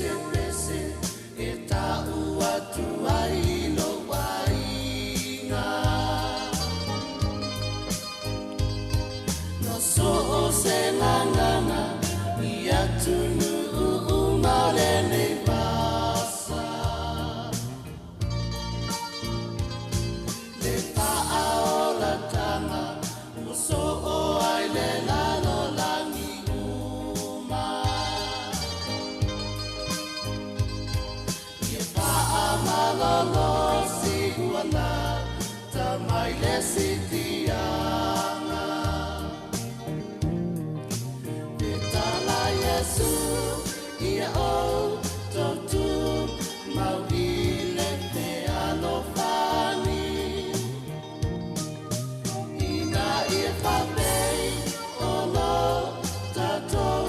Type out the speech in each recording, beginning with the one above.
se pese e ta'u atu ai lou aiga. No so o se gagana i atunuu uma o lenei vasa. Le faaolataga ua soo ai le lalolagi uma. Ia faamalolosi ua lata mai le sitiaga. Fetala Iesu ia outou tumau i le fealofani. Ina ia faapei o lo tatou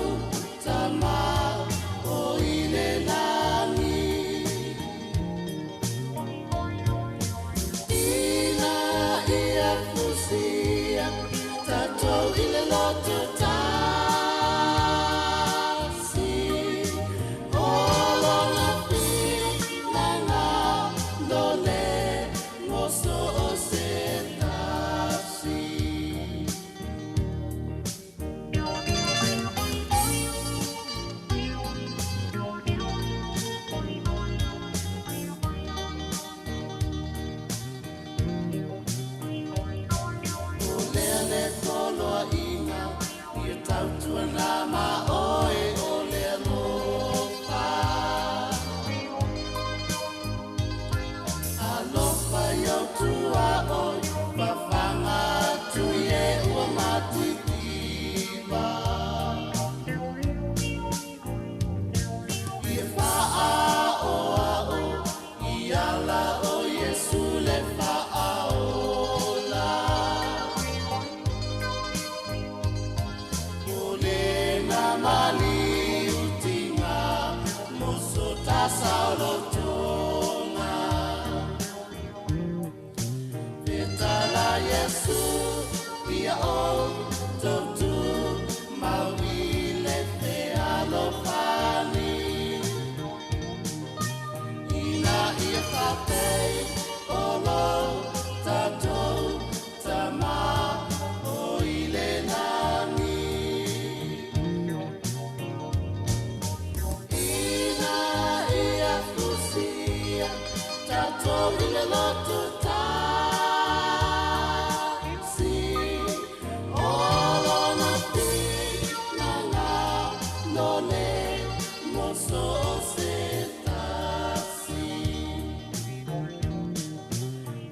Tama o i le lagi. Ina ia fusia tatou i le loto tasi, o lona finagalo le mo so o se tasi. O lea le poloaiga ia tautuana ma oe o le alofa. Alofa i ou tuaoi, fafaga atu i e ua matitiva. Ia faaaoao i ala o Iesu le faaola. O lena maliutiga mo so tasaolotoga. Fetala Iesu ia outou tumau i le fealofani. Ina ia faapei o lo tatou Tama o i le lagi. Ina ia fusia tatou i le loto tasi, o lona finagalo le mo so o se tasi.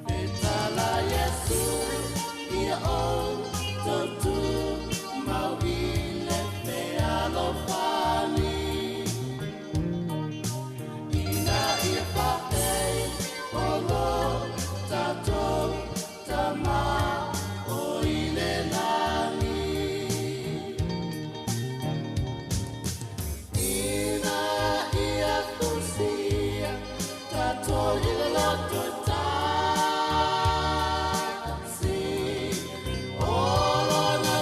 Fetala Iesu ia outou tumau i le fealofani. Ina ia faapei o lo tatou Tama o i le lagi. Ina ia fusia tatou i le loto tasi, o lona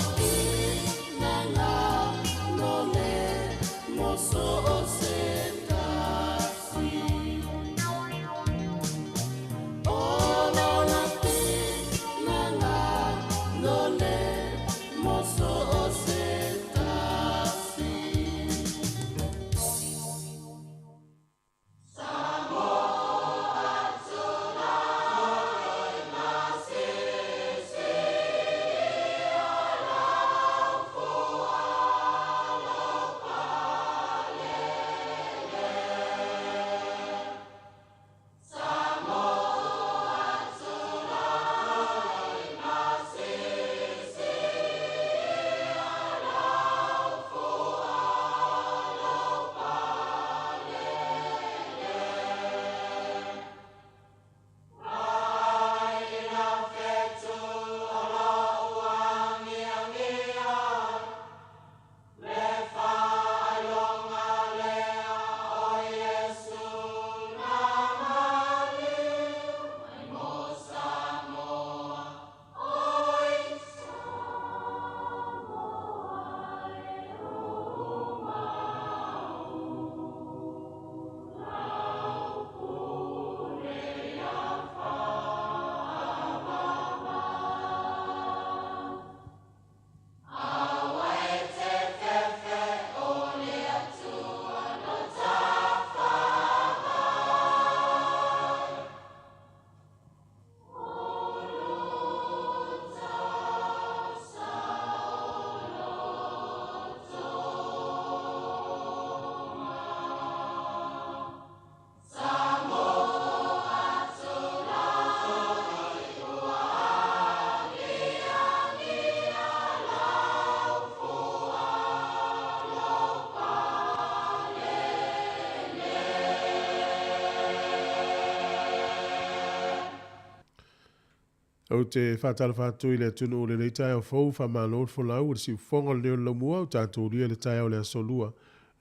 Ou te faatalofa atu i le atunuu i lenei taeao fou, faamalo le folau i le siufofoga o le leo o le laumua, ua tatou ulia le taeao o le aso Lua,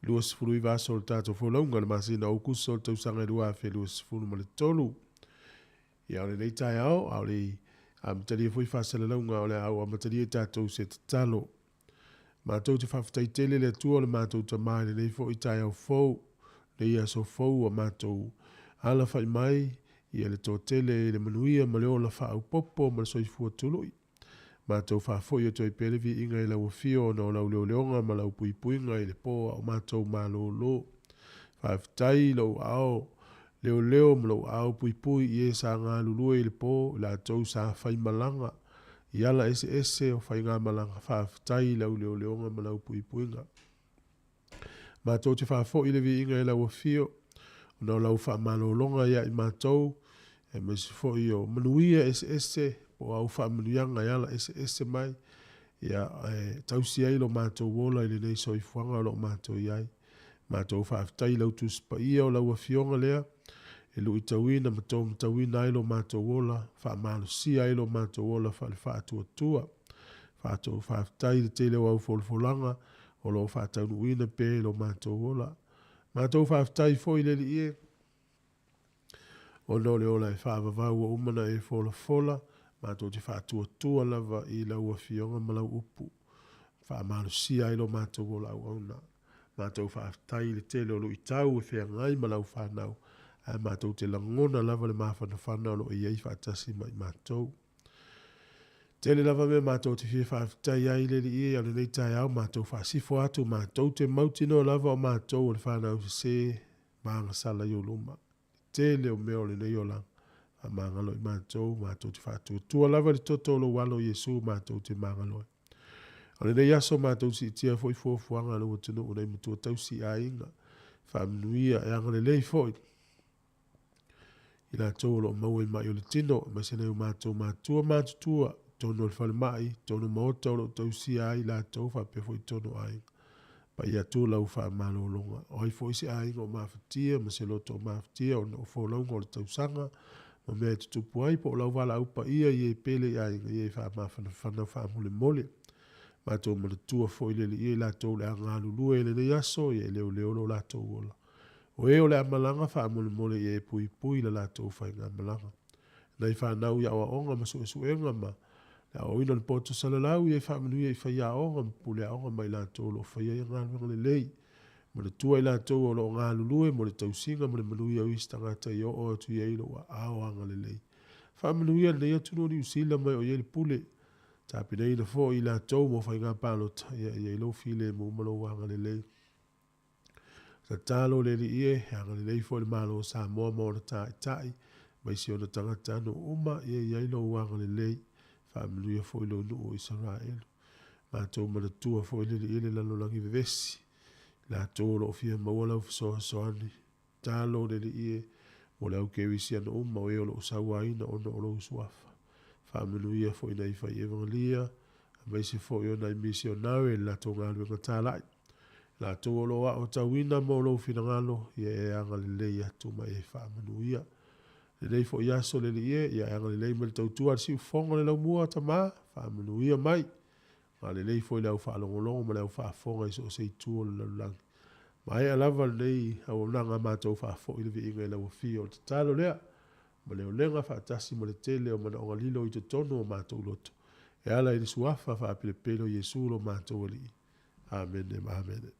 29 aso o le tatou folauga i le masina o Aokuso o le tausaga e 2023. Ia, o lenei taeao, a o le i amatalia foi faasalalauga, o le a ou amatalia i tatou se tatalo. Matou te faafetai tele i le Atua o le matou Tama i lenei foi taeao fou, lenei aso fou ua matou alafai mai ia le toatele i le manuia ma le ola faaaupopo ma le soifua tului. Matou faafoi atu ai pea le viiga i lau afio ona o lau leoleoga ma lau puipuiga i le po a o matou malolo. Faafetai i lou aao leoleo ma lou aao puipui i e sa galulue i le po, i latou sa faimalaga i ala eseese o faigamalaga, faafetai i lau leoleoga ma lau puipuiga. Matou te faafoi le viiga i lau afio ona o lau faamalologa ia i matou, aemaise foi o manuia eseese po o au faamanuiaga e ala eseese mai, ia, e tausi ai lo matou ola i lenei soifuaga o lo o matou i ai. Matou faafetai i lau Tusi Paia o lau Afioga lea e luitauina ma taumatauina ai lo matou ola, faamalosia ai lo matou ola faale-faatuatua. Fatou faafetai i le tele o au folafolaga o lo o faataunuuina pea i lo matou ola. Matou faafetai foi i le Alii e, ona o le ola e faavavau ua uma ona e folafola, matou te faatuatua lava i lau Afioga ma lau upu, faamalosia ai lo matou ola auauna. Matou faafetai i le tele o luitau e feagai ma lau fanau, ae matou te lagona lava le mafanafana o lo o i ai faatasi ma i matou. Tele lava mea matou te fia faafetai ai i le Alii e, o lenei taeao matou faasifo atu, matou te mautinoa lava o matou o le fanau sese ma agasala i ou luma. Tele o mea o lenei olaga, faamagalo i matou, matou te faatuatua lava i le toto o lou alo Iesu matou te magalo ai. O lenei aso matou siitia foi fuafuaga a lou atunuu nei matua tausi aiga, faamanuia e agalelei foi i latou o lo o maua i mai o le tino, aemaise nai o matou matua matutua, totonu o le falemai, totonu o maota o lo o tausia ai latou faapea foi totonu o aiga. Paia atu lau faamalologa. O ai foi se aiga o mafatia ma se loto o mafatia ona o folauga o le tausaga ma mea e tutupu ai po o lau valaau paia i e pele i aiga, ia e faamafanafana faamolemole. Matou manatua foi le Alii e latou o le a galulue i lenei aso, ia e leoleo lo latou ola. O e o le a malaga faamolemole ia e puipui le latou faigamalaga. Nai fanau i aoaoga ma suesuega ma le aoaoina o le poto salalau, ia e faamanuia i faiaoga ma puleaoga ma i latou o lo o faia ia galuega lelei. Manatua i latou o lo o galulue mo le tausiga ma le manuia o isi tagata ia oo atu i ai lou aao agalelei. Faamanuia lenei atunuu o Niu Sila mai o i ai le pule. Tapenaina foi i latou mo faiga palota, ia i ai lou filemu ma lou agalelei. Tatalo le Alii e, e agalelei foi le Malo o Samoa ma ona taitai, aemaise ona tagatanuu uma, ia i ai lou agalelei. Faamanuia foi lou nuu o Isaraelu. Matou manatua foi le Alii e le lalolagi vevesi, latou o lo o fia maua lau fesoasoani. Tatalo le Alii e, mo le au kerisiano uma o e o lo o sauaina ona o lou suafa. Faamanuia foi nai fai evagalia, aemaise foi o nai misionare i le latou galuega talai. Latou o lo o aotauina mo lou finagalo, ia e agalelei atu ma e faamanuia. Lenei foi aso le Alii e, ia e agalelei mai le tautua a le siufofoga o le laumua, Tama, faamanuia mai. Agalelei foi le au faalogologo ma le au faafofoga i so o se itu o le lalolagi. Maea lava lenei auaunaga a matou faafoi le viiga i lau afio. O le tatalo lea, ma le olega faatasi ma le tele o manaoga lilo i totonu o matou loto, e ala i le suafa faapelepele o Iesu lo matou Alii. Amene ma amene.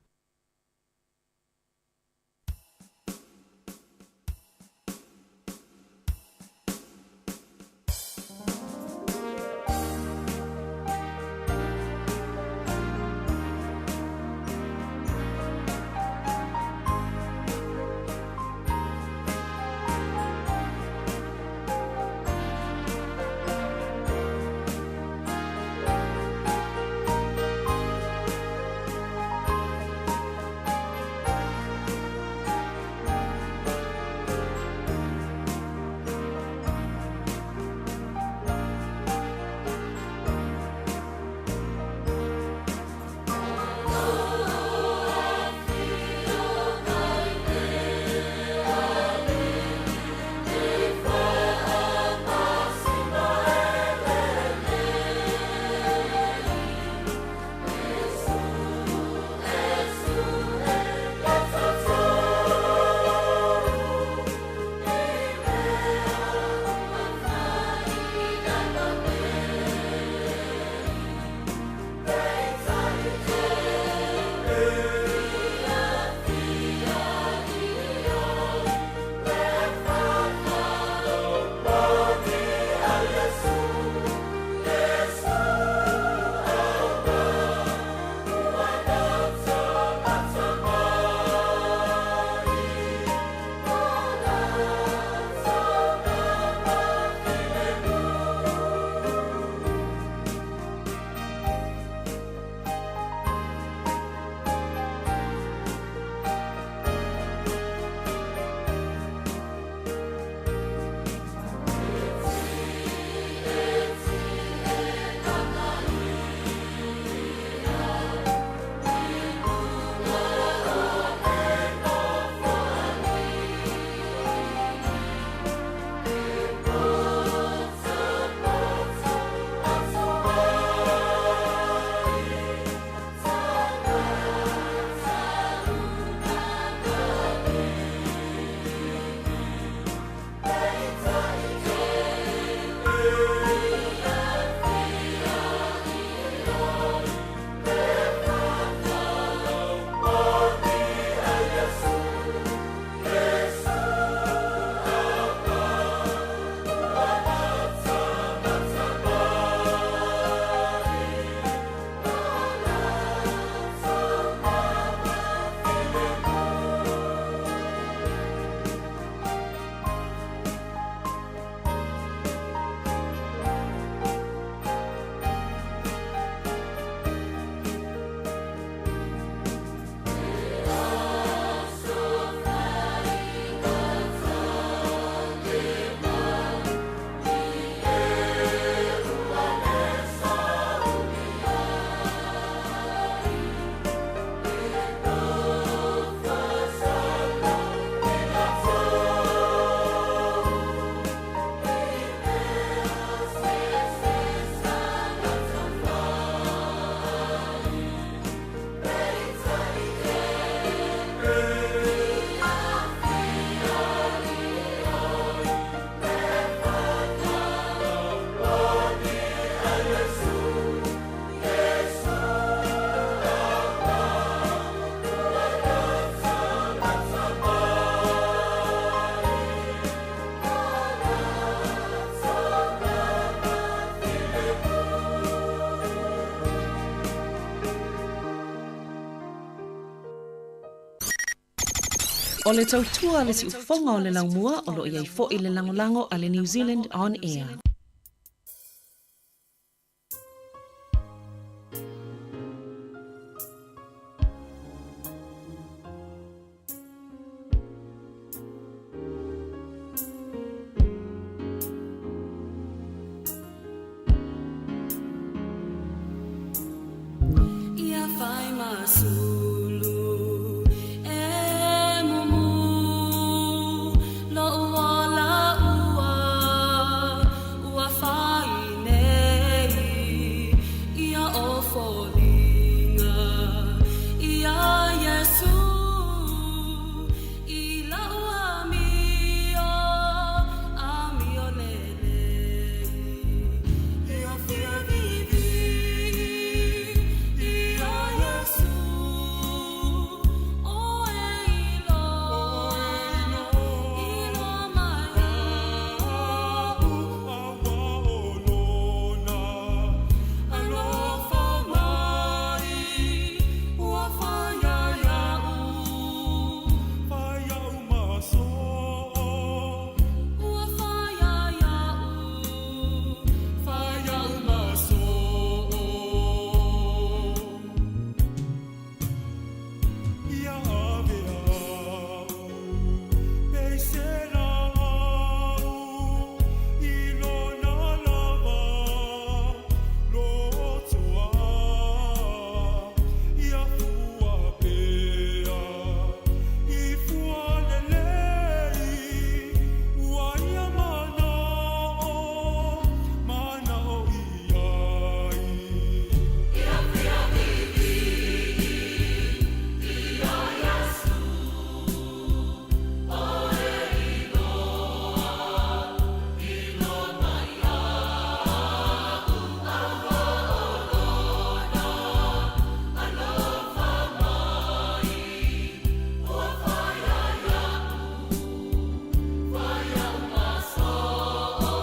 O le tautua a le siufofoga o le laumua o lo o i ai foi le lagolago a le New Zealand On Air. Ia fai masulu e mumu lo'u ola ua ua fai nei ia o foliga ia Iesu i la'u amio amio lelei ia fia vivi ia Iesu oe iloa iloa mai a'u alofa mai ua fai ia'u ua fai ia'u fai ia'u ma so'o Ia ave a'u peisena a'u i lona lava lotoa ia fua pea i fua lelei ua ia mana'o mana'o i ai. Ia fia vivi ia Iesu oe iloa iloa mai a'u aua o lona alofa mai ua fai ia'u fai ia'u ma so'o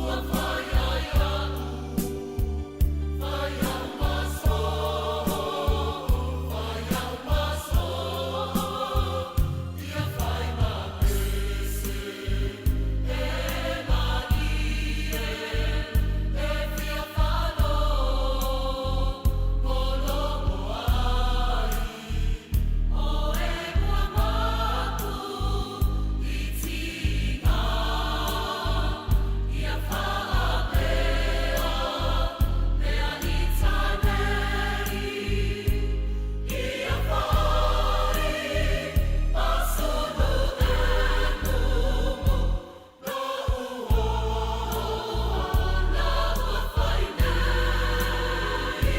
ua fai ia'u fai ia'u ma so'o fai ia'u ma so'o ia fai ma pese e malie e fia faalogologo ai oe ua mapu i tiga ia faapea mea i tanei ia fai masulu e mumu lo'u ola ua fai nei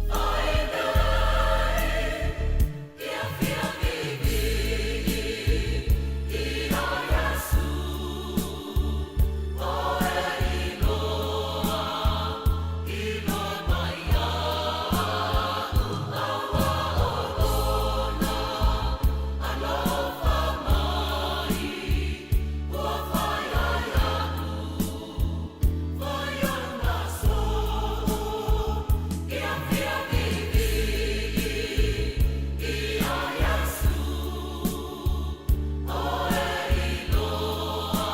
fai nei ia fia vivi ia Iesu oe iloa iloa mai a'u aua o lona alofa mai ua fai ia'u fai ia'u ma so'o ia fia vivi ia Iesu oe iloa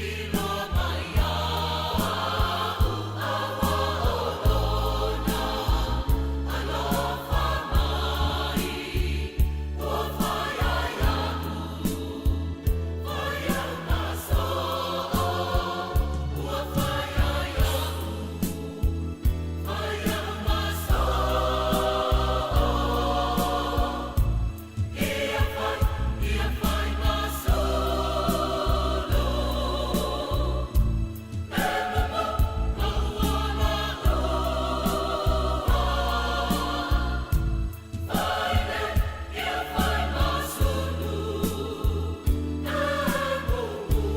iloa mai a'u aua o lona alofa mai ua fai ia'u fai ia'u ma so'o ua fai ia'u fai ia'u ma so'o ia fai ia fai ma sulu e mumu lo'u ola ua fai nei ia fai ma sulu e mumu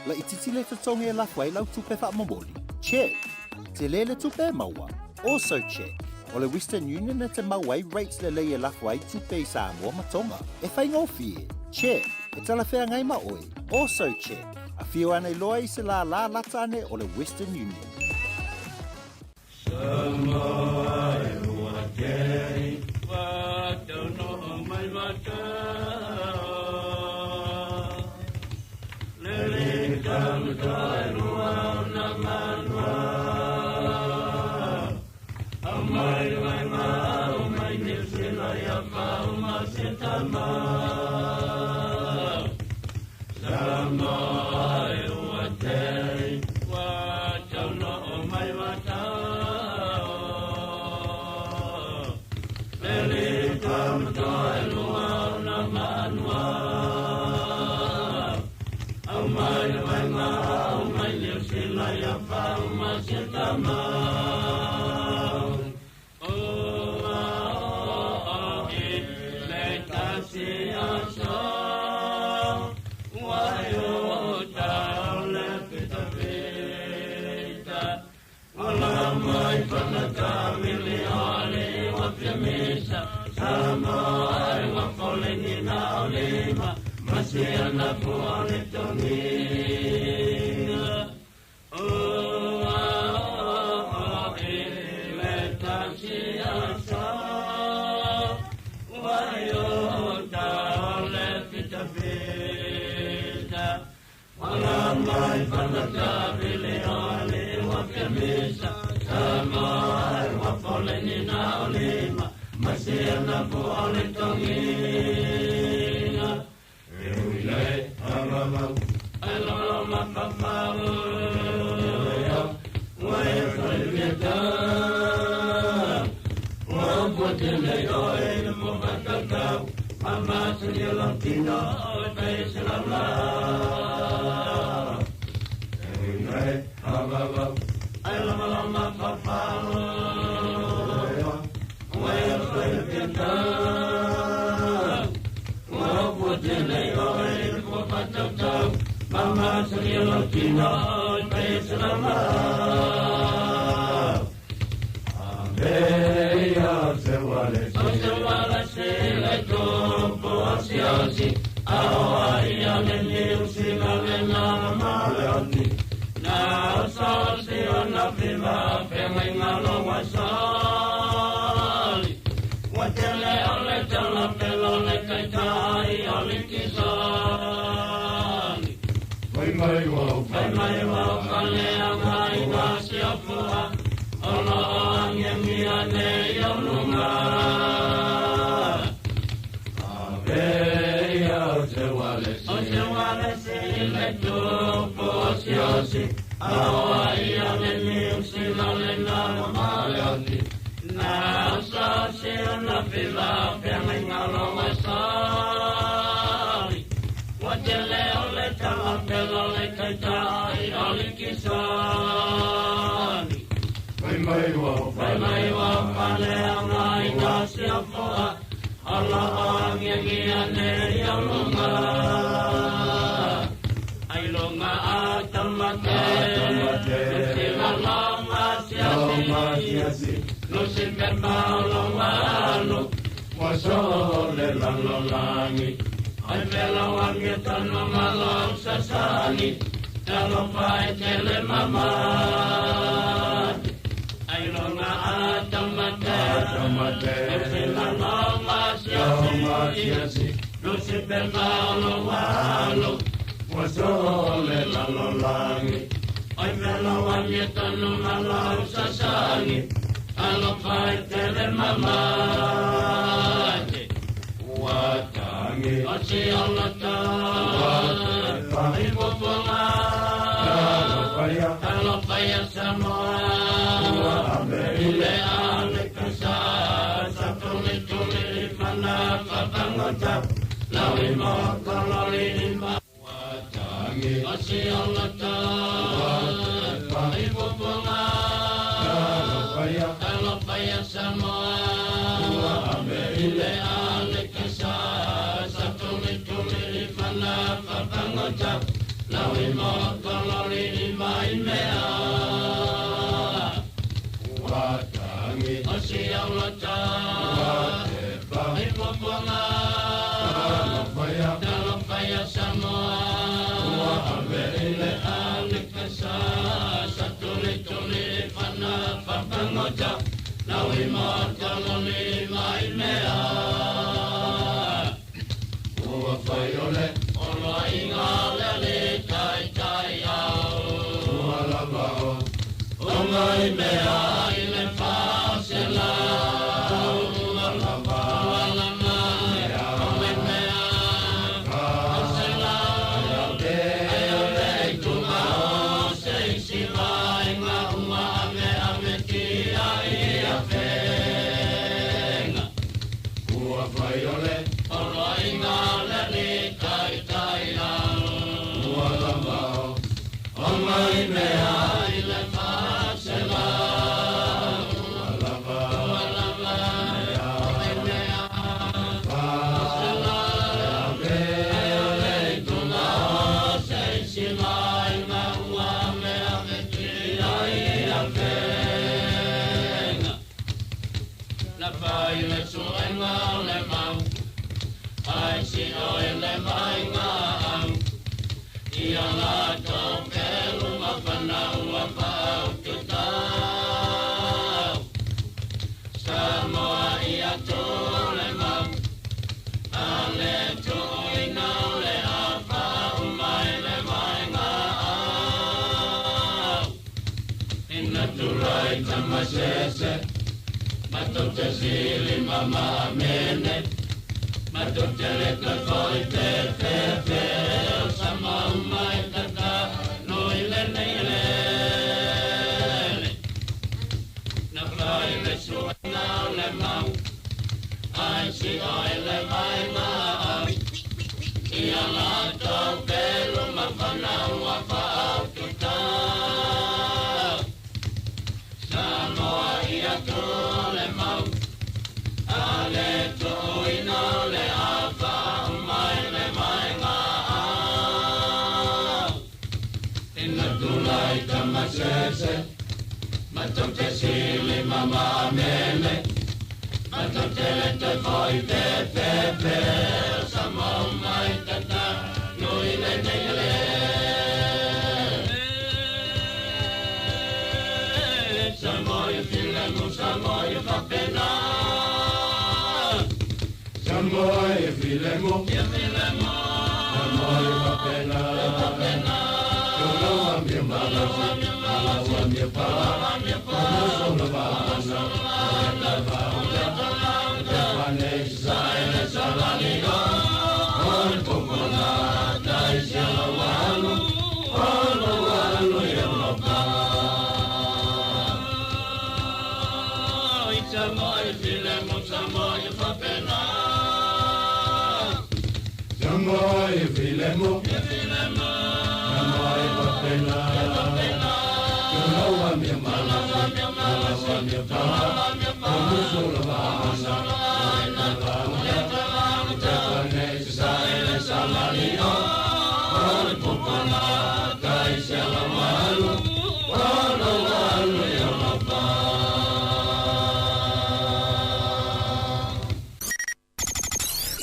Laitiiti le totogi e lafo ai lau tupe faamomoli? Check. Tele le tupe e maua? Also check. O le Western Union e te mau ai rates lelei e lafo ai tupe i Samoa ma Tonga. E faigofie. Check. E talafeagai ma oe. Also check. Afio ane loa i se lālā lata ane o le Western Union.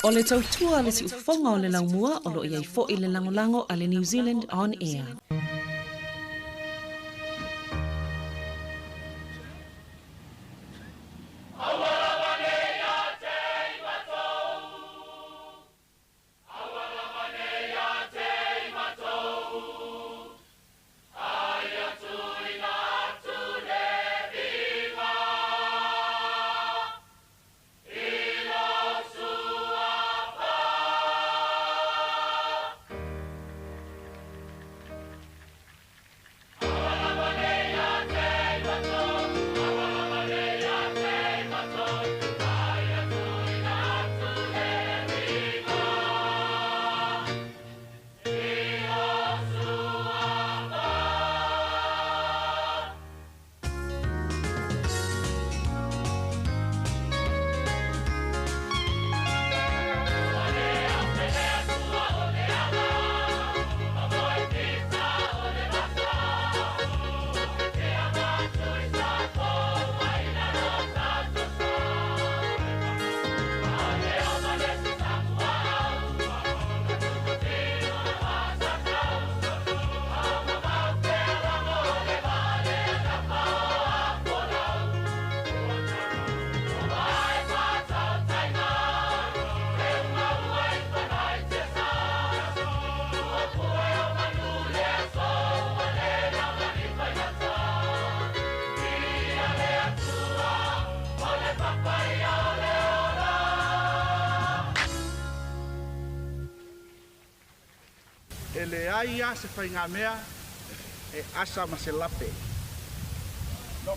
O le tautua le siufofoga o le laumua o loo iai fo'i le lagolago a le New Zealand On Air. E leai a se faigamea e asa ma se lape. No.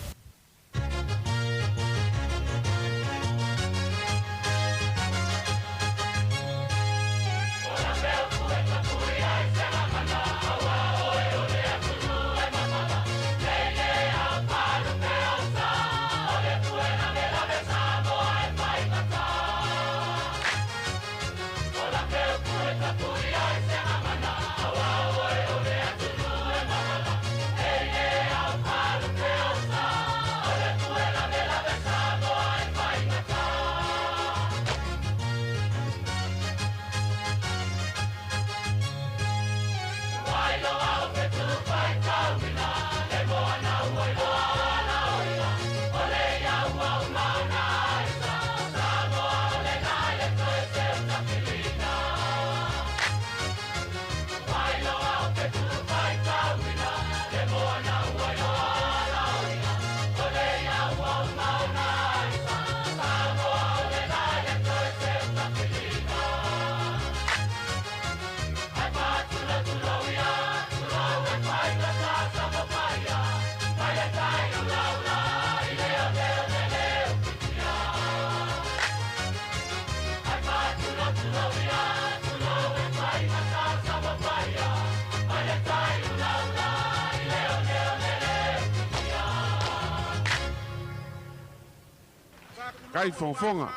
Kai fofoga.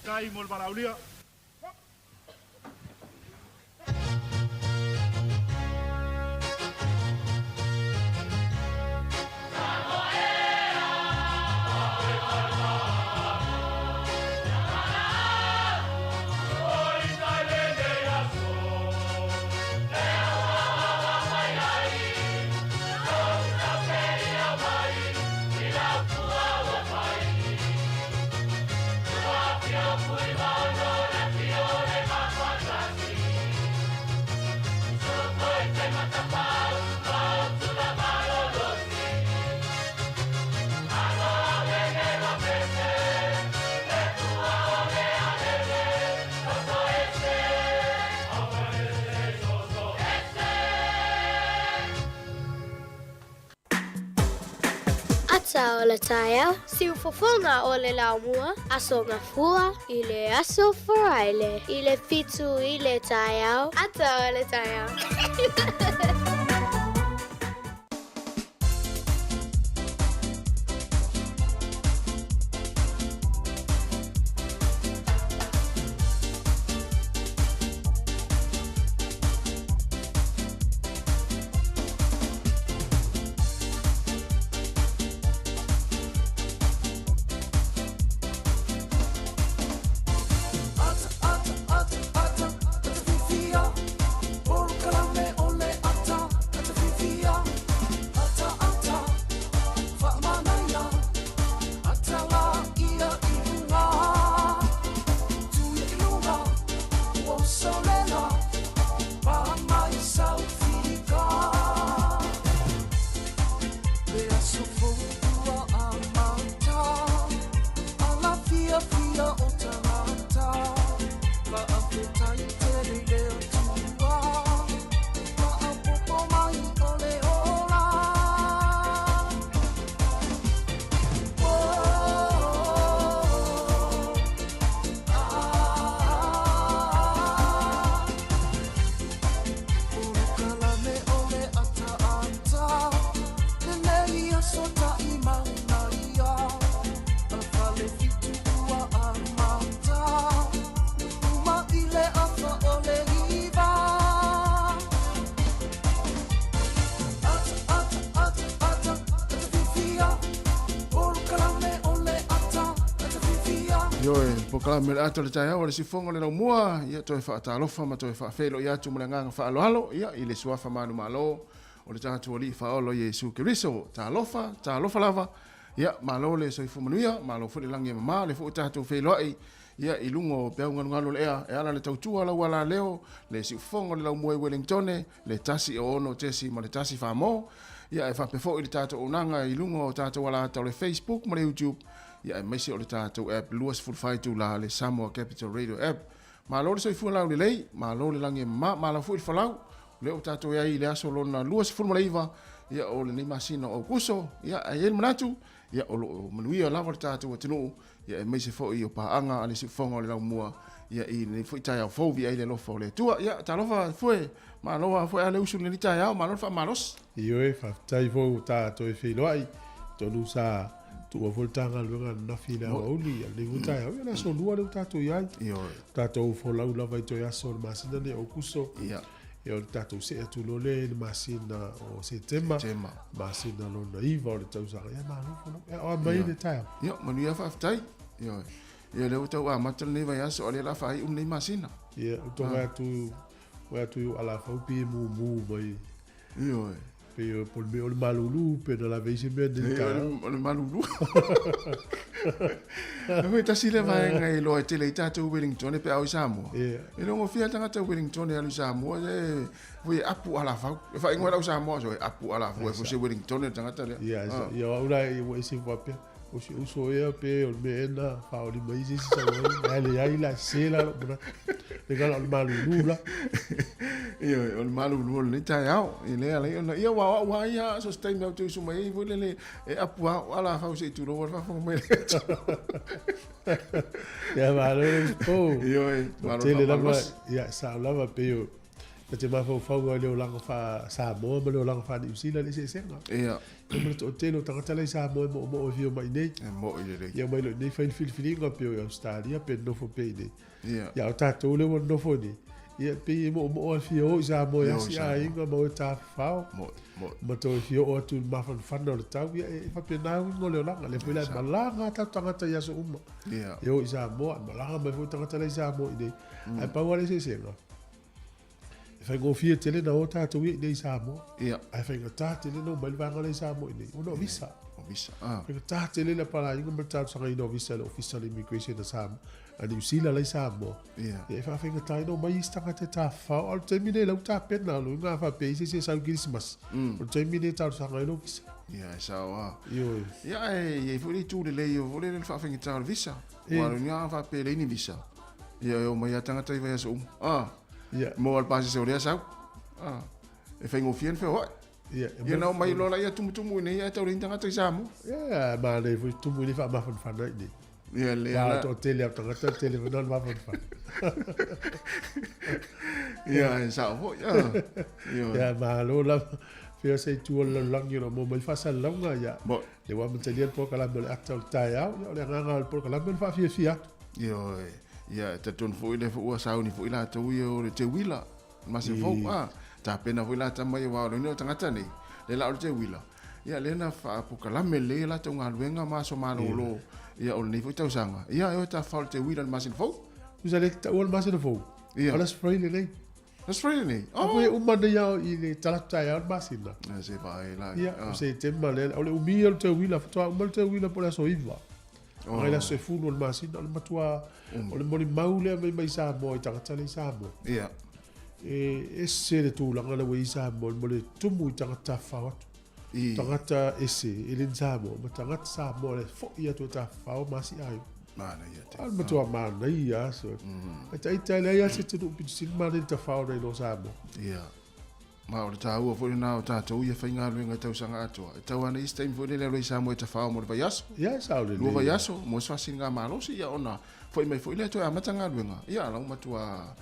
Kai mo le valaulia. Ata o le taeao, siufofoga o le laumua, aso gafua i le aso Faraile, i le 7 i le taeao, ata o le taeao. Ata, ata, ata, ata, ata fifia. Oro kalame ole ata. ia o tagata Faafetai tele i le Atua Faaopoopo mai o le ola Oh, ah, Polokalame o le ataata Lenei aso taʻimauna ia A fale fitu ua amata Uma i le afa o le iva Ata, ata, ata, ata, ata fifia Polokalame o le ata, ata fifia Ioe, polokalame o le ata o le taeao o le sifoga o le laumua, ia toe faatalofa ma toe faafeiloai atu ma le agaga faaaloalo, ia i le suafa manumalo o le tatou Alii Faaola o Iesu Keriso. Talofa, talofa lava, ia malo le soifua manuia, malo foi le lagi e mama, le foi ua tatou feiloai, ia i luga o peau galugalu o le ea, e ala le tautua lau alaleo, le siufofoga o le laumua i Wellingtone, le 106 ma le 1 4 ia e faapea foi le tatou auaunaga i luga o tatou alata o le Facebook ma le YouTube, ia aemaise o le tatou app 24 itula le Samoa Capital Radio app. Malo le soifua laulelei, malo le lagi e mama, malo foi le folau, o lea ua tatou i ai i le aso lona 29 ia o lenei masina o Aukuso, ia ae i ai le manatu, ia o lo o manuia lava le tatou atunuu, ia aemaise foi o paaga a le siufofoga o le laumua, ia i lenei foi taeao fou viia ai le alofa o le Atua. Ia talofa fue, malo lava foi a le usu i lenei taeao, malo le faamalosi. Ioe, faafetai foi ua ta toe feiloai, tonu sa tuua foi le ta galuega ananafi i le aoauli, ia lenei foi taeao, ia le aso lua lea ua tatou i ai. Ioe. Tatou folau lava i toe aso o le masina lenei o Aukuso. Ia. Ia o le tatou see atu loa lea i le masina o Setema, Setema. masina lona iva o le tausaga. Ia malo folau. Ia o a mai le taeao. Ia, manuia faafetai. Ioe. Ia lea ua tau amata lenei vaiaso, a o lea o le a faaiu lenei masina. Ia, ua toe atu, ua atu i ou alafau pe mumu mai. Ioe. Pe o po o le mea o le malulu pe na lave ai se mea nei taeao. O le malulu. E foi tasi lea vaega e iloa e tele ai tatou i Wellington pe a o i Samoa. Ia. E le gofie tagata i Wellington e alu i Samoa e foi e apu alafau. E faaigoa e lau Samoa so e apu alafau e foi se Wellington le tagata lea. Ia, ia o au la ua ese faapea. O si uso ea pe o le mea ea na faaolima ai se isi sau ai. Ae leai la, sese la lou manatu. Le gala o le malulu la. Ioe, o le malulu o lenei taeao. E le ala ai ona, ia ua o au lava ia, so se taimi au te usu mai ai foi lele e apu lava o alafau se i tulou ai le faafofoga mai a le atunuu. Ia malo le usu po. Ioe, malo le Tele lava, faamalosi. ia sao lava pei o ta te mafaufau ai i le olaga faa-Samoa ma le olaga faa-Niu Sila le eseesega. Ia. Ia ma le toatele o tagata la i Samoa e moomoo e fia omai i nei. E moi lelei. Ia omai loa i nei fai le filifiliga pe o i Australia pe nonofo pea i nei. Ia. Ia o tatou lea ua nonofo i nei, ia pei e moomoo lava fia o i Samoa e asi aiga ma o e tafafao. Moi, moi. Ma toe fia oo atu i le mafanafana o le tau, ia e faapena uiga o le olaga. Lea foi la e malaga a tatou tagata i aso uma. Ia. E o i Samoa, e malaga mai foi tagata la i Samoa i nei. Ae pau lava le eseesega, e faigofie tele na o tatou ia i nei i Samoa. Ia. Ae faigata tele na omai le vaega lea i Samoa i nei, ona o visa. O visa. Ah. Faigata tele le apalaiga ma le talosagaina o visa e le Ofisa o le Immigration a Samoa, a Niu Sila la i Samoa. Ia. Ia e faafaigata ai na omai isi tagata e tafafao. A o le taimi lenei la ua tapena, o le uiga a faapea i ai se isi e sau i Kerisimasi, o le taimi lenei e talosaga ai lou visa. Ia, e sao lava. Ioe. Ia, ae i ai foi le itu lelei o foi lele le faafaigata o le visa. E. Aua o le uiga a faapea e leai ni visa, ia e omai lava tagata i vaiaso uma. Ah. Ia. Mo le pasese o lea sau. Ah. E faigofie ona feoai. Ia, e Ia na omai loa laia tumutumu i nei ae tau leai ni tagata i Samoa. Ia, manaia foi tumu i nei faamafanafana i nei. Ia, lea Aua la. toatele lava o tagata e tele foi na o le mafanafana. Ia, e sao foi. Ah. Ioe. Ia, malo lava. Fea se itu o le lalolagi o lo o maua mai faasalalauga, ia. Moi. Le ua amatalia le polokalame o le ata o le taeao, ia o le agaga o le polokalame o le faafiafia atu. Ioe. Ia, e talitonu foi lea foi ua sauni foi latou ia o le teuila, le masina fou, a, tapena foi la tama ia, aua o le uiga o tagata nei, lea la o le teuila, ia lea na faapolokalame lelei a latou galuega ma aso malolo, ia o lenei foi tausaga, ia e o e tafafao i le teuila i le masina fou. Tusa le taua le masina fou. Ia. O le Aso Faraile nei. Aso Faraile nei? A foi e uma nei lava i le Talatu taeao le masina. A se vaai la. Ia, o Setema lea, o le umi o le teuila, faatoa uma le teuila po o le aso 9. Oh. Mai le aso 10 o le masina, o le matua, o le molimau lea mai mai Samoa i tagata lea i Samoa. Ia. E ese le tulaga lea ua i ai Samoa mo le tumu i tagata tafafao atu. I. Tagata ese e le ni Samoa, ma tagata Samoa lea foi atu e tafafao ma asi'a ai. Manaia tele. A le matua manaia aso. E taita le ia se tunu pitu sili manaia le tafao nei lo Samoa. Ia. Ma o le tāua foi lena o tātou ia faigaluega i tausaga atoa. E tau ana isi taimi foi lele alu ai Samoa e tafao mo le vaiaso. Ia, e sao lelei. 2 vaiaso mo se faasiligamalosi, ia ona foi mai foi lea toe amata galuega. Ia, la ua matua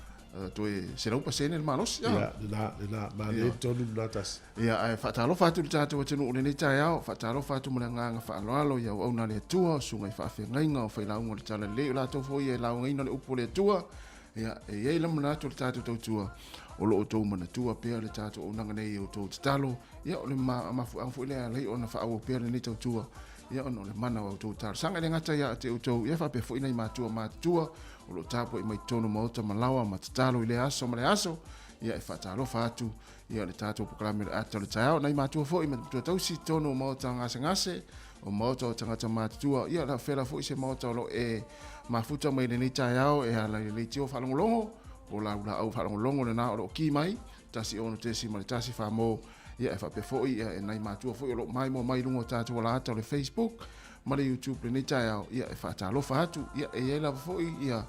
toe 100% le malosi. Ia, lena, lena, manaia tonu lena tasi. Ia, ae faatalofa atu i le tatou atunuu i lenei taeao, faatalofa atu ma le agaga faaaloalo i auauna a le Atua, o susuga i faafeagaiga, o failauga o le Talalelei, o latou foi ia e laugaina le upu o le Atua. Ia, e i ai le manatu o le tatou tautua, o lo o outou manatua pea le tatou auaunaga nei i outou tatalo. Ia, o le mafuaaga foi lea e ala ai ona faaauau pea lenei tautua, ia, ona o le mana o a outou talosaga. E le gata ia te outou, ia faapea foi nai matua matutua o lo o tapuai mai totonu o maota ma laoa ma tatalo i lea aso ma le aso. Ia, e faatalofa atu, ia, le tatou polokalame o le ata o le taeao. Nai matua foi ma matua tausi i totonu o maota gasegase, o maota o tagata matutua, ia, la fela foi se maota o lo o e mafuta mai lenei taeao e ala i le leitio faalogologo, po o laulaau faalogologo lena o lo o ki mai, 1 6.1 famo, ia, e faapea foi, ia, e nai matua foi o lo o maimoa mai i luga o tatou alaata o le Facebook ma le YouTube lenei taeao, ia, e faatalofa atu, ia, e i ai lava foi, ia,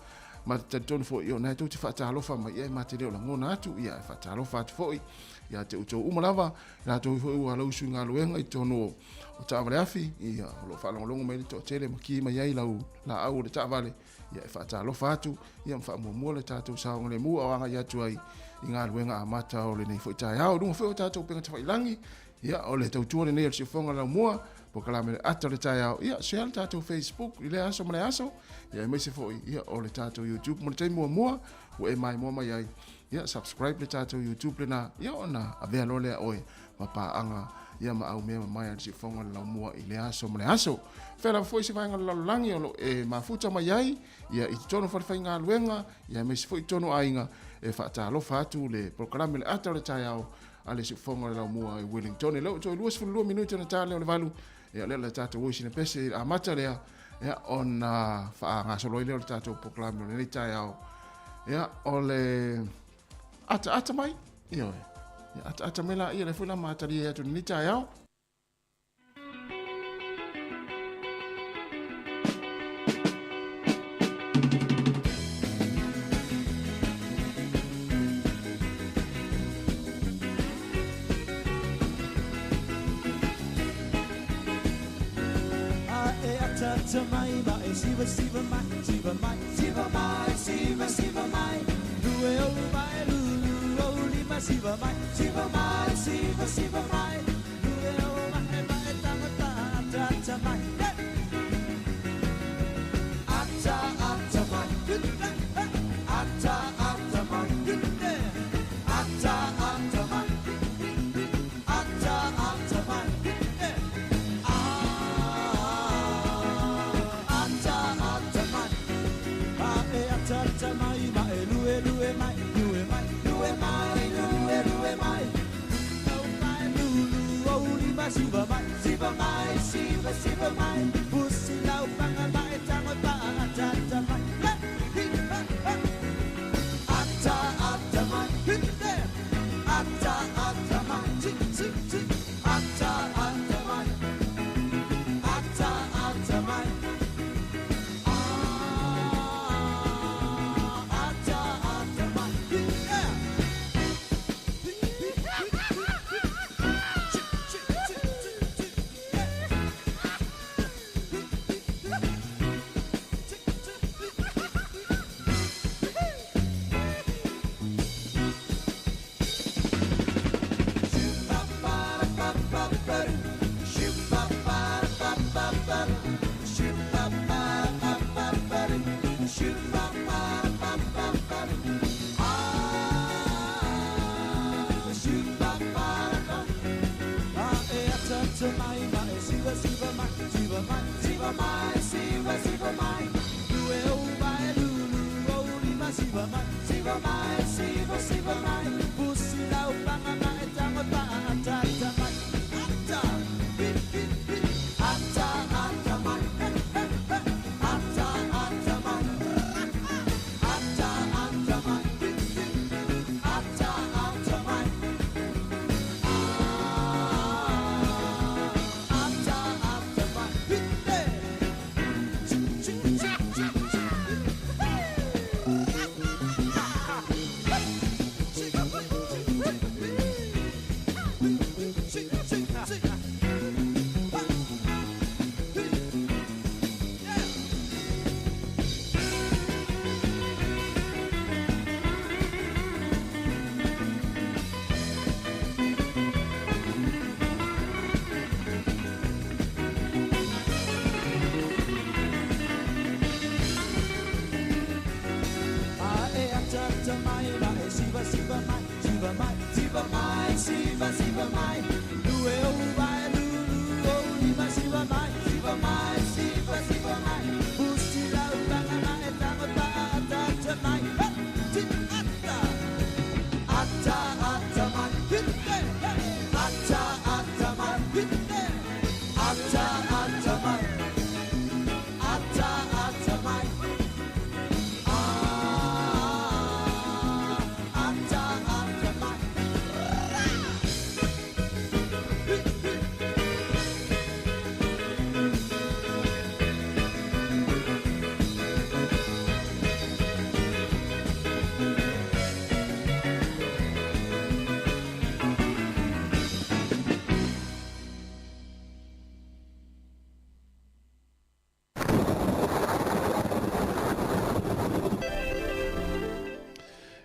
ma te talitonu foi, ia, o na e tou te faatalofa mai, ia, e ma te le o lagona atu, ia, e faatalofa atu foi ia te outou uma lava, latou foi ua lausu i galuega i totonu o taavale afi, ia, o lo o faalogologo mai le toatele ma ki mai ai lau laau o le taavale, ia, e faatalofa atu, ia, ma faamuamua le tatou saogalemu a o agai atu ai i galuega amata o lenei foi taeao i luga foi o tatou upega tafailagi. Ia, o le tautua lenei o le siufofoga laumua, polokalame le ata o le taeao, ia, share le tatou Facebook i lea aso ma le aso, ia, aemaise foi, ia, o le tatou YouTube mo le taimi muamua ua e maimoa mai ai, ia, subscribe le tatou YouTube lena, ia, ona avea loa lea oe ma paaga, ia, ma aumea mamae a le siufofoga le laumua i lea aso ma le aso. Fea lava foi se vaega o le lalolagi o lo o e mafuta mai ai, ia, i totonu o falefaigaluega, ia, aemaise foi i totonu o aiga, e faatalofa atu le polokalame le ata o le taeao a le siufofoga o le laumua i Wellington. E le o toe 22 minute ona ta lea o le 8, ia, lea o le tatou oi sina pese i amata lea, ia, ona faagasolo ai lea o le tatou polokalame o lenei taeao. Ia, o le ataata mai, ioe, ia, ataata mai la, ia, lea foi la matalia atu lenei taeao. Ata mai ma e siva siva mai siva mai siva mai siva siva mai lue o mai lu lu o lima siva mai siva mai siva siva mai lue o mai mai tanga ta ata ata mai ata ata mai ata ata mai ata ata mai ata ata mai ata ata mai ma e ata ata mai ma e lue lue mai lue mai lue mai lue lue mai lu mai lu lu o lima siva mai siva mai siva siva mai pusi lau panga mai tango pa ata ata mai ata ata mai ata ata mai ti ti ti ata ata mai ata ata mai ata ata mai. Siva mai, siva, siva mai, pusi lau panga mai, tango pa, ata, ata mai, ata, hi, hi, hi, ata, ata mai, he, he, he, ata, ata mai, ata, ata mai, hi, hi, ata, ata mai, ata, ata mai, hi, he, chi, chi, chi, chi.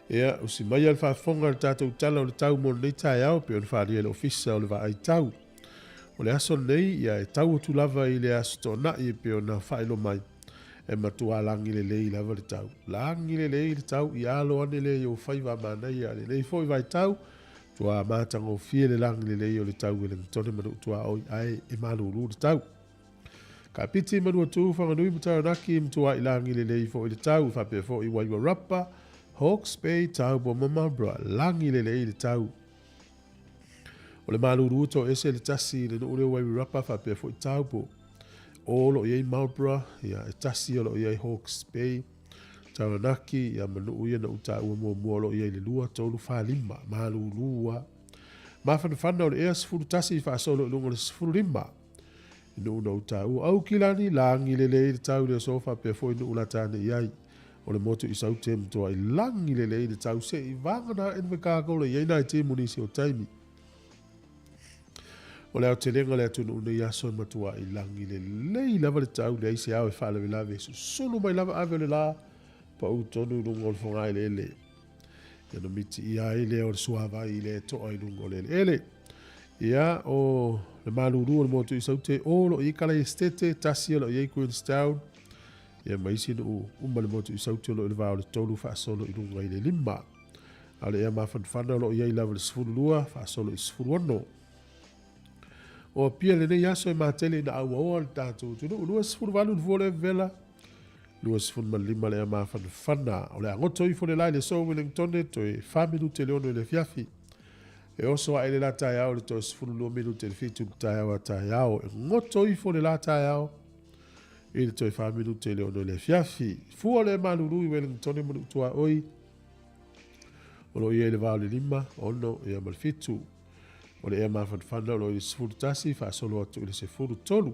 Ia, usi maia le faafofoga i le tatou Tala o le Tau mo lenei taeao pei ona faaalia e le Ofisa o le Vaai Tau. O le aso lenei, ia, e tau atu lava i le Aso Toonai e pei ona faailoa mai, e matua lagi lelei lava le tau. Lagi lelei le tau, ia alo ane lea i ou faiva a manaia i lenei foi vaitau, matua matagofie le lagi lelei o le tau Wellingtone ma Nuu-tuaoi, ae e malulu le tau. Kapiti, Manuatu, Whanganui ma Taranaki e matuai lagi lelei foi le tau, faapea foi Wairarapa, Hawke's Bay, Taupo ma Marlborough, lagi lelei le tau. O le malulu toese le tasi i le nuu lea o Wairarapa faapea foi Taupo. O lo o i ai Marlborough, ia, e tasi o lo o i ai Hawke's Bay, Taranaki, ia, ma nuu ia na ou taua muamua o lo o i ai le 2, 3, 4, 5, malulu lava. Mafanafana o le ea 11 faasolo i luga o le 15. I nuu na ou taua. Aukilani, lagi lelei le tau i le aso faapea foi nuu lata ane i ai. O le motu i Saute matua i lagi lelei le tau se i vagana Invercargill e i ai nai timu nisi o taimi. O le aotelega o le atunuu nei aso e matua i lagi lelei lava le tau, leai se ao e faalavelave, susulu mai lava ave o le la, pau tonu i luga o le fogaeleele. Ia na mitiia ai lea o le suavai i le toa i luga o le eleele. Ia, o le malulu o le motu i Saute, o lo o i ai Kalai Esitete, tasi o lo o i ai Queenstown, ia ma isi nuu uma le motu i Saute o lo o i le va o le tolu faasolo i luga i le lima. A o le ea mafanafana o lo o i ai lava le 12 faasolo i le 16. O Apia lenei aso e matele ina auaoa le tatou atunuu, 28 le fua o le vevela, 25 le ea mafanafana. O le a goto ifo le la i le aso Wellingtone toe 4 minute le 6 i le afiafi. E oso ae le la taeao i le toe 12 minute i le 7 i le taeao a taeao. E goto ifo le la taeao i le toe 4 minute i le 6 i le afiafi. Fua le malulu i Wellingtone ma Nuu-tuaoi. O lo o i ai le va o le 5, 6 ia ma le 7. O le ea mafanafana o lo o i le 11 faasolo atu i le 13.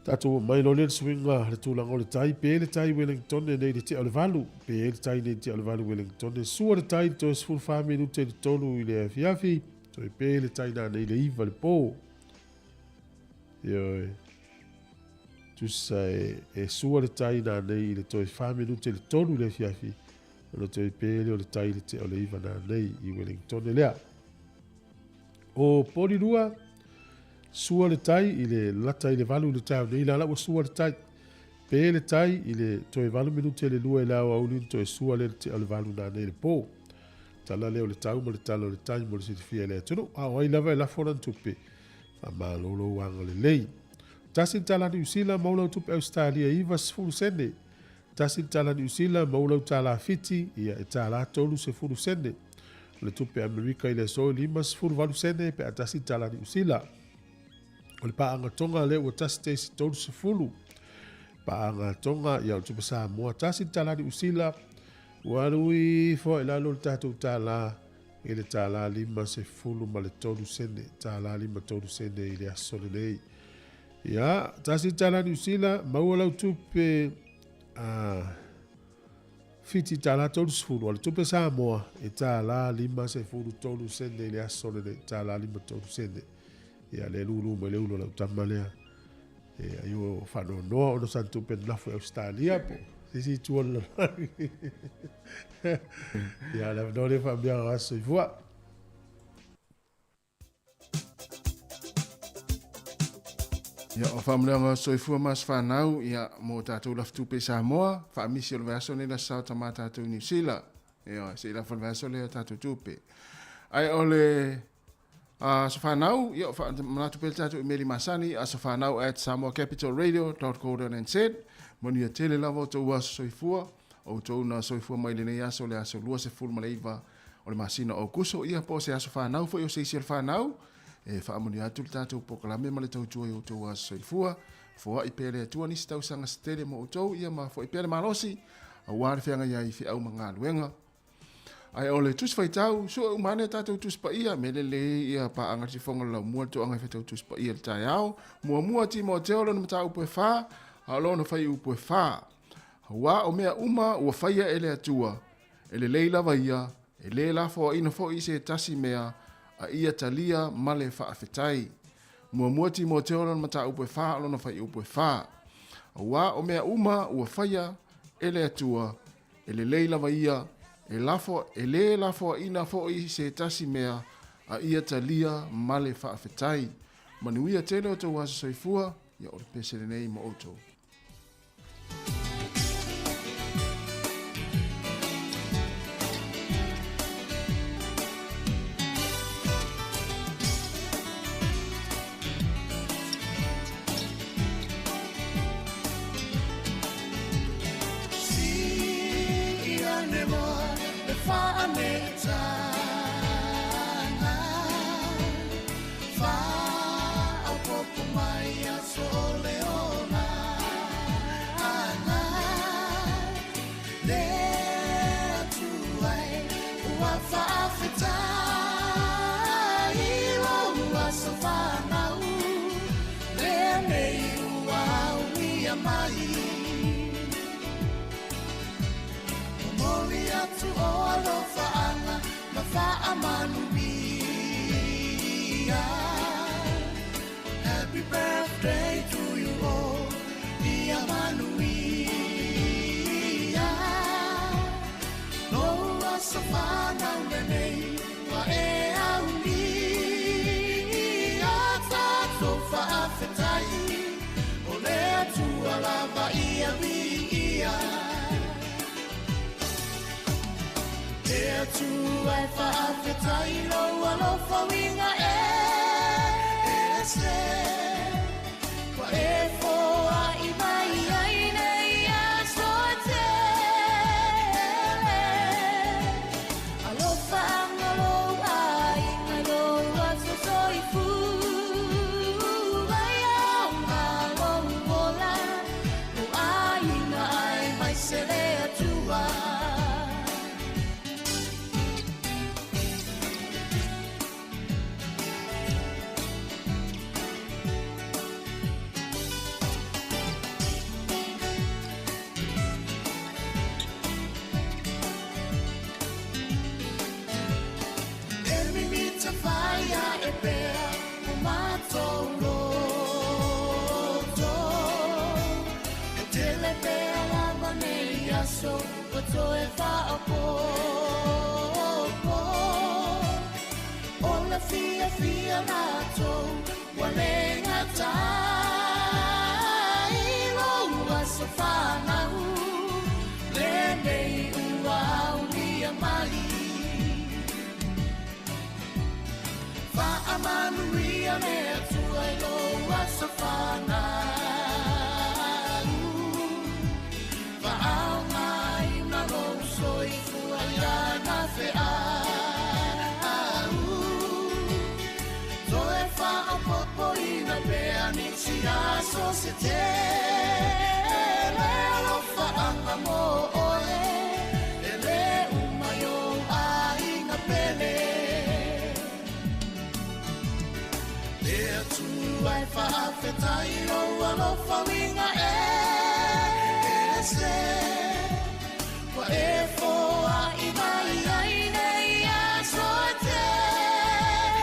Tatou oo mai loa lea i le suiga le tulaga o le tai, pe le tai Wellingtone nei le tea o le 8, pe le tai nei le tea o le 8 Wellingtone, sua le tai i le toe 14 minute i le 3 i le afiafi, toe pe le tai nanei i le 9 i le po. Ioe. Tusa e, e sua le tai nanei i le toe 4 minute i le 3 i le afiafi, ona toe pe lea o le tai i le tea o le 9 nanei i Wellingtone lea. O Porirua, sua le tai i le lata i le 8 i le taeao nei la la ua sua le tai. Pe le tai i le toe 8 minute le 2 i le aoauli ona toe sua lea le tea o le 8 nanei le po. Tala lea o le tau ma le tala o le tai mo le silafia e le atunuu. A o ai lava e lafo lana tupe, faamalo lou agalelei. Tasi le tala Niu Sila, maua lau tupe Ausetalia 90 sene. Tasi le tala Niu Sila, maua lau tala Fiti, ia e tala 30 sene. O le tupe Amerika i le aso e 58 sene pe a tasi le tala Niu Sila. O le paaga Tonga lea ua tasi teisi 30. Paaga Tonga, ia o le tupe Samoa, tasi le tala Niu Sila, ua alu ifo i lalo le tatou tala i le tala 53 sene, tala 53 sene i le aso lenei. Ia, tasi le tala Niu Sila, maua lau tupe Fiti tala 30, o le tupe Samoa e tala 53 sene i le aso lenei, tala 53 sene. Ia, le lulu mai le ulo lau tama lea. E, ai o whaanoanoa ona sa tupe nafo e Australia po. Sisi tua le lalolagi. Ia, le avanoa lea faamiaga aso soifua. Ia, o faamanuiaga o soifua ma se whanau, ia, mō tātou lafitupe i Samoa, whaamisi o le vaiaso nei la sao tamā tātou i Niu Sila. Ia, se i lafo le vaiaso lea tātou tupe. Ai o le aso whanau, ia, o manatu pea le tātou imeli masani, aso whanau at samoacapitalradio.co.nz, manuia tele lava o tou aso soifua, o tou na soifua mai lenei aso le aso 29 o le masina o Aokuso, ia po o se aso whanau foi o se isi o le whanau, e faamanuia atu le tatou polokalame ma le tautua i outou aso soifua, foai pea le Atua nisi tausaga se tele mo outou, ia ma foai pea le malosi, aua le feagai ai i feau ma galuega. Ae o le Tusi Faitau, sue uma ane tatou Tusi Paia, mea lelei ia paaga le sifoga o le laumua le toaga e faitau Tusi Paia i le taeao. Muamua Timoteo lona mataupu e fa, a o lona fuaiupu e fa. Aua o mea uma ua faia e le Atua, E lelei lava ia, e lē lafoaina foi i se tasi mea, a ia talia ma le faafetai. Muamua Timoteo lona mataupu e fa o lona fuaiupu e fa. Auā o mea uma ua faia e le Atua, e lelei lava ia, E lafo e lē lafoaʻina foʻi se tasi mea a ia talia ma le faafetai. Manuia tele o tou aso soifua, ia o le pese lenei mo outou. Happy birthday to you all, ia manuia. Loa sofanau lenei, wa e auni. Tatou faafetai, o le Atua lava ia viia. Le Atua e faafetai lou alofa uiga e ese. Ua e foai mai ai nei aso e tele. Alofa anga lou aiga i lou aso soifua. Ai aoga lou ola, lou aiga ai mai se le Atua. E mimita whaia e pea o mātou loto. E tele pea lava nei aso ua toe faaopoopo. O le fiafia mātou ua le gatai lou aso fanau. Lenei ua aulia mai. Faamanuia le Atua i lou aso fanau. Faaaogaina lou soifua ia na feau. Toe faaopoopoina pea nisi aso se tele. Alofaanga mo oe, e lē uma i ou aiga pele. Le Atua e faafetai lou alofa uiga e ese. Ua e foai mai ai nei aso e tele.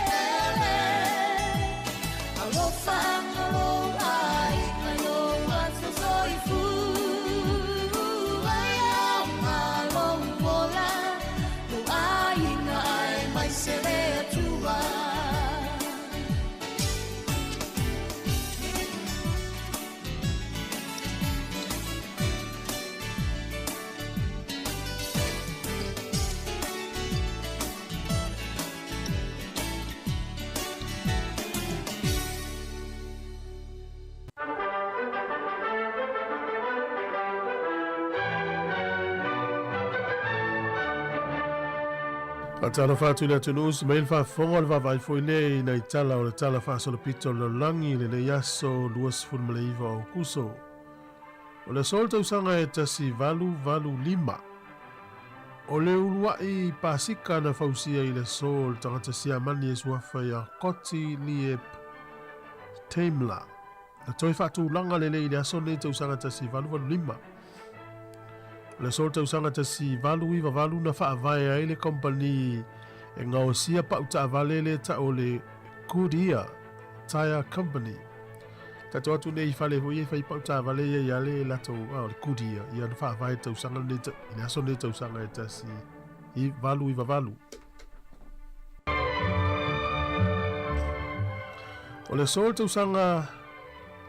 Alofa anga lou aiga i lou aso soifua. Ai aoga lou ola, lou aiga ai mai se le Atua. Faatalofa atu i le atunuu se mai le faafofoga o le vaavaai foi lea i nai tala o le tala faasolopito o le lalolagi i lenei aso 29 o Aokuso. O le aso o le tausaga e 1885. O le uluai pasika na fausia i le aso o le tagata Siamani e suafa ia Gottlieb Daimler. Na toe faatulaga lelei i le aso nei tausaga 1885. O le aso o le tausaga 1898 na faavae ai le kompani e gaosia pau taavale le tau o le Goodyear Tire Company. Tatou atu nei i fale foi e fai pau taavale ia ia le latou o le Goodyear ia na faavae tausaga nei i le aso nei tausaga e 898. O le aso o le tausaga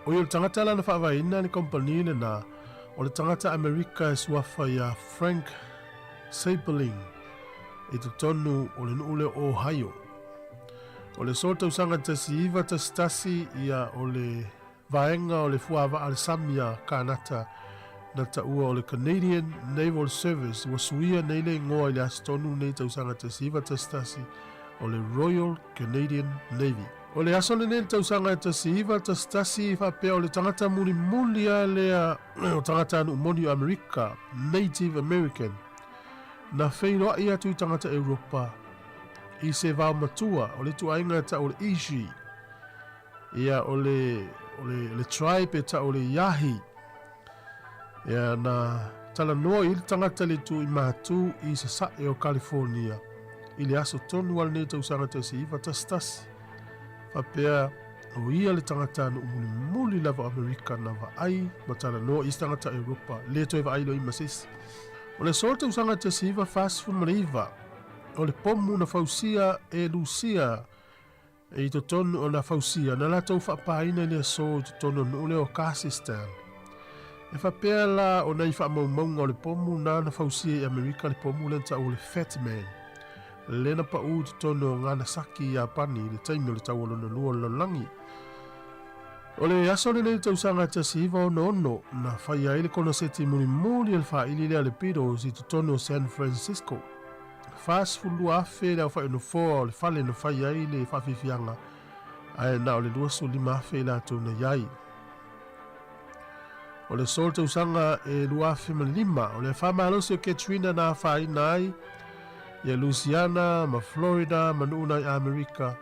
o i o le tagata la na faavaeina le kamupani lena o le tagata Amerika e suafa iā Frank Seiberling i totonu o le nuu lea o Ohio. O le aso o le tausaga 1911 ia o le vaega o le fuavaa a le sami a Kanata na taua o le Canadian Naval Service ua suia nei le igoa i le aso tonu nei tausaga 1911 o le Royal Canadian Navy. O le aso lenei i le tausaga e 1911 faapea o le tagata mulimuli a lea o tagatanuu moni o Amerika, Native American, na feiloai atu i tagata Europa i se vaomatua o le ituaiga e tau o le Ishi. Ia, o le, o le, le tribe e tau o le Yahi. Ia, na talanoa i le tagata le tu i Matu i Sasae o California i le aso tonu a lenei tausaga 1911. Faapea, o ia le tagata nuu mulimuli lava o Amerika na vaai ma talanoa i isi tagata Europa, le toe vaai loa i ma se isi. O le aso o le tausaga 1949, o le pomu na fausia e Lusia I totonu o na fausia, na latou faapaina i le aso i totonu o le nuu lea o Karsistan. E faapea la o nai faamaumauga o le pomu na na fausia i Amerika le pomu lea na taua o le Fat Man, lea na pau i totonu o Ganasaki i Iapani i le taimi o le Taua Lona Lua o le Lalolagi. O le aso lenei i le tausaga 1966 na faia ai le konoseti mulimuli a le faaili lea a le Beatles i totonu o San Francisco. 42,000 le aofai o nofoa o le fale na fai ai le faafiafiaga, ae na o le 25,000 i latou na i ai. O le aso o le tausaga e 2005, o le afa malosi o Katrina na afaina ai ia Louisiana ma Florida ma nuu nai Amerika,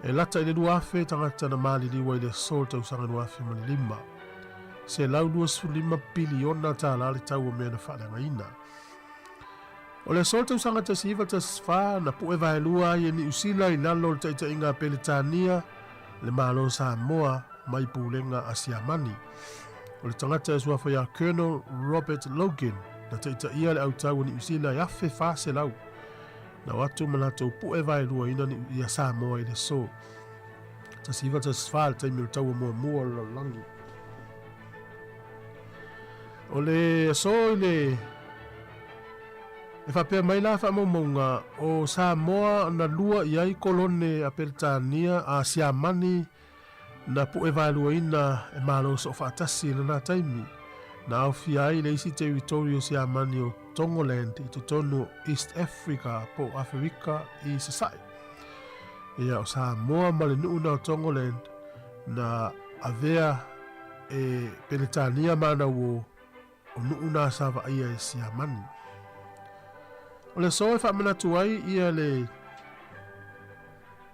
e lata i le 2,000 tagata na maliliu ai le aso o le tausaga 2005. 125 piliona tālā le tau o mea na faaleagaina. O le aso o le tausaga 1914 na pu'e vaelua ai e Niu Sila i lalo o le taitaiga a Peretania le Malo o Samoa mai pulega a Siamani. O le tagata e suafa ia Colonel Robert Logan na taitaia le autau o Niu Sila e 1,400 na o atu ma latou pu'e vaeluaina ia Samoa i le aso 1914 le taimi o le taua muamua o le lalolagi. O le aso i le E faapea mai la faamaumauga o Samoa na lua i ai kolone a Peretania a Siamani na pu'e vaeluaina e Malo Soofaatasi i lena taimi, na aofia ai le isi teritori o Siamani o Tongoland i totonu o East Africa po o Aferika i Sasae. Ia, o Samoa ma le nuu na o Tongoland na avea e Peretania ma na uo o nuu na sa vaaia e Siamani. O le aso e faamanatu ai ia le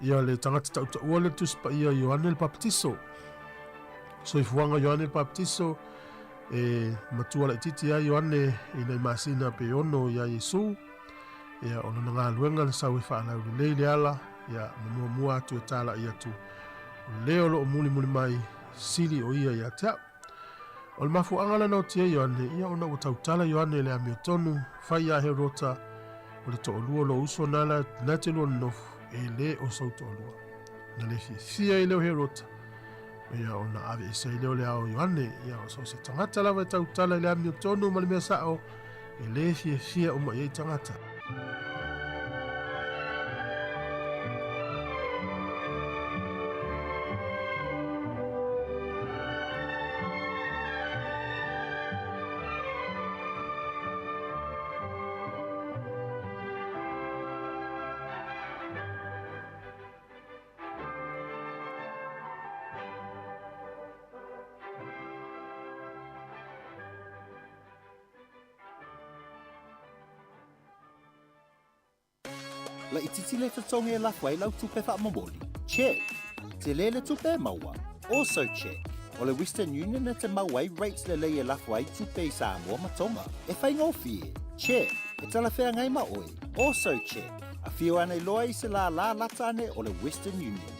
ia le tagata tautaua le Tusi Paia Ioane le Papatiso. Soifuaga Ioane le Papatiso e matua laitiiti ai Ioane i nai masina pe ono iā Iesu. Ia o lona galuega na sau e faalaulelei le ala, ia ma muamua atu e talai atu o le o loo mulimuli mai sili o ia ia te au. O le mafuaaga lena o tia Ioane, ia ona ua tautala Ioane i le amiotonu, fai iā Herota, o le toalua o lou uso na la na te lua nonofo, e le o sou toalua. Na le fiafia ai lea o Herota, ia ona aveese ai lea o le ao o Ioane, ia o so o se tagata lava e tautala i le amiotonu ma le mea sao, e le fiafia uma i ai tagata. Laitiiti le totogi e lafo ai lau tupe faamomoli? Check. Tele le tupe e maua? Also check. O le Western Union e te mau ai rates lelei e lafo ai tupe i Samoa ma Tonga. E faigofie? Check. E talafeagai ma oe? Also check. Afio ane loa i se lālā lata ane o le Western Union.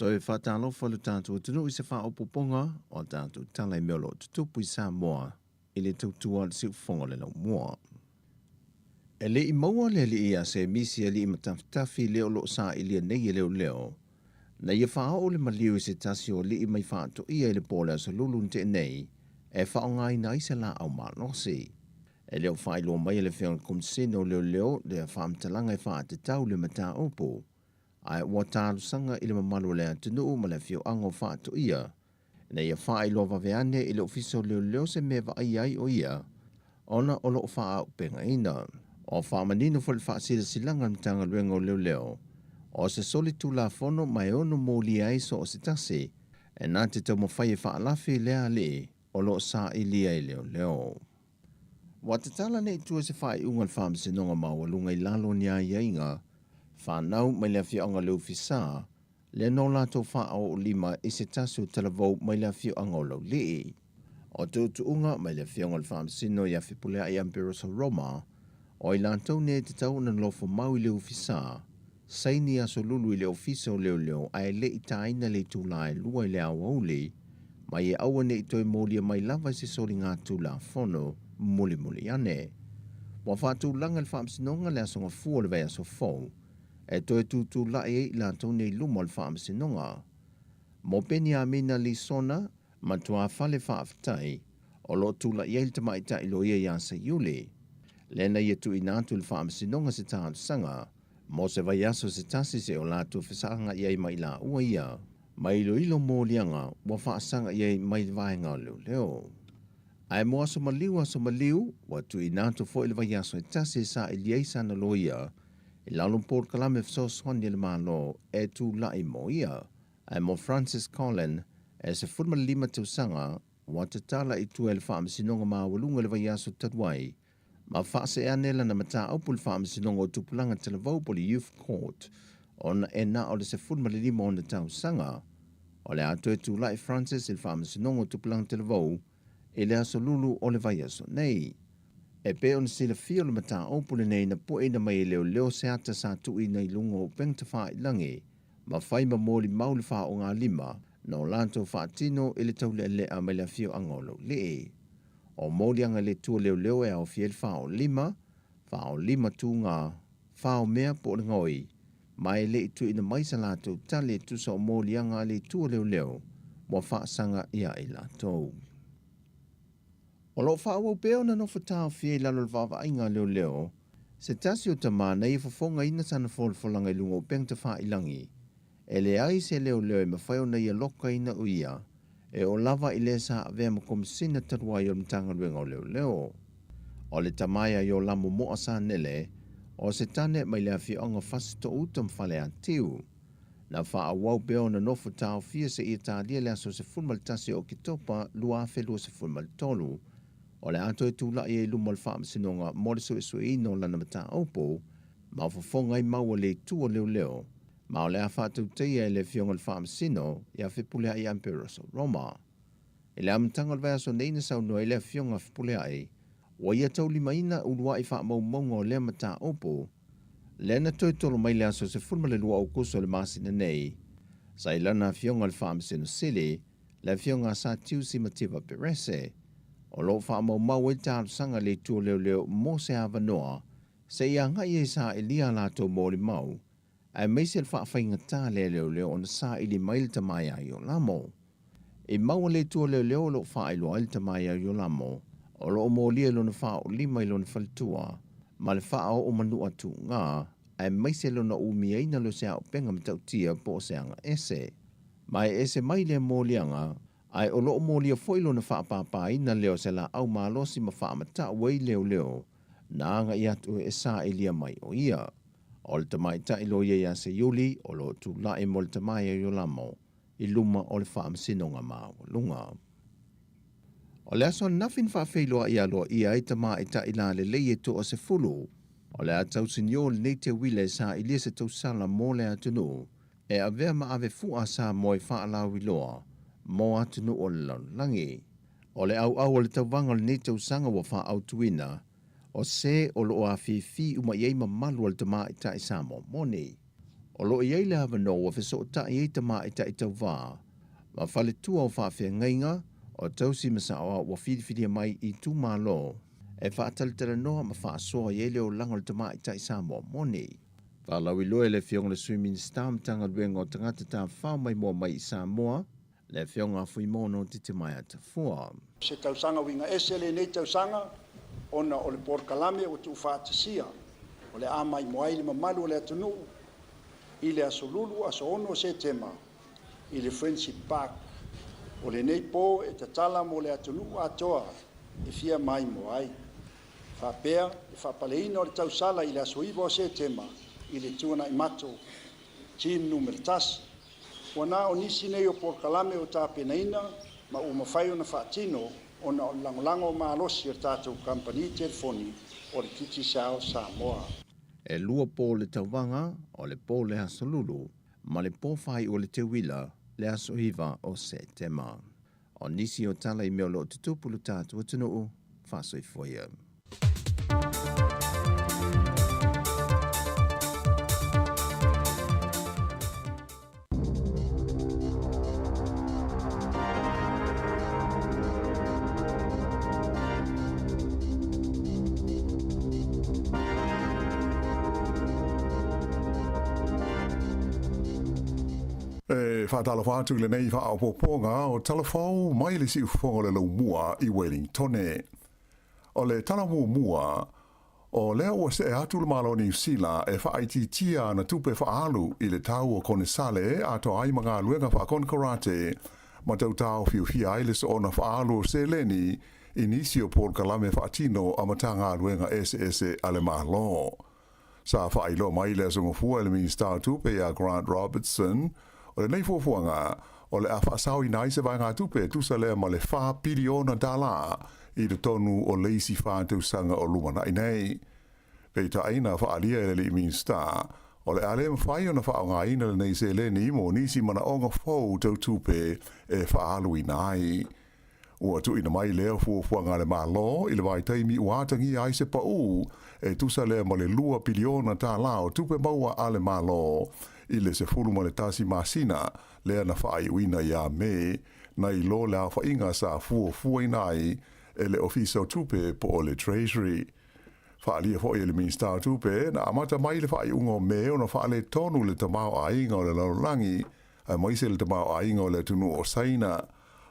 Toe faatalofa lo tatou atunuu i se faaopoopoga o a tatou tala i mea o lo o tutupu i Samoa i le tautua a le siufofoga o le laumua. E le i maua le alii ia Semisi alii matafitafi lea o lo o sailia nei e leoleo, na ia faaoo le maliu i se tasi o alii mai faatoia i le po o le Aso Lulu na tea nei e faaaogaina ai se laau malosi. E le o faailoa mai e le Afioga i le Komisene o Leoleo lea faamatalaga e faatatau le mataupu, ae ua talosaga i le mamalu o le atunuu ma le afioaga o Faatoia ina ia faailoa vave ane i le Ofisa o Leoleo se mea e vaaia ai o ia ona o lo o faaaupegaina. Ua faamanino foi le faasilasilaga a le Matagaluega o Leoleo o se solitulafono ma e ono molia ai so o se tasi e na te taumafai e faalafi lea alii o lo o sailia e leoleo. Ua tatala nei i tua se faaiuga a le Faamasinoga Maualuga i lalo o ni aiaiga fanau mai le afioaga Leufisa, lea na o latou faaoolima i se tasi o talavou mai le afioaga o Laulii. O tuutuuga mai le afioga i le Faamasino ia Fepuleai Amperoso Roma, o i latou nei e tatau ona nofo mau i Leufisa, saini aso lulu i le Ofisa o Leoleo ae le i taina le itula e 2 i le aoauli, ma ia aua ne i toe molia mai lava i se soligatulafono mulimuli ane. Ua faatulaga le Faamasinoga le Aso Gafua o le vaiaso fou e toe tutulai ai i latou nei luma o le Faamasinoga. Mo Peniamina Lisona, matua fale faafetai, o lo o tulai ai le tamaitai loia ia Seiuli, lea na ia tuuina atu i le Faamasinoga se talosaga mo se vaiaso se tasi se o latou fesaga i ai ma i laua ia, ma iloilo moliaga ua faasaga i ai mai le vaega o leoleo. Ae mo aso maliu aso maliu, ua tuuina atu foi le vaiaso e tasi e saili ai sana loia i lalo o polokalame fesoasoani a le Malo e tulai mo ia. Ae mo Francis Collin, e 15 tausaga, ua tatala i tua e le Faamasinoga Maualuga i le vaiaso talu ai, ma faasee ane lana mataupu i le Faamasinoga o Tupulaga Talavou po o le Youth Court, ona e na o le 15 ona tausaga. O le a toe tulai Francis i le Faamasinoga o Tupulaga Talavou i le aso Lulu o le vaiaso nei. E pei ona silafia o le mataupu lenei na pueina mai e leoleo se ata sa tuuina i luga o upega tafailagi ma fai ma molimau le faaaogalima na o latou faatino i le taulealea mai le afioaga o Laulii. O moliaga le tua leoleo e aofia ai le faaolima, faaolima tuga, faomea po o le gaoi, ma e le i tuuina mai sa latou tali e tusa o moliaga a le tua leoleo ua faasaga ia i latou. O lo o faaauau pea ona nofo taofia i lalo o le vaavaaiga a leoleo se tasi o tama na ia fofogaina sana folafolaga i luga o upega tafailagi e leai se leoleo e mafai ona ia lokaina o ia e oo lava i le sa avea ma Komisina talu ai o le Matagaluega o Leoleo. O le tama ia Iolamo Moa Sanele, o se tane mai le afioaga Fasitouta ma Faleatiu. Na faaauau pea ona nofo taofia seia talia le aso 11 o Oketopa 2023, o le a toe tulai ai i luma o le Faamasinoga mo le suesueina o lana mataupu ma fofoga ai mau a le Itu o Leoleo ma o le a faatautaia e le Afioga i le Faamasino ia Fepuleai Amperoso Roma. I le amataga o le vaiaso nei na saunoa ai le Afioga a Fepuleai, ua ia taulimaina uluai faamaumauga o lea mataupu, lea na toe tolo mai le aso 12 o Aokuso o le masina nei, sa i lana Afioga i le Faamasino Sili, le Afioga a Satiusi Mativa Perese, o lo o faamaumau ai le talosaga a le Itu o Leoleo mo se avanoa se i agai ai sailia a latou molimau aemaise le faafaigata lea leoleo ona saili mai le tama ia Iolamo. I maua le itu o leoleo o lo o faailoa ai le tama ia Iolamo, o lo o molia i lona faaoolima i lona faletua, ma le faaoo manua tuuga, aemaise lona umiaina leo se aopenga matautia po o se aga ese. Ma e ese mai lea moliaga, ae o lo o molia foi lona faapāpāina lea o se laau malosi ma faamatau ai leoleo na agai atu e sailia mai o ia. O le tamaitai loia ia Seiuli o lo o tulai mo le tama ia Iolamo i luma o le Faamasinoga Maualuga. O le aso ananafi na faafeiloai aloaia ai tamaitai lalelei e toa-10. O le a tausinio lenei teuila e sailia se tausala mo le atunuu e avea ma ave fua a Samoa i faalauiloa mo atunuu o le lalolagi. O le auau o le tauvaga o lenei tausaga ua faaautuina o se o lo o afifi uma i ai mamalu o le tamaitai Samoa moni. O lo o i ai le avanoa ua fesootai ai tamaitai tauvā ma faletua o faafeagaiga o tausi ma saoao ua filifilia mai i itumalo e faatalatalanoa ma faasoa i ai le olaga o le tamaitai Samoa moni. Faalauiloa e le Afioga i le Sui Minisita o Matagaluega o Tagata Tafafao Maimoa Mai i Samoa, le Afioga a Fuimaono Titimaea Tafua. Se tausaga uiga ese lenei tausaga ona o le polokalame ua tuufaatasia o le a maimoa ai le mamalu o le atunuu i le aso Lulu aso 6 o Setema i le Friendship Park. O lenei po e tatala mo le atunuu atoa e fia maimoa ai. Faapea le faapaleina o le tausala i le aso 9 o Setema i le Tuanaimato Gym numera 1. Ua na o nisi nei o polokalame ua tapenaina ma ua mafai ona faatino ona o le lagolago malosi o le tatou kamupani telefoni o le Digicel Samoa. E lua po le tauvaga, o le po le aso Lulu ma le po faaiu o le Teuila le aso 9 o Setema. O nisi o tala i mea o lo o tutupu i lo tatou atunuu, faasoifua ia. E faatalofa atu i lenei faaopoopoga o Talafou mai le siufofoga o le Laumua i Wellingtone. O le tala muamua, o lea ua see atu le Malo o Niu Sila e faaitiitia ana tupe faaalu i le tau o konesale atoa ai ma galuega faakonekarate ma tau taofiofia ai le soona faaalu o seleni i nisi o polokalame faatino a Matagaluega eseese a le Malo. Sa faailoa mai i le aso Gafua e le Minisita o Tupe ia Grant Robertson, o lenei fuafuaga, o le a faasaoina ai se vaegatupe e tusa lea ma le $4 piliona i totonu o le isi fa tausaga o lumanai nei. Peitai na faaalia e le alii Minisita, o le a le mafai ona faaaogaina lenei seleni mo nisi manaoga fou tau tupe e faaaluina ai. Ua tuuina mai lea fuafuaga a le Malo i le vaitaimi ua atagia ai se paū e tusa lea ma le $2 piliona o tupe maua a le Malo i le 11 masina lea na faaiuina ia Me, nai lo le aofaiga sa fuafuaina ai e le Ofisa o Tupe po o le Treasury. Faaalia foi e le Minisita o Tupe, na amata mai le faaiuga o Me ona faaletonu le tamaoaiga o le lalolagi aemaise le tamaoaiga o le atunuu o Saina,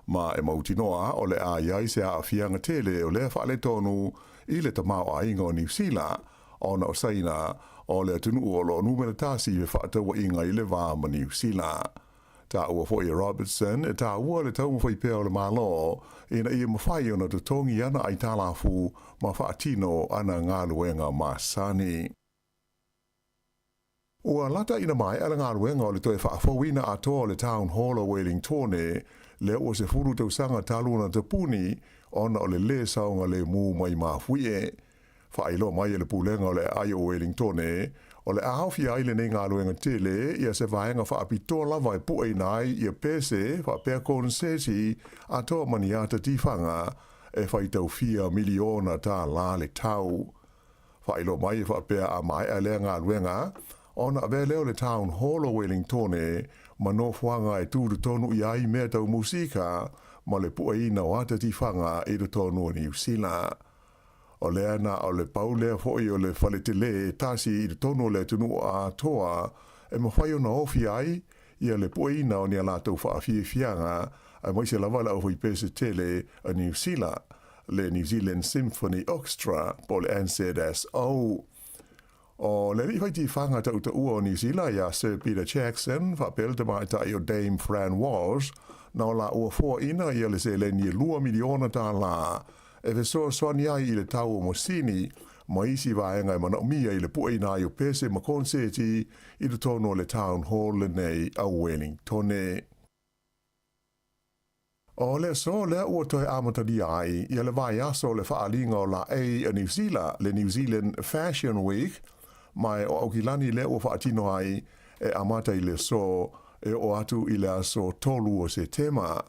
ma e mautinoa o le a i ai se aafiaga tele o lea faaletonu i le tamaoaiga o Niu Sila, ona o Saina o le atunuu o lo o numera tasi i fefaatauaiga i le va ma Niu Sila. Taua foi e Robertson e taua le taumafai pea o le Malo ina ia mafai ona totogi ana aitalafu ma faatino ana galuega masani. Ua lata ina maea le galuega o le toe faafouina atoa o le Town Hall o Wellingtone, lea ua 10 tausaga talu ona tapuni ona o le lē saogalēmū mai mafuie. Faailoa mai e le Pulega o le Aai o Wellingtone, o le a aofia ai lenei galuega tele ia se vaega faapitoa lava e pueina ai ia pese faapea koneseti atoa ma ni ata tifaga e faitau fia miliona tālā le tau. Faailoa mai e faapea a maea lea galuega, ona avea lea o le Town Hall o Wellingtone ma nofoaga e tu totonu i ai mea tau musika ma le pueina o ata tifaga i totonu o Niu Sila. O lea na o le pau lea foi o le faletelē e tasi i totonu o le atunuu atoa e mafai ona ofi ai ia le pueina o ni a latou faafiafiaga aemaise lava le aufaipese tele a Niu Sila, le New Zealand Symphony Orchestra po o le NZSO. O le alii faitifaga tautaua o Niu Sila ia Sir Peter Jackson faapea le tamaitai o Dame Fran Walsh na o laua foaina ia le seleni e $2 miliona e fesoasoani ai i le tau o masini ma isi vaega e manaomia i le pueina ai o pese ma konseti i totonu o le Town Hall lenei a Wellingtone. O le aso lea ua toe amatalia ai ia le vaiaso o le Faaaliga o Laei a Niu Sila, le New Zealand Fashion Week, ma o Aukilani lea ua faatino ai e amata i le aso e oo atu i le aso 3 o Setema.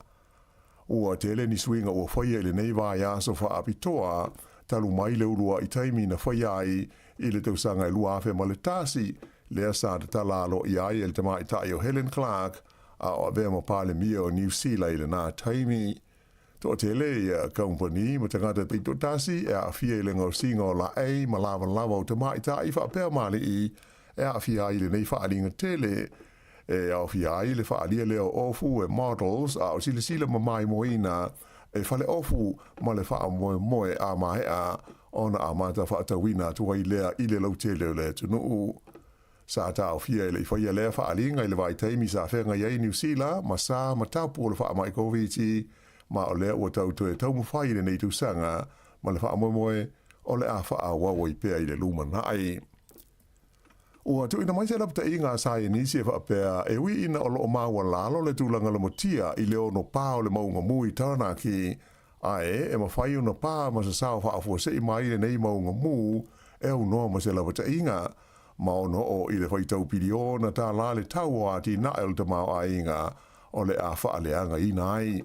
Ua tele ni suiga ua faia i lenei vaiaso faapitoa talu mai le uluai taimi na faia ai i le tausaga e 2001. lea sa tatala aloaia ai e le tamaitai o Helen Clark a o avea ma Palemia o Niu Sila i lena taimi. Toatele ia kamupani ma tagata taitoatasi e aafia i le gaosiga o laei ma lavalava o tamaitai faapea ma alii e aafia ai i lenei faaaliga tele e aofia ai le faaalia lea o ofu e models a o silasila ma maimoaina e faleofu ma le faamoemoe a maea ona amata faatauina atu ai lea i le lautele o le atunuu. Sa taofia e le i faia lea faaaliga i le vaitaimi sa feagai ai Niu Sila ma sa ma tapu o le faamai Koviti, ma o lea ua tau toe taumafai i lenei tausaga ma le faamoemoe o le a faaauau ai pea i le lumanai. Ua tuuina mai se lapataiga a saienisi e faapea e ui ina o lo o maualalo le tulaga lomotia i le ono pā o le mauga mū i Taranaki, ae e mafai ona pā ma sasao faafuasei mai lenei mauga mū e aunoa ma se lapataiga, ma ono oo i le faitau piliona tālā le tau o atinae o le tamaoaiga o le a faaleagaina ai.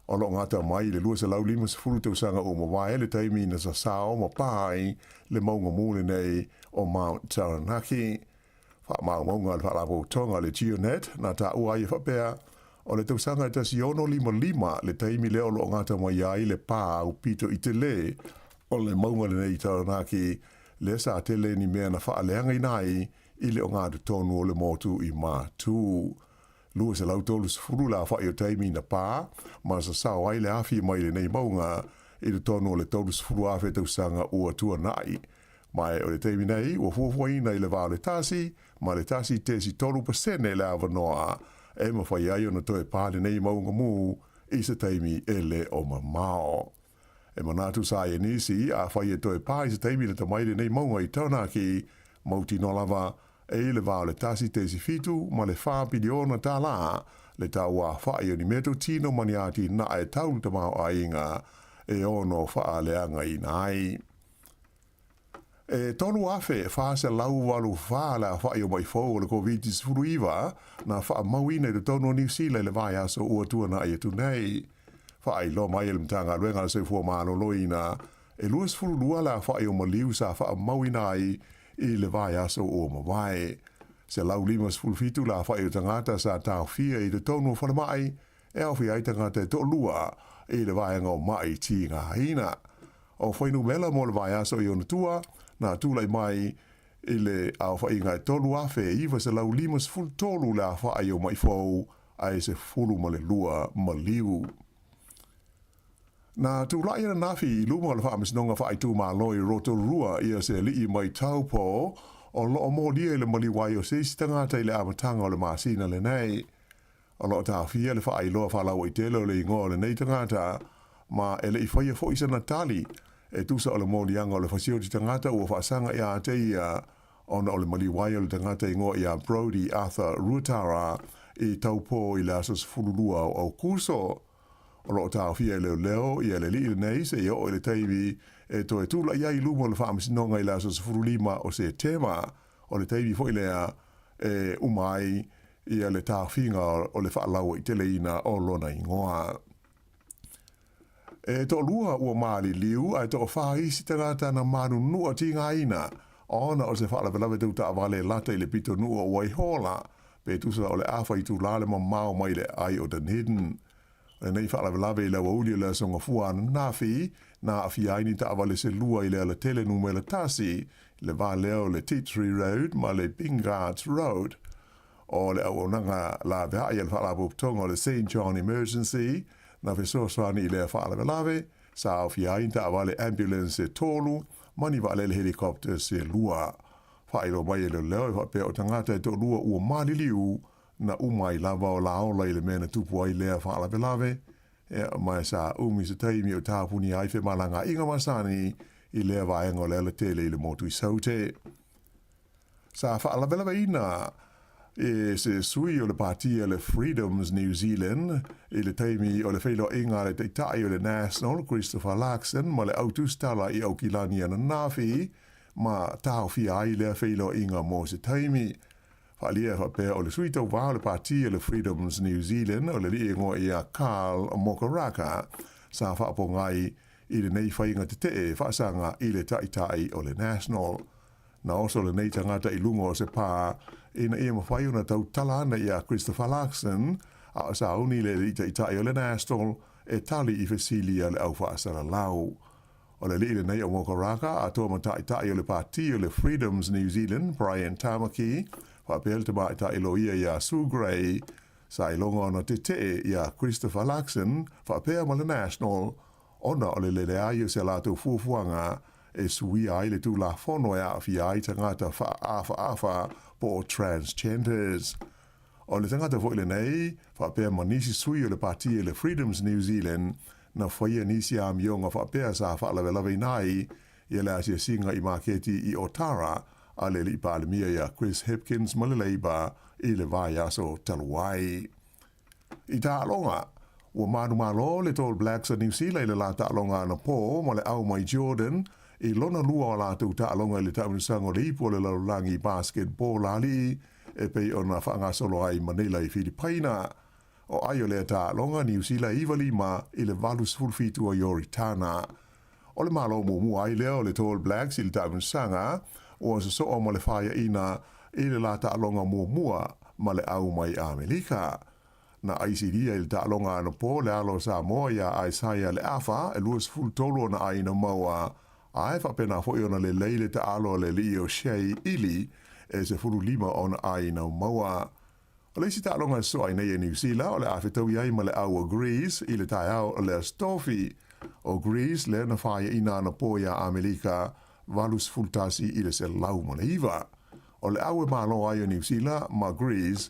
O lo o gata mai i le 250 tausaga ua mavae le taimi na sasao ma pā ai le mauga mū lenei o Mount Taranaki. Faamaumauga a le Faalapotopotoga o le GeoNet na taua ai e faapea, o le tausaga e 1655 le taimi lea o lo o gata mai ai le pā aupito i tele o le mauga lenei i Taranaki, lea sa tele ni mea na faaleagaina ai i le ogatotonu o le motu i Matū. 230 le aofai o taimi na pā ma sasao ai le afi mai lenei mauga i totonu o le 30,000 tausaga ua tuanai. Ma o le taimi nei, ua fuafuaina i le va o le 1 ma le 1.3 pasene le avanoa e mafai ai ona toe pā lenei mauga mū i se taimi e le o mamao. E manatu sa ia nisi, afai e toe pā i se taimi lata mai lenei mauga i Taranaki, mautinoa lava e i le va o le 1.7 ma le 4 piliona tālā le tau aofai o ni meatotino ma ni atinae tau le tamaoaiga e ono faaleagaina ai. E 3,484 le aofai o maʻi fou o le Koviti-19 na faamauina i totonu o Niu Sila i le vaiaso ua tuanai atu nei. Faailoa mai e le Matagaluega a le Soifua Maloloina, e 22 le aofai o maliu sa faamauina ai i le vaiaso ua mavae. 157 le aofai o tagata sa taofia i totonu o falemai e aofia ai tagata e toalua i le vaega o maʻi tigaina. O fuainumera mo le vaiaso i ona tua, na tulai mai i le aofaiga e 3,953 le aofai o maʻi fou ae 12 maliu. Na tulai ananafi i luma o le Faamasinoga Faaitumalo i Rotorua ia se alii mai Taupo o lo o molia i le maliu ai o se isi tagata i le amataga o le masina lenei. O lo o taofia le faailoa faalauaitele o le igoa o lenei tagata, ma e le i faia foi sana tali e tusa o le moliaga o le fasioti tagata ua faasaga ia te ia ona o le maliu ai o le tagata igoa ia Brodie Arthur Ruatara i Taupō i le aso 12 o Aokuso. O lo o taofia e leoleo ia le alii lenei seia oo i le taimi e toe tulai ai i luma o le faamasinoga i le aso 15 o Setema, o le taimi foi lea e uma ai ia le taofiga o le faalauaiteleina o lona igoa. E toalua ua maliliu ae toafa isi tagata na manunua tigaina ona o se faalavelave tau taavale lata i le pitonuu o Waihola, pe tusa o le afa itulā le mamao mai le aai o Dunedin. O lenei faalavelave i le aoauli o le Aso Gafua ananafi, na aafia ai ni taavale se lua i le alatele numera tasi, le va lea o le Tea Tree Road ma le Bingarts Road. O le auaunaga laveai a le Faalapotopotoga o le Saint John Emergency na fesoasoani i lea faalavelave, sa aofia ai ni taavale ambulance se tolu ma ni vaalele helicopter se lua. Faailoa mai e leoleo e faapea o tagata e toalua ua maliliu na uma ai lava o laola i le mea na tupu ai lea faalavelave, ma sa umi se taimi o tapunia ai femalagaaiga masani i lea vaega o le alatele i le motu i Saute. Sa faalavelaveina e se sui o le patia le Freedoms New Zealand i le taimi o le feiloaiga a le Taitai o le National, Christopher Luxon, ma le au tusitala i Aukilani ananafi, ma taofia ai lea feiloaiga mo se taimi. Faaalia e faapea o le sui tauvā o le patia le Freedoms New Zealand o le alii igoa ia Karl Mokaraka sa faapogai i lenei faiga tetee faasaga i le Taitai o le National. Na oso lenei tagata i luga o se pā ina ia mafai ona tautala ana iā Christopher Luxon a o sauni le alii taitai o le National e tali i fesili a le au faasalalau. O le alii lenei o Mokaraka atoa ma taitai o le Pati o le Freedoms New Zealand Brian Tamaki faapea le tamaitai loia iā Sue Gray sa iloga ona tetee iā Christopher Luxon faapea ma le National ona o le leleai o se latou fuafuaga e suia ai le Tulafono e aafia ai tagata faaafaafa po o transgenders. O le tagata foi lenei, faapea ma nisi sui o le Pati o le Freedoms New Zealand, na faia nisi amioga faapea sa faalavelaveina ai ia le asiasiga i maketi i Otara a le alii Palemia iā Chris Hipkins ma le Labour i le vaiaso talu ai. I taaloga, ua manumalo le Tall Blacks a Niu Sila i le la taaloga anapō ma le au mai Jordan i lona lua o latou taaloga i le taamilosaga o le Ipu o le Lalolagi Basketball a Alii e pei ona faagasolo ai i Manila i Filipaina. O ai o lea taaloga, Niu Sila 95 i le 87 o Ioritana. O le malo muamua ai lea o le Tall Blacks i le taamilosaga ua sosoo ma le faiaina i le la taaloga muamua ma le au mai Amerika. Na aisilia i le taaloga anapō le alo o Samoa iā Isaiah Leafa e 23 ona ʻāina maua, a e faapena foi ona lelei le taalo a le alii o Shea Ili e 15 ona ʻāina maua. O le isi taaloga e sosoo ai nei e Niu Sila o le a fetaui ai ma le au o Greece i le taeao o le Aso Tofi. O Greece lea na faiaina anapō iā Amerika 81 i le 109. O le au e malo ai o Niu Sila ma Greece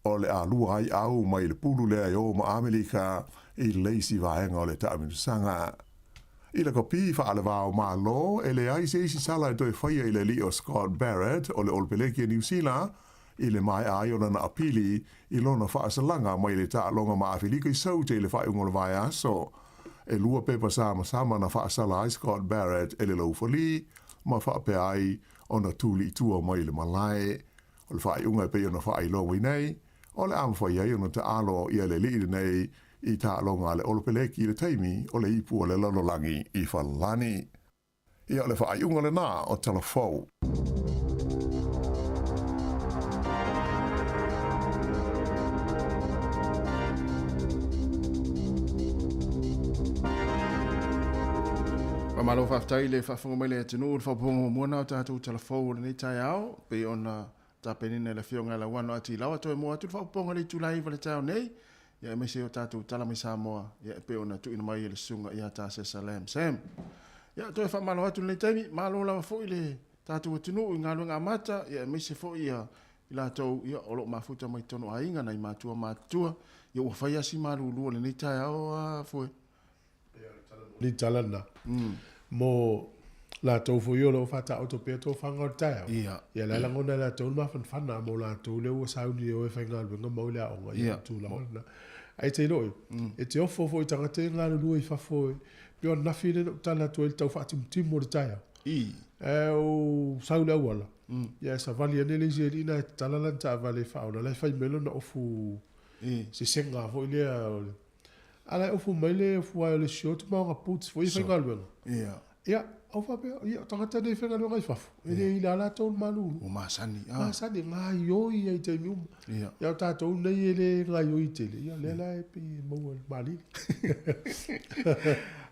o le a lua ai au mai le pulu lea e o ma Amerika i le isi vaega o le taamilosaga. I le kopi faalevao Malo, e leai se isi sala e toe faia i le alii o Scott Barrett o le Olopeleki a Niu Sila i le maea ai o lana apili i lona faasalaga mai le taaloga ma Afelika i Saute i le faaiuga o le vaiaso. E lua pepa samasama na faasala ai Scott Barrett e le laufali ma faapea ai ona tuliitua mai le malae. O le faaiuga e pei ona faailoa mai nei, o le a mafai ai ona taalo ia le alii lenei i taaloga a le Olopeleki i le taimi o le Ipu o le Lalolagi i Falelani. Ia o le faaiuga lenā o Tala Fou. Faamalo faafetai i le faafofoga mai le atunuu i le faaopoopoga muamua lena o tatou tala fou o lenei taeao pei ona tapenaina e le Afioga ia Lauano Ati Lawa. Toe mua atu le faaopoopoga i le itula 9 i le taeao nei, ia aemaise o tatou tala mai Samoa ia e pei ona tuuina mai e le Susuga ia Tasesa Lam Sam. Ia toe faamalo atu i lenei taimi, malo lava foi le tatou atunuu i galuega amata ia aemaise foi ia i latou ia o lo o mafuta mai totonu o aiga nai matua matutua ia ua fai asi malulu o lenei taeao a foe. Ni tala na. Mo latou foi o lo o faataoto pea tofaga o le taeao. Ia la e lagona e latou le mafanafana mo latou lea ua sauni e o e faigaluega ma o i le aoga, ia tulaga lena. Ae te iloa, e te ofo foi i tagata ia e galulue i fafo, pei o ananafi lea na ou tala atu ai i le tau faatimutimu o le taeao. Ae ou sau i le auala, ia e savali ane le isi alii na e tatala lana taavale e faaola, la e fai mai lona ofu sesega foi lea o le A la e ofu mai le ofu ae o le short ma ona boots foi e faigaluega. Ia. Ia, au faapea, ia, o tagata nei e faigaluega i fafo, e le i la latou le malulu. Ua masani. Ah. Masani, gaioi ai i taimi uma. Ia. Ia, o tatou nei e le gaioi tele, ia, lea la e pei e maua i le malili.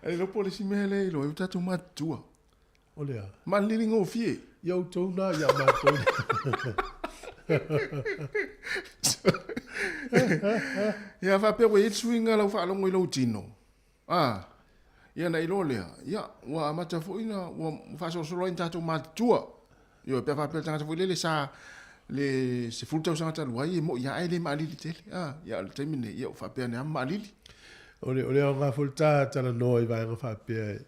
E le iloa po o le isi mea lea e iloa ai o tatou matutua. O le a? Malili gofie. Ia outou na, ia matou. Ia faapea ua i ai le suiga lau faalogo i lou tino. Ah, ia na iloa lea, ia ua amata foi na ua faasolosolo ai na tatou matutua. Ioe, pe a faapea le tagata foi lele sa le 10 tausaga talu ai e moi lava ae le maalili tele. Ah, ia o le taimi lenei, ia ua faapea ane lava maalili. O le aoga foi le ta talanoa i vaega faapea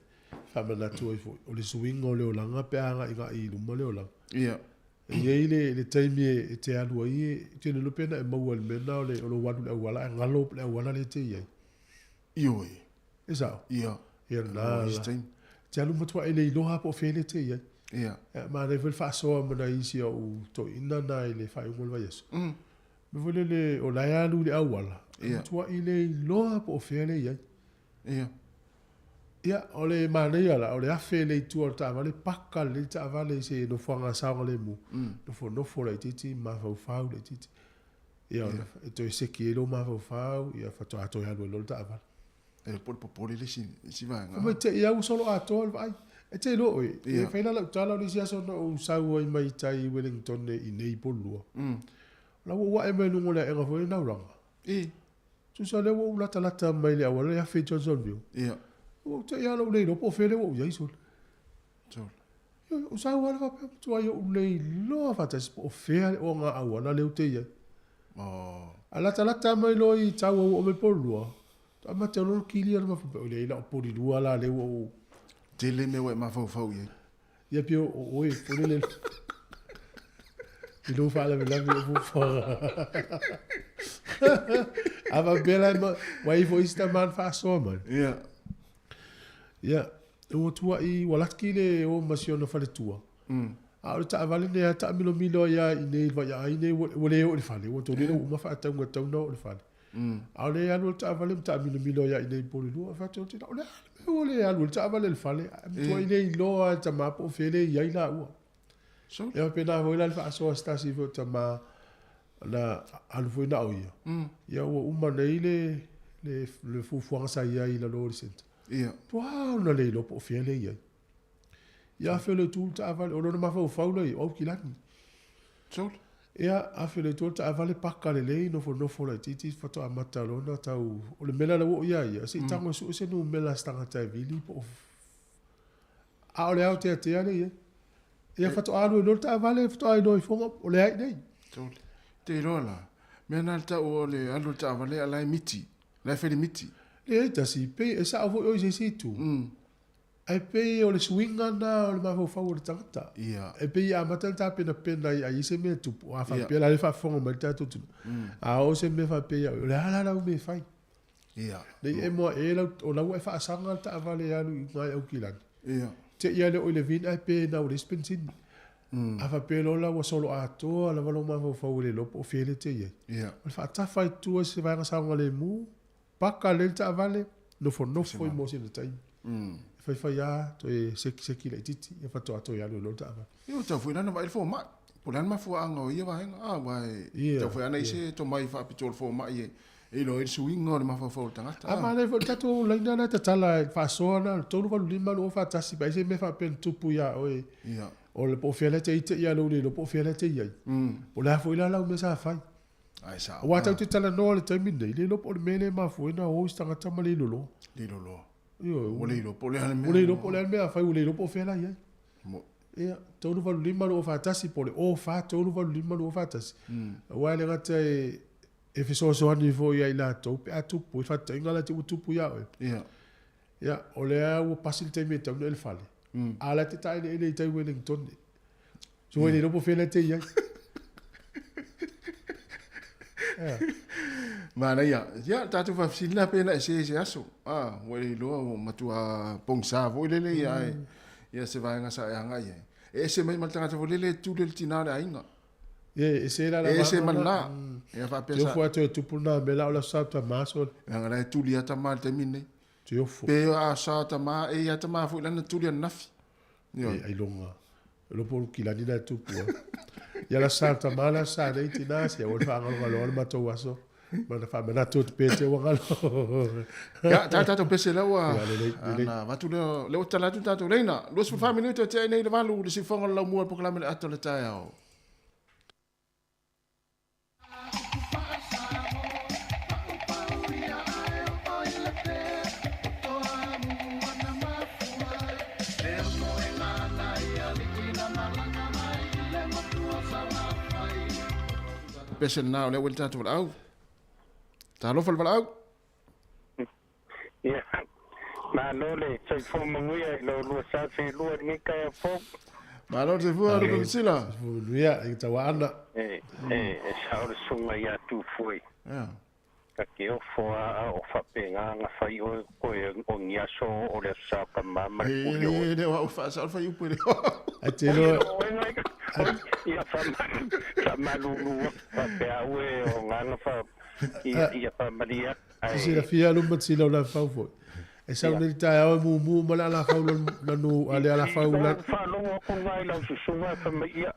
faamanatu ai foi, o le suiga o le olaga pe a agaigai i luma le olaga. Ia. E i ai le, le taimi e, e te alu ai, e te lilo pe na e maua i le mea lena o le, o lou alu i le auala, ae galo le auala lea e te i ai. Ioe. E sao? Ia. Ia lena la. Te alu matua e le iloa lava po o fea lea e te i ai. Ia. Ia, manaia foi le faasoa ma nai isi o au toeaiina na i le faaiuga o le vaiaso. Mea foi lele, o la e alu i le auala, ae matuai le iloa po o fea lea e i ai. Ia. Ia, o le manaia la, o le afe le i tua o le taavale, paka lelei le taavale i se nofoaga saogalemu, nofonofo laitiiti, mafaufau laitiiti. Ia, ona e toe seki ai lou mafaufau, ia faatoa toe alu ai loa le taavale. E po o le popole le isi, isi vaega. Fai mai te i au ua solo atoa le vaai. E te iloa oe, e fai la lau tala o le isi aso na ou sau ai mai tai i Wellington i nei i Polua. O la ua ou ae mai luga o le aega foi o Nauraga. Tusa o lea ua ou latalata mai le auala le afe i Johnsonville. Ua ou te i lava lou le iloa po o fea lea ua ou i ai sole. Ioe, ou sau lava faapea matua ai ou le iloa faatasi po o fea le oga auala lea ou te i ai. A latalata mai loa i Taua ua oo mai Polua, amata loa ona kilia le mafaufau, leai la o Polilua la lea ua ou... Tele mea ua e mafaufau i ai. Ia pei o oe foi lele i lou faalavelave o fuafuaga. A faapea la, ua i ai foi isi tama na faasoa mai. Ia. Ia, ua tuai, ua laki le o ma si ona faletua. A o le taavale nei lava e taamilomilo ai lava i inei i le vaiaai nei, ua le oo i le fale, ua tolu ua uma faatauga e tatau ona oo i le fale. A o lea e alu le taavale ma taamilomilo ai lava i inei i Polilua. Fai atu, o le a le mea ua le alu ai le taavale i le fale, ae matuai le iloa lava e le tama po o fea lea e i ai laua. Ia faapena foi la le faasoa a se tasi foi o tama na alu foi na o ia. Ia ua uma nei le fuafuaga sa i ai i lalo o le centre. Tua ona le iloa po o fea lea e i ai. Ia afe le itu le taavale, o lona mafaufau lea i o Aukilani. Ia afe le itu le taavale paka lelei, nofonofo laitiiti faatoa amata loa ona tau, o le mea la ua oo ia ia, se i tago e sue se numera a se tagata e vili po o a o le aoteatea lea e i ai. Ia faatoa alu ai loa le taavale faatoa iloa ifoga o lea i inei. Te iloa la, mea na le tau o le alu o le taavale a la e miti, la e fai le miti. Leai tasi, pei e sao foi oe i se isi itu. Ae pei o le suiga lena o le mafaufau o le tagata. E pei e amata ona tapenapena i ai se mea e tupu, a faapea la le faafofoga mai le tatou atunuu. A oo se mea faapea ia oe, o le a la lau mea e fai? Nei e moa e lau, o la ua e faasaga le taavale e alu i uga i Aukilani. Te i a le oo i le vin ae pe na ua leai se penisini. A faapea loa la ua solo atoa lava lou mafaufau e le iloa po o fea lea e te i ai. O le faatafa i tua i se vaega saogalemu, Paka lelei le taavale, nofonofo i mo sina taimi. E faifai lava, toe sekiseki laitiiti, ia faatoa toe alu ai loa le taavale. Ia ua tau foi la ona vaai le fomai. Po o le a le mafuaaga o ia vaega. A, aua e tau foi lava ona i ai se tomai faapitoa o le fomai e iloa ai le suiga o le mafaufau o le tagata. A manaia foi le tatou laina lea tatala e faasoa na o le 385 241 pe ai se mea faapea na tupu ia oe. O le po o fea la e te ite ia lou le iloa po o fea la e te i ai. Po o le a foi la lau mea sa fai. Ai sao. Aua tatou te talanoa i le taimi lenei, le iloa po o le mea lea e mafua ai ona o isi tagata ma le iloloa. Le iloloa. Ioe. Ua le iloa po o le a le mea. Ua le iloa po o le a le mea a fai, ua le iloa po o fea la e i ai. Mo. Ia, 385 241 po o le 04 385 241. Aua e le gata e e fesoasoani foi ia i latou pe a tupu, i faataitaiga la te ua tupu ia oe. Ia. Ia, o lea ua pasi le taimi e tatau ona e i le fale. A o la e te taeleele i tai Wellington. So ua le iloa po o fea la e te i ai. Manaia. Ia, tatou faafesili la pe na e se i se aso. Ah, ua le iloa ua matua pogisa foi lele ia ae ia se vaega sa e agai ai. E ese mai ma le tagata foi lele e tuli le tina o le aiga. Ia, e ese la la E ese ma lena. Ia faapea sa. Te ofo atu e tupu lena mea la o le aso Sa tama sole. Leaga la e tuli a tama i le taimi lenei. Te ofo. Pe a sa tama, e ia tama foi lana tuli ananafi. Ioe. Ailoga. Iloa po o kilani na e tupu ai. Ia la sa tama la sa nei tina se ua faagalogaloa le matou aso. Mana faamanatu atu pea te ua galo. Ia, tā tātou pese lea ua Ia, lelei, lelei. ana avatu lea, lea ua tatala atu le tatou leina. 24 minute o tea ai nei le 8, le siufofoga o le laumua o le polokalame le ato o le taeao. Pese lena o lea ua i le tatou valaau. Talofa le valaau. Ia, malo le soifua manuia i lo lua sa felua i lenei taeao fou. Malo le soifua, Luka Lusila. Soifua manuia i Tauaana. E, e, e sao le susuga ia Tufue. Ia. Ta te ofo a a o faapena ona fai oe koe o ni aso o le Aso Sa o Tama ma le pule oe. E le o au e faasao le fuaiupu e le o au. Ai te iloa. Ia faamalulu atu faapea au e o gana fa ia faamalie atu. Ae. Silafia luma tila o la fau foi. E sau nei taeao e mumu ma le alafau lanu a le alafau la. Faalogo atu ngā i lau susuga e fai mai ia,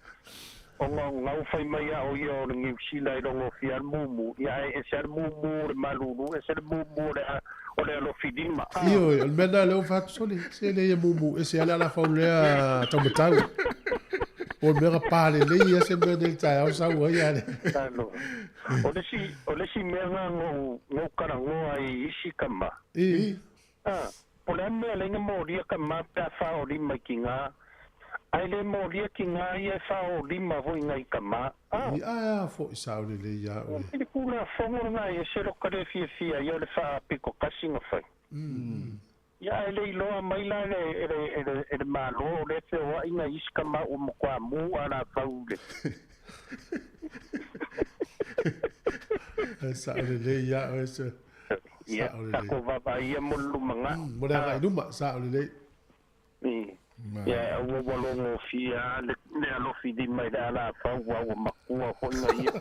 o ngau ngau fai mai ia o ia o le Niu Sila i logo fia le mumu, ia e ese a le mumu o le malulu, ese le mumu o le alofilima. Io, o le mea lena lea ua fai atu sole, se le ia mumu, ese a le alafau lea taumatau. O le mea ka pa lelei ia se mea nei le taeao sau ai a le. Talo. O le isi, o le isi mea nga ngou, ngou kalagoa i isi kama. I. A, po le a mea le inga molia kama pe a whaolima i ki ngā. Ai le molia ki ngā ia e whaolima hoi ngai kama. A. I a a fo i sao le le ia oe. I le kula fongo nga e se lo kare fia fia ia o le wha piko kasi nga whai. Ia e le iloa mai la le le le le malo o le fe oa inga isi kama o mo kwa mu a la faule. E sao le le ia oe se. Ia, Sao le ta le. ko vava ia mo le lumanga. Mo le agai luma, sao le le. Ia, ua ua logo fia le le alofi di mai le ala fau ua ua makua hoi nga ia.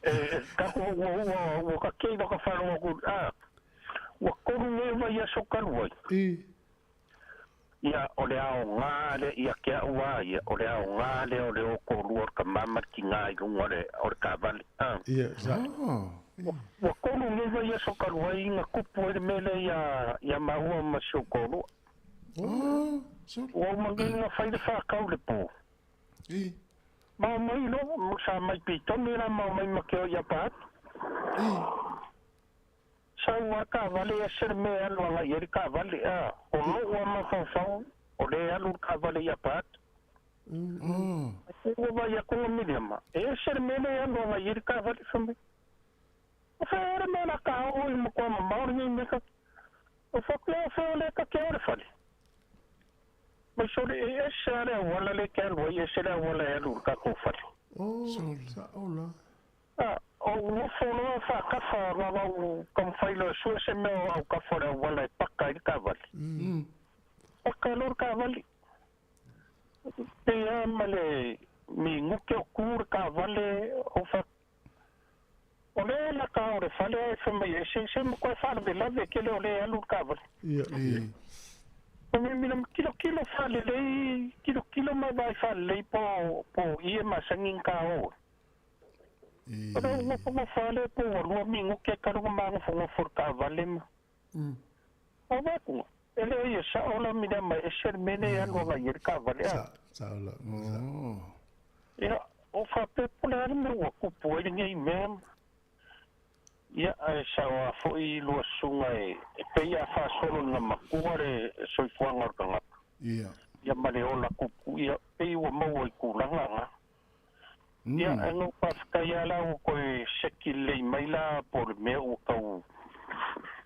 E, ka ko ua ua ua ka kei waka wharo aku, a, ua koru nge wa ia so kaluai. I. Ia, o le ao ngā le, ia ke au a ia, o le ao ngā le, o le o ko lua ka mama ki ngā i lunga le, o le kavale. A. Ia, sa. Ua kolu nge wa ia so kaluai nga kupu e le mele ia, ia mahua ma si o kolua. Ua umangi nga whai le whakau le pō. I. Mau mai lo, sa mai pitone la mau mai ma ke o ia paat. I. Sa ua ka vale e se me alu anga i ka vale a. O lo ua mafaufau, o le alu ka vale ia paat. Ua vai a konga miliama. E se me le alu anga i ka vale fame. O fe ore me la ka o i mo kwa maori ni me ka. O fa kle o fe o le ka ke ore fale. Mai sole e se ale wala le ke alu e se le wala e alu ka ko fale. Oh, sa ola. A, o ua foloa wha kafa rawa u kamwhailo sua se mea au kafa rau wala e paka i ka vale. Paka lor ka vale. Te a male mi nguke o kura ka vale o wha. O le la ka o le fale e wha mai e se se mo koe whare ve lave ke le o le alu ka vale. Ia. O me mina kilo kilo whale lei, kilo kilo mai vai whale lei po, po ie masangin ka o. O le ua fongo whale po ua lua mingu ke karunga mangu fongo for ka vale ma. O wakunga. E le ia sa ola mina mai e ser mene alu anga i ka vale a. Sa ola. Ia, o whape pole ari me ua kupu e ngei mea. Ia, e sa oa foi lua sunga e pei a whasolo nga makua le soifuanga o tangata. Ia. Ia male ola kupu, ia pei ua maua i kūlanga nga. Ia, e ngau pawhikai ala o koe seki lei mai la po le mea ua kau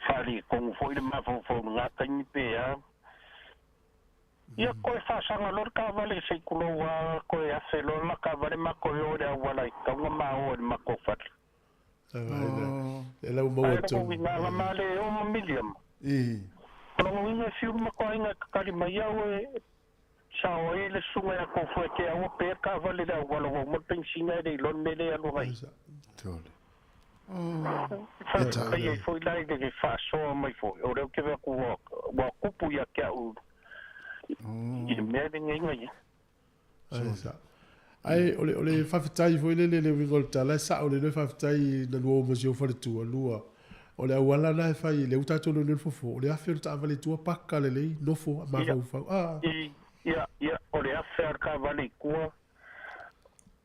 whare kongu foi le mafaufau ngā taimi pea. Ia koe whasanga lor ka vale sei kuloua, koe awhe lor la ka vale ma koe ore au wala i kaunga mā o le mako whare. E lau maua Ai tonu. rongo inga la male o ma miliama. I. Rongo inga fiuru ma koe inga kakari mai au e sa o e le sunga ya kofo e te aua pe ka vale la wala wa mo pensina e le lon mele alu ngai. Tole. Wha e foi lai le whasoa mai foi. O reo ke wea ku wa kupu ia kia u. I le mea le ngai ngai. Ai sa. Ai o le o le whawhitai foi le le le wingo le tala sa o le le whawhitai na lua o masio whare tua lua. O le awala na e whai le utato le le fofo. O le awhi o le taavale tua paka le lei nofo a mafaufau. Ah. Ia, ia, o le awhi ar ka vale i kua.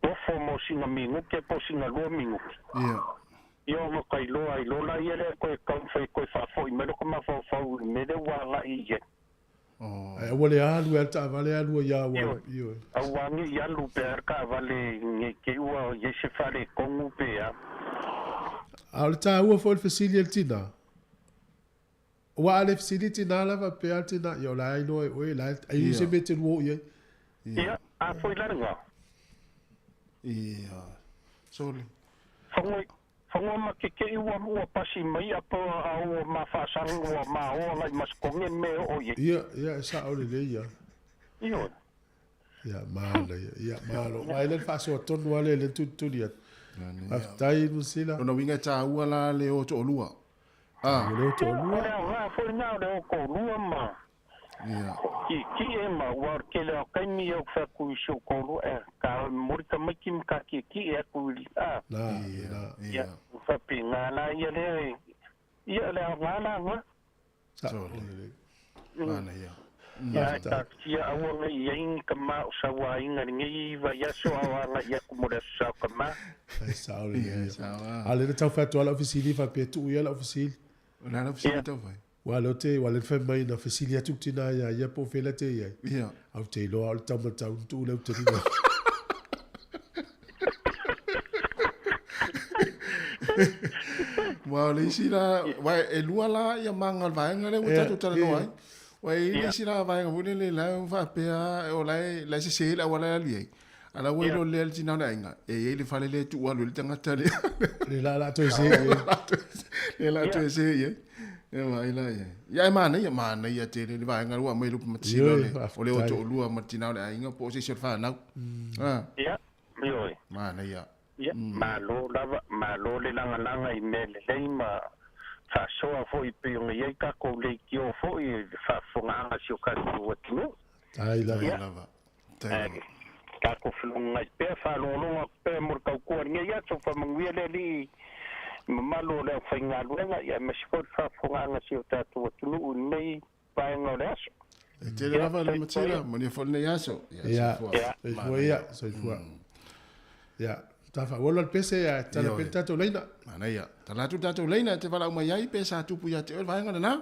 Nofo mo singa minguke po singa lua minguke. Ia. Ia o kai loa i lola ia le koe kaunwhai koe whafo i mero ka mafaufau i mere wā ngai ia. Ai aua le alu e al taavale alu ia ua. Io. Au wangi i alu pe ar ka vale nge ke ua i se whare kongu pe a. A o le tāua foi le fesili e le tina. Ua ale fesili tina lava pe al tina. Ia o la ai loa e oe la ai se me te luo i ai. Ia, a foi laringa. Ia. Sole. Whangoi, whangoi ma ke ke ua ua pasi mai a pa a ua ma whasang ua ma oa ngai maskonge me o ie. Ia, ia, e sa o le le ia. Ia. Ia, maala ia, ia, maalo. Mai le whasoa tonu ale le tutuli atu. Faafetai Musila. Lona uiga e taua la le o to'olua. Ah. Le o to'olua. O le aoga foi lena o le o to'olua ma tietie ma ua o le tele o taimi au fai atu i si ou to'olua e ka momoli tamaiti ma ka tietie atu i a. Na, na. Ia, faapena la ia lea e ia le aoga la na. Manaia. Ia, e taatia aua nei i ai ni tama o sauaina i lenei vaiaso a o agai atu mo le aso Sa o tama. Ai sao le ia. A le na tau fai atu lava lau fesili faapea tuu ia lau fesili. O le a lau fesili tau fai? Ua lea te ua lea na fai mai na fesili atu le tina ia ia po o fea la te i ai. Ia. Au te iloa o le taumatau na tuu lea te lima. Ua o le isi la, ua e lua la ia maga o le vaega lea ua tatou talanoa ai. Ua e i ai le isi la vaega foi lele la e faapea o la e la e sese le auala e alu i ai. A la ua iloa lelei e le tina o le aiga, e i ai le fale lea e tuu alu ai le tagata lea. Le la la toe se i ai. Le la toe se i ai. E vaai la i ai. Ia e manaia, manaia tele le vaega ua aumai lupe matasila o le, o le o to'olua ma le tina o le aiga po o se isi o le fanau. Ah. Ia, ioe. Manaia. Ia, malo lava, malo le lagalaga i mea lelei ma faasoa foi pei ona i ai tatou leitio foi i le faafofogaaga a si o tatou atunuu. Tai lava. Ia, ae tatou felogonai pea, faalogologo atu pea mo le tautua i lenei aso, faamanuia le Alii i mamalu o le aufaigaluega, ia aemaise foi le faafofogaaga a si o tatou atunuu i lenei vaega o le aso. E tele lava le matila, manuia foi lenei aso. Ia, soifua ia, soifua. Ia, ta faaauau le pese ae tatala pea le tatou laina. Manaia. Tala atu le tatou laina e te valaau mai ai pe sa tupu ia te oe le vaega lena.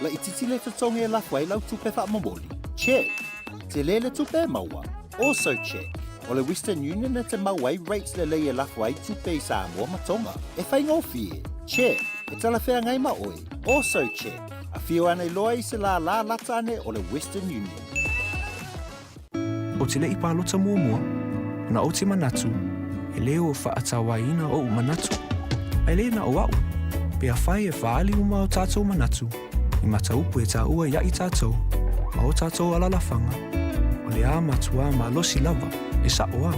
Laitiiti le totogi e lafo ai lau tupe faamomoli? Check. Tele le tupe e maua? Also check. O le Western Union e te maua ai rates lelei e lafo ai tupe i Samoa ma Tonga. E faigofie? Check. E talafeagai ma oe? Also check. Afio ane loa i se lālā lata ane o le Western Union. Ou te le i palota muamua, ona ou te manatu, e le o faatauaina ou manatu, ae le na o a'u. Pe afai e faaali uma o tātou manatu, i mataupu e tāua ia i tātou, ma o tātou alalafaga, o le a matuā malosi lava, e saʻo a.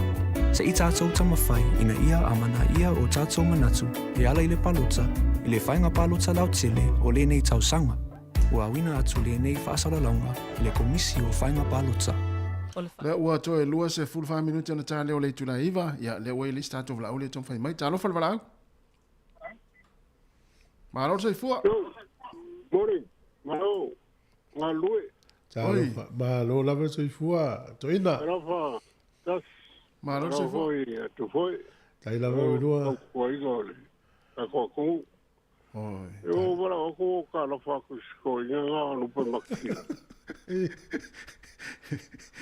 Se i tātou tamawhai ina ia a mana ia o tātou manatu e ala i le palota, i le whainga palota lautele o lenei tausaga. Ua auina atu lenei faasalalauga i le Komisi o Faiga Palota. Lea ua toe 24 minute ona ta lea o le itula e 9, ia lea ua i le isi tatou valaau lea e taumafai mai. Talofa le valaau. Malo le soifua. Morning. Malo. Galue. Talofa. Malo lava le soifua. Toina. Talofa. Tas. Malo le soifua. Foi atu foi. Tai lava o lua. Ko iga o le. Ka ko. Oi. Eu wala o ko ka la fa ku sko inga nga no pe makina.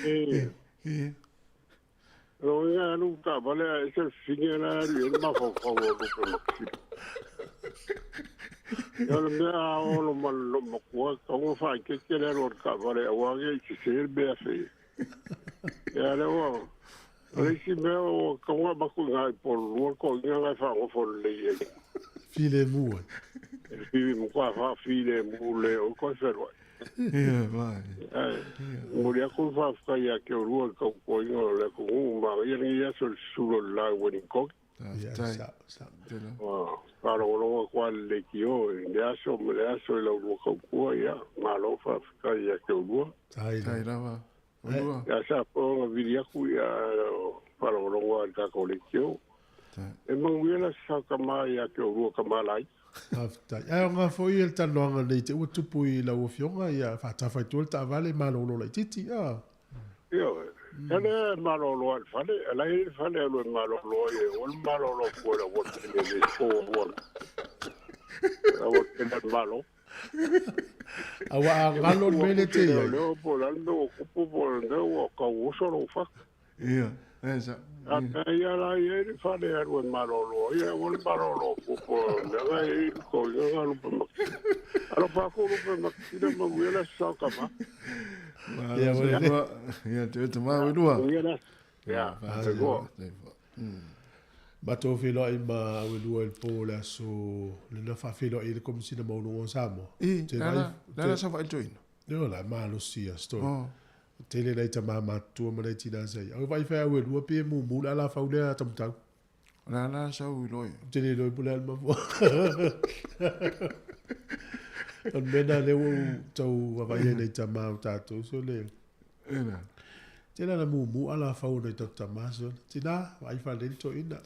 E. E. Ro inga nu ka bale e se finge la ri e ma fa fa o no pe makina. Yo le mea o lo mal lo makua ka o fa ke ke le ro ka bale o age ki se be fe. Ya le o. Le si me o ka o ba ku ngai por lo ko inga ngai fa o fo le ye. File mu. File mu kwa fa file mu le o ko se ro. Ia vai. Mo le ko fa fa ya ke o ro ka ko inga le ko ma ia ni ya so su lo la wen ko. Sa sa. Ah, ro ro kwa le ki o le aso mo le aso le ro ko ko ya ma lo fa fa ya ke o ro. Tai Tai lava. Ya sa po viria ku ya pa ro ro ka ko le ki o. E manguela sa ka mai a ke o rua ka malai. Afta. Ai o ngā foi el tanoanga nei te ua tupu i lau afioga ia whātawhai tua le taavale malolo lai titi. Ah. Io, ene malolo al fale, ala i fale alu e malolo e o le malolo kua la wak tene le ko wak. La wak tene malo. Awa a ngalo mele te ia. Leo po la leo kupu po leo ka uso lo fa. Ia. Esa. A ia la ia i fale alu e malolo, ia o le malolo po le i ko ia lu pe makina. Alo pa ko lu pe makina ma wela sa ka ma. Ia ia te te ma welua. Ia. Ia. Matou feloai ma welua i le po le aso le na faafeloai i le Komisina Maualuga o Samoa. I, la la sa faatoina. Io la malosi a story. Tele nei ta mama tua ma nei tina sai. Au vai fa welua pe mu mu la la faulea tamtau. La la sa u loi. Tele loi pula ma fo. On mena le u tau vai nei ta ma tatou so le. Ena. Tele la mu mu ala fau nei ta tama so. Tina vai fa le to ina.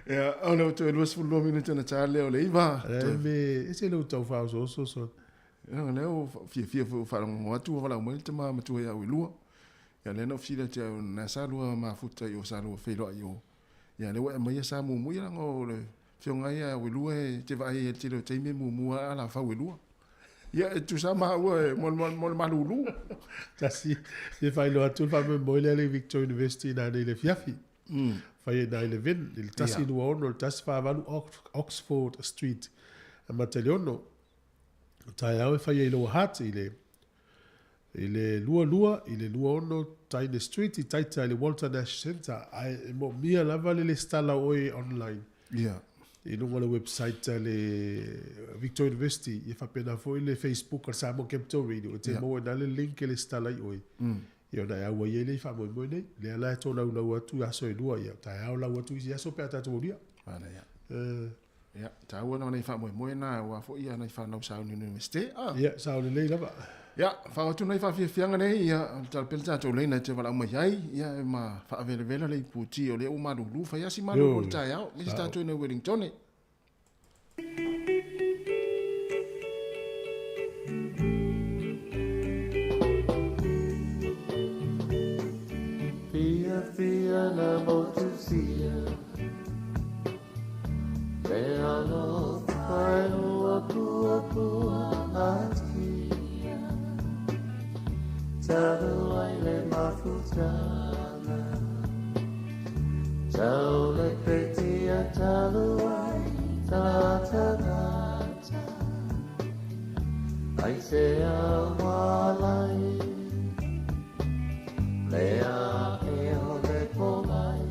Ia, o le toe 22 minute na tale o le iva. Me ese le tau fa so so so. Ia, le o fia fia fa longo atu fa la mo te ma matua ia ulua. Ia le no fila te na salua ma futa i o salua felo ai o. Ia le wa mai sa mu mu ia ngo le fionga ia ulua e te vai e te le te me mu mu ala fa ulua. Ia e tu sa ma ua mo mo malulu. Tasi se fa lo atu fa me mo le Victoria University na le fiafi. Fai na le vin il tasi no ono il tasi fa valu Oxford Street a Mataliono. Tai au fai i lo hat i le lua lua i le lua ono Taine Street i taita i le Walter Nash Center ai mo mia lava le stala oi online. Yeah. I lunga le website le Victoria University i fa pena foi le Facebook al Samoa Capital Radio te mo na le link le stala i oi. Ia na au ia le fa mo mo nei le ala to lau lau atu aso i lua ia tai au lau atu i aso pe ata to lia. Ala ia. Ia ta ua na nei fa mo mo na ua fo ia nei fa nau sa university. Ah. Ia sa le lei lava. Ia fa atu nei fa fia fianga nei ia tal pel ta to le na te wala mai ai ia ma fa vele vele le puti o le o malulu fa ia si malulu ta ia mi sta to no Wellington. Fia fia na motusia Le alo fai ua pua pua atia Talu ai le mafutana Tau le petia talu ai ta ta ta Ai se a walai Le a e o le polai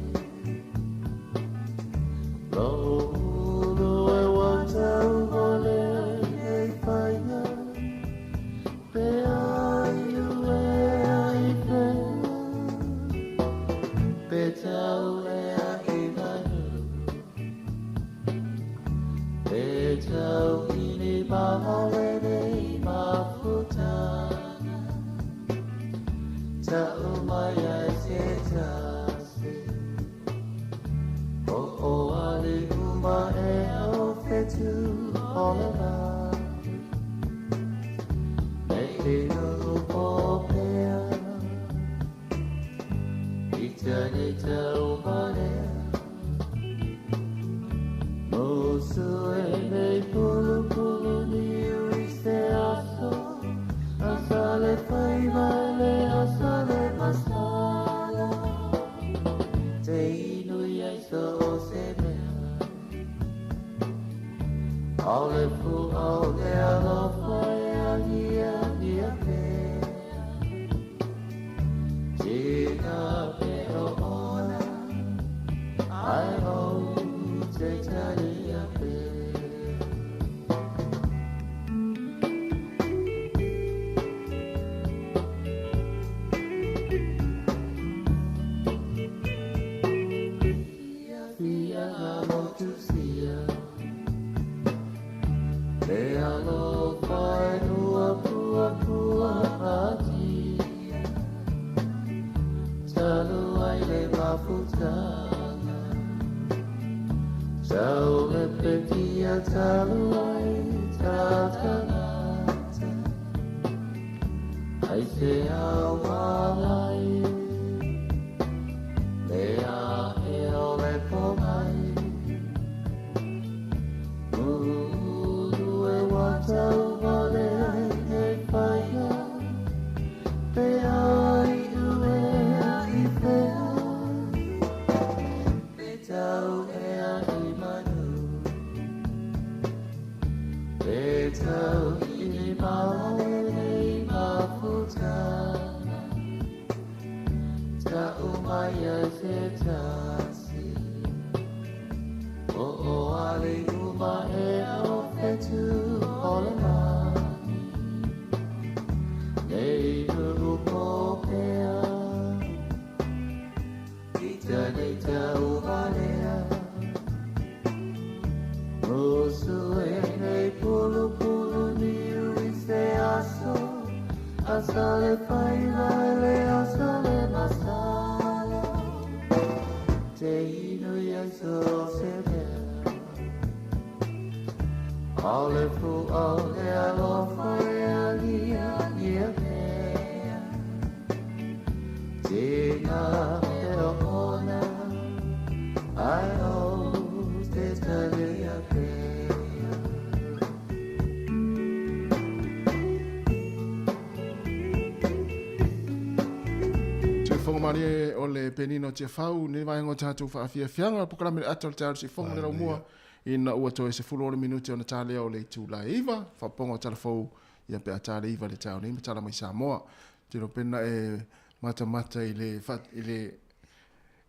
Marie o le penino te fau ne vaenga o tatou faafiafiaga pokalame le ata o le taeao sifoga le laumua ina ua toe 10 minute ona talea o le itula e 9 faapopoga o talafou ia pe a tale 9 le taeao nei ma tala mai Samoa. Te lo pena e matamata i le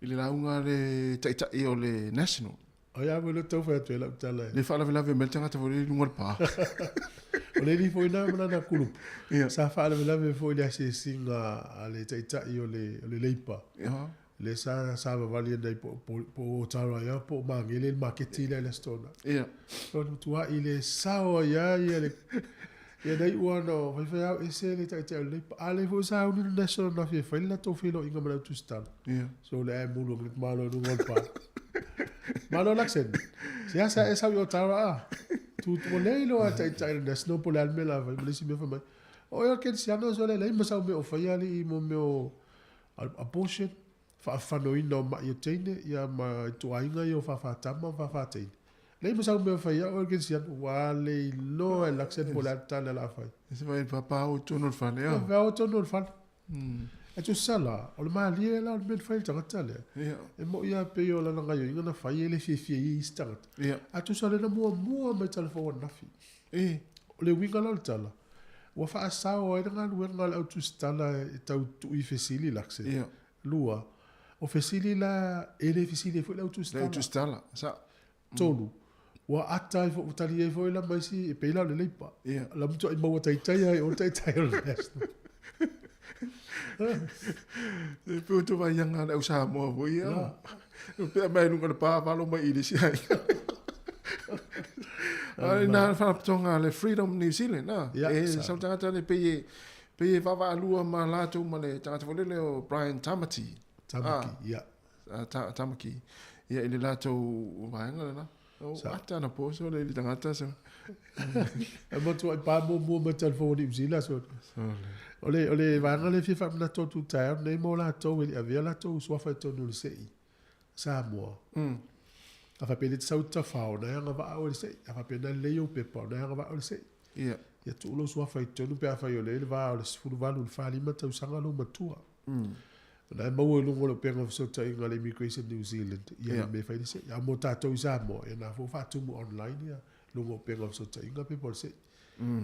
i le lauga le taitai o le National. Ai a le tau fai atu e lau tala. Le faalavelave mai le tagata foi le luga o le pā. O le li foi nā mana kulupu. Sa faalavelave foi le asiasiga a le taitai o le leipa. Le sa sa vavali nei po o tara ia po mangele le maketi le stona. O tua i le sao ia ia le ia nei ua no fai fai au ese le taitai o le leipa. A le foi sa uni le national na fia fai la tau filo inga mana tustala. So le ai mulu le malo no ngol pa. Malo laksen. Se asa esa yo tara a. Tu tu le lo a taitai le national po le almela fai le si me fai mai. O ia ken siano so le le ma sa me o fai ali i mo me o abortion faafanoina o mai o teine ia ma tuaiga ia o faafaatama ma faafaateine. Le ma sau mea faia o ke sian wa le lo e laksen po le tala la fai. Se vai papa o tono le fale. Va o tono le fale. E tu sala o le malie la o le mea fai le tagata lea. E mo ia pe o lana gaioiga na fai e le fiafia i isi tagata. A tu sala na muamua mai talafou anafi. O le uiga la o le tala. Ua faasao ai le galuega le autusitala e tau tu'i fesili lakse. Lua, o fesili la, e le fesili foi le autusitala. Le autusitala, sa. Tolu, ua ata ai foi, ua tali ai foi la ma isi e pei la o le Labour. Ia. La matuai maua taitai ai o le taitai o le National. E pe o te vaianga le au Samoa foi ia. O pea mai lunga le pā valo mai i le si ai. Ai nā whanapatonga le Freedom New Zealand, na. Ia, E sa. sau tangata le pei e pei e vaavaalua ma latou ma le tagata foi lele o Brian Tamati. Tamaki, ia. Tamaki. Ia i le latou vaega lena. O Sa. ata na poso le i le tagata so. E matuai pā muamua mai talafou o Niu Sila so. O le o le vaega lea e fia faamanatu atu i le taeao lenei mo latou e le i avea latou suafa i totonu o le se'i Samoa. A faapea e le te sau i tafao, na e agavaa oe i le se'i. A faapea na lelei ou pepa, na e agavaa oe i le se'i. Ia. Ia tuu lou suafa i totonu pe afai o lea e i le va o le 18 i le 45 tausaga lou matua. Na e maua i luga o le upega o fesootaiga a le Immigration New Zealand ia Ia. le mea e fai le se'i. A mo tatou i Samoa, ia na foi ua faatumu online ia luga o upega o fesootaiga pe po o le se'i.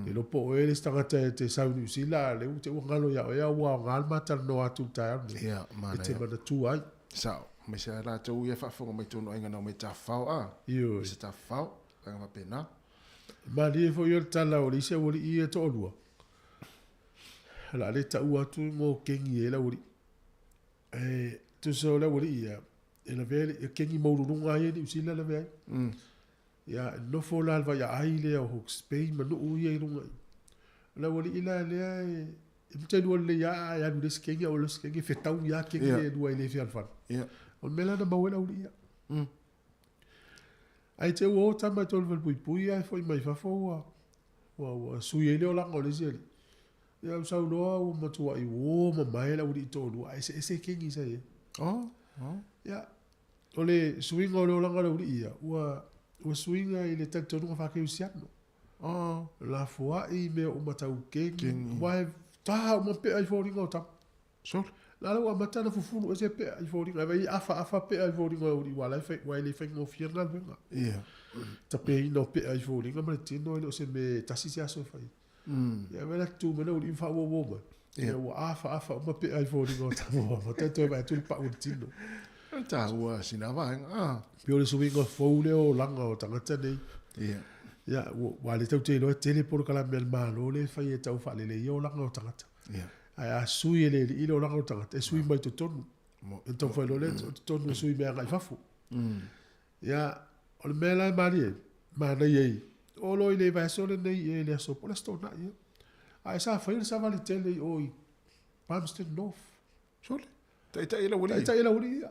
E iloa po o oe le isi tagata e te sau i Niu Sila a o lea ua te ua galo ia oe a ua aoga le ma talanoa atu i le taeao lenei. Ia, E te manaia. manatua ai. Sao, aemaise lava latou ia e faafofoga mai totonu o aiga na omai tafafao a. Ioe. I se tafafao, vaega faapena. Malie foi o le tala o le isi aualii ia e toalua. O le a le taua atu mo kengi e le aualii. E tusa o le aualii ia, e lavea i le kengi maualuluga ia i Niu Sila e lavea ai. Ia, e nofo la i le vaiaai lea o Hawke's Bay ma nuu ia i luga i. O le aualii la lea e e matailua lelei lava a e alu i le isi kengi a ua le isi kengi, e fetaui lava kengi Ia. ia e lua e le fealofani. Ia. O le mea la na maua ai le aualii ia. Ae te i ua o tama i totonu o le falepuipui ae foi mai fafo ua ua ua sui ai le olaga o le isi alii. Ia ua sau loa ua matuai uo mamae le aualii toalua ae eseese kengi sa i ai. Oh, oh. Ia, o le suiga o le olaga o le aualii ia, ua ua suiga i le talitonuga faakerisiano. Oh. Lafoai mea uma tau kengi, aua e ta uma pea i foliga o tama. Sole. La la ua amata ona fufulu ese pea i foliga. E vai afaafa pea i foliga o le aualii, aua la e fai, aua e le faigofie le galuega. Ia. Tapeina o pea i foliga ma le tino e le o se mea e tasi se aso e fai. Ia vai la tu mai le aualii ma faauauau mai. Ia. Ia ua afaafa uma pea i foliga o tama ua amata toe vaai atu le pau i le tino. E taua sina vaega. Ah. Pei o le suiga fou lea o olaga o tagata nei. Ia. Ia, ua ua le tatou te iloa e tele polokalame a le Malo lea e fai e tau faaleleia olaga o tagata. Ia. Ae a sui e le alii le olaga o tagata, e sui mai totonu. E taumafai loa lea o totonu e sui mai agai i fafo. Ia, o le mea la e malie ai, manaia ai, o lo i le vaiaso lenei ea i le aso po o le Aso Toonai ea. Ae sa fai le savali tele i o i Palmerston North. Sole. Taitai le aualii. Taitai le aualii ia.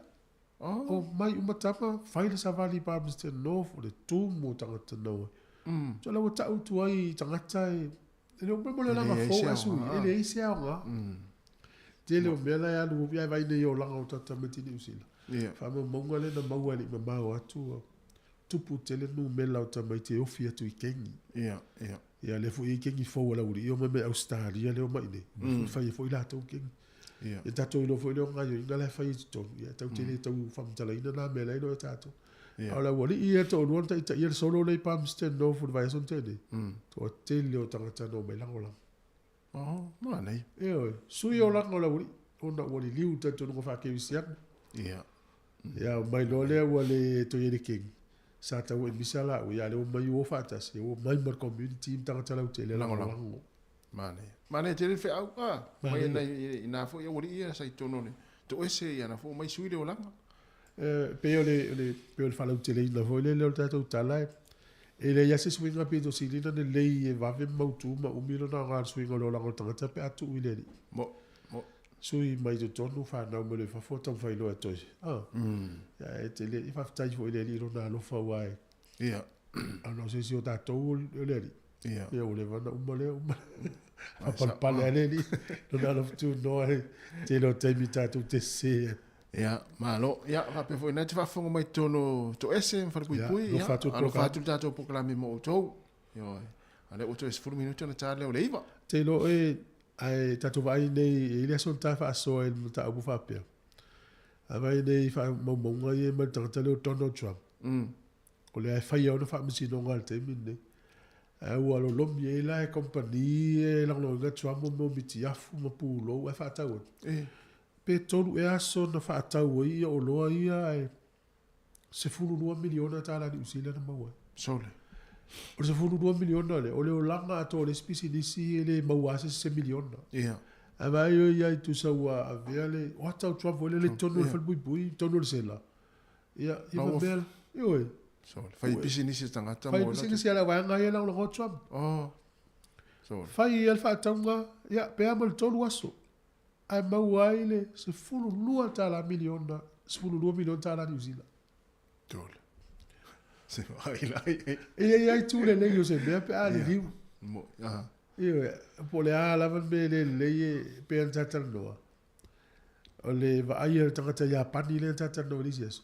Oh. O mai uma tama, fai le savali i Palmerston North, o le tumu o tagata nau ai. So la ua ta'u atu ai i tagata e e le o mea mo le E olaga leai fou se ae sui, aoga. e leai se aoga. Tele o mea la e alu ai vai nei olaga o tagata tamaiti i Niu Sila. Ia. Faamaumauga lea na maua e le i mamao atu ua tupu tele numera o tamaiti e ofi atu i kengi. Ia, ia. Ia lea foi e i ai kengi fou a le aualii o mai mai Australia lea o mai nei. Fai ai foi latou kengi. Ia. E tatou iloa foi lea o gaoioiga la e fai i totonu. Ia tatou te le tau faamatalaina na mea la e iloa e tatou. Ia. A o le aualii ia e toalua na taitaia le solo lea i Palmerston North i le vaiaso na tea nei. Toatele o tagata na omai lagolago. Oh, manaia. Ioe, sui olaga o le aualii ona ua liliu le talitonuga faakerisiano. Ia. Ia, omai loa lea ua le toe i ai le kengi. Sa tau e misa laua, ia lea ua omai ua o faatasi, ua omai ma le community ma tagata lautele lagolago. Manaia. Manaia tele le feau. Ah, mai Manaia. nai i nā foi aualii ia sa i totonu o le toese ia na foi omai sui le olaga. E pei o le o le pei o le faalauteleina foi lele o le tatou tala e e leai lava se suiga pito silina lelei e vave ma mautū ma umi lona aoga i le suiga o le olaga o le tagata pe a tuu i le alii. Mo, mo. Sui mai totonu fanau mai le fafo taumafai loa e toe. Ah. Ia e tele e faafetai foi i le alii i lona alofa aua e Ia. ana o se isi o tatou o le alii. Ia. Ia ua leva ona uma lea uma. Faapalepale lava le alii lona alofa tunoa e tele o taimi tatou te sese ai. Ia, malo. Ia, faapea foi na te faafofoga mai totonu o toese ma falepuipui. Ia, alofa atu le alofa polokalame. atu le tatou polokalame mo outou. Ioe. A lea ua toe 10 minute ona ta lea o le 9. Te iloa e ae tatou vaai nei e i ai le aso na ta faasoa i le mataupu faapea. A vaai nei i faamaumauga ia mai le tagata lea o Donald Trump. O lea e faia ona faamasinoga i le taimi lenei. Ae ua lolomi ai la e kompani e lagolagoina Trump mo mea o mitiafu ma pulou ae faatau atu. E. Pe tolu ea aso na faatau ai ia oloa ia ae 12 miliona tālā Niu Sila na maua ai. Sole. O le 12 miliona lea, o le olaga atoa o le isi pisinisi e le maua lava se isi se miliona. Ia. Ae vaai oe i ai tusa ua avea le, o ata o Trump foi lele i totonu o le falepuipui, i totonu o le sela. Ia, ia faapea la, ioe. Sole. Fai pisinisi a tagata mo. Fai pisinisi a le vaega ia e lagolago a Trump. Oh. Sole. Fai ai le faatauga, ia, pe a mo le 3 aso. Ae maua ai le 12 tālā miliona, 12 miliona tālā Niu Sila. Tole. Se vaai la i. E i ai itu lelei o se mea pe a liliu. Mo, aha. Ioe, po o le a lava le mea e le lelei e pei ona talatalanoa, o le vaai a le tagata Iapani lea na talatalanoa i le isi aso.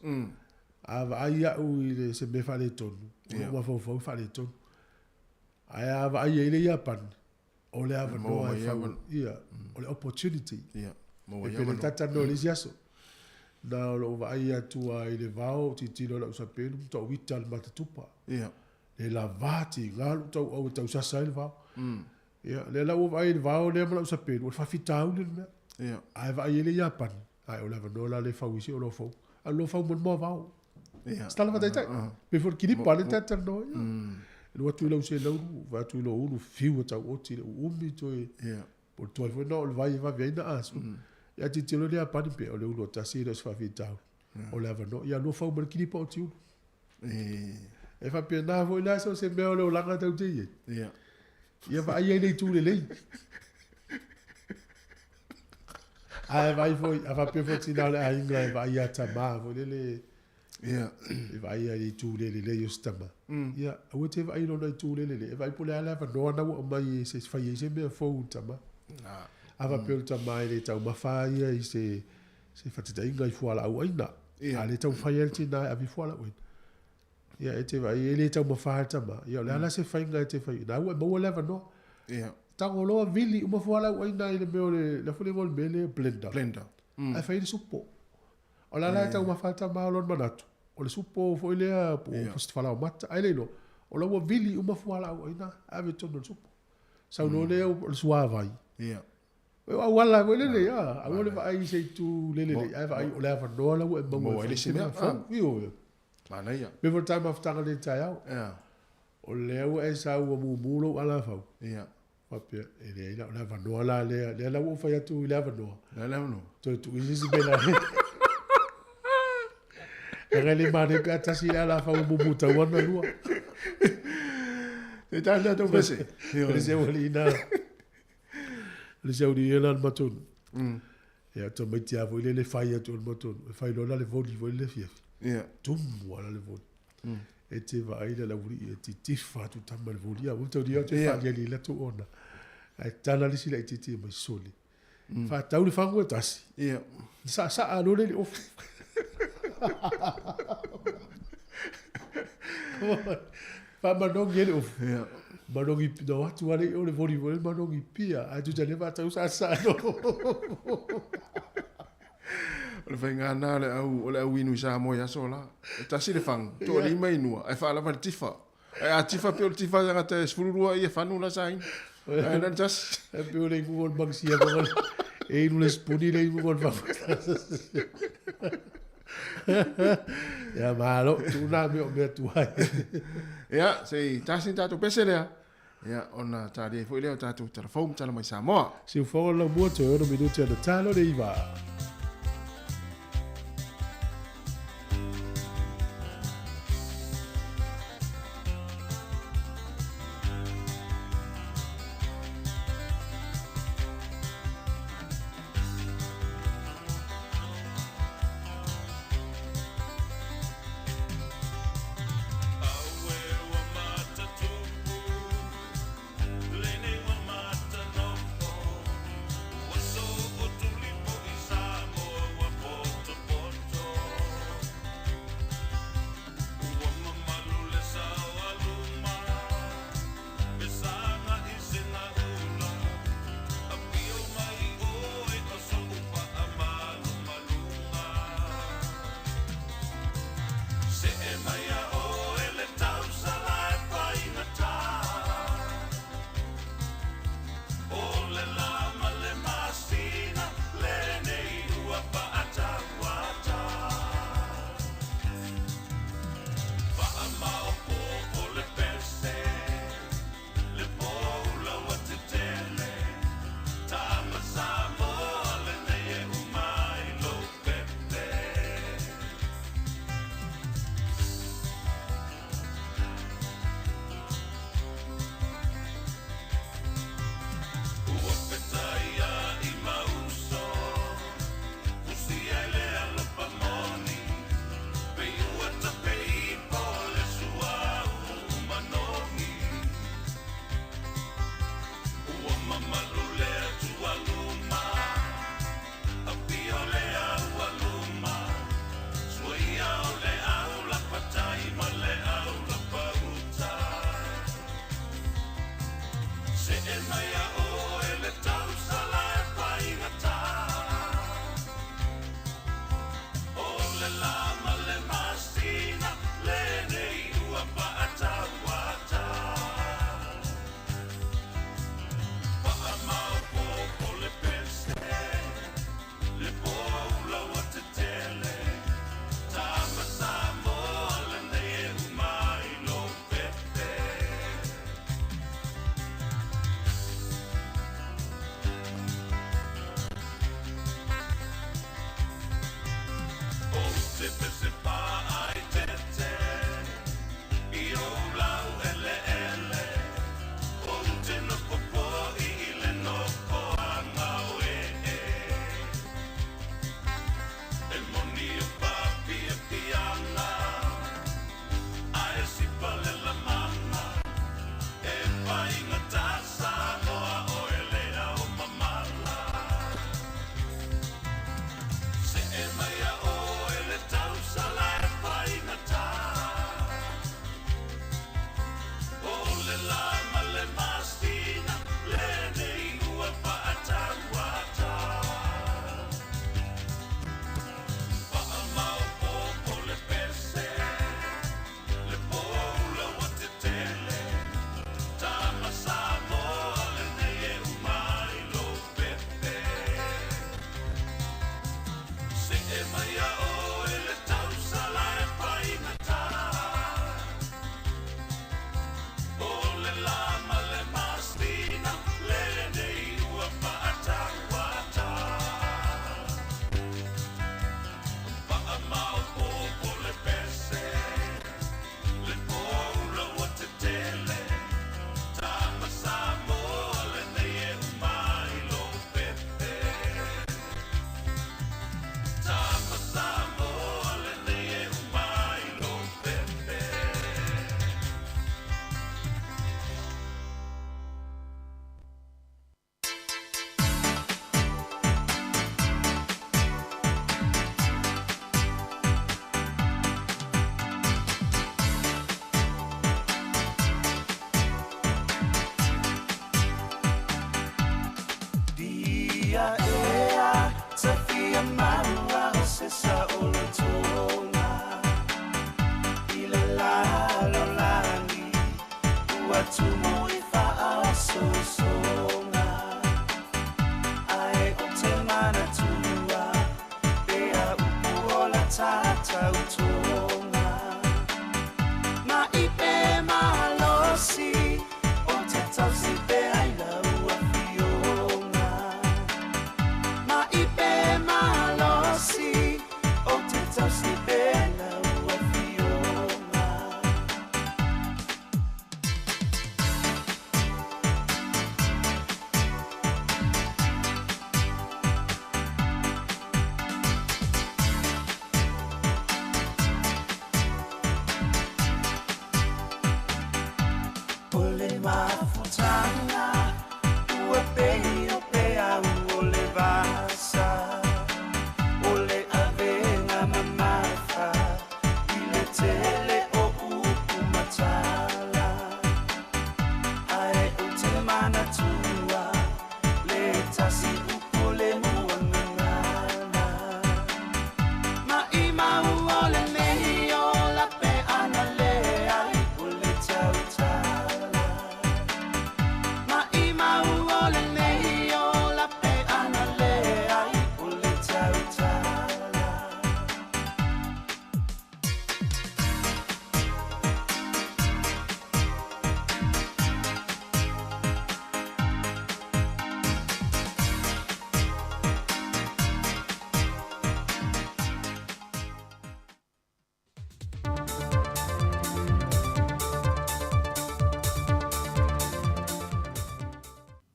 A vaai au i le se mea faaletonu, o lou mafaufau e faaletonu. Ae a vaai ai le Iapani, o le avanoa e fau, ia, o le opportunity. Ia, E pei ona talatalanoa i le isi aso. Na o lou vaai atu lava i le vao, tilotilo i lau sapelu ma tauita le matatupa. Ia. Le lava tiga lou tauau e tausasa ai le vao. Ia, lea la ua vaai i le vao lea ma lau sapelu, o le faafitauli le mea. Ia. Ae vaai ai le Iapani, ae o le avanoa la lea e fau ai se oloa fou. A o fau mo le moavao. Ia. Se tala faataitai. Pei foi o le kilipa lea talatalanoa ai. E alu atu i lau selaulu, vaai atu i lou ulu, fiu e tau oti le uumi toe. Ia. Po o le tuai foi lena o le vai e vave ai na asu. Ia tilotilo le Iapani pea, o le ulu o tasi e le o se faafitauli. O le avanoa. Ia lua fau ma le kilipa o tiulu. E faapena foi la so o se mea o le olaga tatou te i ai. Ia. Ia vaai ai le itu lelei. Ae vaai foi, a faapea foi tina o le aiga e vaai ia tama foi lele. Ia. E vaai ai le itu le lelei o se tama. Ia, aua te vaai i lona itu le lelei. E vaai po o le a le avanoa na ua aumai e se fai ai se mea fou i le tama. A faapea o le tama e le taumafa ia i se se faataitaiga i fualaau aina. Ia. A le taumafai lava le tina e ave i fualaau aina. Ia, e te vaai e le taumafa le tama. Ia, o le a la se faiga e te fai? Na ua e maua le avanoa. Ia. Tago loa vili uma fualaau aina i le mea o le, le foi le igoa o le mea lea, blender. Blender. Ae fai le supo. O la la e taumafa le tama o lona manatu. O le supo foi lea, po o se falaoamata. Ae le iloa, o la ua vili uma fualaau aina, ave i totonu o le supo. Sau loa lea o le suavai. Ia. O auala foi lele, ia, aua le vaai i se itu le lelei, ae vaai o le avanoa la ua e maua e fai se mea fou. Ioe. Manaia. Me foi le taumafataga i lenei taeao. Ia. O lea ua e sau ua mumu lou alafau. Ia. Faapea, e leai la, o le avanoa la lea, lea la ua ou fai atu i le avanoa. Le le avanoa. Toe tuu i se isi mea la. Leaga e le manaia pe a tasi le alafau e mumu tau ana lua. Te tali tatou pese. O le seu alii na. O le seu alii ia la le matonu. Ia, tamaiti lava foi lea le fai atu o le matonu. E fai loa la le voli foi lele afiafi. Ia. Tumu lava la le voli. E te vaai le laualii e titifa atu tama i le voli. Ia, ua tau te faaliali i latou ona. Ae tala le isi laitiiti e mai sole. Faatau le fagu e tasi. Ia. Saasaa loa lea i le ofu. Faamanogi ai le ofu. Ia. Manogi, na o atu lava le o le voli foi lele manogi pia. Ae tusa lea faatau saasaa loa. O le faiga lena o le au, o le au inu i Samoa i aso la. E tasi le fagu, toalima inua, ae faalava le tifa. Ae a tifa pei o le tifa tagata e 12 ia fanu la sa inu. Ae na o le tasi. E pei o le inuga o le magisia foi lele. E inu le sipuni le inuga o le fagu. Ia malo, tuu na mea o mea tuai. Ia, se i tasi ni tatou pese lea. Ia, ona talia ai foi lea o tatou talafou ma tala mai Samoa. Siufogo le laumua, toe 6 minute ona talo le 9. Ma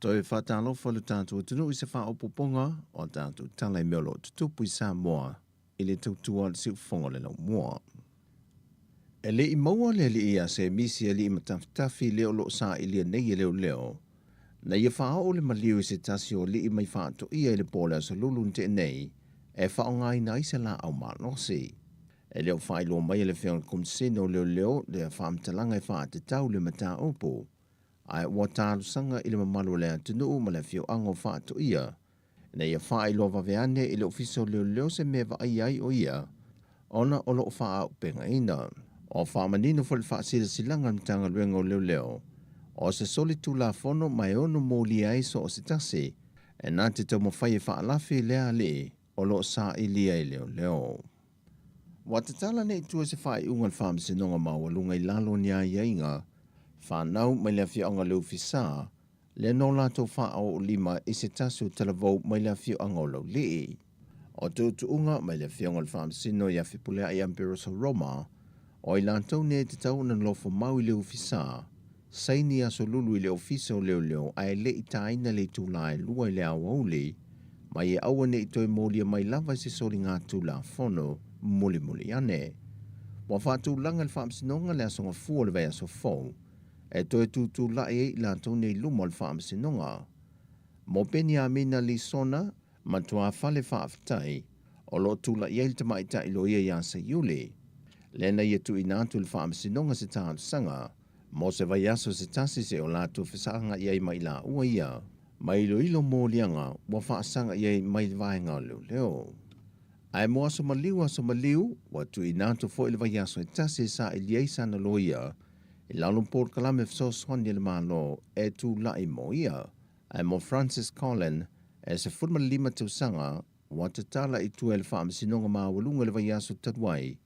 Toe faatalofa lo tatou atunuu i se faaopoopoga o a tatou tala i mea o lo o tutupu i Samoa i le tautua a le siufofoga o le laumua. E le i maua le alii ia Semisi alii matafitafi le o lo o sailia nei e leoleo, na ia faaoo le maliu i se tasi o alii mai faatoia i le po o le Aso Lulu na tea nei e faaaogaina ai se laau malosi. E le o faailoa mai e le Afioga i le Komisene o Leoleo le faamatalaga e faatatau le mataupu, ae ua talosaga i le mamalu o le atunuu ma le afioaga o Faatoia ina ia faailoa vave ane i le Ofisa o Leoleo se mea e vaaia ai o ia ona o lo o faaauupegaina. Ua faamanino foi le faasilasilaga a le Matagaluega o Leoleo o se soli tulafono ma e ono molia ai so o se tasi e na te taumafai e faalafi lea alii o lo o sailia e leoleo. Ua tatala nei i tua se faaiuga a le Faamasinoga Maualuga i lalo o ni aiaiga fanau mai le afioaga o Leufisa, lea na o latou faaoolima i se tasi o talavou mai le afioaga o Laulii. O tuutuuga mai le afioga o le Faamasino ia Fepuleai Amperoso Roma, o i latou nei e tatau ona nofo mau i Leufisa, saini aso lulu i le Ofisa o Leoleo ae le i taina le itula e 2 i le aoauli, ma ia aua ne i toe molia mai lava i se soligatulafono mulimuli ane. Ua faatulaga le Faamasinoga le Aso Gafua o le vaiaso fou e toe tutulai ai i latou nei luma o le Faamasinoga. Mo Peniamina Lisona ma Tuafale Faafetai, o lo o tulai ai le tamaitai loia ia Seiuli, lea na ia tuuina atu i le Faamasinoga se talosaga mo se vaiaso se tasi se o latou fesaga i ai mai laua ia, ma iloilo moliaga ua faasaga i ai mai le vaega o leoleo. Ae mo aso maliu aso maliu, ua tuuina atu foi le vaiaso e tasi e saili ai sana loia i lalo o polokalame fesoasoani a le Malo e tulai mo ia. Ae mo Francis Collin, e 15 tausaga, ua tatala i tua e le Faamasinoga Maualuga i le vaiaso talu ai,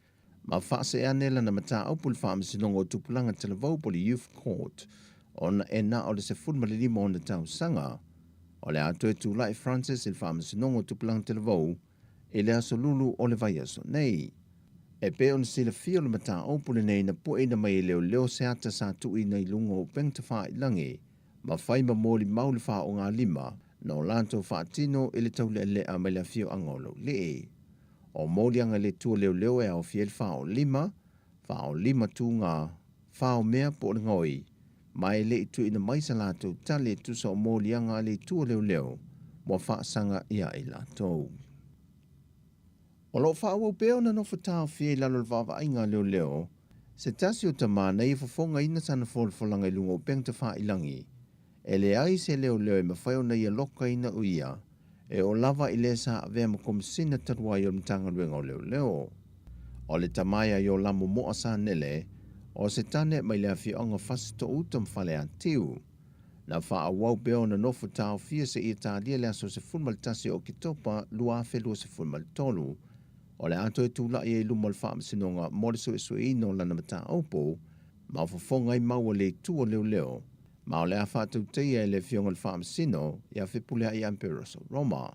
ma faasee ane lana mataupu i le Faamasinoga o Tupulaga Talavou po o le Youth Court, ona e na o le 15 ona tausaga. O le a toe tulai Francis i le Faamasinoga o Tupulaga Talavou i le aso Lulu o le vaiaso nei. E pei ona silafia o le mataupu lenei na pueina mai e leoleo se ata sa tuuina i luga o upega tafailagi ma fai ma molimau le faaaogalima na o latou faatino i le taulealea mai le afioaga o Laulii. O moliaga i le tua leoleo e aofia ai le faaolima, faaolima tuga, faomea po o le gaoi, ma e le i tuuina mai sa latou tali e tusa o moliaga a le itu o leoleo ua faasaga ia i latou. O lo o faaauau pea ona nofo taofia i lalo o le vaavaaiga a leoleo se tasi o tama na ia fofogaina sana folafolaga i luga o upega tafailagi. E leai se leoleo e mafai ona ia lokaina o ia e oo lava i le sa avea ma Komisina talu ai o le Matagaluega o Leoleo. O le tama ia Iolamo Moa Sanele, o se tane mai le afioaga Fasitouta ma Faleatiu. Na faaauau pea ona nofo taofia seia talia le aso 11 o Oketopa 2023, o le a toe tulai ai i luma o le Faamasinoga mo le suesueina o lana mataupu ma fofoga ai mau a le itu o leoleo, ma o le a faatautaia e le Afioga i le Faamasino ia Fepuleai Amperoso Roma.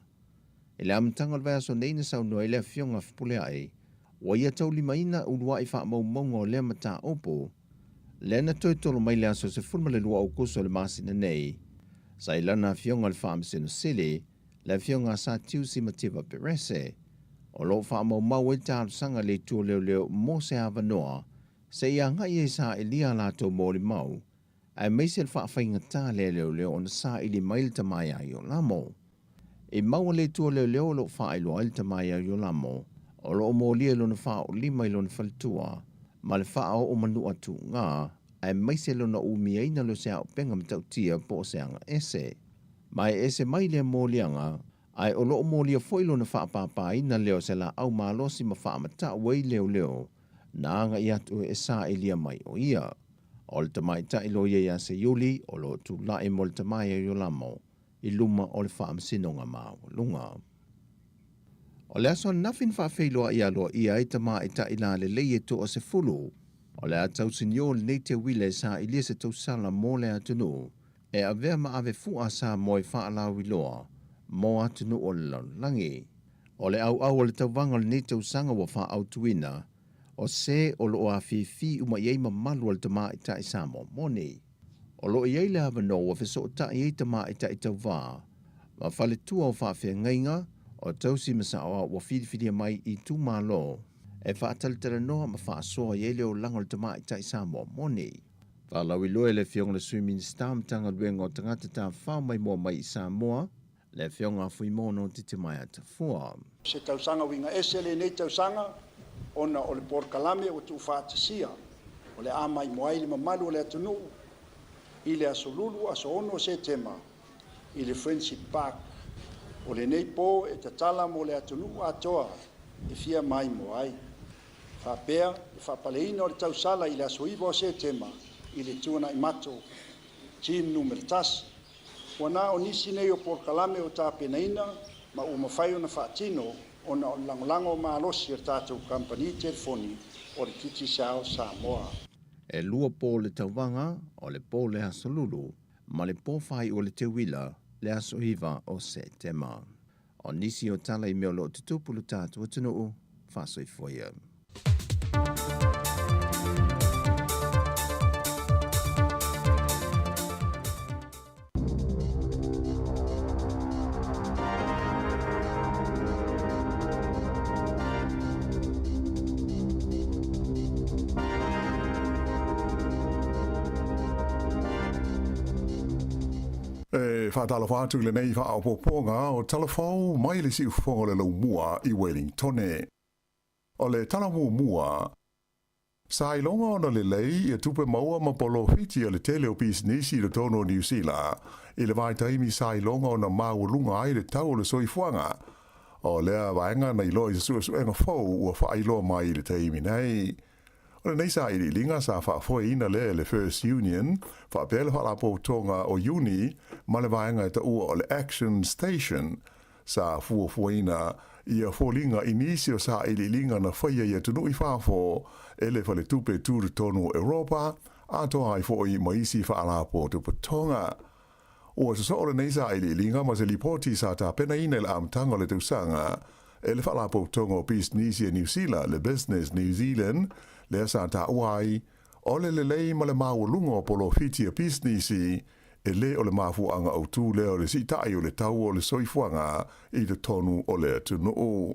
I le amataga o le vaiaso nei na saunoa ai le Afioga a Fepuleai, ua ia taulimaina uluai faamaumauga o lea mataupu, lea na toe tolo mai le aso 12 Aokuso o le masina nei, sa i lana Afioga i le Faamasino Sili, le Afioga a Satiusi Mativa Perese, o lo o faamaumau ai le talosaga a le Itu o Leoleo mo se avanoa se i agai ai sailia a latou molimau, aemaise le faafaigatā lea leoleo ona saili mai le tama ia Iolamo. I maua le itu o leoleo o lo o faailoa ai le tama ia Iolamo, o lo o molia i lona faaoolima i lona faletua, ma le faaoo manua tuuga, aemaise lona umiaina leo se aopenga matautia po o se aga ese. Ma e ese mai lea moliaga, ae o lo o molia foi lona faapāpāina lea o se laau malosi ma faamatau ai leoleo na agai atu e sailia mai o ia. O le tamaitai loia ia Seiuli o lo o tulai mo le tama ia Iolamo i luma o le Faamasinoga Maualuga. O le aso ananafi na faafeiloai aloaia ai tamaitai lalelei e toa-10. O le a tausinio lenei teuila e sailia se tausala mo le atunuu e avea ma ave fua Samoa i faalauiloa mo atunuu o le lalolagi. O le ʻauʻau o le tauvaga o lenei tausaga ua faaautuina, o se o lo o afifi uma i ai mamalu o le tamaitai Samoa moni. O loo i ai le avanoa ua fesootai ai tamaitai tauvā ma faletua o faafeagaiga o tausi ma saoao ua filifilia mai i itumalo e faatalatalanoa ma faasoa i ai le olaga o le tamaitai Samoa moni. Faalauiloa e le Afioga i le Sui Minisita o Matagaluega o Tagata Tafafao Maimoa Mai i Samoa, le Afioga a Fuimaono Titimaea Tafua. Se tausaga uiga ese lenei tausaga ona o le polokalame ua tuufaatasia o le a maimoa ai le mamalu o le atunuu i le aso Lulu aso 6 o Setema i le Friendship Park. O lenei po e tatala mo le atunuu atoa e fia maimoa ai. Faapea le faapaleina o le tausala i le aso 9 o Setema i le Tuanaimato Team numera 1. Ua na o nisi nei o polokalame o tapenaina ma ua mafai ona faatino ona o le lagolago malosi o le tatou kamupani telefoni o le Digicel Samoa. E 2 po le tauvaga, o le po le aso Lulu ma le po faaiu o le teuila le aso 9 o Setema. O nisi o tala i mea o loo tutupu lo tatou atunuu, faasoifua ia. E faatalofa atu i lenei faaopoopoga o Talafou mai le siufofoga o le Laumua i Wellingtone. O le tala muamua, sa iloga ona lelei ia tupe maua ma polofiti a le tele o pisinisi i totonu o Niu Sila i le vaitaimi sa iloga ona maualuga ai le tau o le soifuaga. O lea vaega na iloa i se suesuega fou ua faailoa mai i le taimi nei. O lenei sailiiliga sa faafoeina lea e le First Union faapea le Faalapotopotoga o Iuni ma le vaega e taua o le Action Station sa fuafuaina ia foliga i nisi o sailiiliga na faia i atunuu i fafo e le Faletupe Tutotonu o Europa atoa ai foi ma isi faalapotopotoga. Ua sosoo lenei sailiiliga ma se lipoti sa tapenaina i le amataga o le tausaga e le Faalapotopotoga o Pisinisi a Niu Sila, le Business New Zealand, lea sa taua ai o le lelei ma le maualuga o polofiti a pisinisi e lē o le mafuaaga autū lea o le siita'i o le tau o le soifuaga i totonu o le atunuu.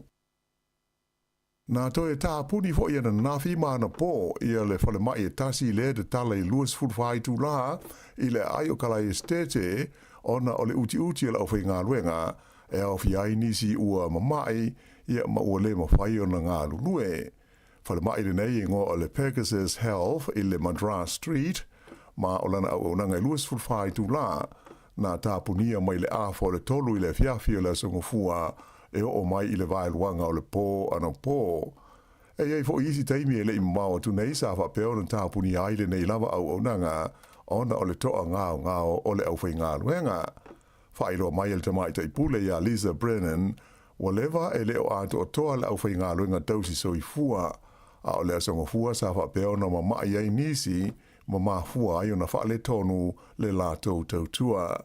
Na toe tapuni fo'i ananafi ma anapo ia le falemai e tasi lea tatala i 24 itulā i le aai o Kalae Esitete ona o le utiuti o le aufaigaluega e aofia ai nisi ua mama'i ia ma ua lē mafai ona galulue. Falemai lenei e igoa o le Pegasus Health i le Madras Street ma o lana auaunaga e 24 itulā. Na tapunia mai le afa o le 3 i le afiafi o le aso Gafua e oo mai i le vaeluaga o le po anapo. E i ai fo'i isi taimi e le i mamao atu nei sa faapea ona tapunia ai lenei lava auaunaga ona o le toagaogao o le aufaigaluega. Faailoa mai e le tamaitai pule iā Lisa Brennan, ua leva e le o atoatoa le aufaigaluega tausi soifua, a o le aso Gafua sa faapea ona mama'i ai nisi ma mafua ai ona faaletonu le latou tautua.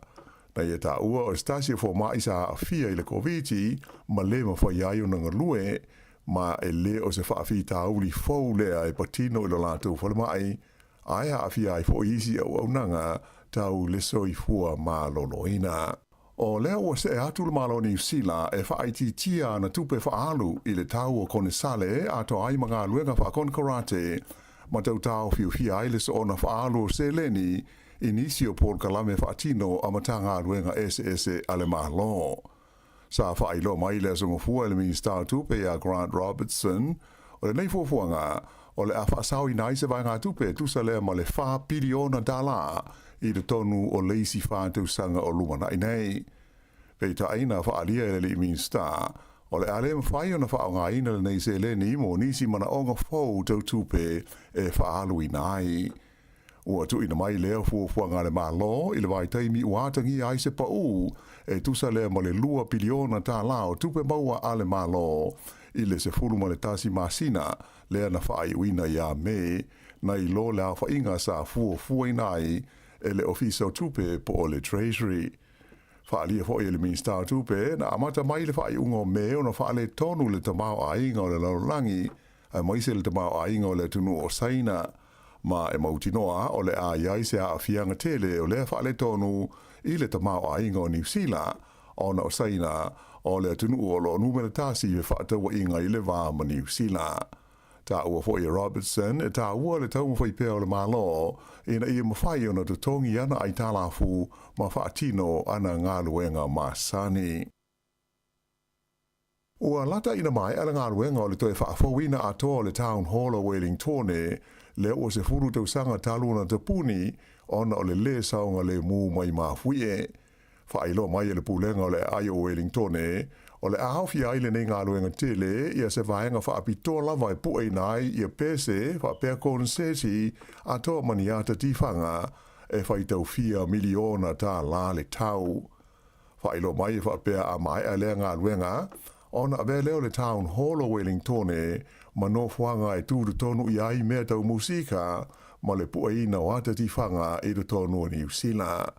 Na ia taua o se tasi o foma'i sa aafia i le Koviti ma lē mafai ai ona galue, ma e lē o se faafitauli fou lea e patino i lo latou falemai, ae aafia ai fo'i isi auaunaga tau le soifua maloloina. O lea ua see atu le Malo o Niu Sila e faaitiitia ana tupe faaalu i le tau o konesale atoa ai ma galuega faakonekarate ma tau taofiofia ai le soona faaalu o seleni i nisi o polokalame faatino a Matagaluega eseese a le Malo. Sa faailoa mai le aso Gafua e le Minisita o Tupe ia Grant Robertson, o lenei fuafuaga o le a faasaoina ai se vaegatupe e tusa lea ma le $4 piliona i totonu o le isi 4 tausaga o lumanai nei. Peitai na faaalia e le alii Minisita, o le a le mafai ona faaaogaina lenei seleni mo nisi manaoga fou tau tupe e faaaluina ai. Ua tuuina mai lea fuafuaga a le Malo i le vaitaimi ua atagia ai se paū e tusa lea ma le $2 piliona o tupe maua a le Malo i le 11 masina lea na faaiuina ia Me nai lo le aofaiga sa fuafuaina ai e le Ofisa o Tupe po o le Treasury. Faaalia fo'i e le Minisita o Tupe na amata mai le faaiuga o Me ona faaletonu le tamaoaiga o le lalolagi aemaise le tamaoaiga o le atunuu o Saina. Ma e mautinoa o le a i ai se aafiaga tele o lea faaletonu i le tamaoaiga o Niu Sila, ona o Saina o le atunuu o lo o numera tasi i fefaatauaiga i le va ma Niu Sila. Taua foi e Robertson e taua le taumafai pea o le Malo ina ia mafai ona totogi ana aitalafu ma faatino ana galuega masani. Ua lata ina maea le galuega o le toe faafouina atoa o le Town Hall o Wellingtone, lea ua 10 tausaga talu ona tapuni ona o le lē saogalēmū mai mafuie. Faailoa mai e le Pulega o le Aai o Wellingtone, o le a aofia ai lenei galuega tele ia se vaega faapitoa lava e pueina ai ia pese faapea koneseti atoa ma ni ata tifaga e faitau fia miliona tālā le tau. Faailoa mai e faapea a maea lea galuega, ona avea lea o le Town Hall o Wellingtone ma nofoaga e tu totonu i ai mea tau musika ma le pueina o ata tifaga i totonu o Niu Sila.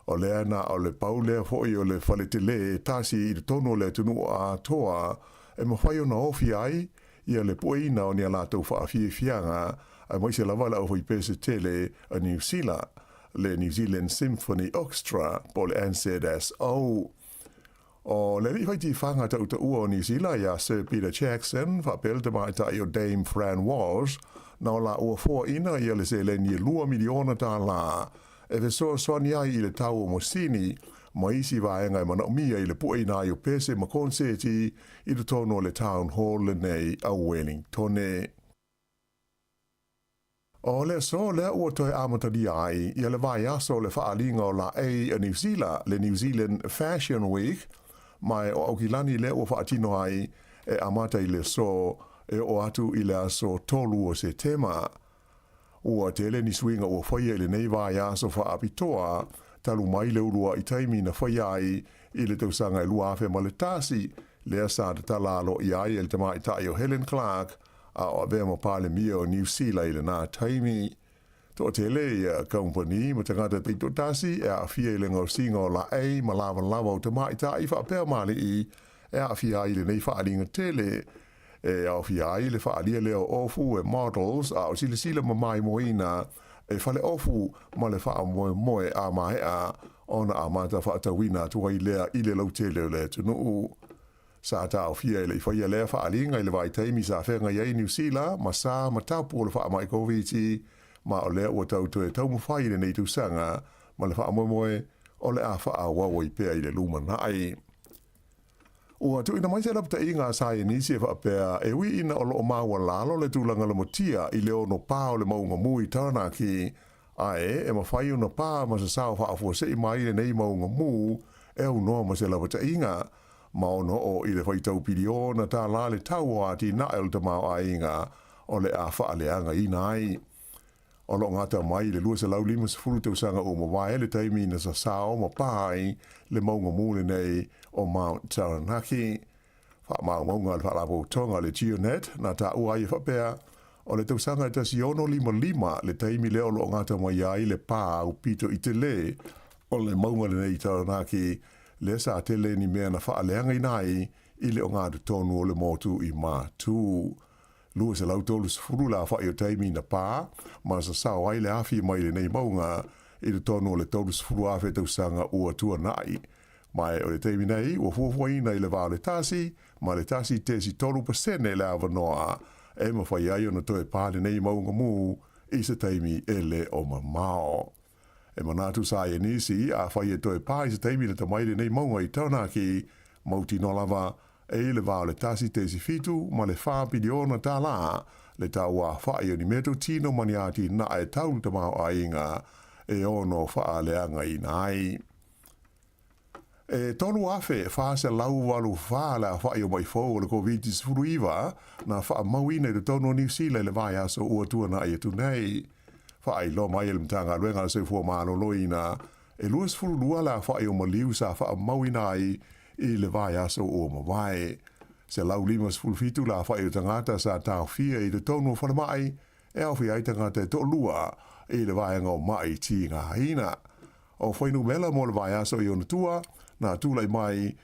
O lea na o le pau lea foi o le fale telē e tasi i totonu o le atunuu atoa e mafai ona ofi ai ia le pueina o ni a latou faafiafiaga aemaise lava le aufaipese tele a Niu Sila, le New Zealand Symphony Orchestra po o le NZSO. O le alii fai tifaga tautaua o Niu Sila ia Sir Peter Jackson faapea le tamaitai o Dame Fran Walsh na o laua foaina ia le seleni e $2 miliona e fesoasoani ai i le tau o masini ma isi vaega e manaomia i le pueina ai o pese ma konseti i totonu o le Town Hall lenei a Wellingtone. O le aso lea ua toe amatalia ai ia le vaiaso o le Faaaliga o Laei a Niu Sila, le New Zealand Fashion Week, ma e o Aukilani lea ua faatino ai e amata i le aso e oo atu i le aso 3 o Setema. Ua tele ni suiga ua faia i lenei vaiaso faapitoa talu mai le uluai taimi na faia ai i le tausaga e 2001, lea sa tatala aloaia ai e le tamaitai o Helen Clark a o avea ma Palemia o Niu Sila i lenā taimi. Toatele ia kamupani ma tagata taitoatasi e aafia i le gaosiga o laei ma lavalava o tamaitai faapea ma alii e aafia ai i lenei faaaliga tele e aofia ai le faaalia lea o ofu e models a o silasila ma maimoaina e fale ofu ma le faamoemoe a maea ona amata faatauina atu ai lea i le lautele o le atunuu. Sa taofia e le i faia lea faaaliga i le vaitaimi sa feagai ai Niu Sila ma sa ma tapu o le faamai Koviti, ma o lea ua tau toe taumafai i lenei tausaga ma le faamoemoe o le a faaauau ai pea i le lumanai. Ua tuuina mai se lapataiga a saienisi e faapea e ui ina o lo o maualalo le tulaga lamatia i le ono pā o le mauga mū i Taranaki, ae e mafai ona pā ma se sao faafuasei mai lenei mauga mū e aunoa ma se lapataiga, ma ono oo i le faitau piliona tālā le tau o atinae o le tamaoaiga o le a faaleagaina ai. O lo o gata mai i le 250 tausaga ua mavae le taimi na sasao ma pā ai le mauga mū lenei o Mount Taranaki. Faamaumauga a le Faalapotopotoga o le GeoNet na taua ai e faapea, o le tausaga e 1655 le taimi lea o lo o gata mai ai le pā aupito i telē o le mauga lenei i Taranaki, lea sa tele ni mea na faaleagaina ai i le ogatotonu o le motu i Matū. 230 le aofai o taimi na pā ma sasao ai le afi mai lenei mauga i totonu o le 30,000 tausaga ua tuanai. Ma o le taimi nei, ua fuafuaina i le va o le 1 ma le 1.3% le avanoa e mafai ai ona toe pā lenei mauga mū i se taimi e le o mamao. E manatu saienisi, afai e toe pā i se taimi lata mai lenei mauga i Taranaki, mautinoa lava e i le va o le 1.7 ma le 4 piliona tālā le tau āwhai o ni meatotino ma ni atinae tau le tamaoaiga e ono faaleagaina ai. E 3,484 le aofai o maʻi fou o le Koviti-19 na faamauina i totonu o Niu Sila i le vaiaso ua tuanai atu nei. Faailoa mai e le Matagaluega a le Soifua Maloloina, e 22 le aofai o maliu sa faamauina ai i le vaiaso ua mavae. 157 le aofai o tagata sa taofia i totonu o falemai e aofia ai tagata e toalua i le vaega o maʻi tigaina. O fuainumera mo le vaiaso i ona tua, na tulai mai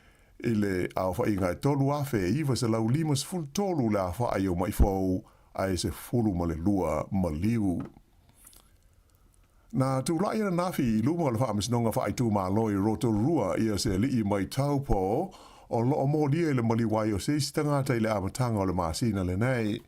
i le aofaiga e 3,953 le aofai o maʻi fou ae 12 maliu. Na tula'i ananafi i luma o le Faamasinoga Faaitumalo i Rotorua ia se ali'i mai Taupo o lo o molia i le maliu ai o se isi tagata i le amataga o le masina lenei.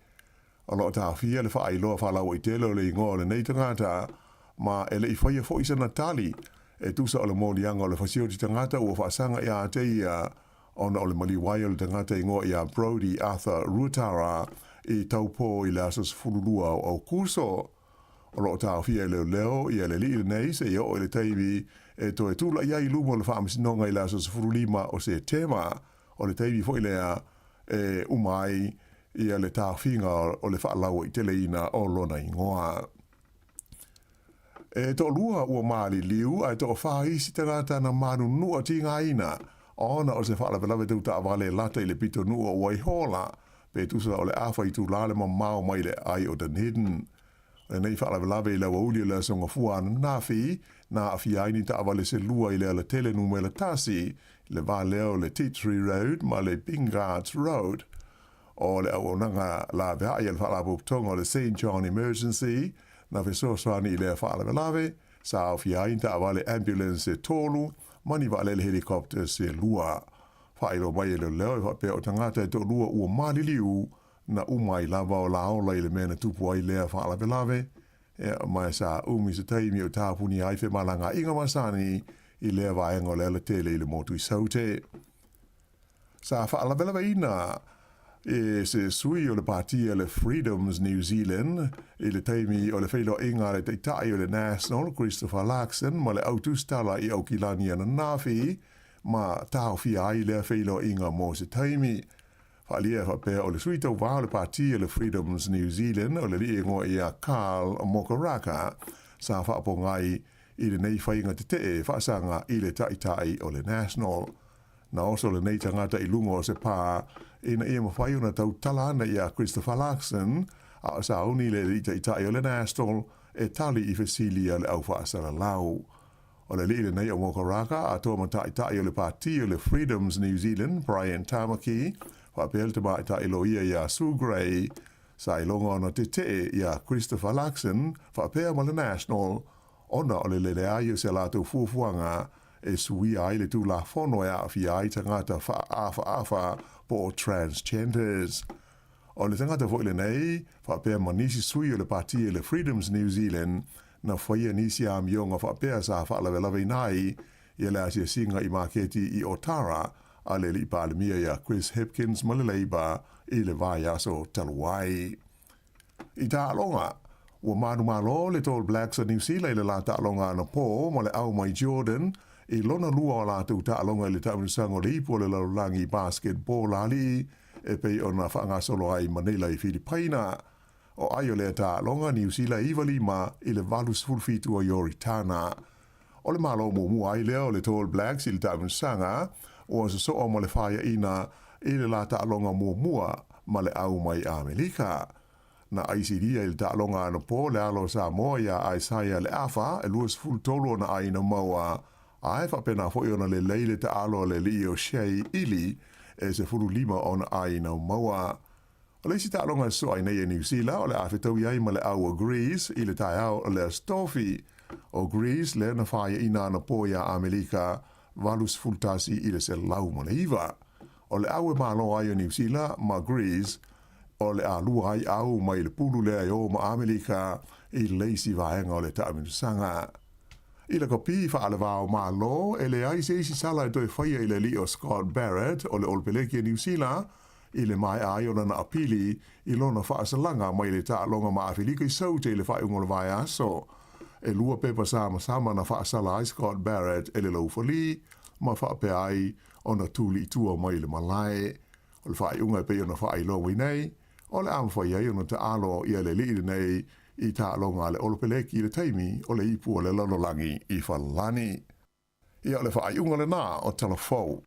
O lo o taofia le faailoa faalauaitele o le igoa o lenei tagata ma e le i faia foi sana tali e tusa o le moliaga o le fasioti tagata ua faasaga ia te ia ona o le maliu ai o le tagata igoa ia Brodie Arthur Ruatara i Taupō i le aso 12 o Aokuso. O lo o taofia e leoleo ia le alii lenei seia oo i le taimi e toe tula'i ai i luma o le Faamasinoga i le aso 15 o Setema, o le taimi foi lea e uma ai ia le taofiga o le faalauaiteleina o lona igoa. E toalua ua maliliu ae toafa isi tagata na manunua tigaina ona o se faalavelave tau taavale e lata i le pitonuu o Waihola, pe tusa o le afa itulā le mamao mai le aai o Dunedin. O lenei faalavelave i le aoauli o le Aso Gafua ananafi, na aafia ai ni taavale se lua i le alatele numera tasi, le va lea o le Tea Tree Road ma le Bingards Road. O le auaunaga laveai a le Faalapotopotoga o le Saint John Emergency na fesoasoani i lea faalavelave, sa aofia ai ni taavale ambulance se tolu ma ni vaalele helicopter se lua. Faailoa mai e leoleo e faapea o tagata e toalua ua maliliu na uma ai lava o la ola i le mea na tupu ai lea faalavelave, ma sa umi se taimi o tapunia ai femalagaaiga masani i lea vaega o le alatele i le motu i Saute. Sa faalavelaveina e se sui o le Pāti a le Freedoms New Zealand i le taimi o le feiloaiga a le Taitai o le National, Christopher Luxon, ma le au tusitala i Aukilani ananafi, ma taofia ai lea feiloaiga mo se taimi. Faaalia e faapea o le sui tauvā o le Pāti a le Freedoms New Zealand o le alii igoa ia Karl Mokaraka sa faapogai i lenei faiga tetee faasaga i le Taitai o le National. Na oso lenei tagata i luga o se pā ina ia mafai ona tautala ana iā Christopher Luxon, a o sauni le alii taitai o le National e tali i fesili a le au faasalalau. O le alii lenei o Mokaraka atoa ma taitai o le Pāti o le Freedoms New Zealand, Brian Tamaki, faapea le tamaitai loia iā Sue Gray, sa iloga ona tetee iā Christopher Luxon faapea ma le National ona o le leleai o se latou fuafuaga e suia ai le Tulafono e aafia ai tagata faaafaafa po o transgenders. O le tagata foi lenei, faapea ma nisi sui o le Pāti le Freedoms New Zealand, na faia nisi amioga faapea sa faalavelaveina ai ia le asiasiga i maketi i Otara a le alii Palemia ia Chris Hipkins ma le Labour i le vaiaso talu ai. I taaloga, ua manumalo le Tall Blacks a Niu Sila i le la taaloga anapō ma le au mai Jordan i lona lua o latou taaloga i le taamilosaga o le Ipu o le Lalolagi Basketball a Alii e pei ona faagasolo ai Manila i Filipaina. O ai o lea taaloga, Niu Sila 95 i le 87 o Ioritana. O le malo muamua ai lea o le Tall Blacks i le taamilosaga ua sosoo ma le faiaina i le la taaloga muamua ma le au mai Amelika. Na aisilia i le taaloga anapō le alo o Samoa iā Isaia Leafa e 23 ona ʻāina maua, a e faapena foi ona lelei le taalo a le alii o Shea Ili e 15 ona ʻāina maua. O le isi taaloga e sosoo ai nei e Niu Sila o le a fetaui ai ma le au o Greece i le taeao o le Aso Tofi. O Greece lea na faiaina anapō iā Amelika 81 109. O le au e malo ai o Niu Sila ma Greece o le a lua ai au mai le pulu lea e o ma Amelika i le isi vaega o le taamilosaga. I le kopi faaleva-o-Malo, e leai se isi sala e toe faia i le alii o Scott Barrett o le Olopeleki a Niu Sila i le maea ai o lana apili i lona faasalaga mai le taaloga ma Afelika i Saute i le faaiuga o le vaiaso. E lua pepa samasama na faasala ai Scott Barrett e le laufali ma faapea ai ona tuliʻi mai le malae. O le faaiuga e pei ona faailoa mai nei, o le a mafai ai ona taalo ia le alii lenei i taaloga a le Olopeleki i le taimi o le Ipu o le Lalolagi i Falelani. Ia o le faaiuga lenā o Tala Fou.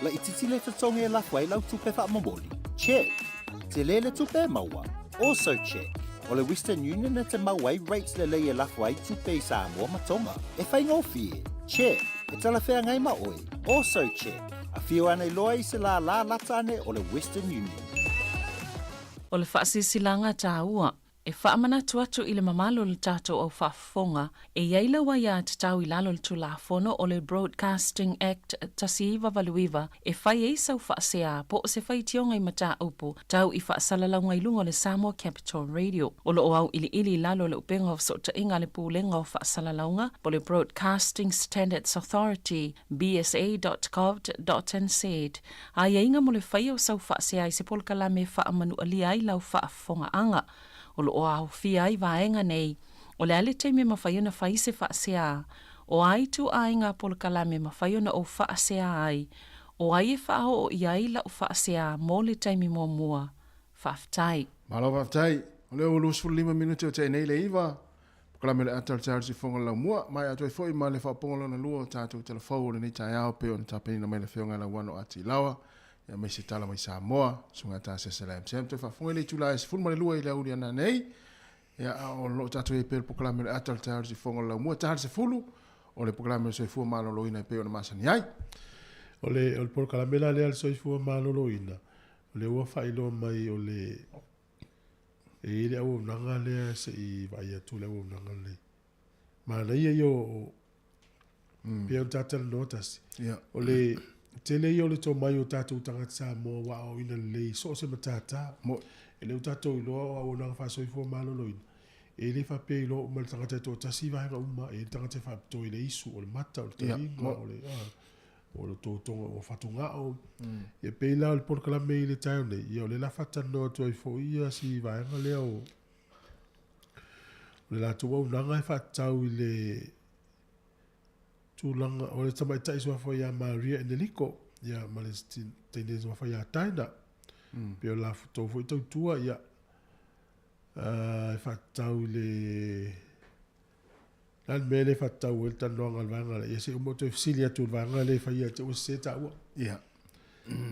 Laitiiti le totogi e lafo ai lau tupe faamomoli? Check. Tele le tupe e maua? Also check. O le Western Union e te mau ai rates lelei e lafo ai tupe i Samoa ma Tonga. E faigofie? Check. E talafeagai ma oe? Also check. Afio ane loa i se lālā lata ane o le Western Union. O le faasilasilaga taua E faamanatu atu i le mamalu o le tatou au faafofoga, e i ai lau aiatatau i lalo o le Tulafono o le Broadcasting Act 1989 e fai ai sau faasea po o se faitioga i mataupu tau i faasalalauga i luga o le Samoa Capital Radio. O lo o auiliili i lalo o le Upega o Fesootaiga a le Pulega o Faasalalauga po o le Broadcasting Standards Authority, bsa.govt.nz, aiaiga mo le faia o sau faasea i se polokalame e faamanualia ai lau faafofogaaga. O lo o aofia ai vaega nei, o le a le taimi e mafai ona fai se faasea, o a ituaiga polokalame e mafai ona ou faasea ai, o ai e faaoo i ai lau faasea mo le taimi muamua. Faafetai. Malo faafetai. O lea ua 25 minute o tea nei le 9. Polokalame o le ata o le taeao i le siufofoga o le laumua. Ma e atoa ai foi ma le faaopoopoga lona lua o tatou talafou o lenei taeao pei ona tapenaina mai le Afioga ia Lauano A. Tilawa, aemaise tala mai Samoa, Susuga Tasese Lam Sam. Toe faafofoga i le itula e 12 i le aoauli ana nei. Ia, a o lo o tatou i ai pea i le polokalame o le ata o le taeao i le siufofoga o le laumua, ta le 10 o le polokalame o le soifua maloloina e pei ona masani ai. O le, o le polokalame la lea o le soifua maloloina, o lea ua faailoa mai o le E i ai le auaunaga lea se i vaai atu le auaunaga lenei. Manaia ia o pei ona ta talanoa tasi. O le tele ia o le tomai o tatou tagata Samoa ua aoaoina lelei i so o se matata. E le o tatou iloa o auaunaga faasoifua maloloina, e le faapea e iloa uma e le tagata e toatasi vaega uma. E i ai le tagata e faapitoa i le isu, o le mata, o le taliga, o le o le totoga o fatugao. Ia pei la o le polokalame i le taeao nei, ia o lea la faatalanoa atu ai foi ia si vaega lea o o le latou auaunaga e faatatau i le tulaga o le tamaitai suafa ia Maria Eneliko, ia ma le teine suafa ia Taina. Pei o le latou foi tautua ia e faatatau i le Le a le mea lea e faatatau ai le talanoaga a le vaega lea? Ia se i uma ou toe fesili atu i le vaega lea e fai ia te au e sese taua. Ia.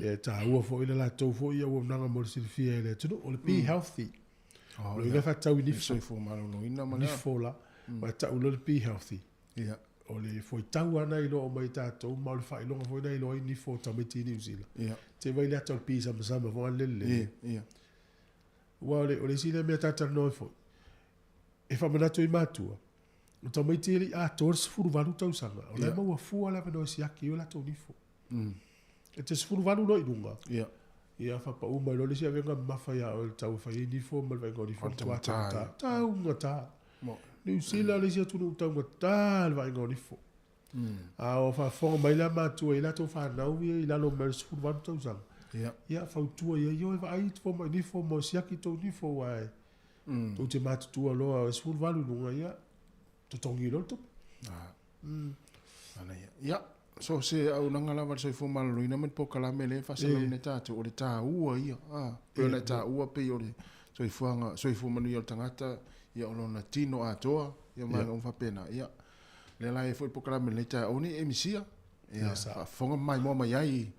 Ia e taua foi le latou foi auaunaga mo le silafia e le atunuu. O le Be Healthy. Oh, O le uiga e faatatau i nifo. Soifua maloloina ma le. Nifo la. Ma e tau loa le Be Healthy. Ia. O le fuaitau lava lena e iloa uma e tatou ma o le faailoga foi lena e iloa ai nifo o tamaiti i Niu Sila. Ia. Te vai le ata o le pīsamasama foi lele lele. Ia, ia. Aua o le isi lea mea ta talanoa ai foi, E faamanatu ai matua, o tamaiti e le i atoa le 18 tausaga, o la e maua fua le avanoa e siaki ai o latou nifo. E te 18 loa i luga, ia faapau mai loa le isi avega mamafa ia oe i le tau e fai ai nifo ma le vaaiga o nifo O le matua taugata. taugata. Taugata. Niu Sila le isi atunuu taugata le vaaiga o nifo. A o faafofoga mai la matua i latou fanau ia i lalo mai o le 18 tausaga, ia fautua i ai, ioe vaai fomai nifo mo siaki tou nifo aua e Tou te matutua loa e 18 i luga, ia, totogi loa le tupe. Ah. Manaia. Ia, so se auaunaga lava a le soifua maloloina ma le polokalame lea e faasalalauina e tatou, o le taua ia. Ah, pei ona e taua pei o le soifuaga, soifua manuia o le tagata, ia o lona tino atoa, ia ma vaega uma faapena. Ia, lea la e i ai foi le polokalame i lenei taeao, aua ne i e misia. Ia, faafofoga ma maimoa mai ai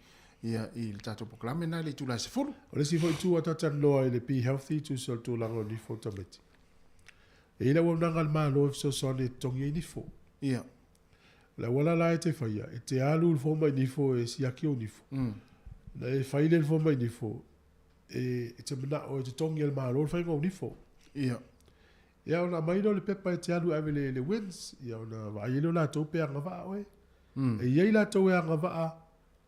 ia, i le tatou polokalame lena i le itula e 10. O le isi foi itu a talanoa i le Be Healthy tusa o le tulaga o nifo o tamaiti. E i ai le auaunaga a le Malo e fesoasoani e totogi ai nifo. Ia. O le auala la e te faia, e te alu i le fomai nifo e siaki ou nifo. Na e fai lea i le fomai nifo, e te manao e totogi e le Malo le faiga o ou nifo. Ia. Ia ona aumai lea o le pepa e te alu e ave i le WINZ, ia ona vaai ai lea o latou pe agavaa oe. E i ai latou e agavaa,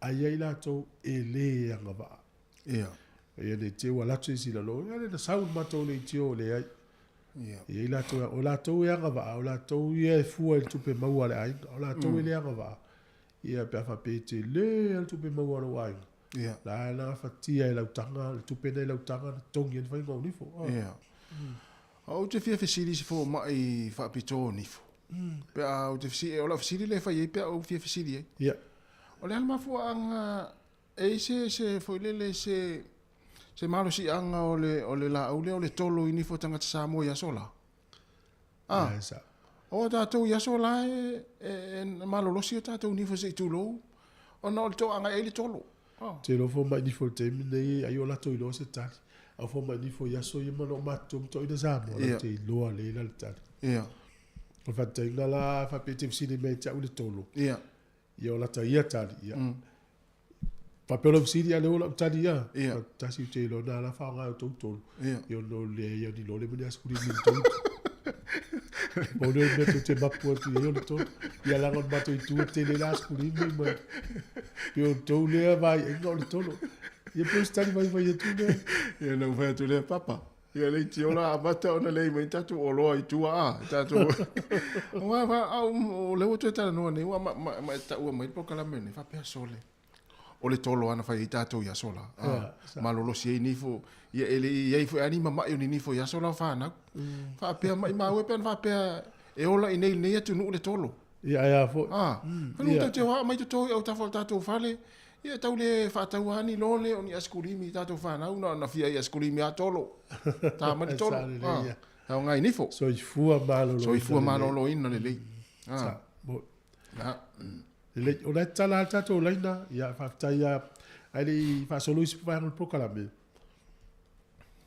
a i ai latou e lē agavaa. Ia. Ia ne i te i ua alu atu se isi i lalo, ia lea na sau le matou leitio, leai. Ia. E i ai latou, o latou e agavaa, o latou ia e fua i le tupe maua a le aiga. O latou e le agavaa, ia pe a faapea e tele lava le tupe maua a lou aiga. Ia. La na gafatia e lau taga, le tupe lena i lau taga na totogi ai le faiga o nifo. Ia. A ou te fia fesili i se fomai faapitoa o nifo. Pe a ou te fesili, o lau fesili lea e fai ai pe a ou fia fesili ai. Ia. O le a le mafuaaga e i se, se foi lele se, se malosiaga o le, o le laau lea o le tolo i nifo tagata Samoa i aso la? Ah. O tatou i aso la e, e, e malolosi o tatou nifo se i tulou. Ona o le toaga ai le tolo. Oh. Te iloa fomai nifo i le taimi lenei ai o latou iloa se tali. Au fomai nifo i aso ia ma loo matutua ma toeaina Samoa latou te iloa lelei la le tali. Ia. O le faataitaiga la a faapea e te fesili mai ia te au i le tolo. Ia. Ia o lata ia tali, ia. Faapea o lau fesili a o lea ua lau tali ia. Ia. Tasi ou te iloa na la faaaoga e outou tolu. Ia. Ia ona o le leai o ni lole ma ni asakulili i le tolu. Pau lea o le mea tou te mapu atu i ai o le tolu. Ia leaga o le matou itu e tele la asakulili ma pei o outou lea vaaiaiga o le tolo. Ia pei o se tali vaivai atu lea. Ia na ou fai atu lea, Papa, ia le te ola amata ona leai mai tatou oloa i tua a, tatou. Aua fa au o lea ua toe talanoa nei, ua ma, ma, ma e taua mai le polokalame lenei, faapea sole. O le tolo lava na fai ai tatou i aso la. Ia, sa. Malolosi ai nifo, ia e le i i ai foi lava ni mama'i o ni nifo i aso la o fanau. Faapea maimau e pe ana faapea e ola i nei i lenei atunuu le tolo. Ia, ae a foi. A, fai ua tatou te o aa mai toto i autafa o le tatou fale, ia tau le faataua lava ni lole o ni asikulimi i tatou fanau, na ona fia i asikulimi lava tolo. Ta mai le tolo. Sa lelei ia. A, aoga i nifo. Soifua maloloina Soifua lelei. maloloina lelei. A. Sa, mo. A. Lelei, o la e tatala lava le tatou laina, ia faafetai lava, ae le i faasolo isi vaega o le polokalame,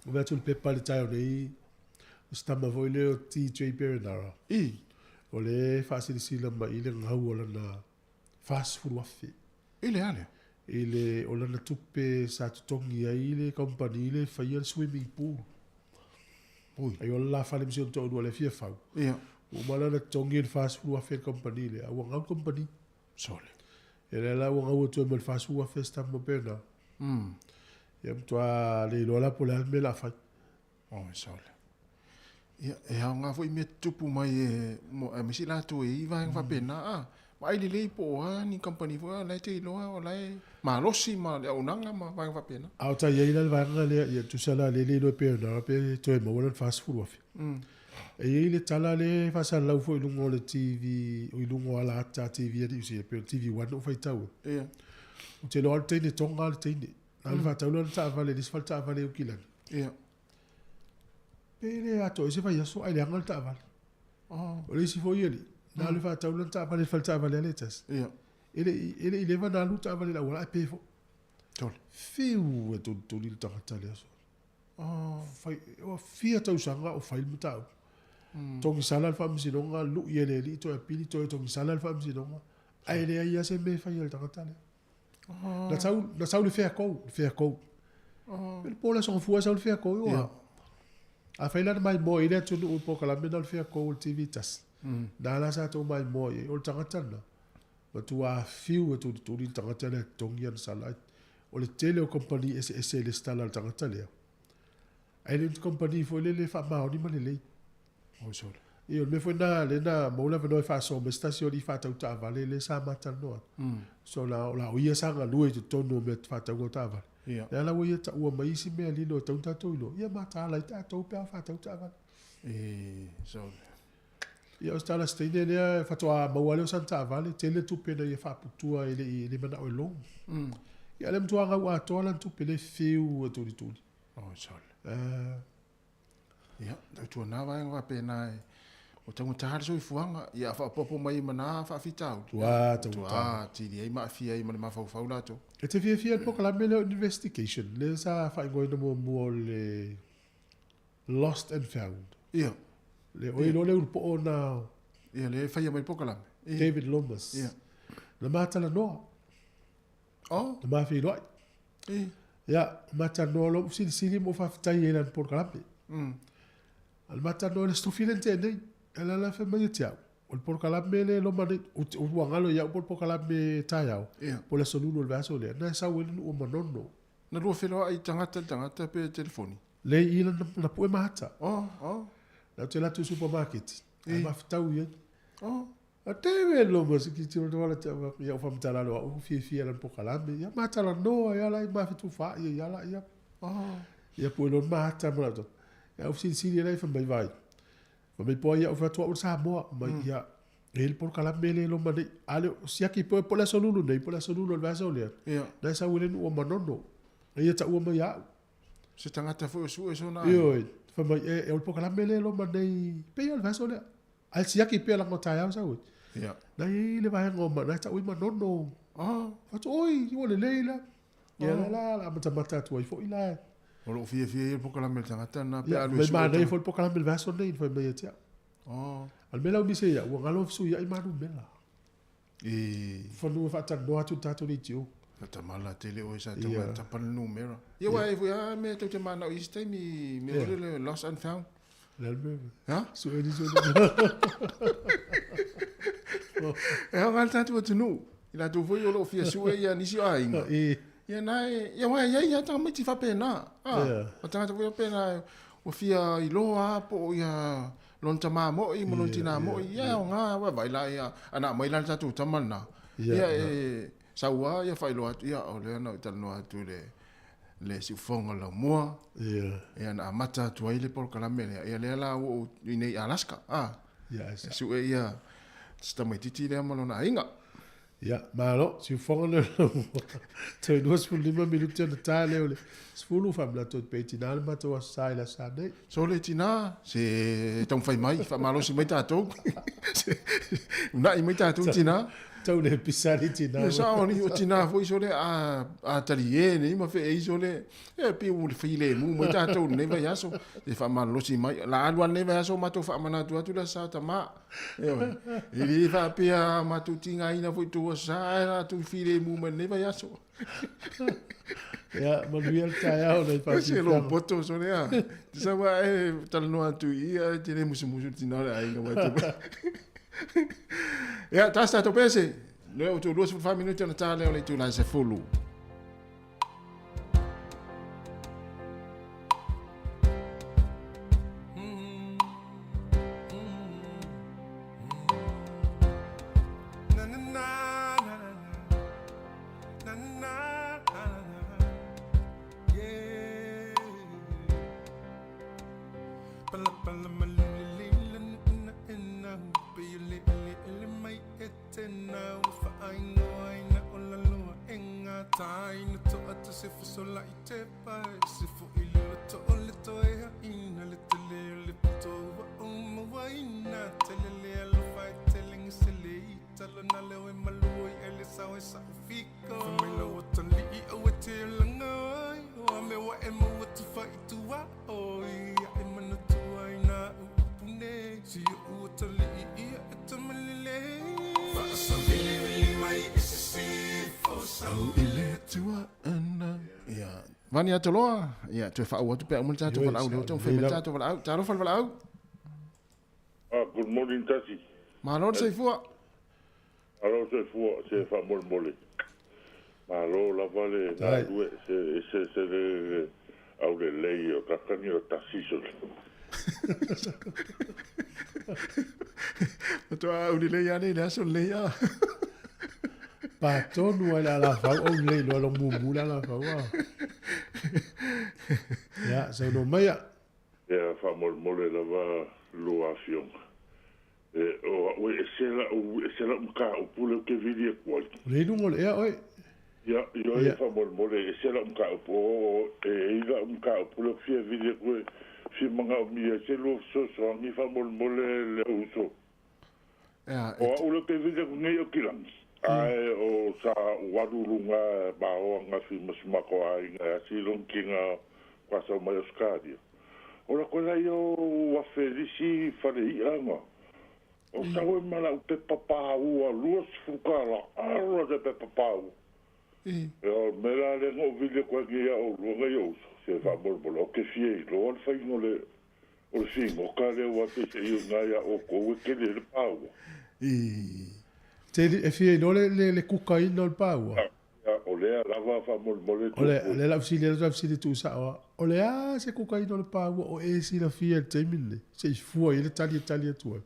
ua vaai atu i le pepa i le taeao nei, o se tama foi lea o TJ Perenara. I. O lea e faasilasila mai i le gau o lana $40,000. I le a lea? I le, o lana tupe sa totogi ai le kamupani lea e faia le swimming pool. Ui. Ai o le la fale ma si ona toalua lea e fia fau. Ia. Ua uma la ona totogi le $40,000 e le kamupani lea, a ua gau le kamupani. Sole. Ia lea la ua gau atu ai ma le $40,000 se tama Perenara. Ia matua le iloa la po o le a le mea o le a fai. Oi sole. Ia, e aoga foi mea tutupu mai e, mo, aemaise i latou e i ai vaega faapena, a, vaai lelei po o a ni kamupani foi a o la e te iloa o la e malosi ma le auaunaga ma vaega faapena. A o ta i ai la le vaega lea, ia tusa la lea e le iloa e Perenara pe toe maua lana $40,000. E i ai le tala lea e faasalalau foi i luga o le TV, i luga o ala ata TV a Niu Sila, pei o le TV One na ou faitau ai. Ia. Ou te iloa lava o le teine Tonga le teine. Na o le faatau lana taavale i le isi fale taavale i Aukilani. Ia. Pe le atoa ai se vaiaso ae leaga le taavale. O le isi foi alii, na alu e faatau lana taavale i le fale taavale a le tasi. Ia. E le i, e le i leva ona alu le taavale i le auala ae pe foi. Tole. Fiu e tulituli le tagata lea sole. Fai, ua fia tausaga o fai le mataupu. Togisala le faamasinoga, lui e le alii toe apili, toe togisala le faamasinoga, ae leai lava se mea e faia e le tagata lea. Na sau, na sau le feakou, le feakou. Le po o le aso Gafua sau le feakou, ioa. Afai la na maimoa i le atunuu i polokalame na o le feakou o le TV tasi, na la sa tou maimoa i ai, o le tagata lena, matua fiu e tulituli le tagata lea e totogi ana sala. O le tele o kamupani eseese e lesitala a le tagata lea, ae le o ni kamupani foi lele e faamaoni ma lelei. Oi sole. Ia, o le mea foi lena lea na maua le avanoa e faasoa mai se tasi o alii faatau taavale lea sa ma talanoa atu. So la, o la o ia sa galue i totonu o mea faatauga o taavale. Ia. Lea la ua ia taua mai isi mea lilo e tatau ona tatou iloa, ia mataala ai tatou pe a faatau taavale. E, sole. Ia, o se tala a se teine lea faatoa maua lea o sana taavale, tele tupe na ia faaputua e le i le manao e loan. Ia, lea matua gau atoa lana tupe lea e fiu e tulituli. Oi sole. Uh, Ia, tautuana vaega faapena e o taugata le soifuaga, ia a faaopoopo mai ai ma na faafitauli. Ua taugata. Ua atili ai ma aafia ai ma le mafaufau latou. E te fiafia i le polokalame lea o investigation, lea sa faaigoaina muamua o le Lost and Found. Ia. Le o iloa le ulupoo na Ia, lea e faia mai le polokalame. Ia. David Lomas. Ia. Na ma talanoa. Oh. Na ma feiloai. I. Ia, ma talanoa loa silisili mo faafetai ai lana polokalame. A le ma talanoa le stofi le te nei. E la la fai mai ia te au. O le polokalame le loma nei, o ua galo ia'u po o le polokalame taeao. Ia. Po o le aso lulu o le vaiaso lea. Na e sau ai le nuu o Manono. Na lua feloai tagata i le tagata pe telefoni? Le i la na pue mahata. Oh, oh. Na ou te alu atu i supermarket. Ae mafetau i ai. Oh. A te me lo mo se ki te wala te ia o whamtala lo au fiafia lana polokalame. Ia matalanoa ia la i mawhitu wha ia ia la ia. Oh. Ia pue lona mahata ma lautou. Ia au silisili e lai wha mai vai. Wha mai poa ia au whatua o Samoa. Mai ia e le polokalame le loma nei. A le siaki poe po le aso lulu nei, po le aso lulu o le vaiaso lea. Ia. Na e sau e le nuu o Manono. E ia taua mai au. Se tagata foi o sue sona. Ioe, wha mai e, e o le polokalame le loma nei, pe ia o le vaiaso lea. A le siaki pea langa o taeao sau e. Ia. Na i le vaega o ma, na e tau i Manono. Fatu oi, ua lelei la. Ia la la la matamata atu ai foi la. O loo fiafia ia le polokalame le tagata lena pe Ia, alu e mai sue manaia tau. foi le polokalame le vaiaso lenei na fai mai ia te au. A o le mea la ua misi ai au, ua galo fesuiai ma numera. Fanua faatalanoa atu le tatou leitio. Tamala tele oe sa tau tapa le numera. Ia wa e foi a mea tou te manao i isi taimi mea Ia. foi lele lost and found. Le le mea. Ha? Sue ni sue. E aoga le tatou atunuu. I latou foi o loo fia sue ia nisi o aiga. Ia na e ia wa ia ia tamaiti faapena. Ah, Ia. o tagata foi faapena ua fia iloa po o ia lona tamā mo'i ma lona tinā mo'i. Ia e aoga ua vaai la ia ana aumai la le tatou tama lena. Ia, Ia e sau lava ia faailoa atu ia o lea na ou talanoa atu i le le siufofoga o le laumua. Ia. Ia na amata atu ai le polokalame lea. Ia lea la ua ou i nei Alaska. Ah. Ia, e E sue ia se tamaitiiti lea ma lona aiga. Ia, malo, siufofoga lea o le laumua. Toe 25 minute ona ta lea o le 10 faamanatu atu pea i tinā le matou aso sa i le aso sa nei. So le tinā, se taumafai mai, faamalosi mai tatou. Una'i mai tatou tinā. Tau le pisa le tinā. Ia sao ni o tinā foi sole a a taliē nei ma feei sole e pei ua filemu mai tatou i lenei vaiaso. Se faamalolosi mai. La alu lava lenei vaiaso matou faamanatu atu le aso sa tamā. Ioe. E le faapea matou tigaina foi i tou aso sa ae latou filemu mai lenei vaiaso. Ia, manuia le taeao nai Se faafiafiaga. lou poto sole a. Te sau lava e talanoa atu i i ae te le musumusu le tinā o le aiga mai te. Ia, tasi tatou pese. Lea ua tou 24 minute ona ta lea o le itula e 10. Na na na na na na na na yeah. Pala pala malili la na na pe le le le mai etena fa ai no ai na ola loa enga tai na to ata se fo sola i te pa se fo i le to o le to e ha ina le te le le to wa o ma wa ina te le le alo fa e te le ngi se le i talo na le o e malu i ele sa o e sa o fiko. Fa mai lo o tali i au e te langa ai o a me wa e mo tu fa i tua o i a e mana tua i na u pune si o u tali i ia e te malele. Fa sa vili vili mai e se si fo sa Au i le atua ana. Ia, vani atoloa. Ia, toe faauu atu pe a uma le tatou Ioe, valaau lea ua taumafai lelei mai le lava. tatou valaau. Talofa le valaau. Ah, good morning, Tasi. Malo le soifua. Alo soifua se faamolemole. Malo lava le Tai. galue se se se le le au le lei o kakani o tasiso. Matoa au lelei ane i le aso lelei a. Patonu ai le alafau au lelei loa lo mumu le alafau a. Ia, saunoa mai a. Ia faamolemole lava lua afioga. E o au e se la u e se la mka o pule ke vili e kuai. O le iluga o le ea oe. Ia, io e Ia. faamolemole e se la mka o po e ila mka o pule fia vili e kue fia manga o mia se lua fesoasoani faamolemole le uso. Ia, O au le ke vili ku nei o kilangi. Ae o sa waru lunga ma o anga fi masumako ai nga silong kinga kwa sa mai o skadia. O la kola io wa felisi fale i anga. O sa o mala u pe papa u a lua sfukala. Alo te pe papa u. E. E o mela le ngo vile kwa ngi ia o lua ngai o uso. Se fa mol mol o ke fie i loa le whaingo le o le fingo ka le wa te se i ngai a o ko e kele le pāua. Te e fia iloa le le le kukaina o le pāua. Ia, o lea lava faamolemole O le le lau fesili atu lau fesili tuusao a. O le a se kukaina o le pāua o e silafia i le taimi lenei. Se i fua i le tali e tali atu ai.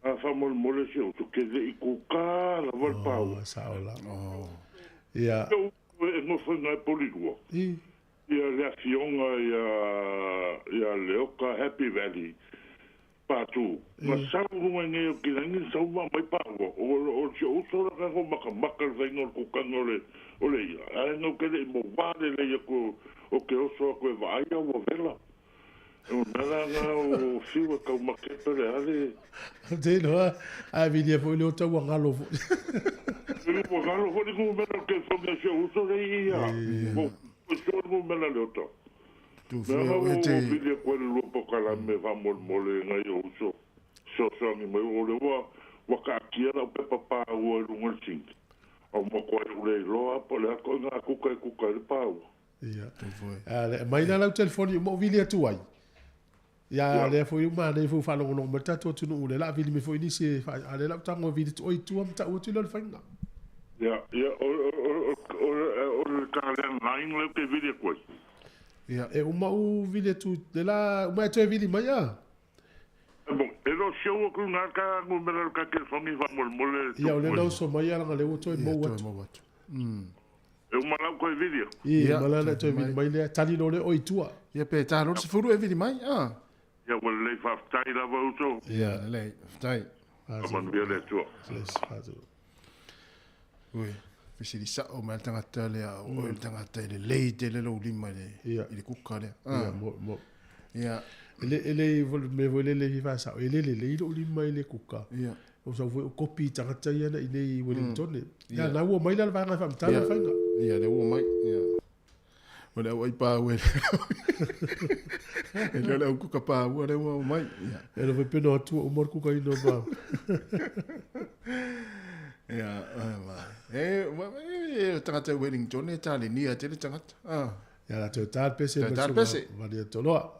A faamolemole se o ke le i kuka lava le pāua. Oh, sao la. Ia. E ngofo ngai poli lua. I. Ia le afioga ia ia Leoka Happy Valley patu. Ma sau lunga nei o kilangi sau ma mai pāua. O o se uso la ka maka maka le whainga o le kukanga o le o le ia. Ai ngau ke le mo wale le ia ko o ke oso a koe vaaia ua vela. O mea la nga o fiu e kau makepe le ale. Te iloa, a vilia foi le o tau ua galo foi. Ua galo foi le numera o le telefoni a si ou uso le ia. Ua sua le numera le ota. Mea nga ua vili atu ai le lua polokalame faamolemole nai ou uso fesoasoani mai o lea ua ua taatia lau pepa paua i luga o le sini. A ua matuai ou le iloa po o le a ituaiga kuka e kuka ai le paua. Ia. A aumai la lau telefoni uma ou vili atu ai. Ia lea foi ua manaia foi ua faalogologo mai le tatou atunuu o lea o le a vili mai foi nisi e faa a o lea o le a ou tago e vili atu oe i tua ma tau atu lea o le faiga. Ia, ia, o, o, o, o, o le ta landline lea ou te vili atu ai. Ia, e uma ou vili atu, lea la uma e toe vili mai a? Bon, e le o si ou atu i gā ta numera o le ta telefoni faamolemole Ia, o lea na oso mai a leaga o lea ua toe mou atu. Ia, toe mou atu. E uma la ou toe vili atu. Ia, uma la ona e toe vili mai lea, tali loa lea oe i tua. Ia, pe ta loa le 10 e vili mai, a? Ia, ua lelei, faafetai lava uso. Ia, lelei, faafetai. Faamanuia le Atua. Ui, fesili sa'o mai le tagata lea, o oe le tagata e lelei tele lou lima i le, i le kuka lea. Ia, mo, mo. Ia. E le, e le, le mea foi lele e fia faasa'o, e le lelei lou lima i le kuka. Ia. O sau foi o kopi i tagata ia na i inei i Wellington. Ia, na ua mai la le vaega e faamatala le faiga. Ia, lea ua mai. Ia. O le au ai pāua e le o le au kuka pāua lea ua mai. Ia. E le foi peno atu o uma le kuka ina o pāua. Ia, ma. E, e, tagata i Wellington e tālenia tele tagata. Ah. Ia, la toe tā le pese. Toe tā le pese. Malia Toloa.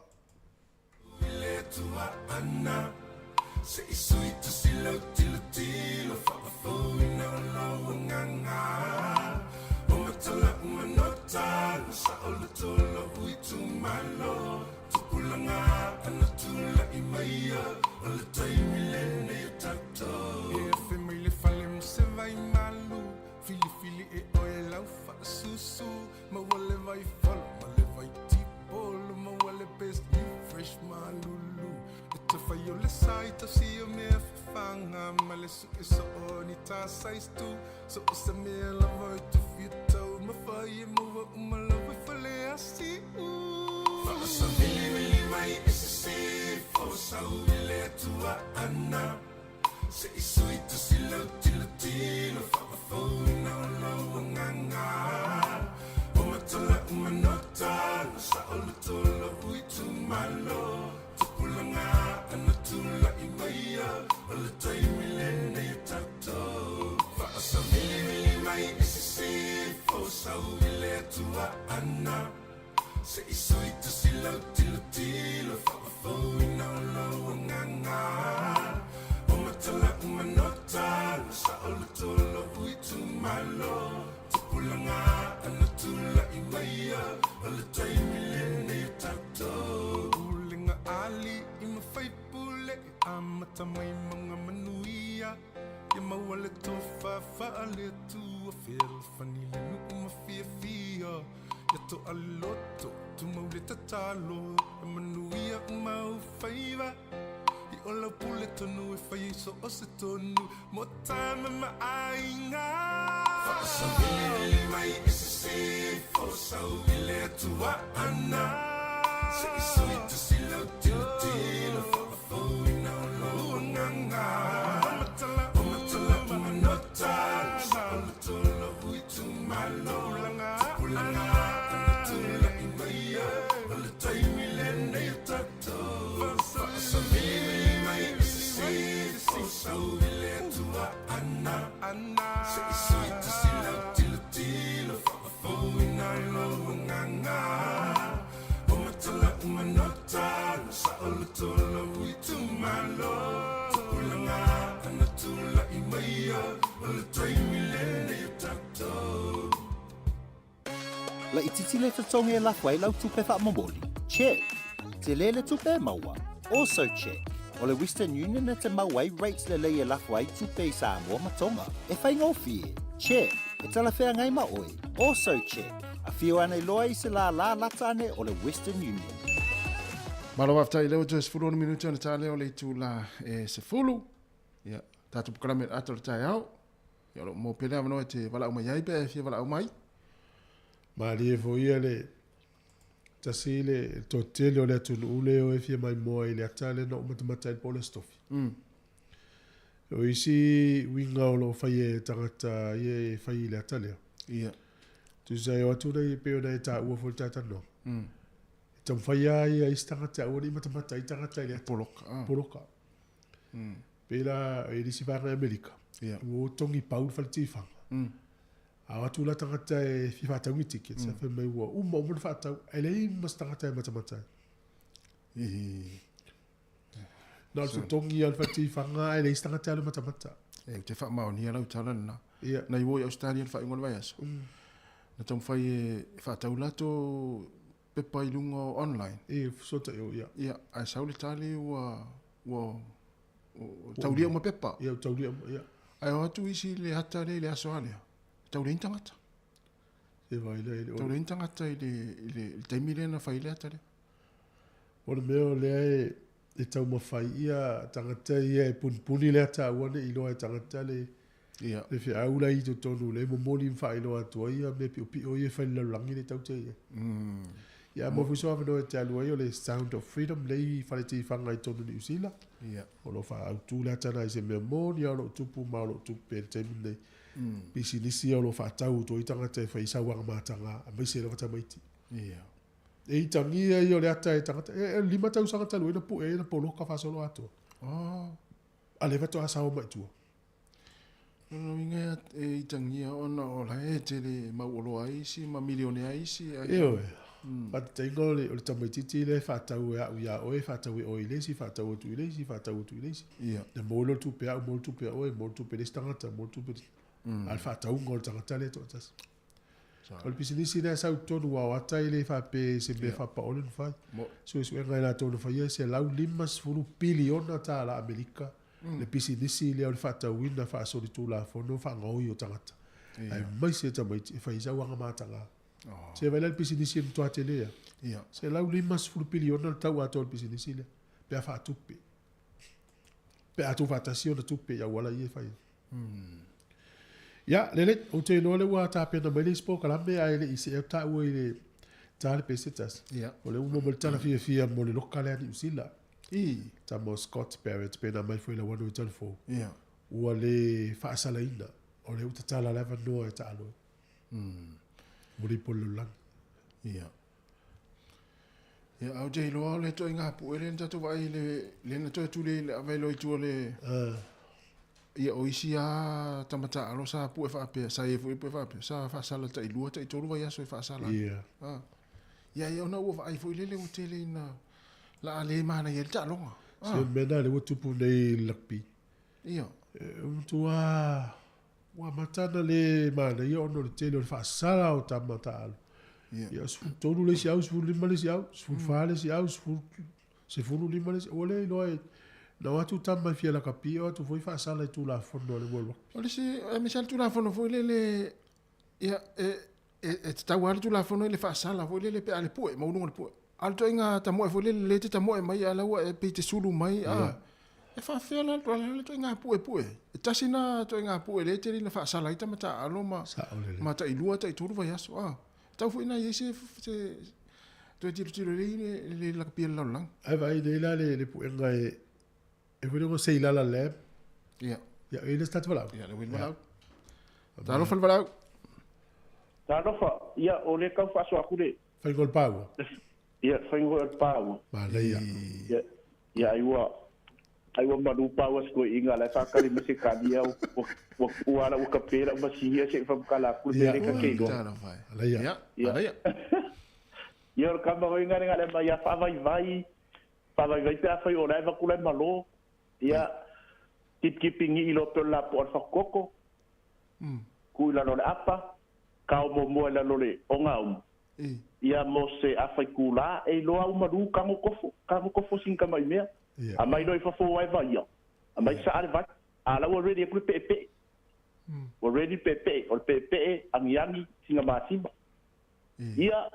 Laitiiti le totogi e lafo ai lau tupe faamomoli? Check. Tele le tupe e maua? Also check. O le Western Union e te maua ai rates lelei e lafo ai tupe i Samoa ma Tonga. E faigofie? Check. E talafeagai ma oe? Also check. Afio ane loa i se lālā lata ane o le Western Union. Malo faafetai lea ua toe 16 minute ona ta lea o le itula e 10. Ia, tatou polokalame i le ata o le taeao. Ia, o lo o maua pea le avanoa e te valaau mai ai pe a e fia valaau mai. Malie foi ia le Tasi le toatele o le atunuu le o e fia maimoa i le ata lea na ou matamata ai i le po o le Aso Tofi. O isi uiga o lo o fai e tagata ia e fai i le ata lea. Ia. Tusa e o atu nei pei ona e taua foi i le ta talanoaga. E taumafai lava ia isi tagata aua ne i matamata ai tagata i le ata. Poloka. Poloka. Pei la i le isi vaega i Amerika. Ia. Ua o togi pau le fale tifaga. A o atu la tagata e fia faatau ni tickets, mm. fai mai ua uma uma ona faatau, ae leai ma se tagata e matamata ai. Na o le totogi lava o le fale tifaga ae leai se tagata e alu e matamata. E, ou te faamaonia lau tala lena. Ia. Na i o i Australia i le faaiuga o le vaiaso. Na taumafai e faatau latou pepa i luga o online. E, fesootaiga, ia. Ia, ae sau le tali ua, ua, ua taulia uma pepa. Ia, ua taulia uma, ia. Ae o atu isi i le ata lea i le aso lava lea, tau leai ni tagata. E vai lea i le Tau leai ni tagata i le, i le, i le taimi lea na fai ai le ata lea. O le mea o lea e, e taumafai ia tagata ia e punipuni le ata aua ne i iloa e tagata le, Ia. le feau la i totonu lea e momoli ma faailoa atu ai ia mea piopio ia e fai i le lalolagi lea tatou te i ai. Ia mo foi se avanoa e te alu ai o le Sound of Freedom lea i fale tifaga i totonu o Niu Sila. Ia. O lo o faaautu le ata lena i se mea moni lava o lo o tupu ma o lo o tupu pea i le taimi lenei. Pisinisi ia o lo o faatau atu ai tagata e fai i sauaga mataga aemaise lava tamaiti. Ia. E itagia ia o le ata e tagata, e 5 tausaga talu ai na pue ai na poloka faasolo atoa. Oh. A lea faatoa sao mai i tua. Lona uiga e itagia ona o la e tele mauoloa ai isi ma milionea ai isi. Ioe. Faataitaiga o le, o le tamaitiiti lea e faatau e au ia oe, faatau e oe i le isi, faatau atu i le isi, faatau atu i le isi. Ia. Na maua loa le tupe a au, maua le tupe a oe, maua le tupe a le isi tagata, maua le tupe a le isi. A o le faatauga o le tagata lea e toatasi. O le pisinisi lea e sau i totonu aua o ata e le faapea i se mea faapaole na fai. Suesuega a i latou na faia e $150 piliona tala Amerika le pisinisi lea o le faatauina faasolitulafono faagaoi o tagata. Aemaise tamaiti e fai ai sauaga mataga. Se vaai la le pisinisi e matua tele lava. $150 piliona le tau atoa o le pisinisi lea pe a faatupe. Pe a tuufaatasi ona tupe i auala ia e fai ai. Ia, lelei, ou te iloa lea ua tapena mai le isi polokalame ae le i see atu taua i le ta le pese tasi. Ia. O lea ua maua mai le tala fiafia mo le loka lea a Niu Sila. I. Tama o Scott Barrett pe na mai foi lau anu i Talafou. Ia. Ua le faasalaina, o lea ua tatala le avanoa e taalo ai. Mo le ipu o le lalolagi. Ia. Ia, ae ou te iloa o le ituaiga pue lea na tatou vaai i le, lea na toe tuli le ave loa i tua le, ia, o isi lava tama taalo sa pue faapea, sa i ai foi pue faapea, sa faasala tailua, taitolu vaiaso e faasala ai. Ia. Ia, ia, ona ua vaai foi lele ua tele ina la a le manaia ai le taaloga. Se mea lena lea ua tupu nei i le rugby. Ia. E matua ua amata ona le manaia ona o le tele o le faasala o tama taalo. Ia, 13 le isi au, 15 le isi au, 14 le isi au, 15 le isi, ua le iloa e na o atu tama e fia lakapi, o atu foi faasala i Tulafono a le World Rugby. O le isi, aemaise lava le Tulafono foi lele, ia, e tatau lava le Tulafono i le faasala foi lele pe a le pue, maualuga le pue. A o le ituaiga tamoe foi lele, lea e te tamoe mai a o la ua e pei te sulu mai, a, e faafefea la le ituaiga puepue? E tasi lena ituaiga pue lea e tele ina faasala ai tama taaalo ma, ma tailua, taitolu vaiaso, a. Tau foi ina i ai se, se toe tilotilo lelei i le lakapi a le lalolagi. Ae vaai nei la le puega e, e foi lea Seilala Lab. Ia. Ia, e le se tatou valaau. Ia, le uili valaau. Talofa le valaau. Talofa, ia, o le tau faasoa atu le. Faiga o le paua. Ia, faiga o le paua. Manaia. Ia, ia, ai ua, ai ua malu paua se toeaiina la e faatali mai se tali ia, ua, ua ala ua kape lau masihi ia se i faamatala atu le mea lea ta te iloa. Talofa e. Alaia. Ia, alaia. Ia, o le kama foi lena le aumai ia faavaivai, faavaivai pe afai o la e avatu la e malo. Ia, tipitipi ni'i loa pei o le lapoa o le fatu Ku i lalo o le apa, kao muamua i lalo o le ogaumu. Ia mo se afai kula, e iloa au malu tago kofo, tago kofo sina tamai mea. Aumai loa i fafo ae vaia, aumai saa le vai. A la ua ready atu le peepee. Ua ready le peepee, o le peepee agiagi sina masima. Ia,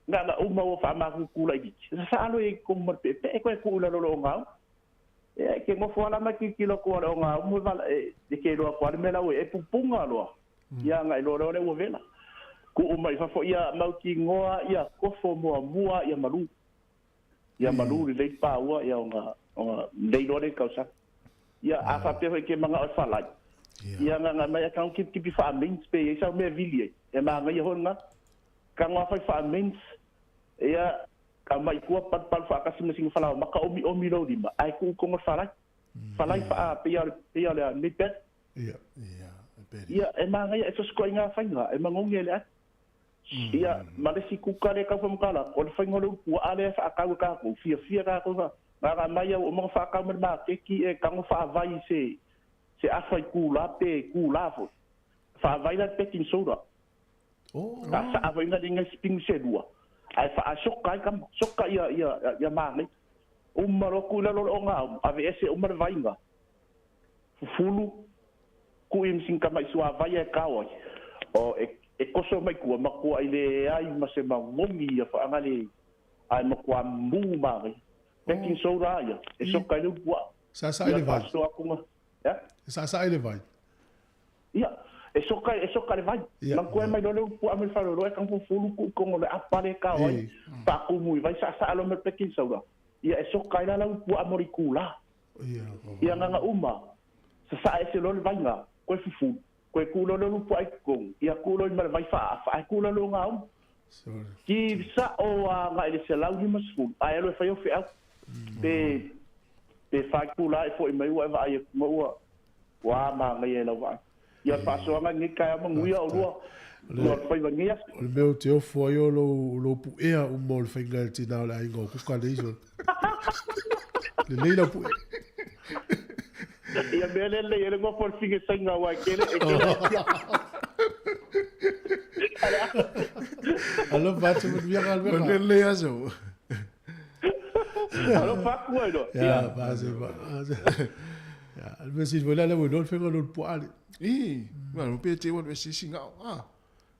na ona uma ua faamakuku laitiiti. Sasaa loa i totonu ma le peepee koe tuu i lalo o le ogaumu. Ia, e ke nofo lava ma tilotilo atu a le ogaumu e vala, e ke iloa atu lava le mea la ua i ai, e pupuga loa. Ia, ona iloa loa lea ua vela. Ku'u mai fafo ia mautinoa ia kofo muamua ia malu. Ia malu lelei paua ia ona lelei loa le tausaga. Ia a faapea foi ke manga o le falai. Ia nga mai ka kipi fa mins pe ia sa me vili ai. E manaia foi lena. Kago afai fa mins ia ka mai kua pal pal fa kasi ma singa fala maka omi omi lo lima. Ai ku kongo falai. Falai fa pe ia le me pet. Ia. Ia e manaia e sosko inga fainga e mangongi e le ai. Ia ma le si kuka le kau whamukala, o le whainga le ua ale wha akau e kākou, fia fia kākou wha, ngā mai au o mga wha akau me le mākeki e kango wha awai se awha i kūlā pe kūlā fo. Wha awai la baking soda. Ka sa awai ngā ringa spingu se lua. Ai wha a soka i kama, soka ia māngai. Uma roku ila lolo o ngā, ave ese uma le vainga. Fufulu, kui msing kama i sua awai e kāwai. O e koso mai kua makua i le ai ma se mangogi ia whaangale ai makua mū māngai. Baking soda ia, e soka i le upua. Sa sa i le vai. Ya? Sa sa i le vai. Ia, e soka le vai. Mangkua mai lo le upua me wharoro e kangu fulu ku kongo le apare ka oi. Whakumu i vai sa sa alo me baking soda. Ia, e soka i la upua amori kūlā. Ia nganga uma. Sa sa e se lo le vainga, koe fufu. Koe kūlo lo lupu ai kong, ia kūlo i mara vai wha, ai kūlo lo ngā umu. Ki sa o a ngā ele se lau hima sfulu, ai alo e whai o whiau. Pe whai kūla e fo i mai ua e wa ai e kuma ua, wā mā ngai e lau wai. Ia whaasoanga ngi kai ama nguia o lua, lua whai wangia. O le meo te ofo ai o lo puea uma o le whainga le tina o le ainga o kuka nei so. Le lei lau puea. Ia mea le lei, ele ngofo le finge sainga wai kele, e kele. Alo fatu manuia galuega. Manuia lelei aso. Alo faku ai loa. Ia, fase fa. Ia, le mea sili foi la le ua iloa le faiga o le puaa le. I, ma pe te ua le sisi ngao. Ah.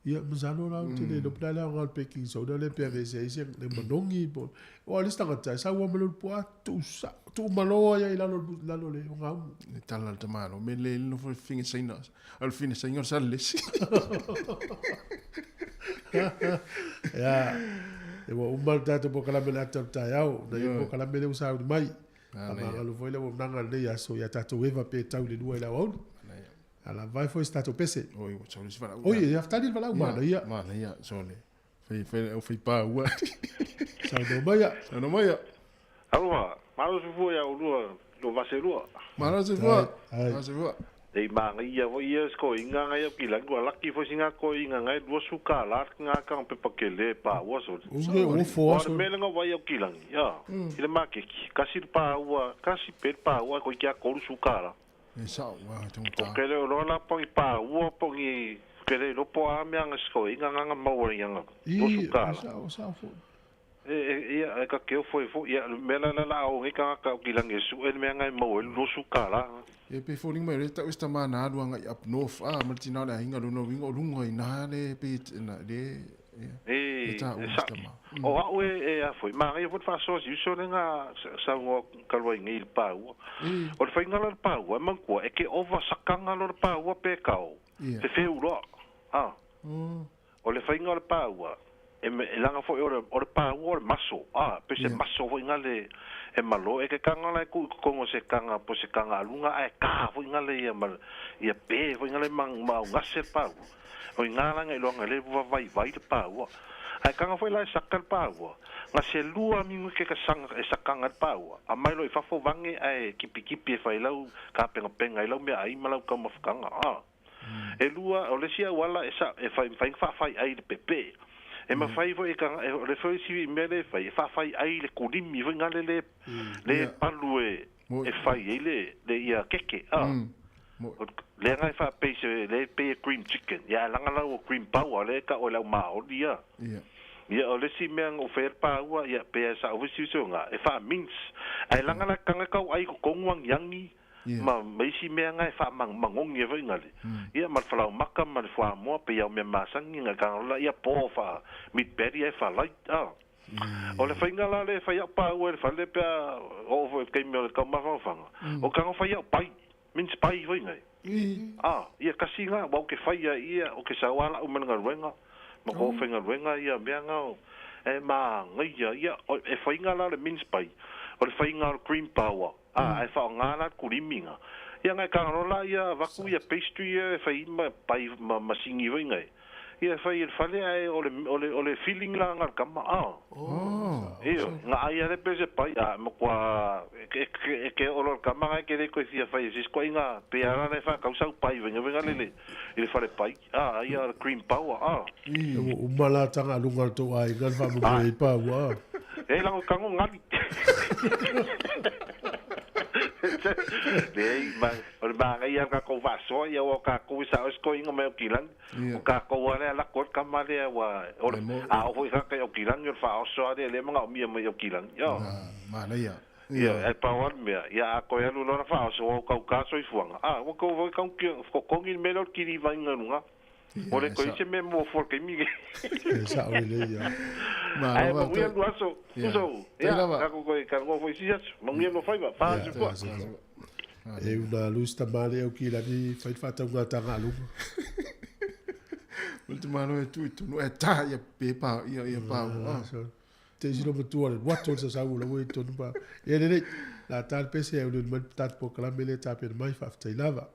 Ia, masalo la te le lopo la o le baking soda le pe ave se se le manongi po. O le stanga sa ua ma le puaa tu sa tu maloa ia i lalo lalo le o ngau. Le tala le tamalo me le no fo finge saina. Al fine saina sa le si. Ia. E ua uma le tatou pokalame le ata o le taeao, na ia pokalame le ua sauni mai. A magalo foi le ua managa lenei aso ia tatou eva pe tau le lua i le aoauli. Ala vai foi se tatou pese. Oi, ua sauni se valaau. Oi, ia ftali le valaau mana ia. Mana ia, sole. Fai fai au fai pa ua. Saunoa mai ia. Saunoa mai ia. Aloha, malo se fua ia ulua lo vaselua. Malo se fua. Malo se fua. Ei maangaia foi ia se koiga agai au kilagi ua laki foi siga koiga agai 20 kālā ga kanga pepa kelē paua sole. Ua fo o le mea lega uai au kilagi a i le makeki kasi le paua kasi pe le paua e koiki a 30 kālā. E sa'o ua togata. O kele o loa la pogi paua pogi kele iloa po a meaga se koiga agaga maua iaga 20 kālā. Sa'o sa'o foi. E ia e ka keo foi foi ia le mea la la o ngai kanga ka o kilagi e su'e le mea agai maua ai le 20 kālā. E pe fōling mai le tau esta mana alu anga i up north a ma le tina o le aiga lona uiga o luga i nā le pe na le E e tā e ua sa esta ma. o a'u e a foi magaia foi le faasoa siuso lega saugoa kaluai nei i le paua. O le faiga la le paua e manatua e ke ova sakaga lo le paua pe kao. Ia. Fefeu loa. A. O le faiga o le paua e laga foi o le paua o le maso. A pe se maso foi ga le e malo e ke kanga la e kuʻu i kokogo se kanga po se kanga aluga ae kā foi ga le ia ma ia pe foi ga le maugase le paua. O i gā laga iloaga le vavaivai le paua. Ae kanga foi la e saka le paua. Ga se lua amigu ke ka sanga e sakaga le paua. A mai loa i fafo vage ae kipikipi e failau kapegapega i lau meaai ma lau taumafataga. A. E lua o le isi auala e sa e fai fai faafai ai le pepe. E mafai foi e kanga e o le foi si mea le fai e faafai ai le kulimi foi gale le le palu e e fai ai le ia keke a. Le ngai fa pe se le pe cream chicken. Ia langa lau o cream power le ka o lau maoli ia. Ia o le si mea o fe paua ia pe sa o si so nga e fa mince. Ai langa la kanga kau ai ko konguang yangi. Ma maisi mea ngai fa mang mangongi e foi ngale. Ia ma le falau maka ma le fuamoa pe ia o mea masangi nga kanga la ia po fa meat patty e fa light a. O le faiga la le fai au paua e le fale pe a o foi kai mea o le taumafangafanga. O kanga fai au pai, mince pie foi ngai. A, ia kasi nga, wau ke fai ia ia o ke sauala o mea galuega. Ma ko whainga ia mea ngā e ma ngai ia e whainga la le mince pie. O le whainga o le cream power. A e wha ngā la kuriminga. Ia ngai kangaro la ia vaku ia pastry ia e whai ma pai ma masingi wai ngai. Ia whai e whale ai o le feeling la ngā kama a. Iyo, ngā ai ale pese pai a mo kua e ke o lo kama ngai ke le koe fia whai e sisko inga pe ara le wha kausau pai wenga wenga lele i le whare pai a ia le cream power a. E o umala tanga lunga to ai ngan fa mo i pa wa. E lango kango ngali. Nei, ma o le maga ia ka kou faasoa ia ua kakou i saʻo inga mai o kilagi. O kakou a lea lako ai le kama lea ua o le a oo foi kaka i o kilagi o le faaoso a lea lea magaomia mai o kilagi. Io. Manaia. Ia, e pau a le mea, ia a koe alu loa na faaoso ua kaukā soifuaga. A, ua kou foi kau kokogi le mea lea o le kilivaiga luga. O le koe se mea mo fua kaimi. E sao le ia. Ai, manuia lu aso. Uso. Ia, kako koe ka foi si aso. Manuia no faiva. Fa aso kua. E una lus tamale au ki lani whai whatau ngā tanga alunga. O te mano e tui tunu e tā ia pepa ia ia pau. Te sino matua le wato sa sau la wei tonu pa. E le le la tal pese e ulu mai tat po kalame le tape mai whaftai lava.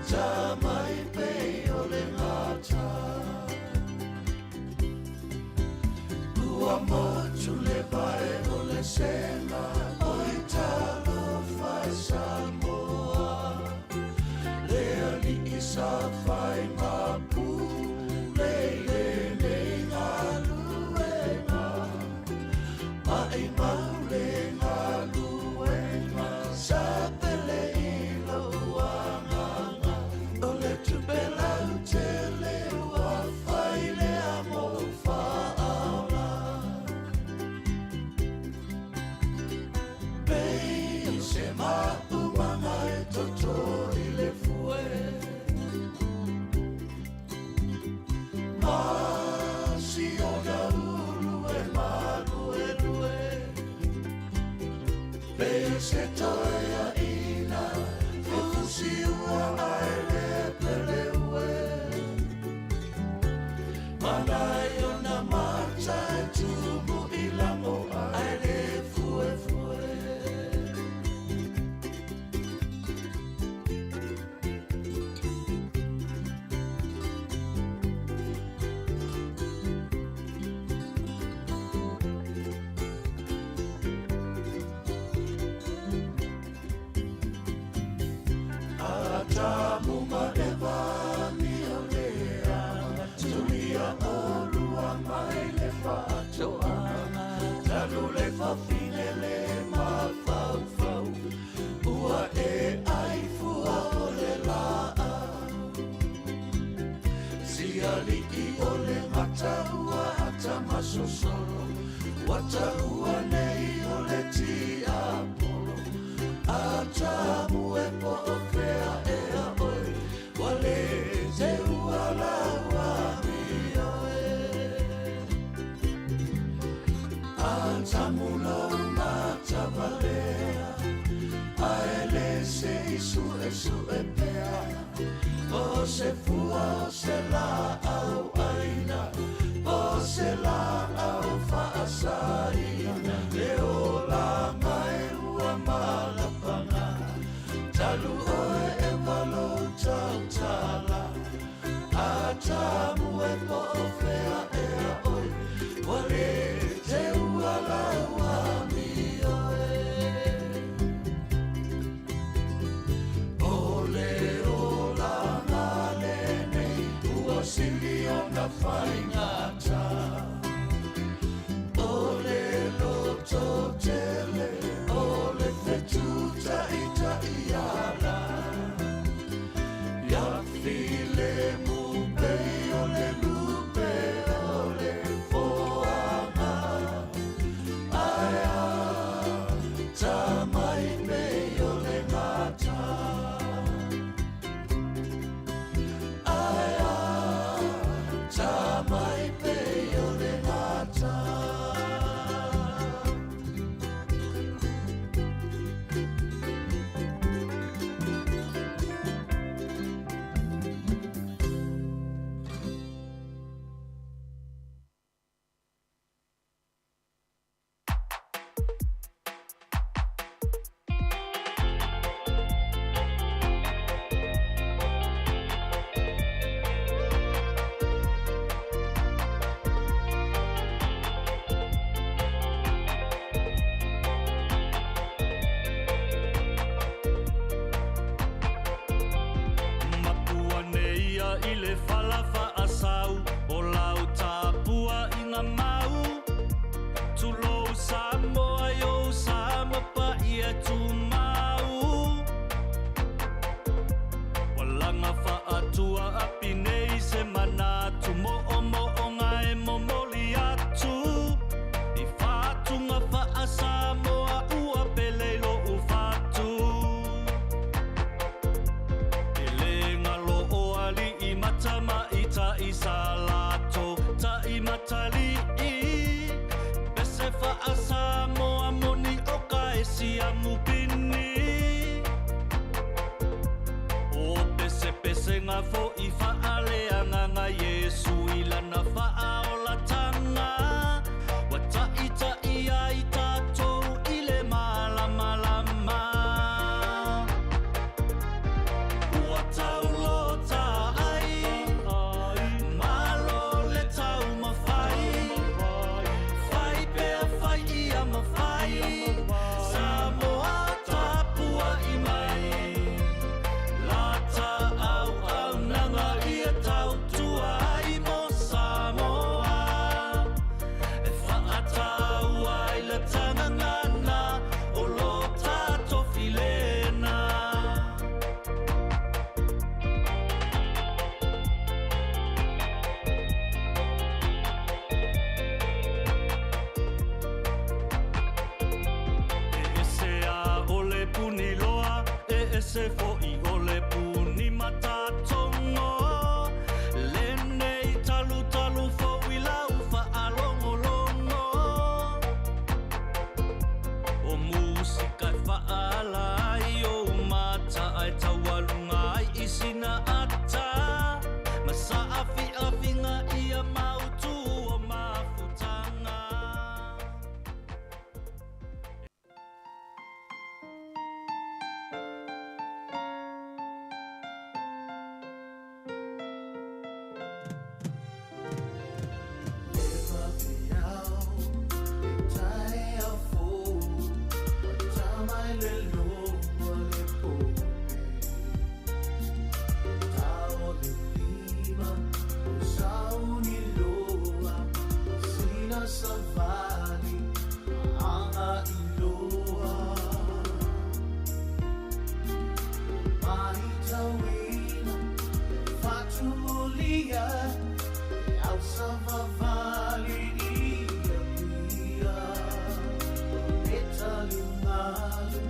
Ata mai pe o le ngata Ua motu le pae o le sena Oi talofa e Samoa Le ali'i sa fai mapu Le le le galuega Mai mau le galuega Sa pele i lou agaga O le tupe lautele ua fai lea mou faaola Pei o se maumaga e toto i le fue Ma si ona ulu e maluelue Pei o se toeaina fusi ua ae le pele ue Manai ona mata e tumu i lago ae le fuefue Atamu ma Eva ni o lea Tulia olua mai le faatoaga Talu le fafine le mafaufau Ua e ai fua o le laau Siali'i o le mata ua atamasosolo Ua taua nei o le tiapolo Atamu e po o fea ea oe Ua le teua lau amio e Atamu lou matavalea Ae le se i suesue pea O se fua o se laau aina O se laau faasaina Le olaga e ua malapaga Talu oe e valou tautala Atamu e po o fea ea oe Ua le teua lau amio e O le olaga lenei ua sili ona faigata O le lototele o le fetutaʻitaʻiala Ia filemu pei o le lupe o le foaga Ae atamai pei o le gata Ae atamai pei o le gata Mapua nei ia i le fala faasau o lau tapua i ngā mau. Tulou Samoa i ou sa mapaia tumau. Walaga faatua api nei se manatu mo'omo'oga e momoli atu. I fatuga faasamoa ua pele i lo'u fatu. E le galo o ali'i matamaita'i sa latou ta'imatali'i. Pese faasamoa moni o ka e siamu pini. O pesepesega fo'i faaleagaga Iesu i lana faaolatanga. Ua taʻitaʻi ai tatou i le malamalama. Ua taula ese fo'i o le puni matatogo lenei talutalu fou i lau faalogologo o musika e faaala ai ou mata ae taualuga ai i sina ata ma saafiafiga ia mautū o mafutaga. Savali, anga iloa Mahitawina, fatumulia, au savavali ia pia. Etalumalu,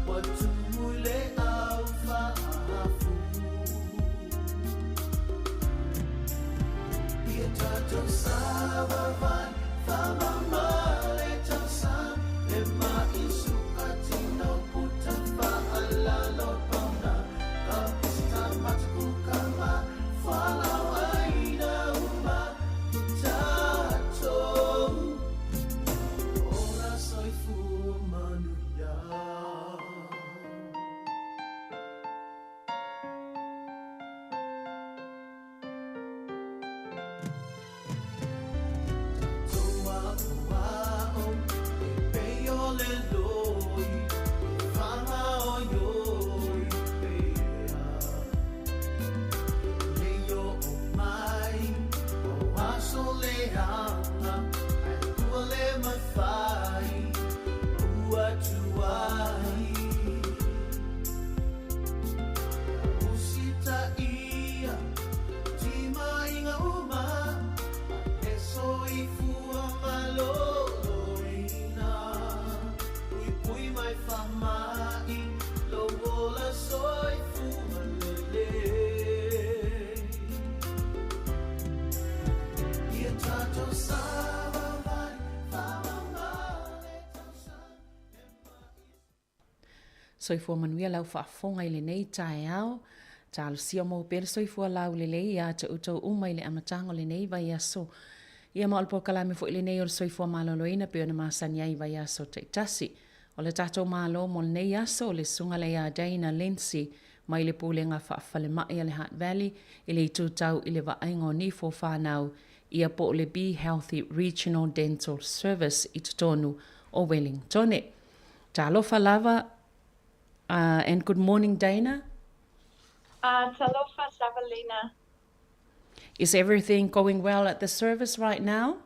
watumule au faafu. Ia tatou savavali, famamale tausa, e maisuka tino puta faalalo pauna. Ka pista mataku kama, falauaina uma i tatou. Ora soifua manuia. Toa o ao, e pei o le loi, e whanga o ioi pea. Leo o mai, o aso le anga, ai ua le mawhai, ua tuai. Usita ia, tima inga uma, e soifua maloloina. Pui pui mai whamai, lo ola soifua lele. Ia tatou savavali, famamale tausa. Soifua manuia lau faafofoga i lenei taeao. Talosia mo pea le soifua laulelei ia te outou uma i le amataga o lenei vaiaso. Ia ma o le polokalame foi lenei o le soifua maloloina pei ona masani ai i vaiaso taitasi. O le tatou malo mo lenei aso o le susuga lea ia Dana Lindsay mai le Pulega Faafalemai a le Hutt Valley i le itu tau i le vaaiga o nifo fanau ia po o le Be Healthy Regional Dental Service i totonu o Wellingtone. Talofa lava and good morning Dana. Talofa Savelina. Is everything going well at the service right now?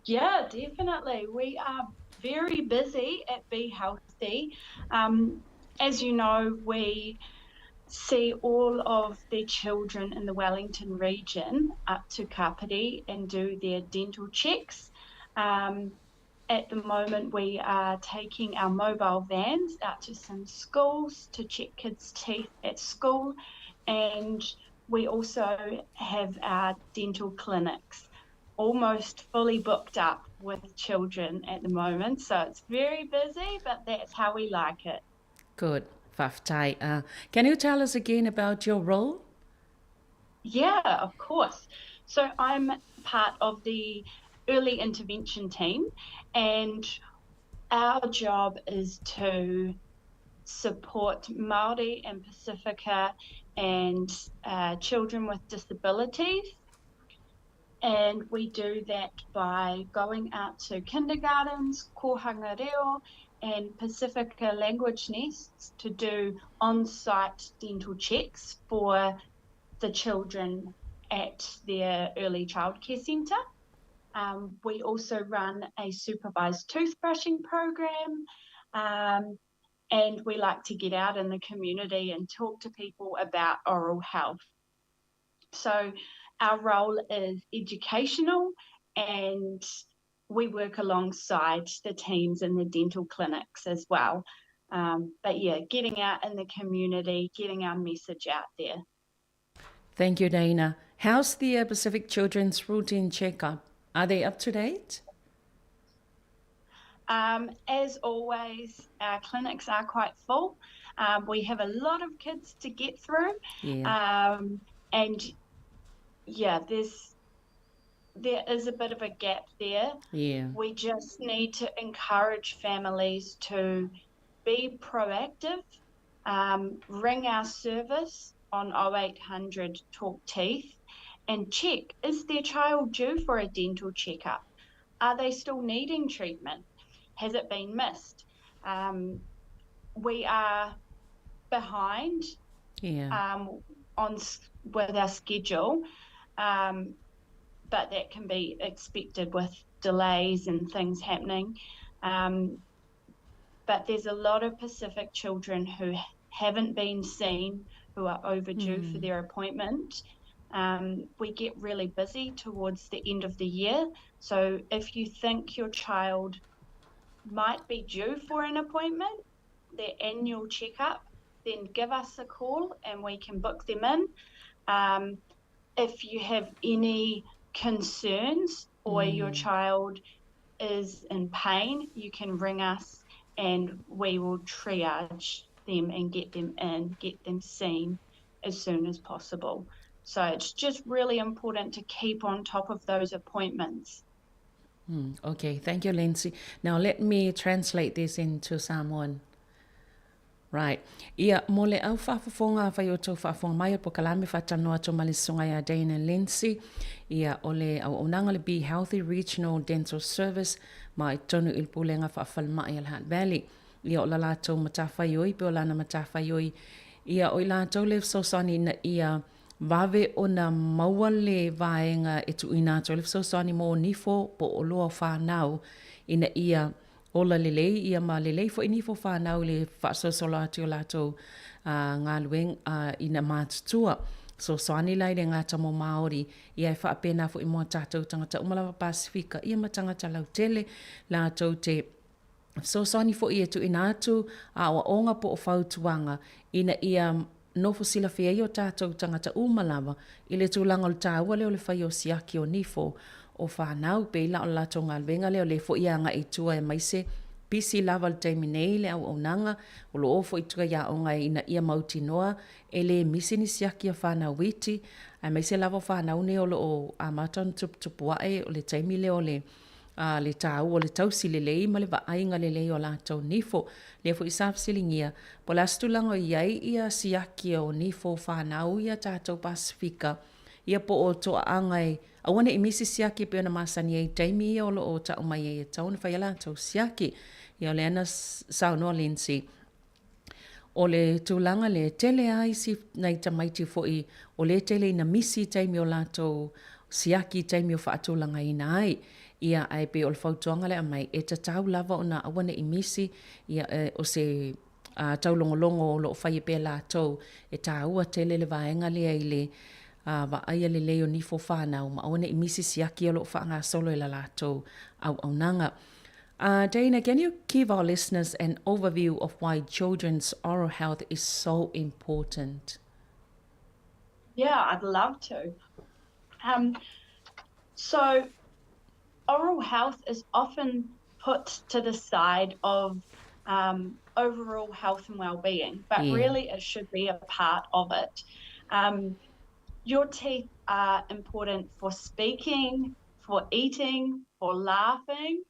Yeah, definitely. We are very busy at Be Healthy. As you know, we see all of the children in the Wellington region up to Kapiti and do their dental checks. At the moment, we are taking our mobile vans out to some schools to check kids' teeth at school, and we also have our dental clinics almost fully booked up with children at the moment. So it's very busy, but that's how we like it. Good. Faafetai. Can you tell us again about your role? Yeah, of course. So I'm part of the early intervention team, and our job is to support Māori and Pasifika and children with disabilities. And we do that by going out to kindergartens, kōhanga reo, and Pasifika language nests to do on-site dental checks for the children at their early childcare centre. We also run a supervised toothbrushing program, and we like to get out in the community and talk to people about oral health. So our role is educational, and we work alongside the teams in the dental clinics as well. But yeah, getting out in the community, getting our message out there. Thank you, Dana. How's the Pacific Children's Routine Checkup? Are they up to date? As always, our clinics are quite full. We have a lot of kids to get through. Yeah. And yeah, there is a bit of a gap there. Yeah. We just need to encourage families to be proactive, ring our service on 0800 Talk Teeth and check, is their child due for a dental checkup? Are they still needing treatment? Has it been missed? We are behind on with our schedule, but that can be expected with delays and things happening. But there's a lot of Pacific children who haven't been seen, who are overdue for their appointment. We get really busy towards the end of the year. So if you think your child might be due for an appointment, their annual checkup, then give us a call and we can book them in. If you have any concerns or your child is in pain, you can ring us and we will triage them and get them in, get them seen as soon as possible. So it's just really important to keep on top of those appointments. Okay, thank you, Lindsay. Now let me translate this into Samoan. Right. Ia, mo le au faafofoga afai o tou faafofoga mai o le polokalame faatalanoa atu ma le Susuga ia Dana Lindsay, ia, o le auaunaga o le Be Healthy Regional Dental Service ma i totonu i le Pulega Faafalemai a le Hutt Valley. Ia, o la latou matafaioi pe o lana matafaioi, ia, o i latou le fesoasoani ina ia vave ona maua le vaega e tuuina atu ai le fesoasoani mo nifo po o oloa o fanau ina ia ola lelei ia ma lelei foi nifo fanau i le faasolosolo atu i o latou galuega ina matutua. Fesoasoani la i le gata mo Māori ia e faapena foi mo a tatou tagata uma lava Pasefika ia ma tagata lautele latou te fesoasoani foi e tuuina atu aoaoga po o fautuaga ina ia nofo silafia ai o tatou tagata uma lava i le tulaga o le taua lea o le fai o siaki o nifo o fanau. Pei la o le latou galuega lea o lea foi e agai i tua aemaise pisi lava i le taimi nei le auaunaga o lo o foi i tua i aoga ina ia mautinoa e le misi ni siaki a fanau iti aemaise lava o fanau nei o lo o amata ona tuputupu ae o le taimi lea o le a le taua o le tausi lelei ma le vaaiga lelei o latou nifo. Lea foi sa fesiligia, po o le a se tulaga o i ai ia siaki o nifo fanau ia tatou Pasefika, ia po o toaaga e aua ne i misi siaki e pei ona masani ai i taimi ia o lo o tau mai ai e tatau ona fai a latou siaki. Ia o lea na saunoa Lindsay, o le tulaga lea, e tele lava isi nai tamaiti foi o lea e tele ina misi i taimi o latou siaki i taimi o faatulagaina ai. Ia, ae pei o le fautuaga lea e aumai, e tatau lava ona aua ne i misi, ia, o se taulogologo o lo o faia pea latou, e taua tele le vaega lea i le vaaia lelei o nifo fanau ma aua ne i misi siaki o lo o faagasolo i la latou auaunaga. Dana, can you give our listeners an overview of why children's oral health is so important? Yeah, I'd love to. So oral health is often put to the side of overall health and well-being, but really it should be a part of it. Your teeth are important for speaking, for eating, for laughing,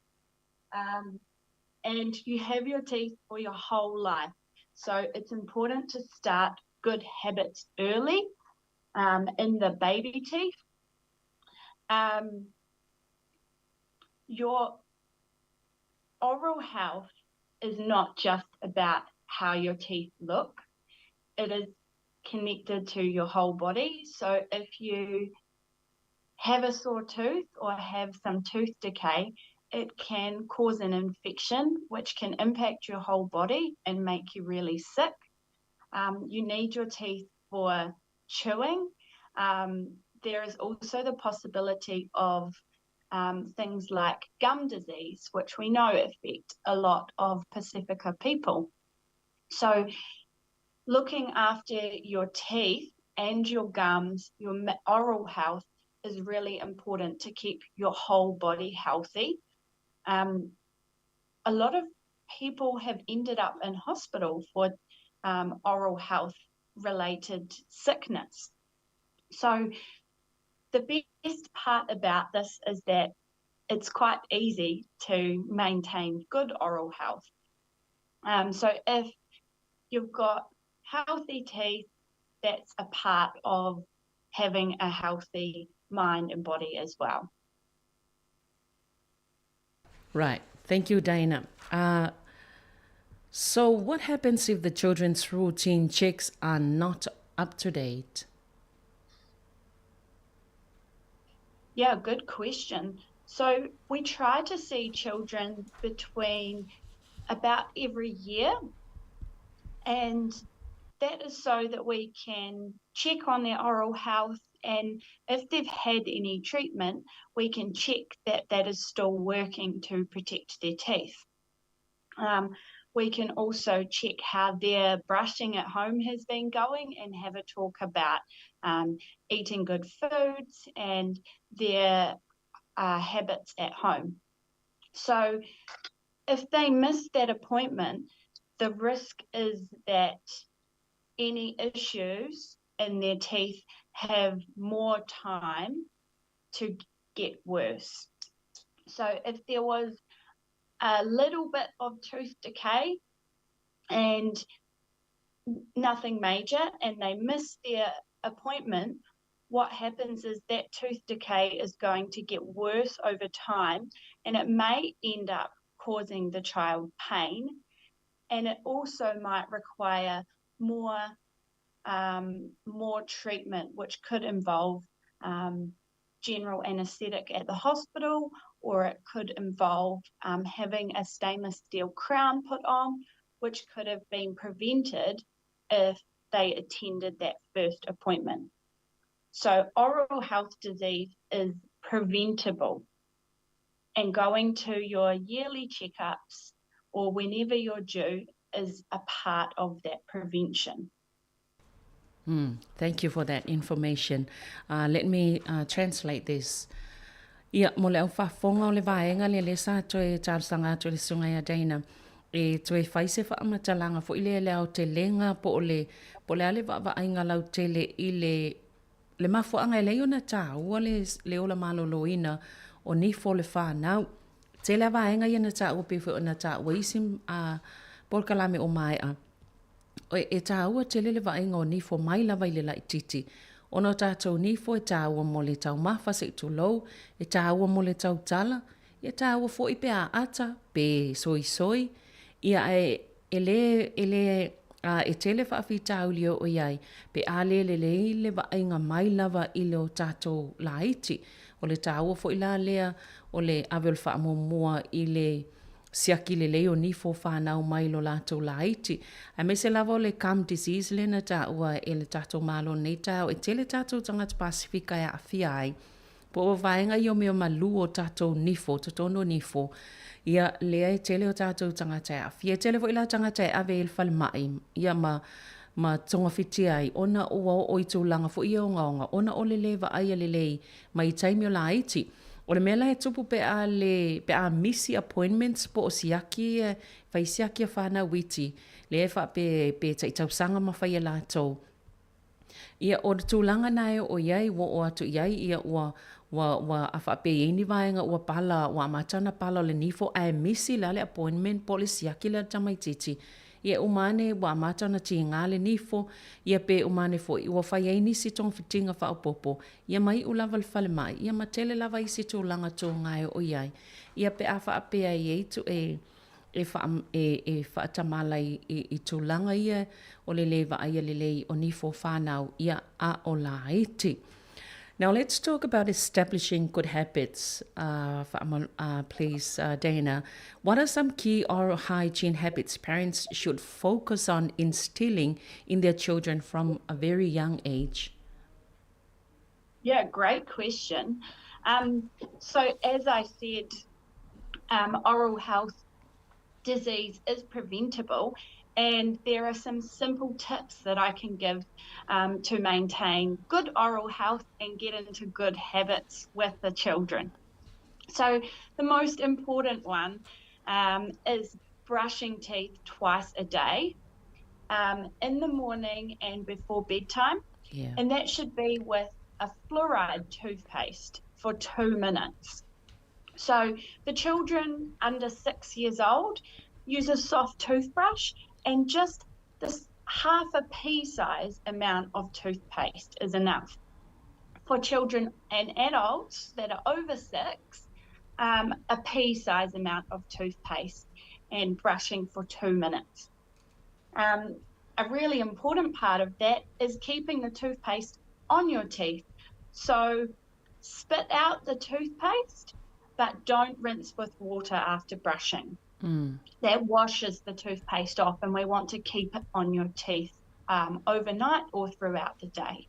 and you have your teeth for your whole life. So it's important to start good habits early in the baby teeth. Your oral health is not just about how your teeth look. It is connected to your whole body. So if you have a sore tooth or have some tooth decay, it can cause an infection, which can impact your whole body and make you really sick. You need your teeth for chewing. There is also the possibility of things like gum disease, which we know affect a lot of Pacifica people. So looking after your teeth and your gums, your oral health is really important to keep your whole body healthy. A lot of people have ended up in hospital for oral health related sickness. So the best part about this is that it's quite easy to maintain good oral health. So if you've got healthy teeth, that's a part of having a healthy mind and body as well. Right. Thank you, Diana. So what happens if the children's routine checks are not up to date? Yeah, good question. So we try to see children between about every year, and that is so that we can check on their oral health, and if they've had any treatment, we can check that that is still working to protect their teeth. We can also check how their brushing at home has been going and have a talk about eating good foods and their habits at home. So if they miss that appointment, the risk is that any issues in their teeth have more time to get worse. So if there was a little bit of tooth decay and nothing major and they miss their appointment, what happens is that tooth decay is going to get worse over time, and it may end up causing the child pain, and it also might require more treatment, which could involve general anaesthetic at the hospital, or it could involve having a stainless steel crown put on, which could have been prevented if they attended that first appointment. So oral health disease is preventable, and going to your yearly checkups or whenever you're due is a part of that prevention. Thank you for that information. Let me translate this. Ia, mo le au faafofoga o le vaega lea lea sa toe talosaga atu i le susuga ia Dana e toe fai se faamatalaga foi lea i le aotelega po o le, po o le a le vaavaaiga lautele i le, le mafuaaga e leai ona taua le, le ola maloloina o nifo o le fanau. Tele a vaega ia na taua pei foi ona taua isi polokalame o maea. E taua tele le vaaiga o nifo mai lava i le laitiiti. Ona o tatou nifo e taua mo le taumafa se i tulou, e taua mo le tautala, e taua foi pe a ata, pe soisoi, ia ae e le, e le, a e tele faafitauli e oo i ai, pe a le lelei le vaaiga mai lava i lo tatou laiti. O le taua foi la lea o le ave o le faamuamua i le siaki lelei o nifo o fanau mai lo latou laiti. Aemaise lava o le gum disease lea na taua e le tatou Malo i lenei taeao, e tele tatou tagata Pasefika e aafia ai. Po o vaega ia o mea malu o tatou nifo, totonu o nifo, ia lea e tele o tatou tagata e aafia. E tele foi la tagata e ave i le falemai, ia ma ma togafitia ai ona ua oo i tulaga foi ia ogaoga ona o le le vaaia lelei mai i taimi o laiti. O le mea la e tupu pe a le, pe a misi appointments po o siaki e fai siaki a whanau iti, lea e faapea pe tai tausaga ma fai e latou. Ia, o le tulaga na e oo i ai, ua oo atu i ai, ia ua, ua, ua, a faapea e i ai ni vaega ua pala, ua amata ona pala o le nifo, ae misi la le appointment po o le siaki lea a le tamaitiiti, Ia e uma ane ua amata ona tiga le nifo, ia pe uma ane foi ua fai ai nisi togafitiga faaopoopo, ia ma iu lava le falemai, ia ma tele lava isi tulaga tuga e oo i ai. Ia pe a faapea e i ai tu e e faa e e faatamala i i tulaga ia o le le vaaia lelei o nifo fanau, ia a o laiti. Now let's talk about establishing good habits, please, Dana. What are some key oral hygiene habits parents should focus on instilling in their children from a very young age? Yeah, great question. So as I said, oral health disease is preventable, And there are some simple tips that I can give to maintain good oral health and get into good habits with the children. So the most important one is brushing teeth twice a day, in the morning and before bedtime. Yeah. And that should be with a fluoride toothpaste for 2 minutes. So the children under 6 years old, use a soft toothbrush and just this half a pea size amount of toothpaste is enough. For children and adults that are over 6, a pea size amount of toothpaste and brushing for 2 minutes. A really important part of that is keeping the toothpaste on your teeth. So spit out the toothpaste, but don't rinse with water after brushing. That washes the toothpaste off, and we want to keep it on your teeth overnight or throughout the day.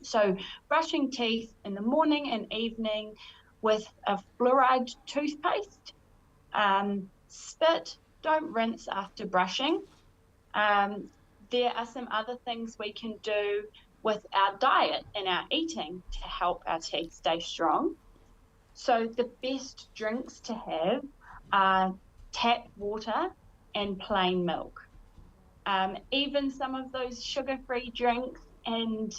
So brushing teeth in the morning and evening with a fluoride toothpaste. Spit, don't rinse after brushing. There are some other things we can do with our diet and our eating to help our teeth stay strong. So the best drinks to have are tap water and plain milk. Even some of those sugar-free drinks and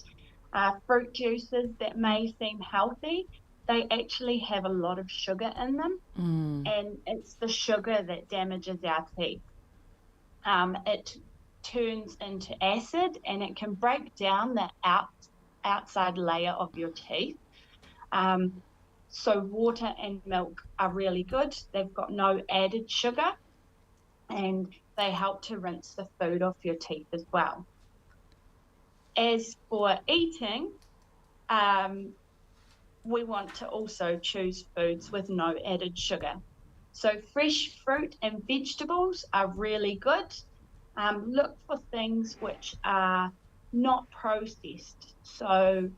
fruit juices that may seem healthy, they actually have a lot of sugar in them. And it's the sugar that damages our teeth. It turns into acid and it can break down the outside layer of your teeth. So water and milk are really good. They've got no added sugar and they help to rinse the food off your teeth as well. As for eating, we want to also choose foods with no added sugar. So fresh fruit and vegetables are really good. Look for things which are not processed. So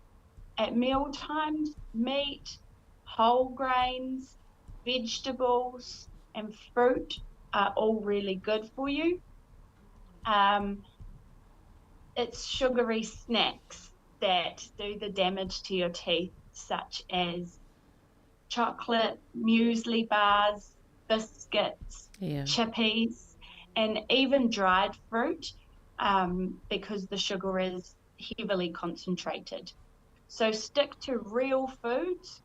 at meal times, meat, whole grains, vegetables and fruit are all really good for you. It's sugary snacks that do the damage to your teeth, such as chocolate, muesli bars, biscuits, chippies, and even dried fruit, because the sugar is heavily concentrated. So stick to real foods,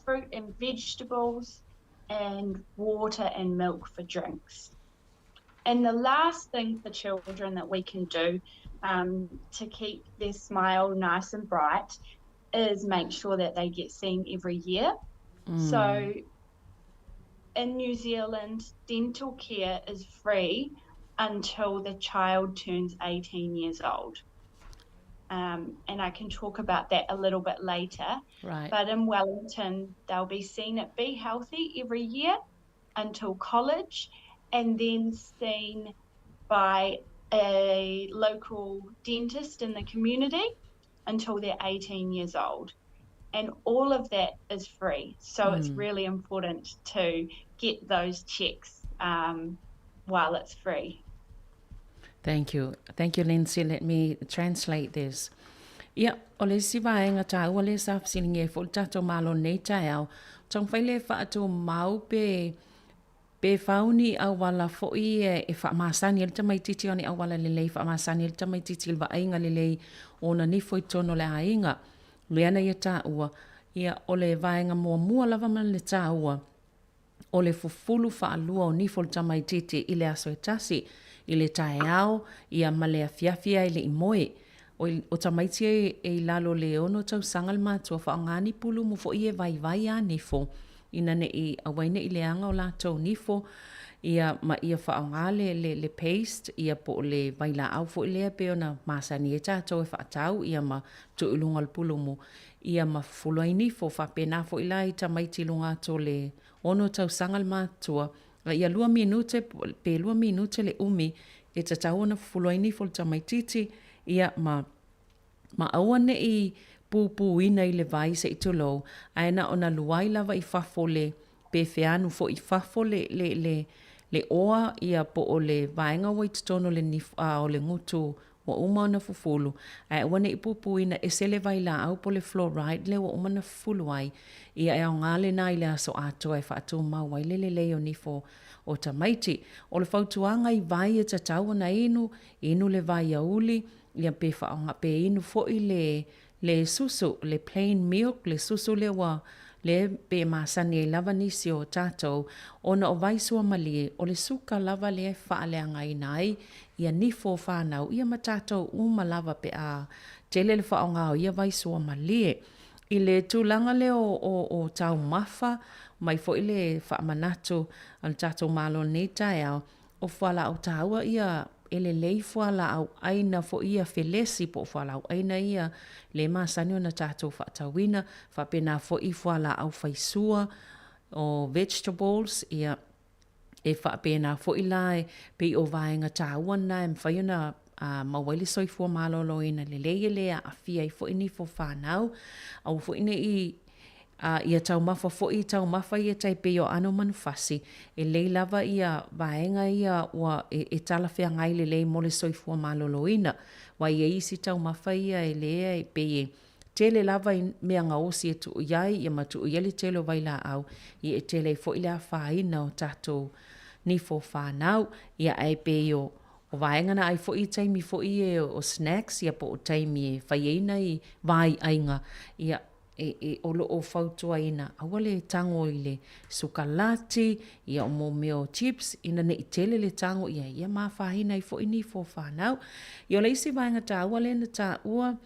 fruit and vegetables, and water and milk for drinks. And the last thing for children that we can do to keep their smile nice and bright is make sure that they get seen every year. So in New Zealand, dental care is free until the child turns 18 years old. And I can talk about that a little bit later. Right. But in Wellington, they'll be seen at Be Healthy every year until college, and then seen by a local dentist in the community until they're 18 years old. And all of that is free. So it's really important to get those checks while it's free. Thank you. Thank you, Lindsay. Let me translate this. Ia, o le isi vaega tāua lea sa fesiligia ai foi le tatou Malo i lenei taeao, taumafai lea e faatumau pe pe fau ni auala foi e faamasani ai le tamaitiiti o ni auala lelei e faamasani ai le tamaitiiti i le vaaiga lelei o ona nifo i totonu o le aiga. Lea na ia tāua, ia, o le vaega muamua lava ma le tāua, o le fufulu faalua o nifo o le tamaitiiti i le aso e tasi, i le taeao, ia ma le afiafi ae le i moe. O, o tamaiti e, e i lalo le ono tausaga le matua faaaoga ni pulumu foi e vaivai a nifo, ina ne i aua ai ne i leaga o latou nifo, ia ma ia faaaoga le, le, le paste, ia po o le vailaau foi lea pei ona masani ai tatou e faatau, ia ma tuu i luga o le pulumu, ia ma fufulu ai nifo. Faapena foi la i tamaiti i luga atu o le ono tausaga le matua, a ia lua minute pe lua minute le umi e tatau ona fufulu ai nifo o le tamaitiiti, ia ma ma aua ne i pupūina i le vai se i tulou, ae na ona luai lava i fafo le pe feanu foi i fafo le, le, le, le oa ia po o le vaega ua i totonu o le nifo, a, o le gutu ua uma ona fufulu, ae aua ne i puipuina ese le vailaau po o le fluoride lea ua uma ona fufulu ai, ia e aoga lena i le aso atoa e faatumau ai le lelei o nifo o tamaiti. O le fautuaga i vai e tatau ona inu, inu le vai auli, ia pe faaaoga, pe inu foi le le susu, le plain milk, le susu lea ua, lea pe masani ai lava nisi o tatou, ona o vai suamalie, o le suka lava lea e faaleagaina ai ia nifo o fanau, ia ma tatou uma lava pe a tele le faaaoga o ia vai suamalie. I le tulaga lea o, o, o taumafa, mai foi le faamanatu a le tatou Malo i lenei taeao, O fualaau taua ia e lelei fualaau aina foi ia felesi po o fualaau aina ia le masani ona tatou faatauina, faapena foi fualaau faisua o vegetables ia e faapena foi la e pei o vaega taua na e mafai ona maua ai le soifua maloloina lelei e le aafia ai foi nifo fanau. Aua foi ne i A ia taumafa foi i taumafa ia tai pei o aano manufasi, e lei lava ia vaega ia ua e, e talafeagai lelei mo le soifua maloloina. Aua e i ai isi taumafa ia e lea e pei e tele lava i mea gaosi e tuu i ai ia ma tuu i ai le tele o vailaau, ia e tele ai foi le afaina o tatou nifo fanau. Ia ae pei o, o vaega na ai foi i taimi foi ia o snacks ia po o taimi e fai ai nai vaiaiga, ia e, e, o lo o fautuaina, aua le tago i le sukalati, ia o mo mea o chips, ina ne i tele le tago i ai, ia ma afaina ai foi nifo o fanau. Ia o le isi vaega taua lea na taua,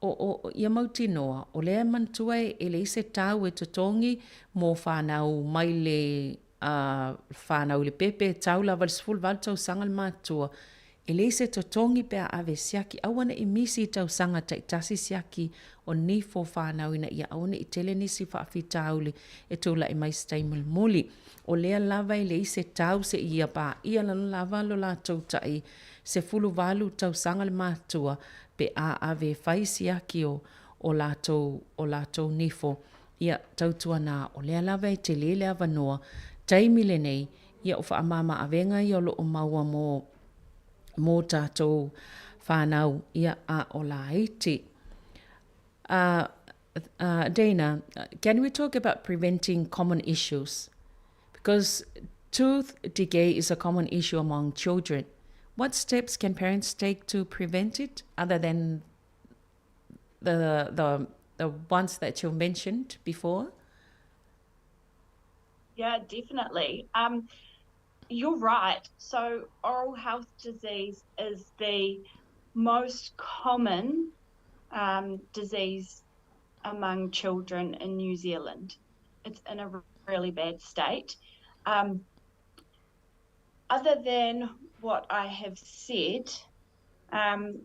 o, o, ia mautinoa, o lea e manatua e, e leai se tau e totogi mo fanau mai le a fanau i le pepe e tau lava i le 18 tausaga le matua, e leai se totogi pe a ave e siaki, aua ne i misi i tausaga taitasi siaki o nifo fanau ina ia aua ne i tele nisi faafitauli e tulai mai se taimi mulimuli. O lea lava e leai se tau se i ia paia lalo lava lo latou tai 18 tausaga le matua pe a ave e fai siaki o o latou o latou nifo. Ia, tautuana, o lea lava e tele le avanoa, taimi lenei, ia o faamama-avega ia o lo o maua mo, mo tatou fanau, ia, a o laiti. Dana, can we talk about preventing common issues? Because tooth decay is a common issue among children. What steps can parents take to prevent it other than the, the, the ones that you mentioned before? Yeah, definitely. Um, you're right. So, oral health disease is the most common um, disease among children in New Zealand. It's in a really bad state. Um, other than what I have said, um,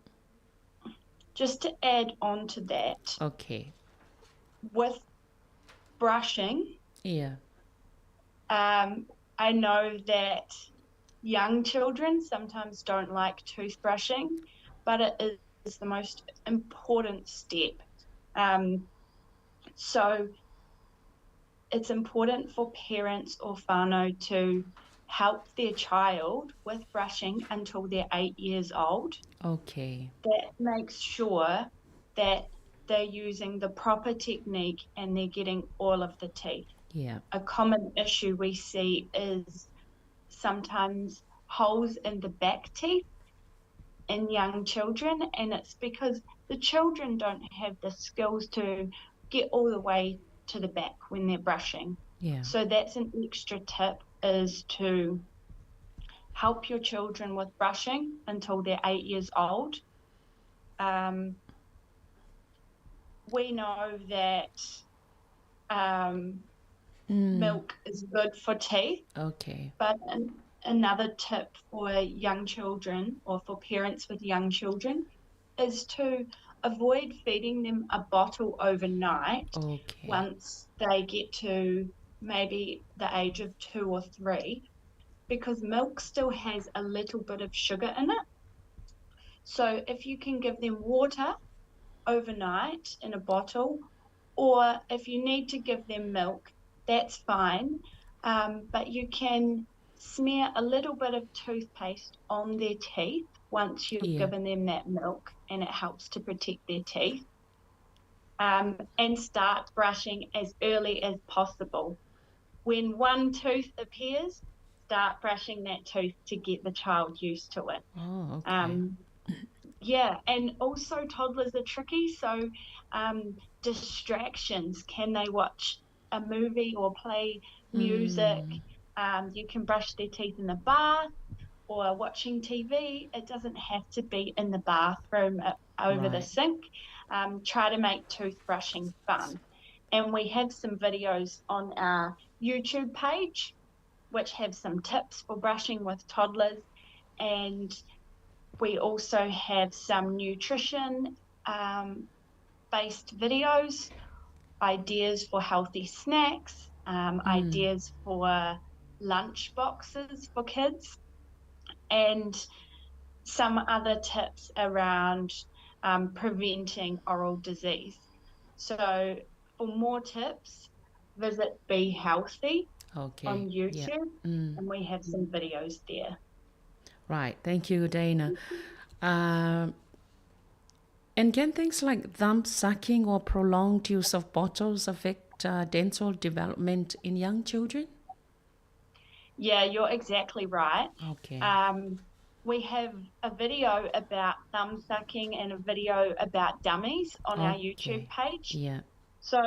just to add on to that. Okay. With brushing. Yeah. Um, I know that young children sometimes don't like toothbrushing, but it is the most important step. Um, so it's important for parents or whānau to help their child with brushing until they're eight years old. Okay. That makes sure that they're using the proper technique and they're getting all of the teeth. Yeah. A common issue we see is sometimes holes in the back teeth in young children, and it's because the children don't have the skills to get all the way to the back when they're brushing. Yeah. So that's an extra tip is to help your children with brushing until they're eight years old. Um, we know that um, mm. milk is good for teeth. Okay. But an, another tip for young children or for parents with young children is to avoid feeding them a bottle overnight okay. once they get to maybe the age of two or three, because milk still has a little bit of sugar in it. So if you can give them water overnight in a bottle, or if you need to give them milk, that's fine. Um, but you can Smear a little bit of toothpaste on their teeth once you've Yeah. given them that milk, and it helps to protect their teeth. And start brushing as early as possible. When one tooth appears, start brushing that tooth to get the child used to it. Oh, okay. Yeah, and also toddlers are tricky, so distractions. Can they watch a movie or play music? You can brush their teeth in the bath or watching TV. It doesn't have to be in the bathroom over the Right. sink. Try to make toothbrushing fun. And we have some videos on our YouTube page, which have some tips for brushing with toddlers. And we also have some nutrition based videos, ideas for healthy snacks, ideas for lunch boxes for kids, and some other tips around preventing oral disease. So for more tips, visit Be Healthy Okay. on Yeah. YouTube, and we have some videos there. Right. Thank you, Dana. And can things like thumb sucking or prolonged use of bottles affect dental development in young children? Yeah, you're exactly right. Okay. We have a video about thumb sucking and a video about dummies on our YouTube Okay. page. Yeah. So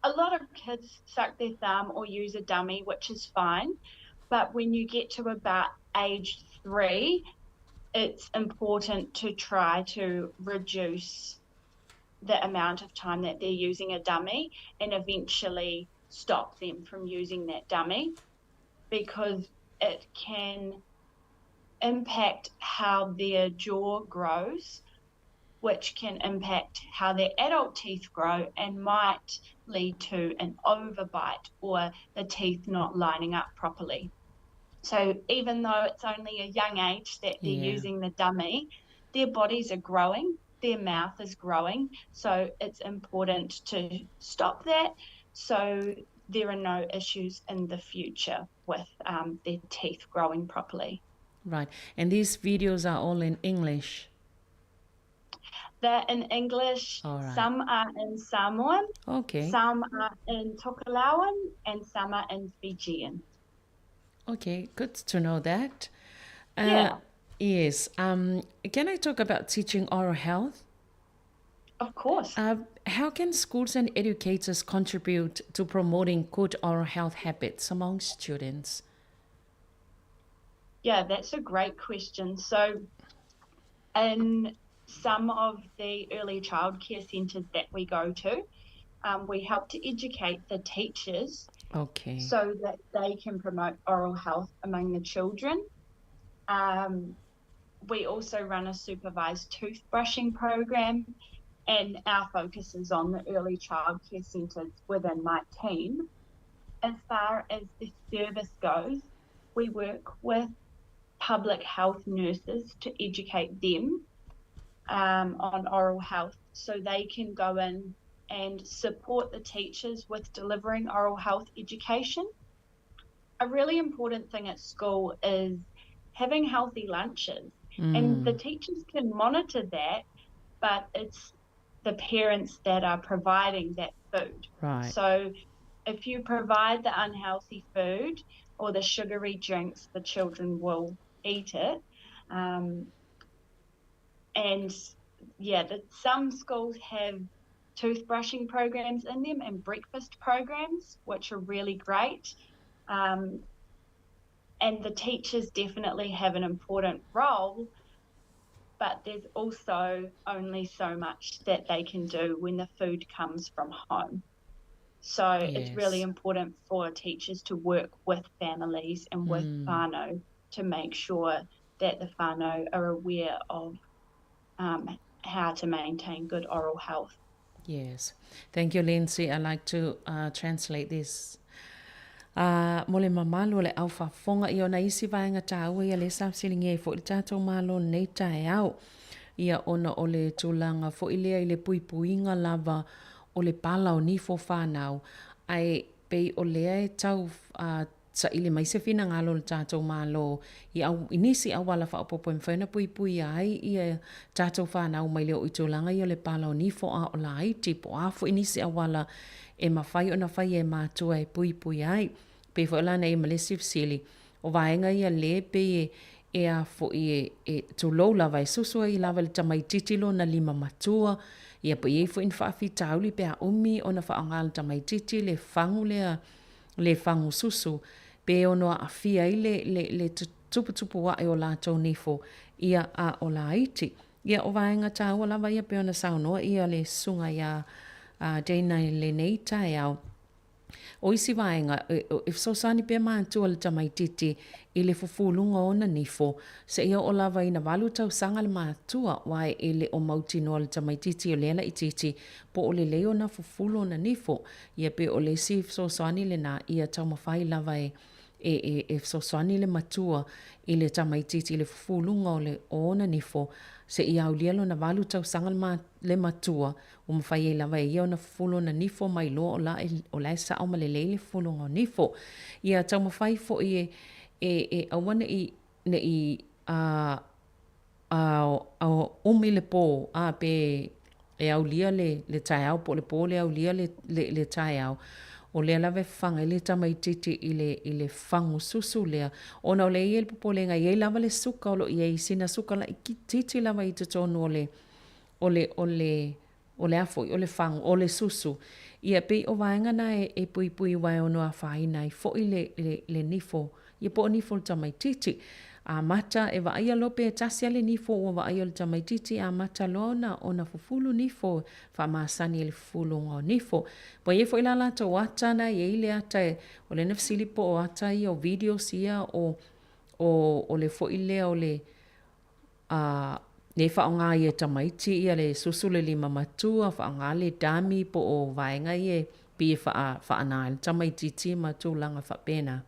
a lot of kids suck their thumb or use a dummy, which is fine. But when you get to about age 3, it's important to try to reduce the amount of time that they're using a dummy and eventually stop them from using that dummy, because it can impact how their jaw grows, which can impact how their adult teeth grow and might lead to an overbite or the teeth not lining up properly. So even though it's only a young age that they're Yeah. using the dummy, their bodies are growing, their mouth is growing. So it's important to stop that so there are no issues in the future with their teeth growing properly. Right. And these videos are all in English? They're in English. All right. Some are in Samoan. Okay. Some are in Tokelauan and some are in Fijian. Okay, good to know that. Yeah. Yes. Can I talk about teaching oral health? Of course. How can schools and educators contribute to promoting good oral health habits among students? Yeah, that's a great question. So in some of the early childcare centres that we go to, we help to educate the teachers Okay. so that they can promote oral health among the children. We also run a supervised toothbrushing program, and our focus is on the early childcare centres within my team. As far as the service goes, we work with public health nurses to educate them on oral health so they can go in and support the teachers with delivering oral health education. A really important thing at school is having healthy lunches. And the teachers can monitor that, but it's the parents that are providing that food. Right. So if you provide the unhealthy food or the sugary drinks, the children will eat it. Some schools have toothbrushing programs in them and breakfast programs, which are really great. And the teachers definitely have an important role, but there's also only so much that they can do when the food comes from home. So it's really Yes. important for teachers to work with families and with whānau to make sure that the whānau are aware of how to maintain good oral health. Yes. Thank you, Lindsay. I'd like to translate this. Mo le mamalu o le au faafofoga ia ona isi vaega tāua ia le sa fesiligia ai fo'i le tatou Malo lenei taeao. Ia ona o le tulaga fo'i lea i le puipuiga lava o le pala o nifo whānau, ae pei o lea e tau saili mai se finagalo o le tatou Malo i au i nisi auala faaopoopo e mafai ona puipuia ai ia tatou fanau mai le oo i tulaga ia o le pala o nifo a o laiti po o a foi nisi auala e mafai ona faia e matua e puipuia ai. Pei foi la na i ai ma le isi fesili, o vaega ia le pei e e a foi e e tulou lava e susu ai lava i le tamaitiiti lona lima matua, ia po o i ai foi ni faafitauli pe a umi ona faaaoga e le tamaitiiti le fagu lea le fagu susu pe ono aafia ai le le le tuputupu ae o latou nifo ia a o laiti. Ia o vaega taua lava ia pei ona saunoa ia le susuga ia Dana i lenei taeao. O isi vaega, e fesoasoani pea matua le tamaitiiti i le fufuluga o ona nifo, seia oo lava ina valu tausaga le matua, aua e le o mautinoa le tamaitiiti o lea laitiiti po o lelei ona fufulu ona nifo. Ia pe o le isi fesoasoani lena, ia taumafai lava e e fesoasoani le matua i le tamaitiiti i le fufuluga o le o ona nifo, seia aulia lona valu tausaga le matua, ua mafai ai lava e ia ona fufulu ona nifo ma iloa o la e, o la e sao ma lelei le fufuluga o nifo. Ia taumafai foi e, e, e aua ne i, ne i, a, a, a umi le pō, a pe e aulia le, le taeao po o le pō le aulia le, le, le taeao, o lea lava e fafaga ai le tamaitiiti i le, i le fagu susu lea, ona o lea e i ai le popolega, e i ai lava le suka o lo o i ai, sina suka laitiiti lava i totonu o le, o le, o le, o le a foi, o le fagu, o le susu. Ia, pei o vaega na e, e puipui aua e ono afaina ai foi le, le, le nifo, ia po o nifo o le tamaitiiti. Amata e vaaia loa pe tasi lava le nifo ua vaaia o le tamaitiiti, e amata loa ona, ona fufulu nifo, faamasani i le fufuluga o nifo. Ua i ai foi la latou ata na e i ai le ata e, o lea na fesili po o ata ia o videos ia o, o, o le foi lea o le, A e faaaoga ai e tamaiti ia le susu le lima matua, faaaoga le dummy po o vaega ia e pei e faa, faana ai le tamaitiiti ma tulaga faapena.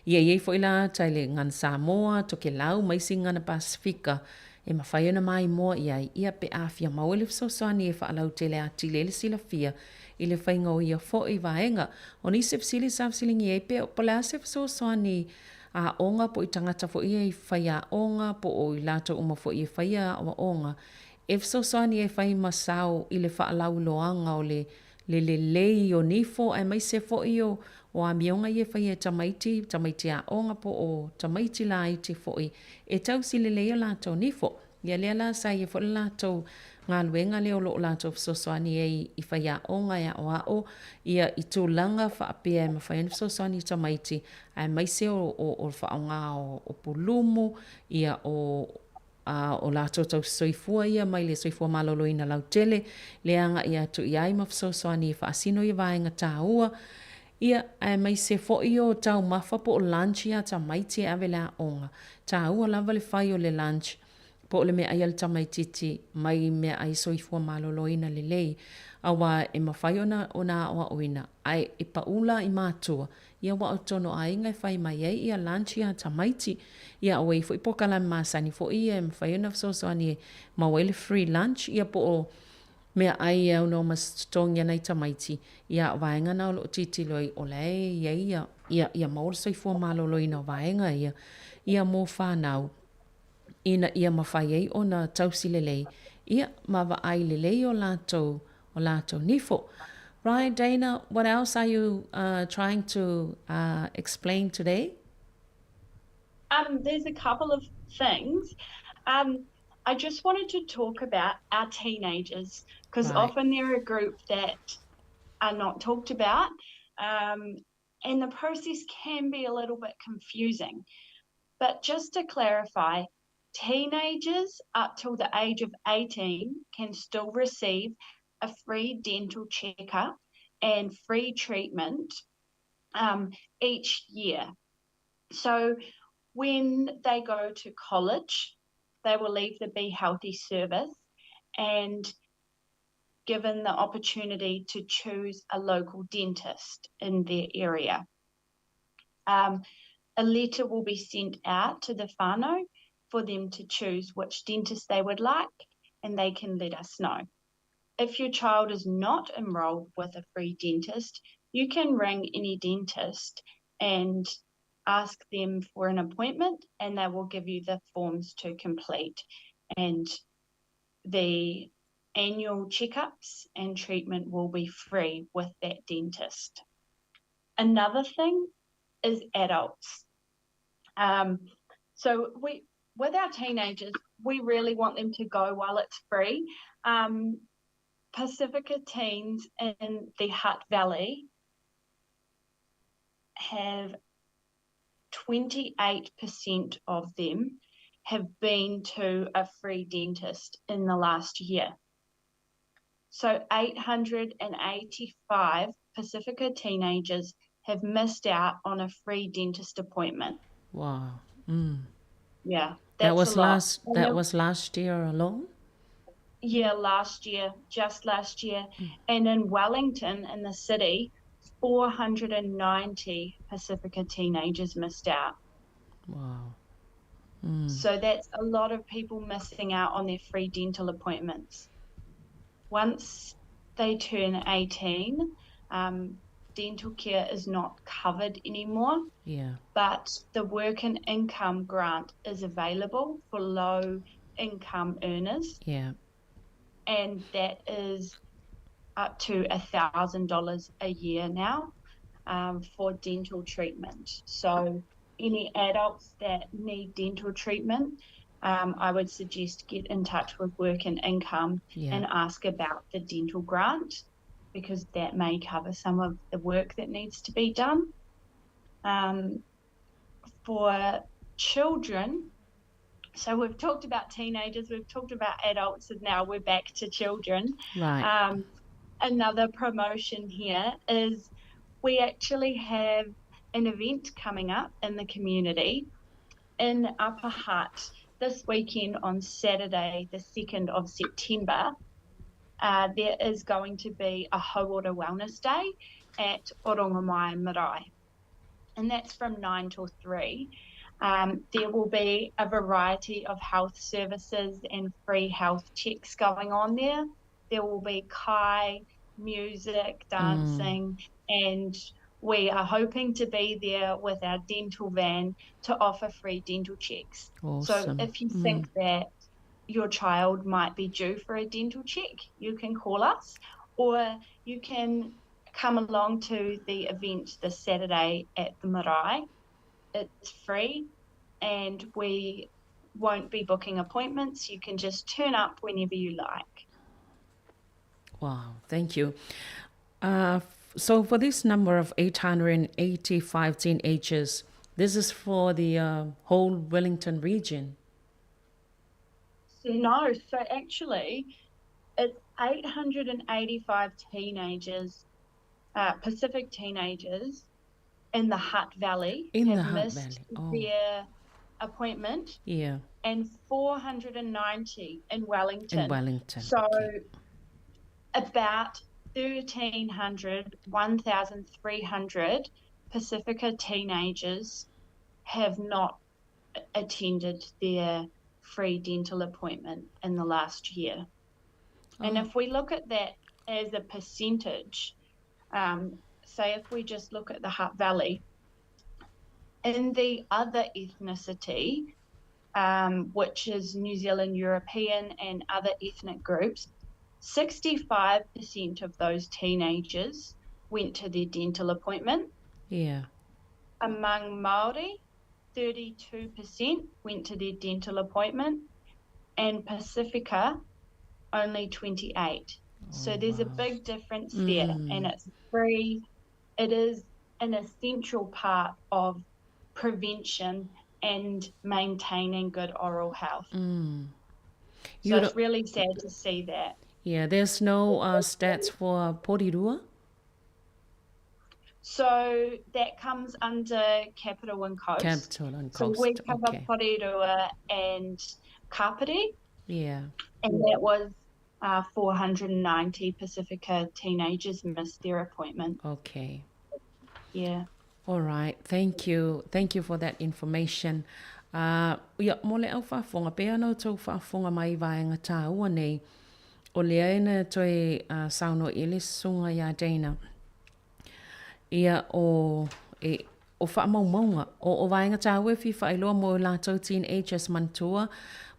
Ia i ai foi la tai le gana Samoa, Tokelau ma isi gana Pasefika e mafai ona maimoa i ai, ia pe a fia maua le fesoasoani e faalautele atili ai le silafia i le faiga o ia foi vaega. O nisi fesili sa fesiligia ai pe o le a se fesoasoani aoga po o i tagata foi ia i faiaoga po o i latou uma foi e faia aoaoga e fesoasoani e fai ma sao i le faalauiloaga o le le lelei o nifo aemaise foi o o amioga ia e faia e tamaiti, tamaiti aoga po o tamaiti laiti foi e tausi lelei o latou nifo. Ia lea la sa ia foi le latou galuega lea o lo o latou fesoasoani ai i faiaoga e aoao ia i tulaga faapea e mafai ona fesoasoani i tamaiti aemaise o, o, o le faaaoga o, o pulumu, ia o, a, o latou tausisoifua ia mai le soifua maloloina lautele, le agai atu i ai ma fesoasoani e faasino ia vaega taua, ia aemaise foi o taumafa po o lunch ia tamaiti e ave i le aoga. Taua lava le fai o le lunch po o le meaai a le tamaitiiti mai meaai soifua maloloina lelei, aua e mafai ona ona aoaoina, ae e pau la i matua, ia aua o totonu o aiga e fai mai ai ia lunch ia tamaiti. Ia ua i ai foi polokalame masani foi ia e mafai ona fesoasoani e maua ai le free lunch ia po o meaai e aunoa ma se totogi a nai tamaiti, ia o vaega na o lo o tilotilo ai o la e i ai ia, ia, ia maua le soifua maloloina o vaega ia, ia mo fanau ina ia mafai ai ona tausi lelei, ia, ma vaai lelei o latou, o latou nifo. Right, Dana, what else are you uh, trying to uh, explain today? Um, there's a couple of things. Um, I just wanted to talk about our teenagers because right. often they're a group that are not talked about. Um, and the process can be a little bit confusing. But just to clarify, teenagers up till the age of 18 can still receive a free dental checkup and free treatment um, each year. So when they go to college, they will leave the Be Healthy service and given the opportunity to choose a local dentist in their area. Um, a letter will be sent out to the whānau for them to choose which dentist they would like and they can let us know. If your child is not enrolled with a free dentist, you can ring any dentist and ask them for an appointment, and they will give you the forms to complete. And the annual checkups and treatment will be free with that dentist. Another thing is adults. So we, with our teenagers, we really want them to go while it's free. Pacifica teens in the Hutt Valley have 28% of them have been to a free dentist in the last year. So 885 Pacifica teenagers have missed out on a free dentist appointment. Wow. Yeah, That that's was a lot. last that was last year alone? Yeah, last year, just last year. And in Wellington, in the city, 490 Pacifica teenagers missed out. Wow. So that's a lot of people missing out on their free dental appointments. Once they turn 18, dental care is not covered anymore. Yeah. But the work and income grant is available for low income earners. Yeah. And that is up to $1,000 a year now for dental treatment. So any adults that need dental treatment, I would suggest get in touch with Work and Income and ask about the dental grant, because that may cover some of the work that needs to be done. For children, so we've talked about teenagers, we've talked about adults, and now we're back to children. Right. Another promotion here is we actually have an event coming up in the community in Upper Hutt this weekend on Saturday, the 2nd of September. There is going to be a Hauora Wellness Day at Orongomai Marae, and that's from 9 till 3. There will be a variety of health services and free health checks going on there. There will be kai, music, dancing, and we are hoping to be there with our dental van to offer free dental checks. Awesome. So if you think that your child might be due for a dental check, you can call us, or you can come along to the event this Saturday at the marae. It's free, and we won't be booking appointments. You can just turn up whenever you like. Wow, thank you. So for this number of 885 teenagers, this is for the whole Wellington region? No, so actually it's 885 teenagers, Pacific teenagers in the Hutt Valley in have the Hutt missed Valley. Oh. their appointment. Yeah. And 490 in Wellington. In Wellington. So okay. About 1,300, 1,300 Pacifica teenagers have not attended their free dental appointment in the last year. Oh. And if we look at that as a percentage, say if we just look at the Hutt Valley, in the other ethnicity, which is New Zealand European and other ethnic groups, 65% of those teenagers went to their dental appointment. Yeah. Among Māori, 32% went to their dental appointment, and Pacifica, only 28. So there's a big difference there, and it's free. It is an essential part of prevention and maintaining good oral health. Mm. So it's really sad to see that. Yeah, there's no stats for Porirua? So that comes under Capital and Coast. Capital and Coast, So we cover okay. Porirua and Kapiti. Yeah. And that was 490 Pacifica teenagers missed their appointment. Okay. Yeah. All right. Thank you. Thank you for that information. Ia, mo le au whaafonga, pe ana o tau whaafonga mai vaenga tāua nei, o lea ina toe sauno i le sunga ia Dana. Ia o e, o faamaumauga, o o vaega taua e fia faailoa mo i latou teenagers manatua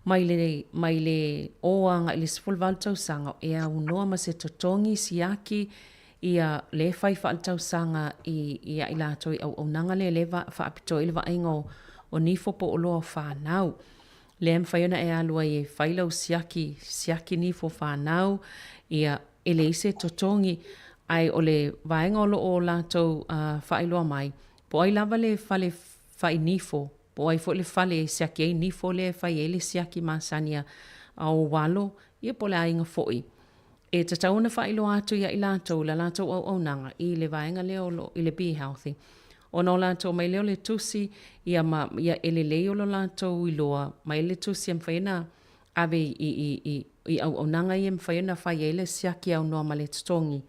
mai le mai le ō agai i le 18 tausaga e aunoa ma se totogi siaki ia le fai faaletausaga i i a i latou i auaunaga lea lea e faapitoa i le vaaiga o o nifo po o oloa o fanau. Lea e mafai ona e alu ai e fai lau siaki, siaki nifo fanau, ia e leai se totogi, ae o le vaega o lo o latou faailoa mai, po o ai lava le fale fai nifo, po o ai foi le fale e siaki ai nifo lea e fai ai le siaki masani a ou alo, ia po o le aiga foi. E tatau ona faailoa atu ia i latou la latou auaunaga i le vaega lea o lo, i le Be Healthy. Ona o latou mai lea o le tusi, ia ma, ia e lelei o lo latou iloa mai le tusi e mafai ona ave i, i, i, i auaunaga ia e mafai ona fai ai le siaki aunoa ma le totogi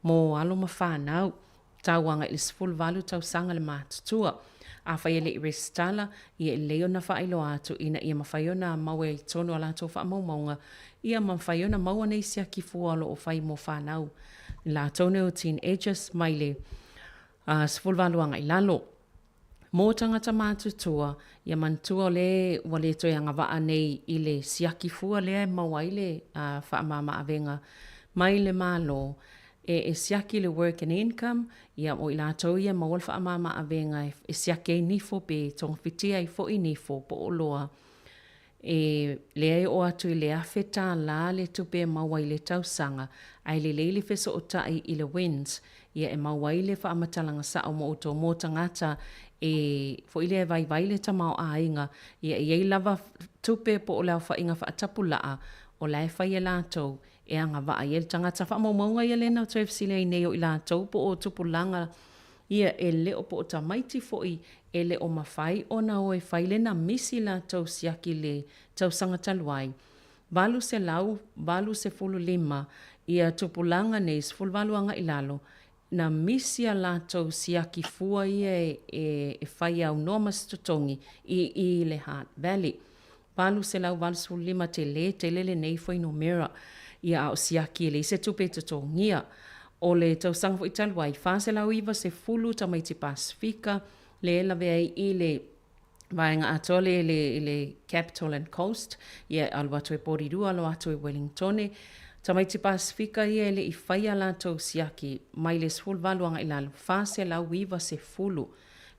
mo alo ma fanau tau agai i le 18 tausaga le matutua. Afai e le i resitala, ia e lelei ona faailoa atu ina ia mafai ona maua i totonu o a latou faamaumauga, ia ma mafai ona maua nei siaki fua o lo o fai mo fanau i latou nei o teenagers mai le 18 agai i lalo. Mō tagata matutua, ia manatua o le ua le toe agavaa nei i le siaki fua lea e maua ai le faamama-avega mai le Malo e siaki le Work and Income, ia o i latou ia e maua le faamama-avega e siaki ai nifo pe togafitia ai foi nifo po o oloa E leai e oo atu i le $1,000 le tupe e maua i le tausaga, ae lelei le fesootai i le WINZ, ia e maua ai le faamatalaga sao mo outou mo tagata e foi lea e vaivai le tamaoaiga, ia e i ai lava tupe po o le aofaiga faatapulaa o la e fai e latou e agavaa i ai le tagata. Faamaumauga ia lea na toe fesili ai nei o i latou po o tupulaga Ia, e le o po o tamaiti foi e le o mafai ona o e fai lena misi latou siaki le tausaga talu ai. 885 ia tupulaga nei 18 agai lalo, na misi a latou siaki fua ia e fai aunoa ma se totogi i i le Hutt Valley. 885 tele tele lenei fuainumera ia a o siaki e leai se tupe e totogia. O le tausaga foi talu ai, 490 tamaiti Pasefika le lavea ai i le vaega atoa le le i le Capital and Coast, ia e alu atu e Porirua alo atu e Wellingtone. Tamaiti Pasefika ia e le i faia a latou siaki mai le 18 agai lalo, 490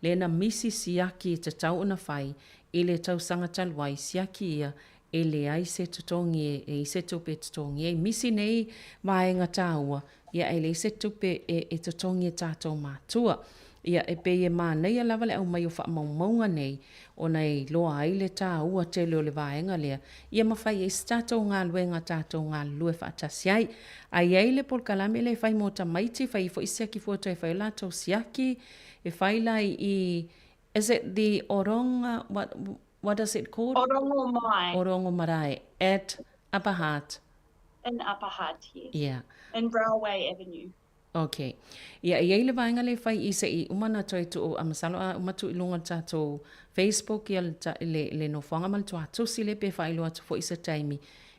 le na misi siaki e tatau ona fai I le tausaga talu ai, siaki ia, e leai se totogi e i se tupe e totogi ai. Misi nei vaega tāua, ia e leai se tupe e e totogi e tātou mātua. Ia, e pei e manaia lava le aumai o faamaumauga nei, ona e iloa ai le tāua tele o le vaega lea, ia ma fai ai se tātou galuega tātou galulue faatasi ai. A i ai le polokalame lea e fai mo tamaiti, fai ai foi siaki fua toe fai o latou siaki, e fai la i Is it the Oronga, what, what is it called? Orongomai. Orongomarae, at Upper Hutt. In Upper Hutt, yes. Yeah. In Railway Avenue. Okay. Ia, e i ai le vaega lea e fai i se i uma na toe tuu, a masalo a uma tuu i luga o le tatou Facebook ia le, le, le nofoaga ma le tuatusi lea pe faailoa atu foi se taimi.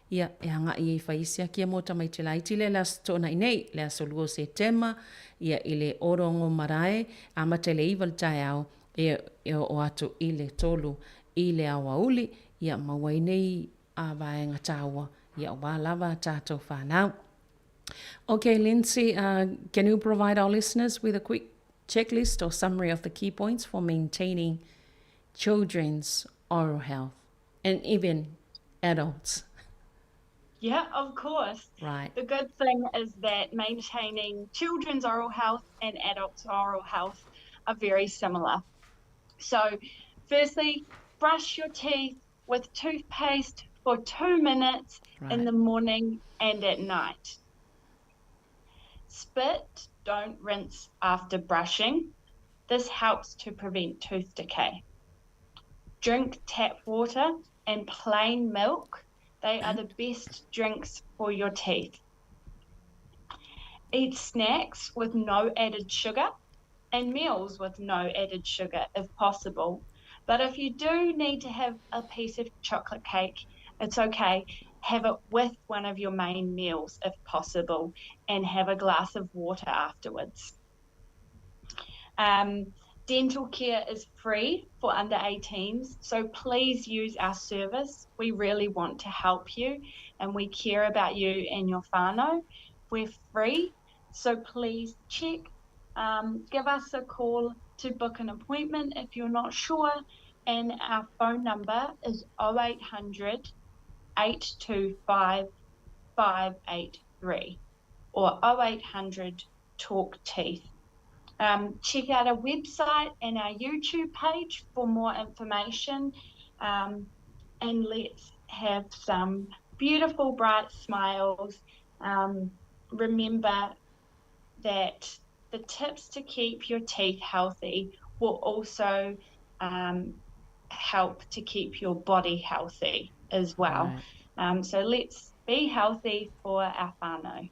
Ia, e agai ai e fai isi akia mo tamaiti laiti lea le Aso Toonai nei, le aso 2 o Setema, ia, i le Orongomarae, amata i le 9 le taeao, e, e oo atu i le 3 i le aoauli, ia, maua ai nei a vaega tāua, ia, aua lava a tātou whānau. Okay, Lindsay, can you provide our listeners with a quick checklist or summary of the key points for maintaining children's oral health and even adults? Yeah, of course. Right. The good thing is that maintaining children's oral health and adults' oral health are very similar. So, firstly, brush your teeth with toothpaste for 2 minutes in the morning and at night. Spit, don't rinse after brushing. This helps to prevent tooth decay. Drink tap water and plain milk. They are the best drinks for your teeth. Eat snacks with no added sugar and meals with no added sugar if possible. But if you do need to have a piece of chocolate cake, it's okay. Have it with one of your main meals if possible, and have a glass of water afterwards. Dental care is free for under 18s, so please use our service. We really want to help you and we care about you and your whānau. We're free, so please check. give us a call to book an appointment if you're not sure, and our phone number is 0800 825 583 or 0800 Talk Teeth. check out our website and our YouTube page for more information. and let's have some beautiful, bright smiles. remember that the tips to keep your teeth healthy will also help to keep your body healthy as well. Right. so let's be healthy for our whānau.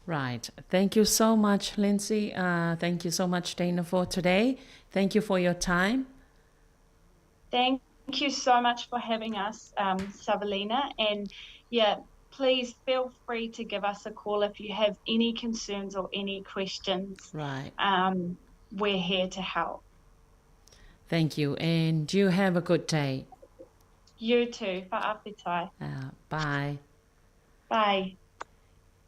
Right. Thank you so much, Lindsay. thank you so much, Dana, for today. Thank you for your time. Thank you so much for having us, Savelina. And yeah, please feel free to give us a call if you have any concerns or any questions. Right. we're here to help. Thank you. And you have a good day. You too. Fa'afetai. bye. Bye.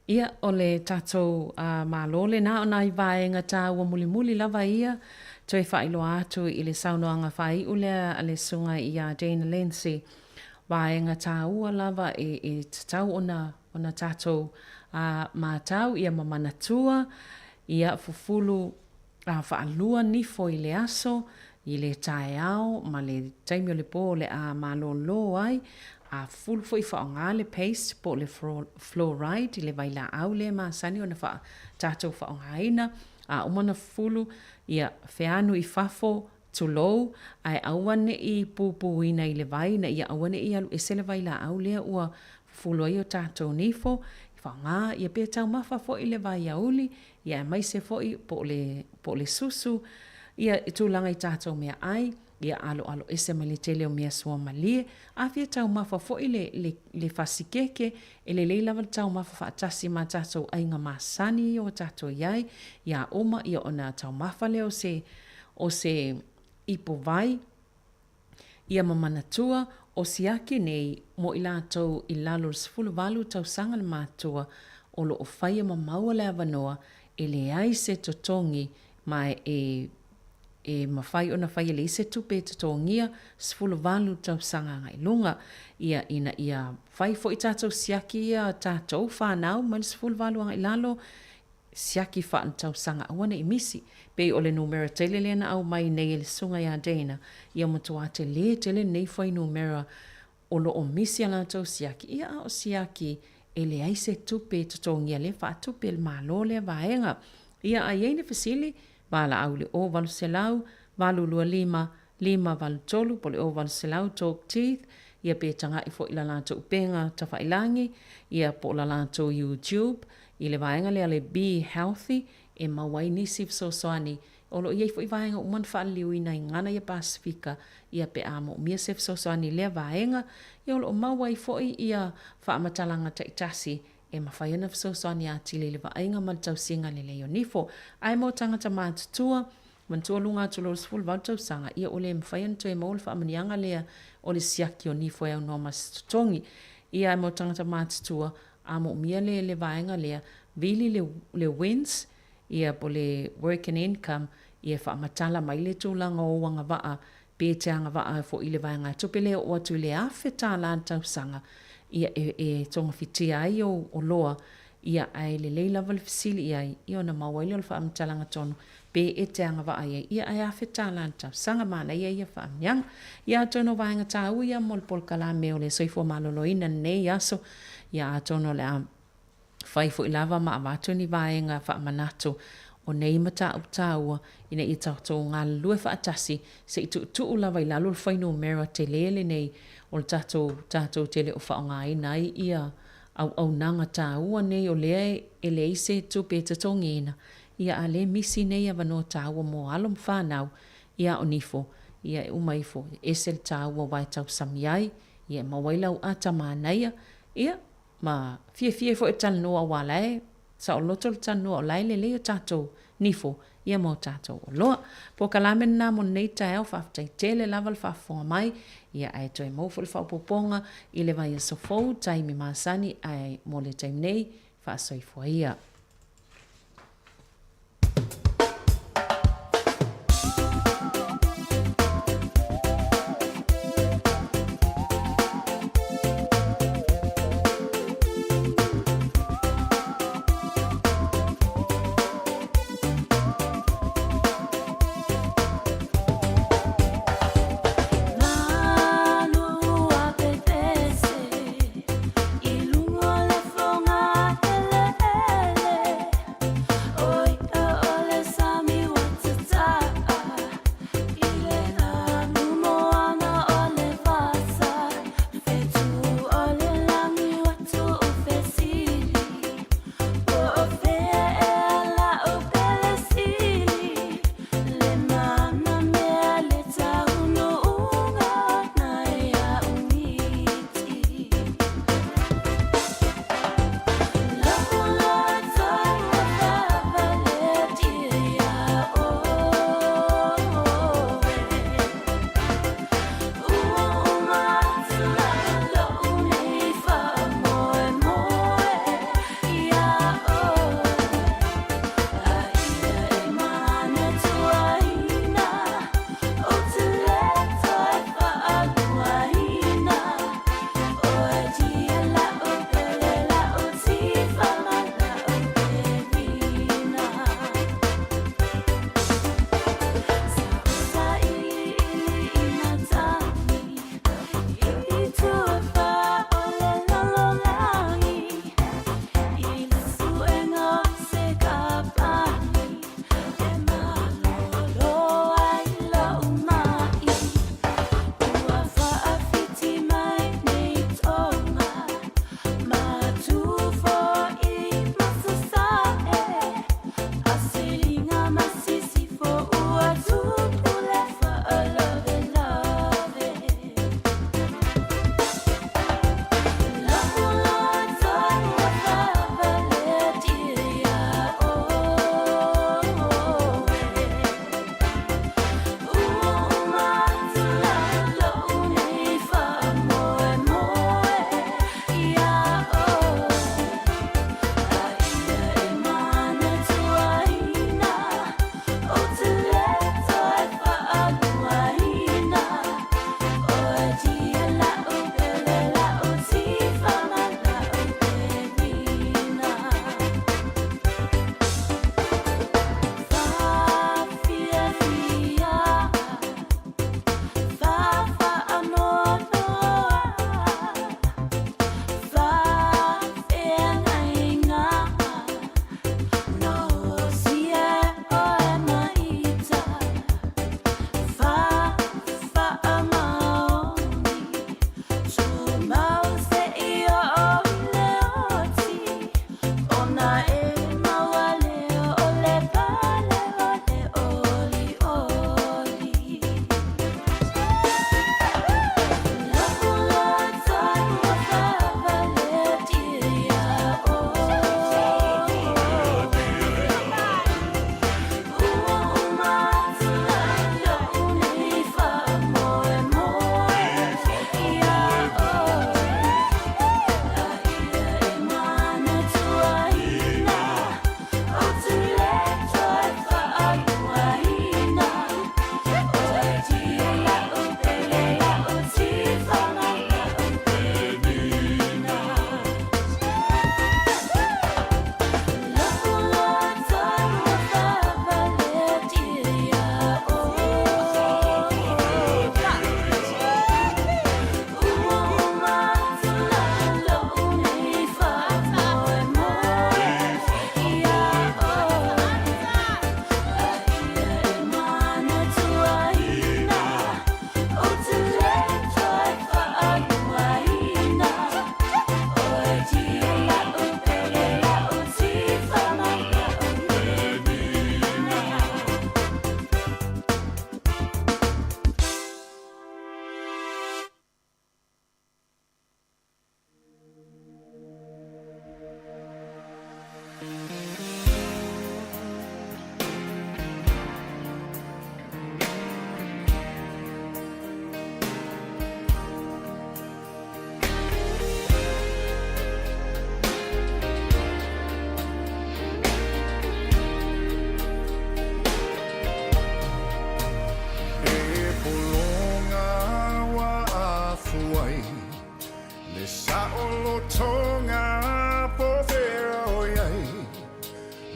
Ia, o le tatou Malo lena o nai vaega taua mulimuli lava ia toe faailoa atu i le saunoaga faaiu lea a le Susuga ia Dana Lindsay, vaega taua lava e tatau ona ona tatou matau ia ma manatua, ia fufulu faalua nifo i le aso, i le taeao ma le taimi o le po o le a malōlō ai, a fufulu foi faaaoga le paste po o le fluoride i le vailaau lea e masani ona faa tatou faaaogaina. A uma ona fufulu, ia feanu i fafo, tulou, ae aua ne i pupūina i le vai ina ia aua ne i alu ese le vailaau lea ua fufulu ai o tatou nifo, faaaoga ia pe taumafa foi le vaiauli, ia aemaise foi po o le, po o le susu, ia i tulaga i tatou meaai, ia aloalo ese mai le tele o mea suamalie, a fia taumafa foi le, le, le fasikeke, e lelei lava le taumafa faatasi ma tatou aiga masani ia ua tatou i ai, ia uma ia ona taumafa lea o se, o se ipu vai, Ia ma manatua, o siaki nei mo i latou i lalo o le 18 tausaga le matua o lo o faia ma maua le avanoa e leai se totogi ma e e mafai ona faia leai se tupe e totogia 18 tausaga agai luga. Ia ina ia fai foi tatou siaki ia tatou whanau mai le 18 agai lalo siaki faaletausaga aua ne i misi. Pei o le numera tele lea na aumai nei e le Susuga ia Dana, ia matua tele tele lenei fuainumera o lo o misi a latou siaki, ia a o siaki e leai se tupe e totogia lea faatupe e le Malo lea vaega. Ia a i ai ni fesili, valaau i le 0800 825 583 po o le 0800 Talk Teeth, ia pe taga'i foi i la latou upega tafailangi, ia po o la latou YouTube, i le vaega lea le Be Healthy e maua ai nisi fesoasoani. O lo o i ai foi vaega uma na faaliliuina i gana ia Pasefika ia pe a moomia se fesoasoani i lea vaega, ia o lo o maua ai foi ia faamatalaga taitasi e mafai ona fesoasoani atili i le vaaiga ma le tausiga lelei o nifo. Ae mo tagata matutua, manatua luga atu loa le 18 tausaga, ia ua le mafai ona toe maua le faamanuiaga lea o le siaki o nifo e aunoa ma se totogi. Ia ae mo tagata matutua, a moomia le le vaega lea, vili le le WINS, ia po le Work and Income, ia e faamatala mai le tulaga o ou agavaa, pe te agavaa foi i le vaegatupe lea e oo atu i le $1,000 le tausaga, ia e e togafitia ai ou oloa, ia ae lelei lava le fesili i ai, ia ona maua ai lea o le faamatalaga tonu, pe e te agavaa i ai, ia ae $1,000 le tausaga, manaia ia faamanuiaga. Ia atonu o vaega taua ia mo le polokalame o le soifua maloloina i lenei aso, ia atonu o le a fai foi lava ma avatu ni vaega faamanatu o nei mataupu taua ina ia tatou galulue faatasi se i tuutuu lava i lalo le fuainumera tele lenei o le tatou tatou te le o faaaogaina ai ia auaunaga taua nei o lea e leai se tupe e totogiina ia a le misi nei avanoa taua mo alo ma fanau ia o nifo ia e uma ifo e ese le taua aua e tausami ai ia e maua ai lau ata manaia ia ma fiafia ai foi e talanoa aua la e saoloto le talanoa o la e lelei o tatou nifo. ia mo tatou oloa. Polokalame lena mo lenei taeao, faafetai tele lava le faafofoga mai, ia ae toe maua foi le faaopoopoga i le vaiaso fou, taimi masani, ae mo le taimi nei, faasoifua ia.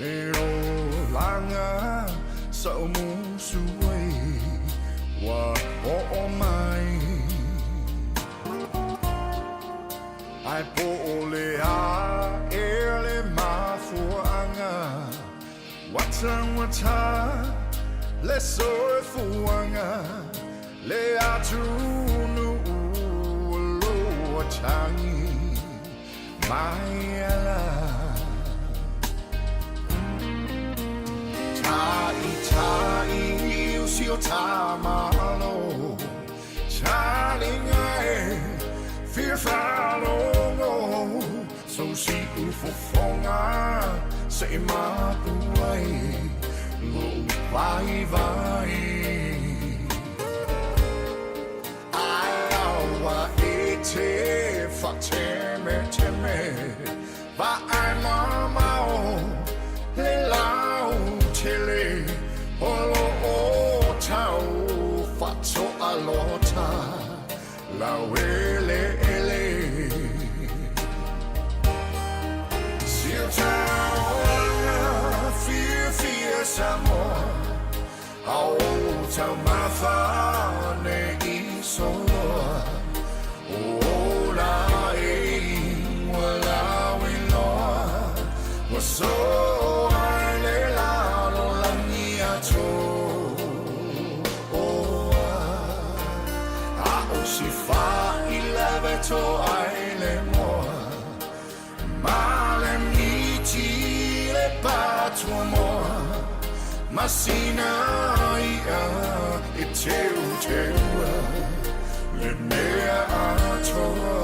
Le o langa sa o musu ai Wa o o mai Ai po o le a e le mafuanga Wata wata le soifuanga Le atunu lo tangi mai ala Tai tai usi o tamalo Talinga e fia whalongo So si ufofonga se i mapu ai Lo vai vai Ai awa e te whateme teme Va ai mamao le lau tele Olo o tau whato alota Lau ele ele Sio tau fia fia Samoa Au tau mawhane i soloa O la e ua lau iloa Ua so ai le lalo langi ato Oa A o si wha i leve to ai le moa Male miti le patua moa Masina ia e teu teua Le mea atoa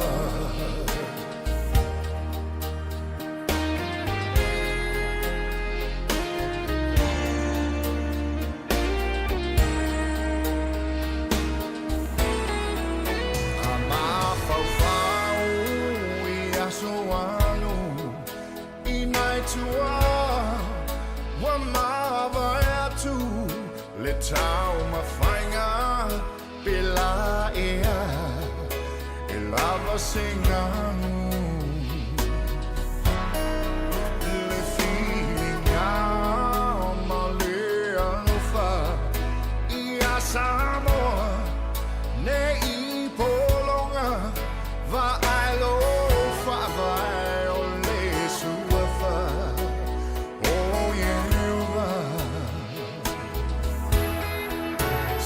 A mafaufau i aso alu I nai tua Wa mavae atu Le tau mawhainga Pe la ea E lava se nganu Le whiringa ma le alofa I a Samoa Ne i polonga Va ai lo whaavae o le suafa O Ieova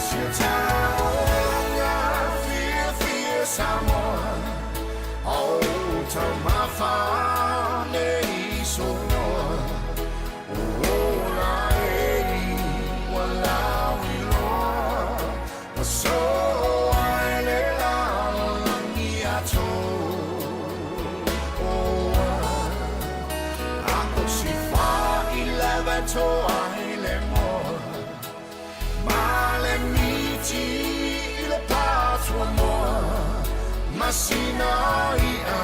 Sia taonga fia fia Samoa Au tau mawhane i soloa O la e ua lau iloa Ua so ai le lalo langi ato Oa A o si wha i leve to ai le moa Male miti i le patua moa Masina ia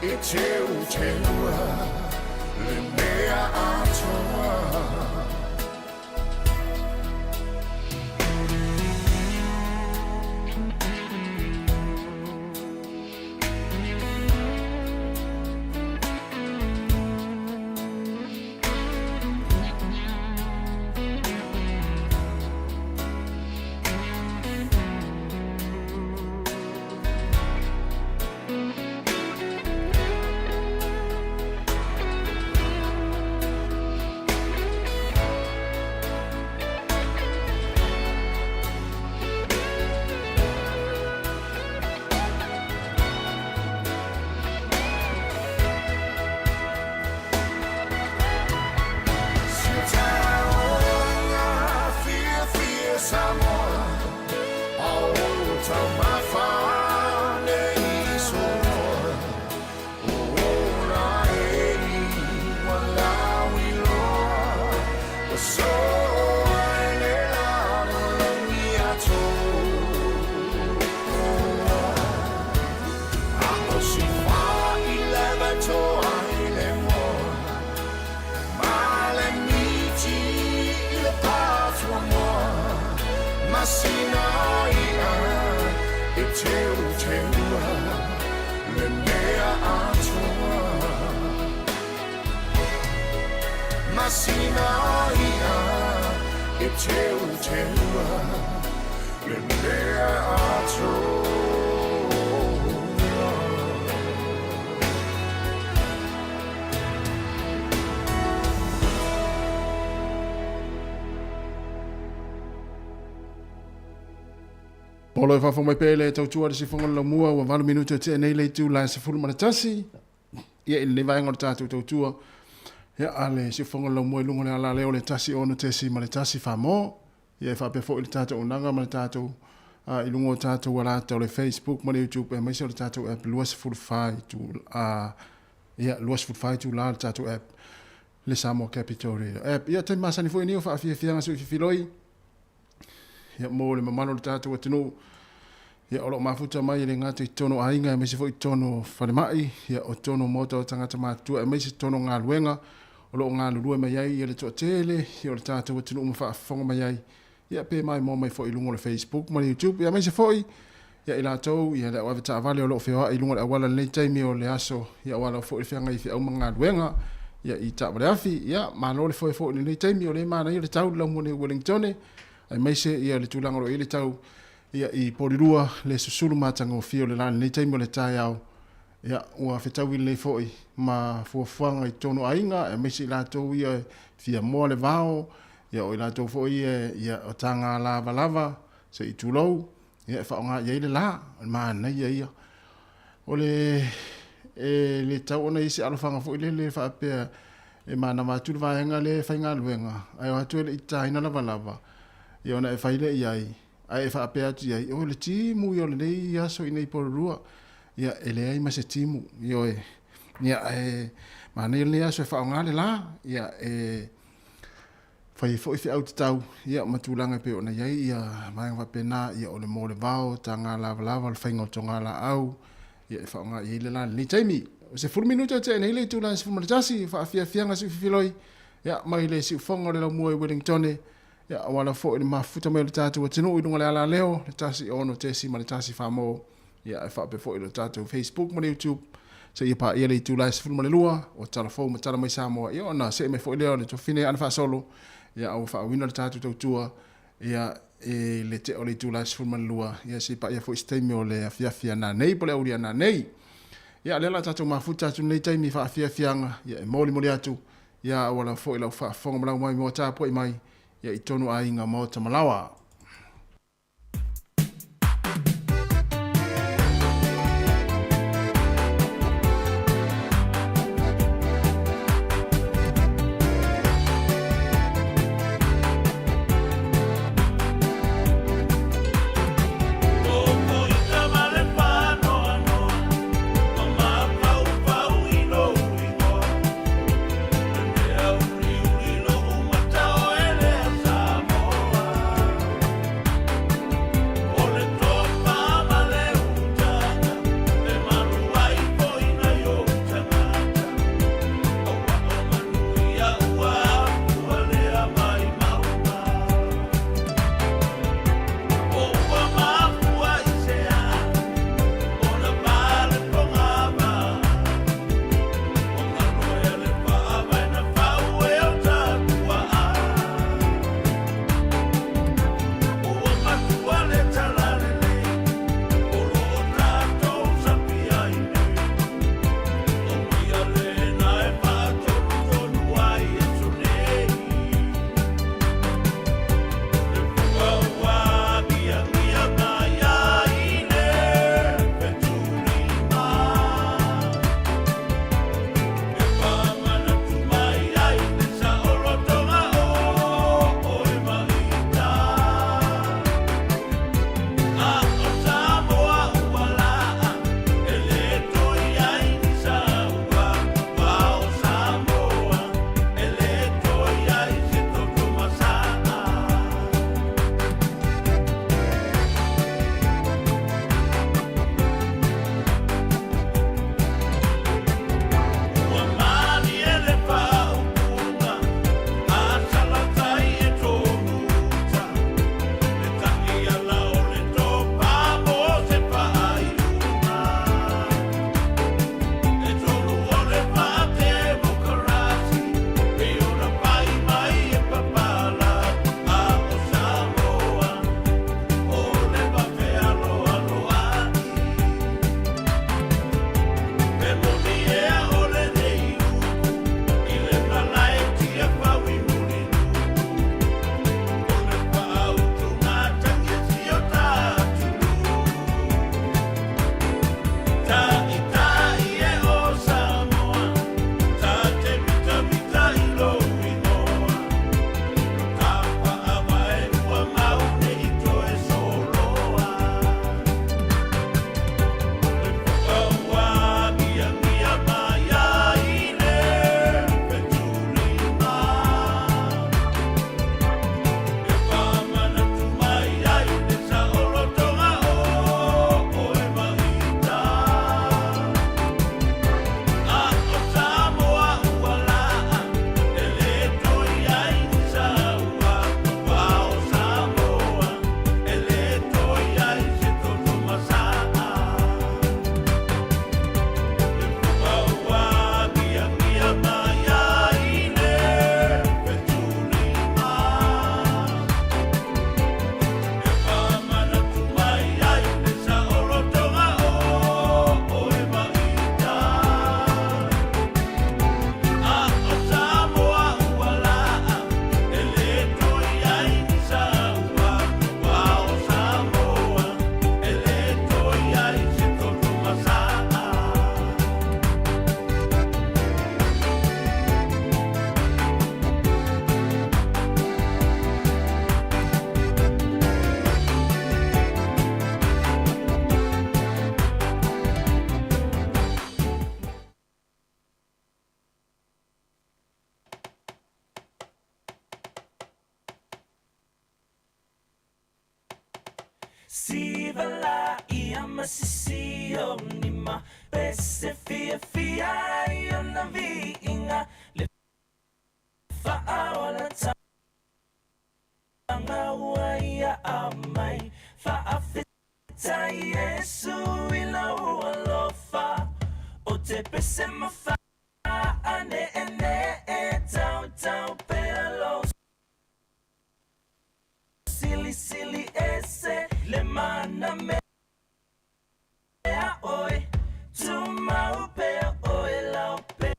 e teu teua Le mea atoa masina ia e teu teua le mea atoa. Polo e faafofoga mai pea i le tautua a le sifoga o le laumua ua 8 minute o tea nei le itu la 11 ia i lenei vaega o le tatou tautua ia a le sifoga o le laumua i luga o le alaleo o le 1 6 ma le 1 Samoa ia e faapea foi le tatou auaunaga ma le tatou i luga o tatou alata o le Facebook ma le YouTube aemaise o le tatou app 24 itu ia 24 itula le tatou app le Samoa Capital Radio app. Ia taimi masani foi nei o faafiafiaga sui fifiloi ia mo le mamalu o le tatou atunuu ia o lo o mafuta mai e le gata i totonu o aiga aemaise foi i totonu o falemai ia o totonu o maota o tagata matutua aemaise totonu o galuega o lo o galulue mai ai ia le toatele ia o le tatou atunuu ma faafofoga mai ai ia pe maimoa mai foi i luga o le Facebook ma le YouTube ia aemaise foi ia i latou ia le au avetaavale o lo o feoai i luga o le auala i lenei taimi o le aso ia aua lava foi le feagai i feau ma galuega ia i taavale afi ia malo le foe foi i lenei taimi o lea e manaia le tau i le laumua nei i Wellingtone aemaise ia le tulaga o lo o i ai le tau ia i Polirua le susulu matagofie o le la i lenei taimi o le taeao ia ua fetaui lelei foi ma fuafuaga i totonu o aiga aemaise i latou ia e fia moa le vao ia o i latou foi ia ia o taga lavalava se i tulou ia e faaaoga i ai le la, o le manaia ia. O le e le tau ona i ai se alofaga foi lele faapea e manava atu le vaega lea e faigaluega, ae o atu e le i tataina lavalava, ia ona e fai lea i ai, ae e faapea atu i ai, o le timu ia o lenei aso i inei i Porirua, ia e leai ma se timu, ioe. Ia ae manaia lenei aso e faaaoga le la, ia e Fai ai foi feau tatau ia ma tulaga e pei ona i ai ia vaega faapena ia o le mo le vao, taga lavalava, o le faiga o togalaau ia e faaaoga i ai le la lenei taimi. O se 10 minute o tea nei le itula e 11 faafiafiaga siufifiloi ia mai le siufoga o le laumua i Wellingtone ia auala foi le mafuta mai o le tatou atunuu i luga o le alaleo le 1 6 ma le 1 famo Ia, e faapea foi i lo tatou Facebook ma le YouTube, seia paia le itula e 12 o Tala Fou ma Tala Mai Samoa, ia ona see mai foi lea o le Tuafafine Aana Faasolo, ia a ua faauiina le tatou tautua, ia, i le tea o le itula e 12, ia seia paia foi se taimi o le afiafi a nanei po o le aoauli a nanei. Ia, o lea o le a tatou mafuta atu i lenei taimi i faafiafiaga, ia e molimoli atu, ia auala foi lau faafofoga ma lau maimoa tapuai mai, ia i tonu aiga, maota ma laoa. Siva la ia masisi o ni ma pese fia fia i ona viiga le faaola tanga ua ia amai faafetai Iesu i lau alofa o te pese mafa ane e ne e tau tau pea lo sili sili ese le mana mea oe tumau pea oe lau pele.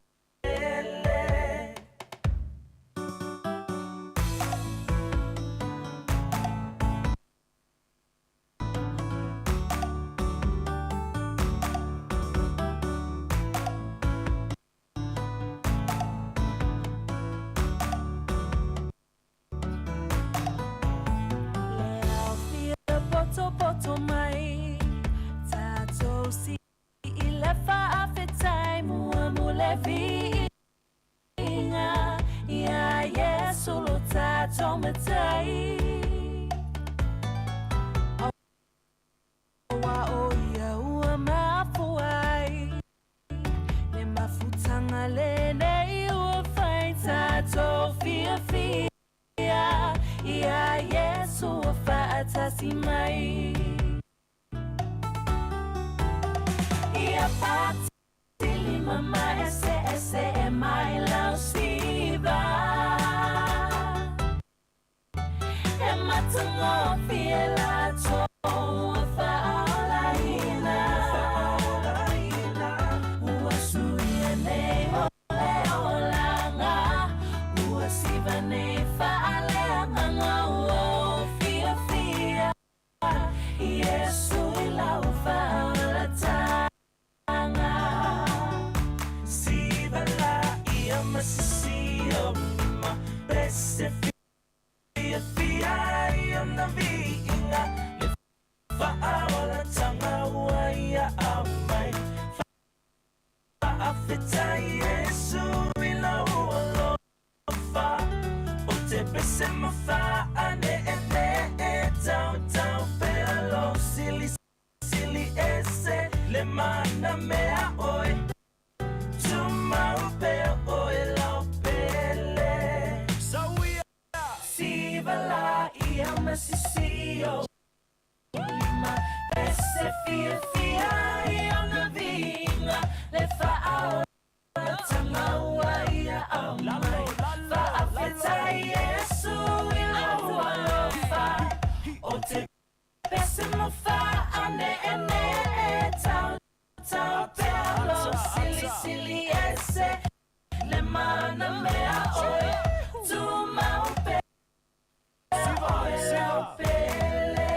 Le ao fia poto poto mai Tātou si i le faafetai mua mo le viiga Ia Iesu lo tātou matai Aua o ia ua mafuai Le mafutanga lenei ua fai tātou fia fia Ia Iesu ua faatasi mai Ia patili mama ese ese e mai lau siva E matangofie la tou faaolaina Ua suia nei o le olaga Ua siva nei faaleagaga ua ou fiafia Iesu i lau faaolataga Siva la ia masisi o ma pese fia fia i ona viiga le faaolatanga ua ia amai faafetai Iesu i lau alofa o te pese mafa ane e ne e tau tau pea lo sili sili ese le mana mea oe tumau pea oe lau pele. Sauia Siva la ia masisi o lima pese fia fia i ona viiga le faaolatanga ua ia amai faafetai Iesu i lau alofa o te pese mafa ane e ne e tau tau pea lo sili sili ese le mana mea oe tumau pea oe lau pele.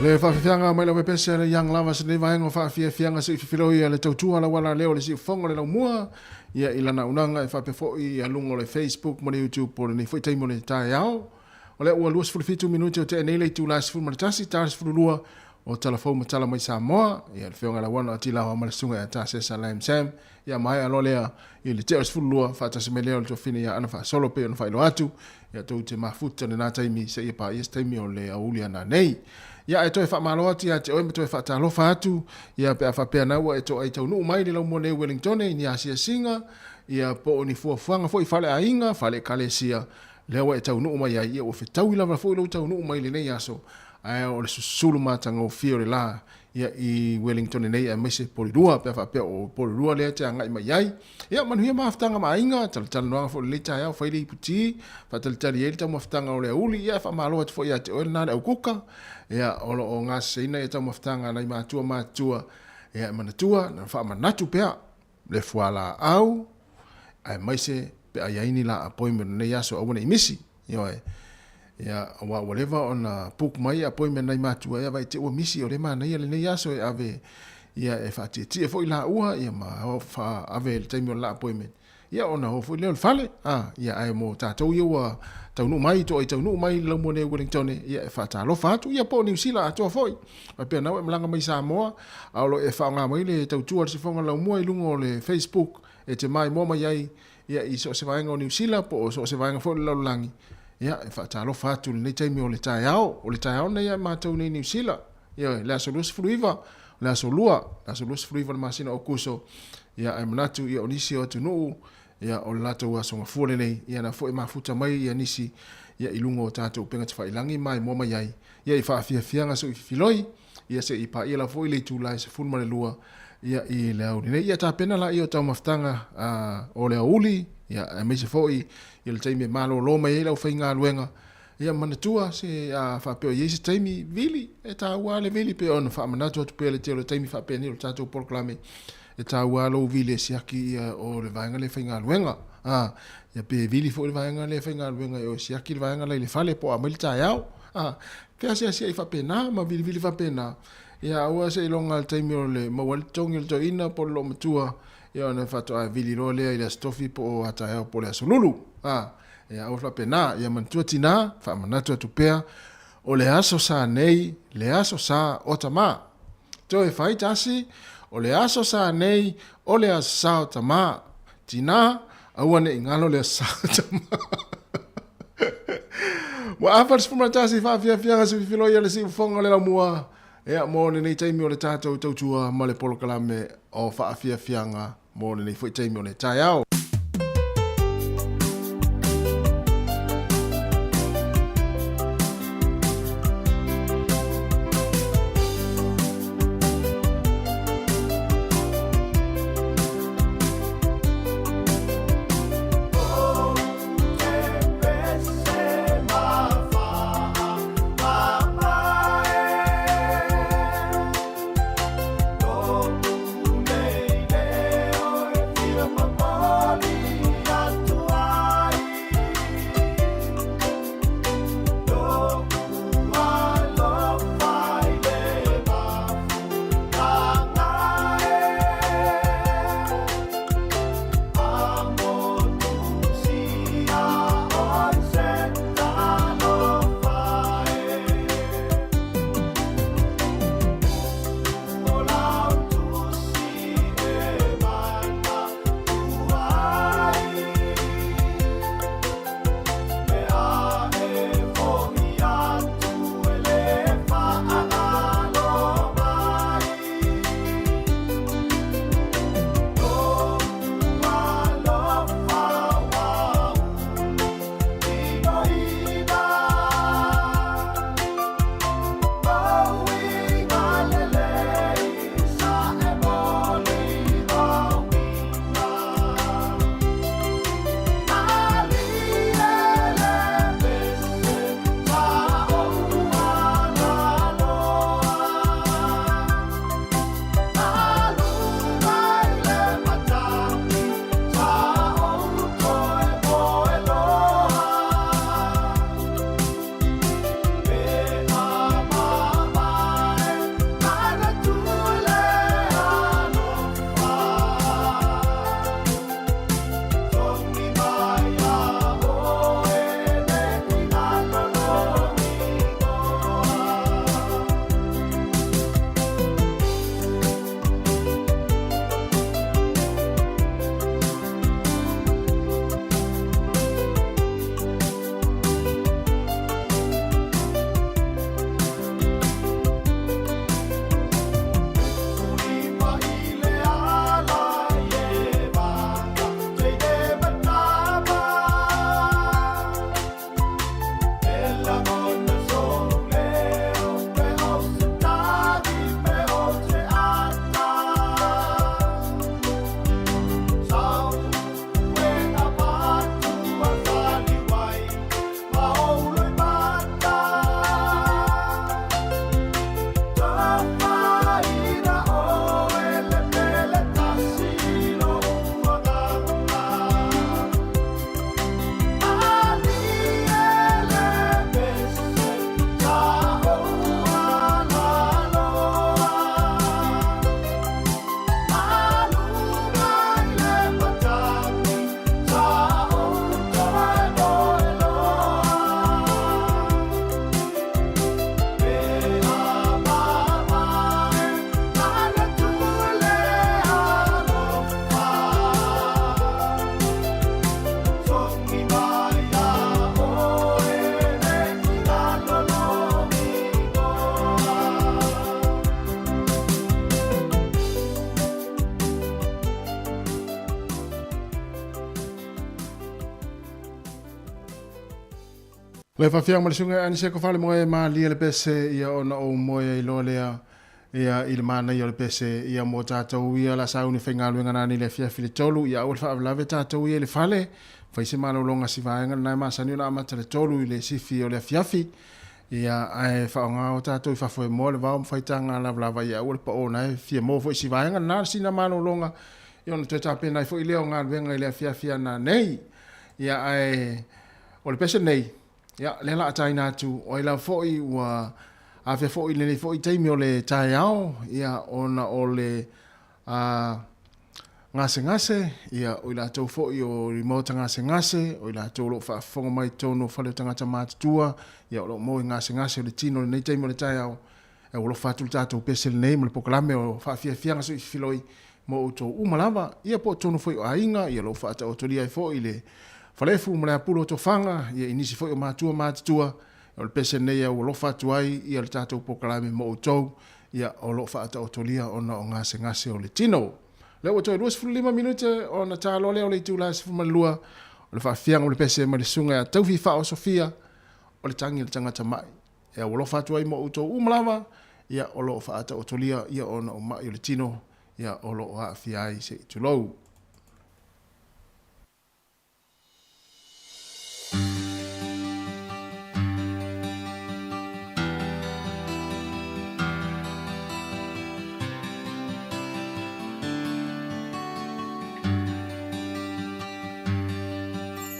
Le faafiafiaga mai lau pepese a le Young Lovers lenei vaega o faafiafiaga se i fifiloi a le tautua lauala lea o le siufofoga o le laumua ia i lana auaunaga e faapea foi i luga o le Facebook ma le YouTube o lenei foi taimi o le taeao. O lea ua 27 minute o tea nei le itula 11 ta 12 o tala fou ma tala mai Samoa ia le afioga ia Lauano Atilaoa ma le susuga ia Tasesa Lam Sam ia maea loa lea i le tea o le 12 faatasi mai lea o le tuafafine ia Ana Faasolo pei ona faailoa atu ia tou te mafuta lena taimi seia paia se taimi o le aoauli ana nei. Ia ae toe faamalo atu ia te oe ma toe faatalofa atu ia pe a faapea na ua e toai taunuu mai le laumua nei Wellingtone i ni asiasiga ia po o ni fuafuaga foi faaleaiga, faale-ekalesia lea ua e taunuu mai ai ia ua fetaui lava foi lou taunuu mai i lenei aso ae o le susulu matagofie o le la ia i Wellington nei aemaise Porirua pe a faapea o Porirua lea e te agai mai ai. Ia manuia mafutaga ma aiga, talatalanoaga foi i lenei taeao, fai le iputi, faatalitali ai le taumafataga o le aoauli, ia e faamalo atu foi ia te oe lena le aukuka, ia o lo o gaseseina ia taumafataga a nai matua matutua, ia e manatua, na faamanatu pea le fualaau aemaise pe a i ai ni la appointment o lenei aso aua ne i misi. Ioe. Ia, aua ua leva ona book mai appointment nai matua, ia vaai te ua misi o le manaia lenei aso e ave ia e faatietie foi laua ia ma ave le taimi o le la appointment. Ia ona o foi lea o le fale, a, ia ae mo tatou ia ua taunuu mai, toai taunuu mai le laumua nei Wellington, ia e faatalofa atu, ia po o Niu Sila atoa foi. Faapea na ua e malaga mai Samoa, a o lo o e faaaoga mai le tautua a le sifoga laumua i luga o le Facebook e te maimoa mai ai ia i so o se vaega o Niu Sila po o so o se vaega foi o le lalolagi, ia e faatalofa atu i lenei taimi o le taeao, o le taeao lenei ia matou nei i Niu Sila, ioe, le aso 29, o le aso Lua, le aso 29 o le masina o Aokuso, ia ae manatu ia o nisi o atunuu, ia o le latou aso gafua lenei, ia na foi e mafuta mai ia nisi ia i luga o tatou upega tafailagi maimoa mai ai, ia i faafiafiaga soififiloi, ia se i paia lava foi le itula e 12 ia i le aoauli nei. Ia tapena laia o taumafataga o le aoauli, ia aemaise foi ia le taimi e malolo mai ai le aufaigaluega. Ia manatua se a faapea o i ai se taimi vili, e taua lava le vili pei ona faamanatu atu pea le tele o taimi faapenei o le tatou polokalame, e taua lava lou vili e siaki ia o le vaega lea faigaluega. A, ia pe vili foi le vaega lea faigaluega e o e siaki le vaega la i le fale po o a mai le taeao. A, feasiasiai faapena ma vilivili faapena, ia aua seiloga le taimi o le maua ai le totogi o le toeaina po o le loomatua, ia ona faatoa vili loa lea i le Aso Tofi po o a taeao po o le Aso Lulu. A, ia aua faapena, ia manatua tinā, faamanatu atu pea, o le aso sa nei, le aso sa o tamā. Toe fai tasi, o le aso sa nei, o le aso sa o tamā. Tinā, aua ne i galo le aso sa o tamā. Ua afa le 11 faafiafiaga se fifiloi a le siufofoga o le laumua, ia, mo lenei taimi o le tatou tautua ma le polokalame o faafiafiaga mo lenei foi taimi o le taeao. Le faafiaga ma le susuga ia Aniseko Falemoe e malie le pese ia ona ou moe ai loa lea ia i le manaia o le pese ia mo tatou ia la sauni faigaluega nanei le afiafi le tolu ia aua le faavelave tatou ia i le fale fai se malologa si vaega lena e masani ona amata le tolu i le sifi o le afiafi ia ae faaaoga o tatou i fafo e moa le vao ma faitaga lavalava ia aua le pao na e fia moa foi si vaega lena sina malologa ia ona toe tapena ai foi lea o galuega i le afiafi a nanei ia ae O le pese nei, ia, lea la a taina atu, o ai lava foi ua afea foi i lenei foi taimi o le taeao, ia, ona o le a, gasegase, ia, o i latou foi o i maota gasegase, o i latou o lo o faafofoga mai i totonu o fale o tagata matutua, ia, o lo o maua i gasegase o le tino i lenei taimi o le taeao, e alofa atu le tatou pese lenei ma le polokalame o Faafiafiaga Soifiloi mo outou uma lava, ia po o totonu foi o aiga, ia o lo o faataotolia ai foi le falefu ma le apulu o tofaga, ia i nisi foi o matua matutua, o le pese lenei e aualofa atu ai ia le tatou polokalame mo outou, ia o lo o faataotolia ona o gasegase o le tino. Lea ua toe 25 minute ona ta loa lea o le itula e 12, o le faafiaga o le pese mai le susuga ia Taufifao Sofia, o le tagi a le tagata mai. E aualofa atu ai mo outou uma lava, ia o lo o faataotolia ia ona o mai o le tino, ia o lo o aafia ai se i tulou.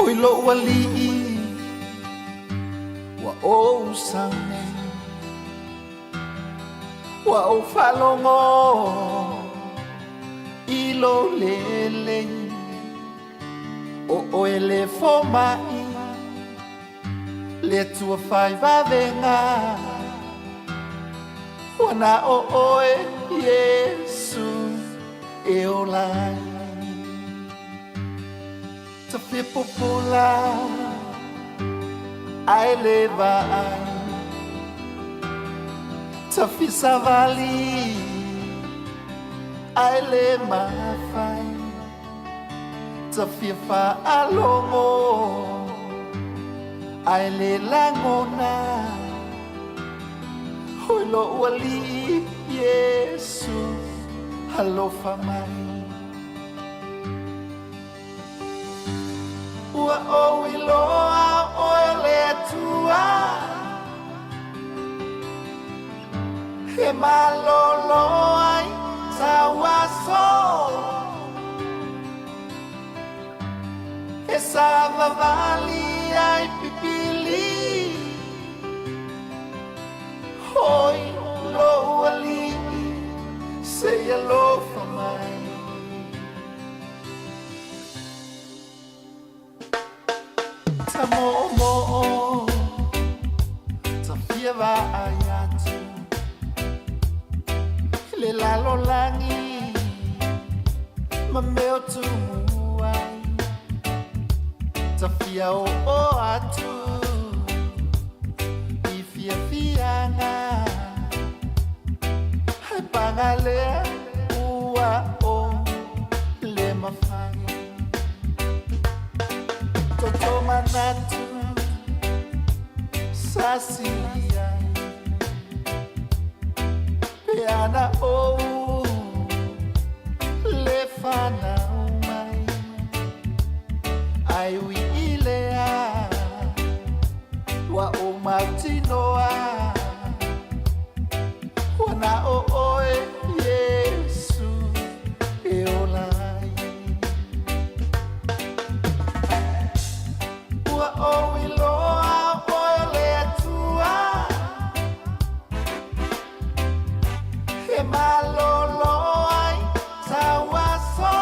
Oi lou alii Ua ou sau nei Ua ou faalogo I lou lelei O oe le fomai Le Atua fai vavega Ua na o oe Iesu e ola ai Tafepopola ae le vaai Tafisavali ae le mafai Tafia faalogo ae le lagona Oi lou Alii Iesu alofa mai. Ua ou iloa oe le Atua E malolo ai tau aso E savavali ai pipili Oi lou Alii se i alofa mai. Ta moomoo, ta fia vaai atu i le lalolagi ma mea o tumu ai. Ta fia oo atu i fiafiaga Hai paga lea ua o le mafai Toto manatu sa sili ai Pe ana ou le fanau mai Ai ui i lea ua ou mautinoa Ua na o oe Iesu e ola ai Ua ou iloa oe le Atua E malolo ai tau aso.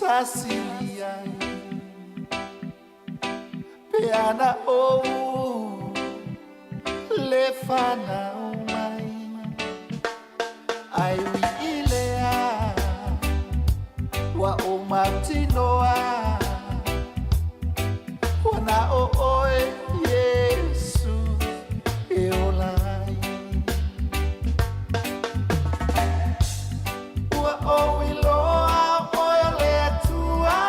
Sasili ai Pe ana ou Le whanau mai Ai ui i lea Wa o mautinoa Ua na o oe Yesu E ola ai Ua ou iloa oe o le Atua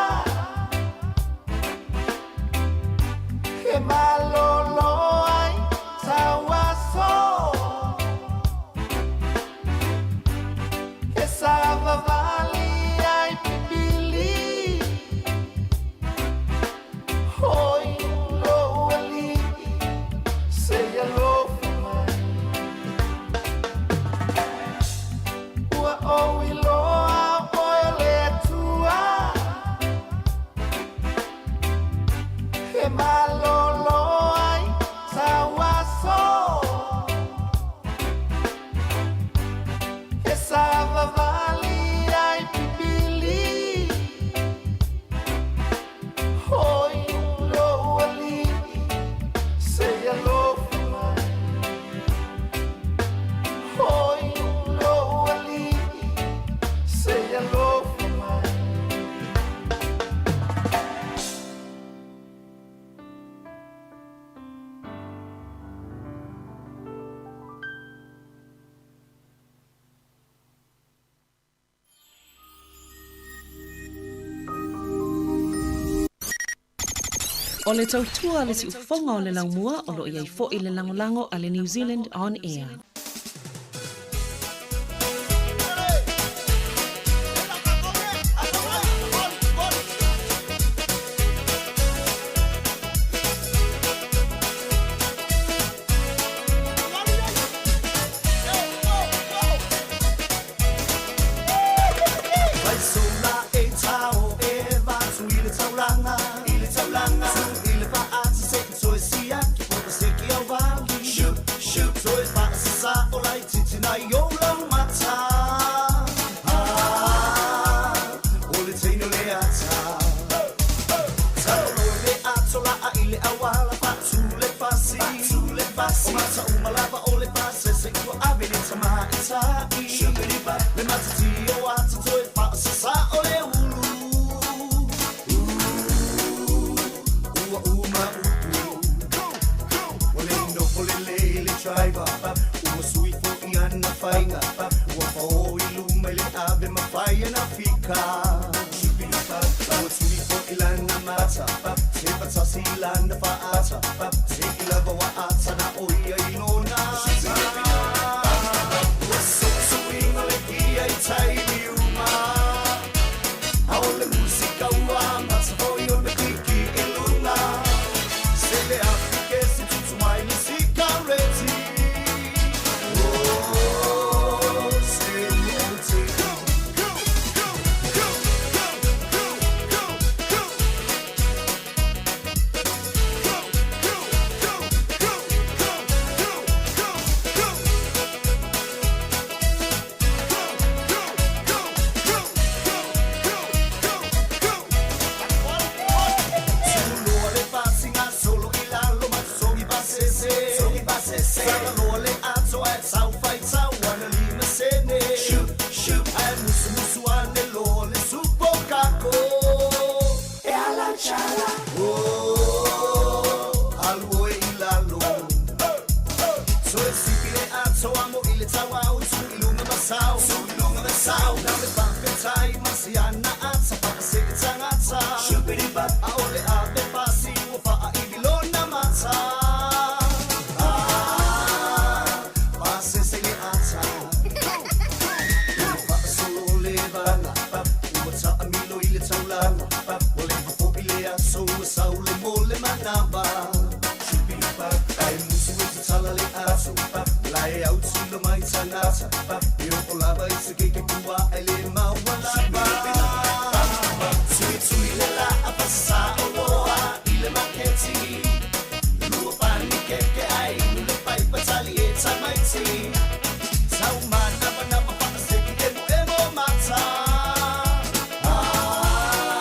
E malolo ai tau aso E savavali ai pipili Hoi lou alii se i alofa mai Ua ou iloa oe o le Atua E malolo ai tau aso E savavali ai pipili Hoi lou alii se i alofa mai Hoi lou alii se i alofa mai. O le tautua a le siufofoga o le laumua o lo o i ai foi le lagolago a le New Zealand On Air. Vai sola e tao e vatu i le taulaga i le taulaga tu i le faata se i toe siaki po o se ki au vali shoot shoot toe faasasa o laititi nai o lau mata ah o le teine o le ata Taolo le ato la i le awala fatu le fasi fatu le fasi o mata uma lava o le fase se ua ave le tama i tai le matati o ata toe faasasa o le ulu ua uma upu o le nofo lelei le driver ua sui fo'i ana faiga ua fa'ō i luma i le ave mafai ana fika ua tui fo'i lana mata se fatasi i lana fa'ata se'i lava ua ata na o ia i lona ua su'usu'iga le kia i taimiuma a o le musika ua amata fo'i ona kiki i luga se le afi ke se tutu mai le sikareti Oh, se ua te go, go, go, go, go, go, go, go. Tuloa le fasiga solo i lalo matogi pasese togi pasese Fagaloa le ato ae tau faitau ana lima sene Shoot, shoot Ae musumusu ane loa le supo kako E ala chala Oh, alu oe i lalo Toe sipi le ato amo i le tauau Tu i lunga masau Tu i lunga masau Na le whawhetai masiana ata Whakase e tangata Shupiripa A ole ave pasi Ua whaa i vilona mata Ah, pasese le ata Ua whaasolo le vanga Ua taamilo i le taulaga Ua le fo'i le aso Ua sau le mo le manava Ae musu e tatala le aso Lae au tilo mai tangata E o lava i se keke kua e le maua lava Tui tui le la a pasasa o loa i le maketi Lua pani keke ai inu le paipa tali e tamaiti Tau mana mana paaseki emo emo mata Ah,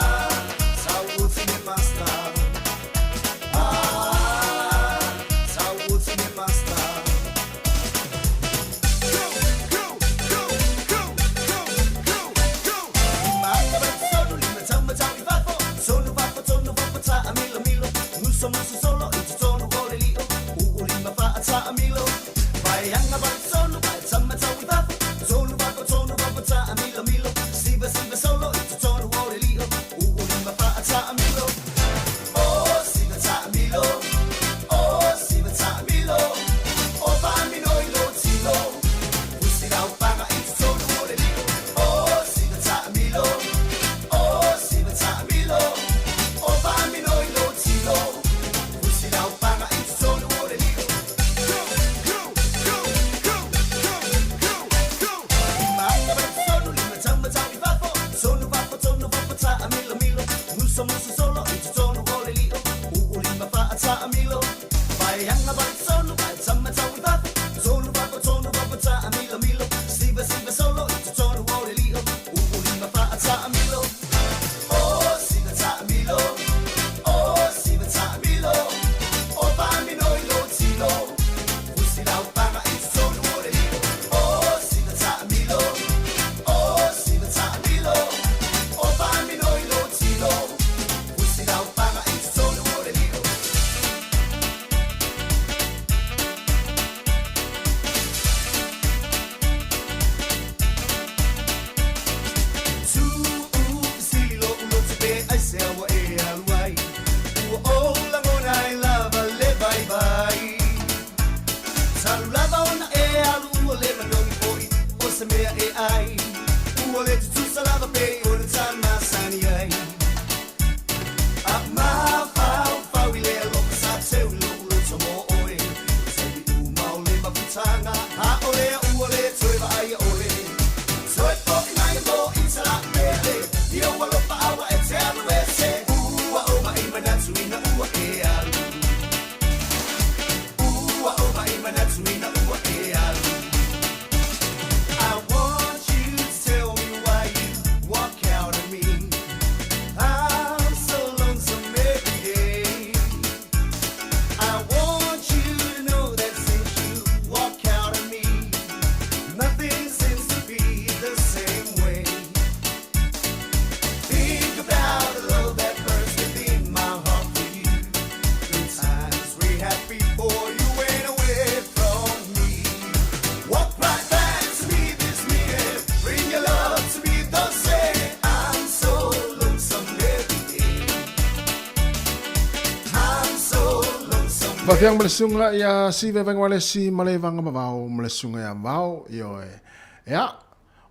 Faafeaga ma le susuga ia Sive Vaigaualesi ma le Vaga Mavao ma le susuga ia Vao, ioe. Ia,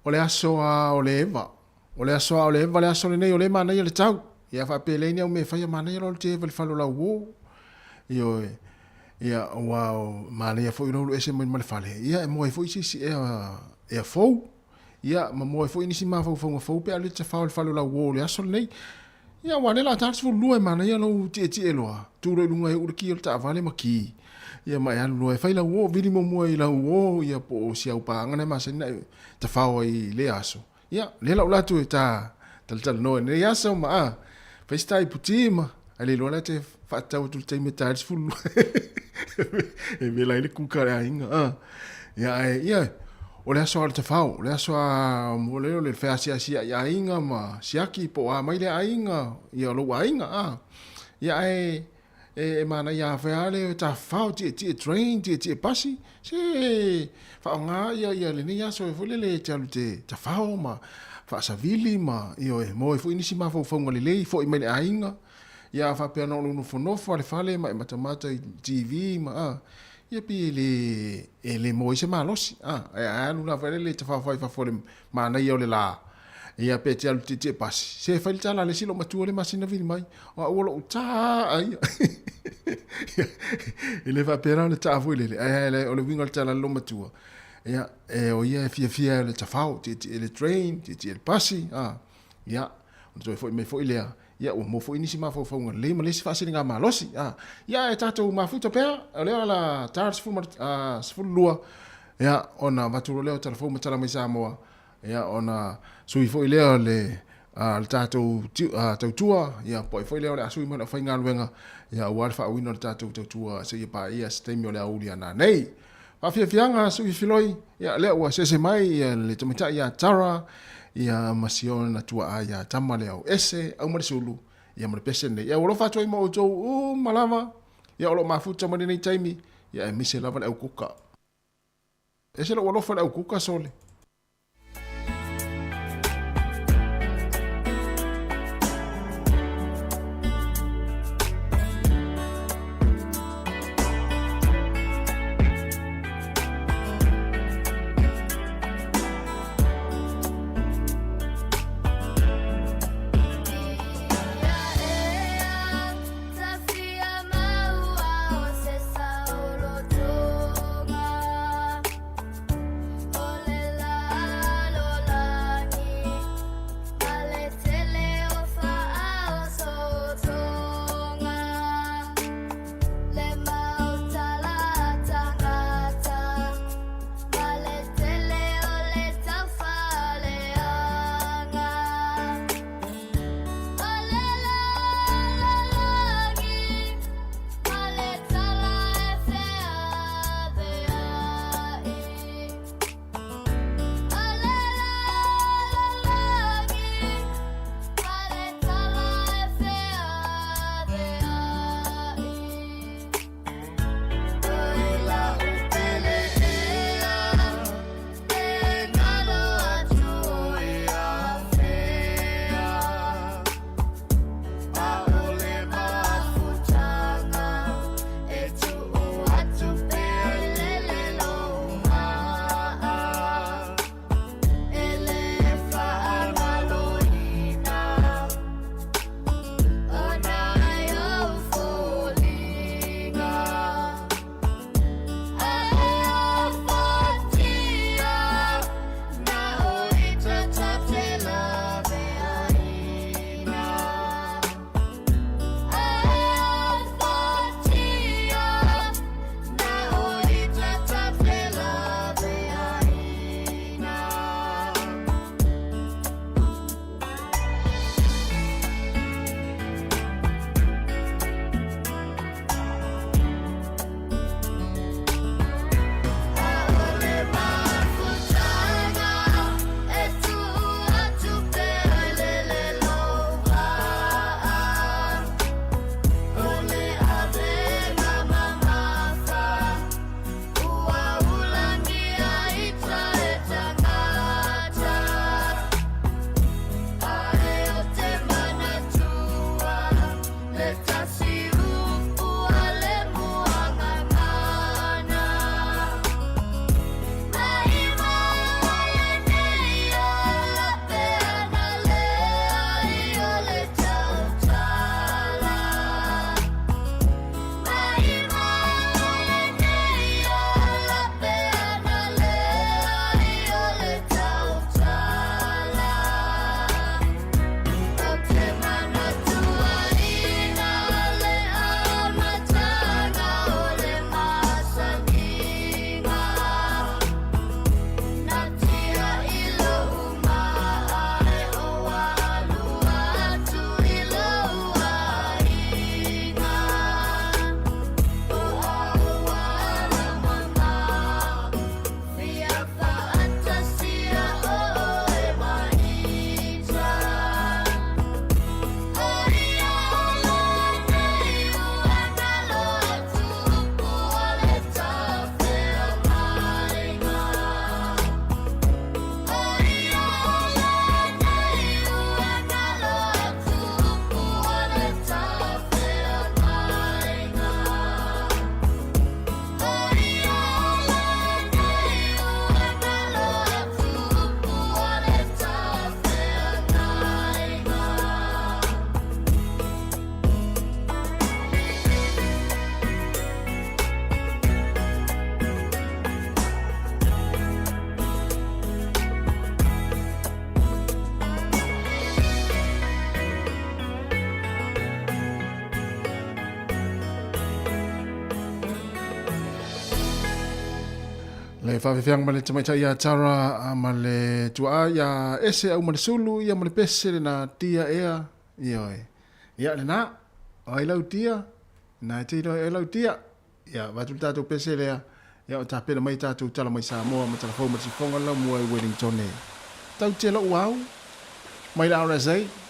o le aso a o le Eva. O le aso a o le Eva le aso lenei o le manaia le tau. Ia faapea leai ni au mea e faia manaia loa le te Eva i le fale o lau uo. Ioe. Ia, ua manaia foi lou alu ese mai ma le fale. Ia, e maua ai foi se isi ea, ea fou. Ia, ma maua ai foi nisi mafaufauga fou pe a alu e tafao i le fale o lau uo i le aso lenei. Ia, aua o lea o le a ta le 12 e manaia lou tietie loa, tu loa i luga e uu le ki o le taavale ma ki. Ia ma e alu loa e fai lau uo, vili muamua i lau uo, ia po o si au paaga lena e masani ona e tafao ai i lea aso. Ia, lea la ou alu atu e ta talatalanoa i lenei aso ma a, fai se ta iputi ma, ae le iloa la e te faatatau atu i le taimi e ta ai le 12 e vela ai le kuka a le aiga. A. Ia, ae, ia, o le aso lava o le tafao, o le aso lava mo le o le feasiasi ai aiga ma siaki po o a mai lea aiga, ia o lou aiga, a. Ia, ae, e, e manaia a fai le tafafao tietie train, tietie pasi, se faaaoga ia, ia lenei aso e foi lele e te alu te tafao ma faasavili ma, ioe, maua ai foi nisi mafaufauga lelei, foi mai le aiga, ia a faapea na o lou nofonofo lava i le fale ma e matamata i TV ma, a, ia pei e le, e le maua ai se malosi, a, ae a alu lava lele e tafafao i fafo i le manaia o le la, ia pe te alu tietie pasi, se fai le tala a le isi loomatua le masina vili mai, o au o lou tā ia. E le faapea la o le tā foi lele, ae ae o le uiga o le tala a le loomatua, ia, e o ia e fiafia i le tafao, tietie le train, tietie le pasi, a, ia, ona toe foi mai foi lea, ia ua maua foi nisi mafaufauga lelei ma le isi faasiligamalosi. A, ia e tatou mafuta pea, o lea o le a ta le 12, ia, ona avatu loa lea o tala fou ma tala mai Samoa, ia, ona sui foi lea o le, a, le tatou tautua, ia, po o ai foi lea o le a sui mai le aufaigaluega, ia, aua le faauuina o le tatou tautua seia paia se taimi o le aoauli a nanei. Faafiafiaga sui filoi, ia, lea ua seese mai ia le tamaitai ia Tara, ia ma si ona tuaa ia Tama le au ese, au ma le sulu, ia ma le pese lenei. Ia ua alofa atu ai ma outou uma lava, ia o lo o mafuta mai lenei taimi, ia aemaise lava le au kuka. Ese lou alofa i le au kuka sole. Le faafefeaga ma le tamaitai ia Tara ma le tuaa ia Ese au ma le Sulu ia ma le Pese le na tia ea ioe. Ia lena, o ai lau tia, na e te iloa e lau tia. Ia avatu le tatou pese lea, ia o tapena mai tatou tala mai Samoa ma Talafou ma Sifoga lau mua i Wellington e. Tau te lou au mai le RSA.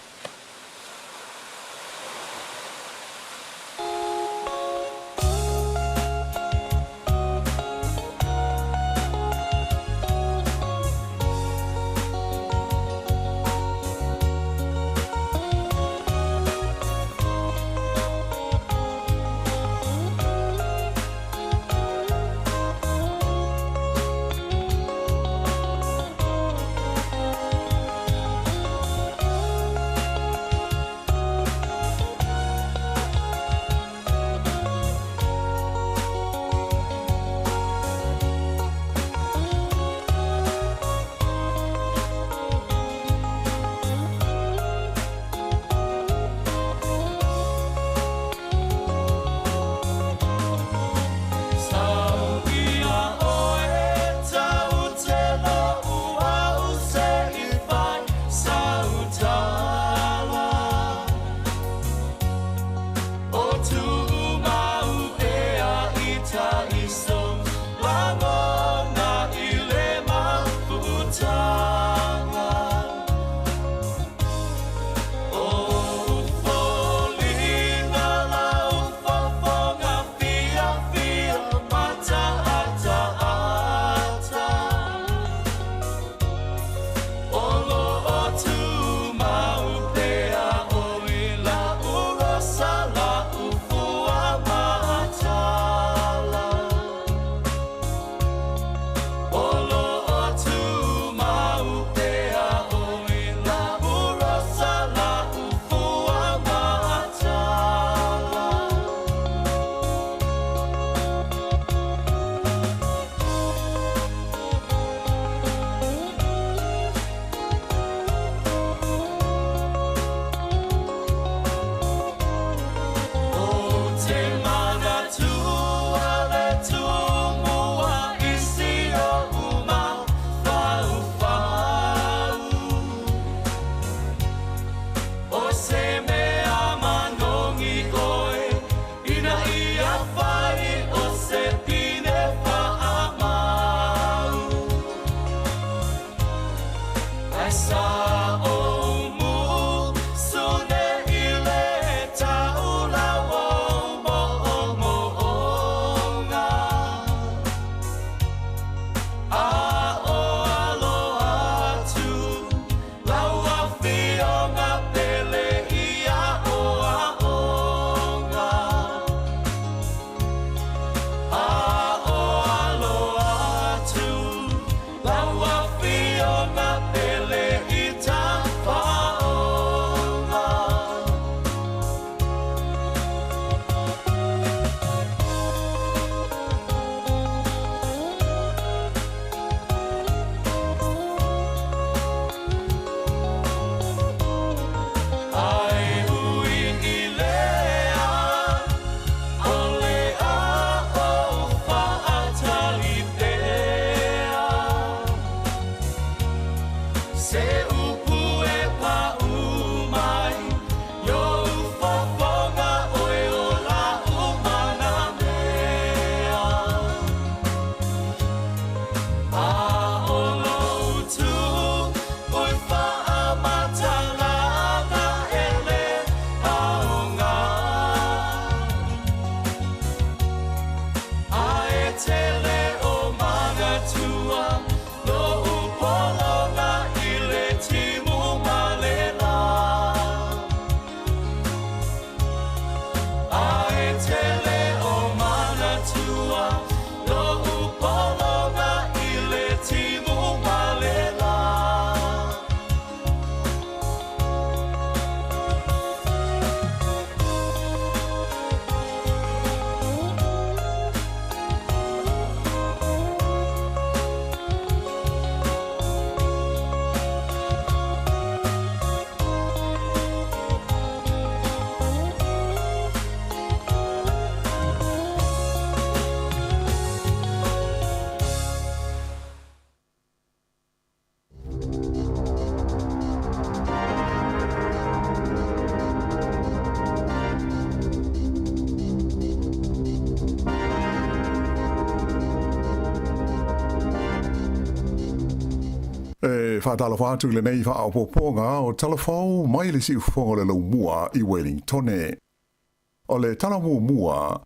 Faatalofa atu i lenei faaopoopoga o Talafou mai le siufofoga o le Laumua i Wellingtone. O le tala muamua,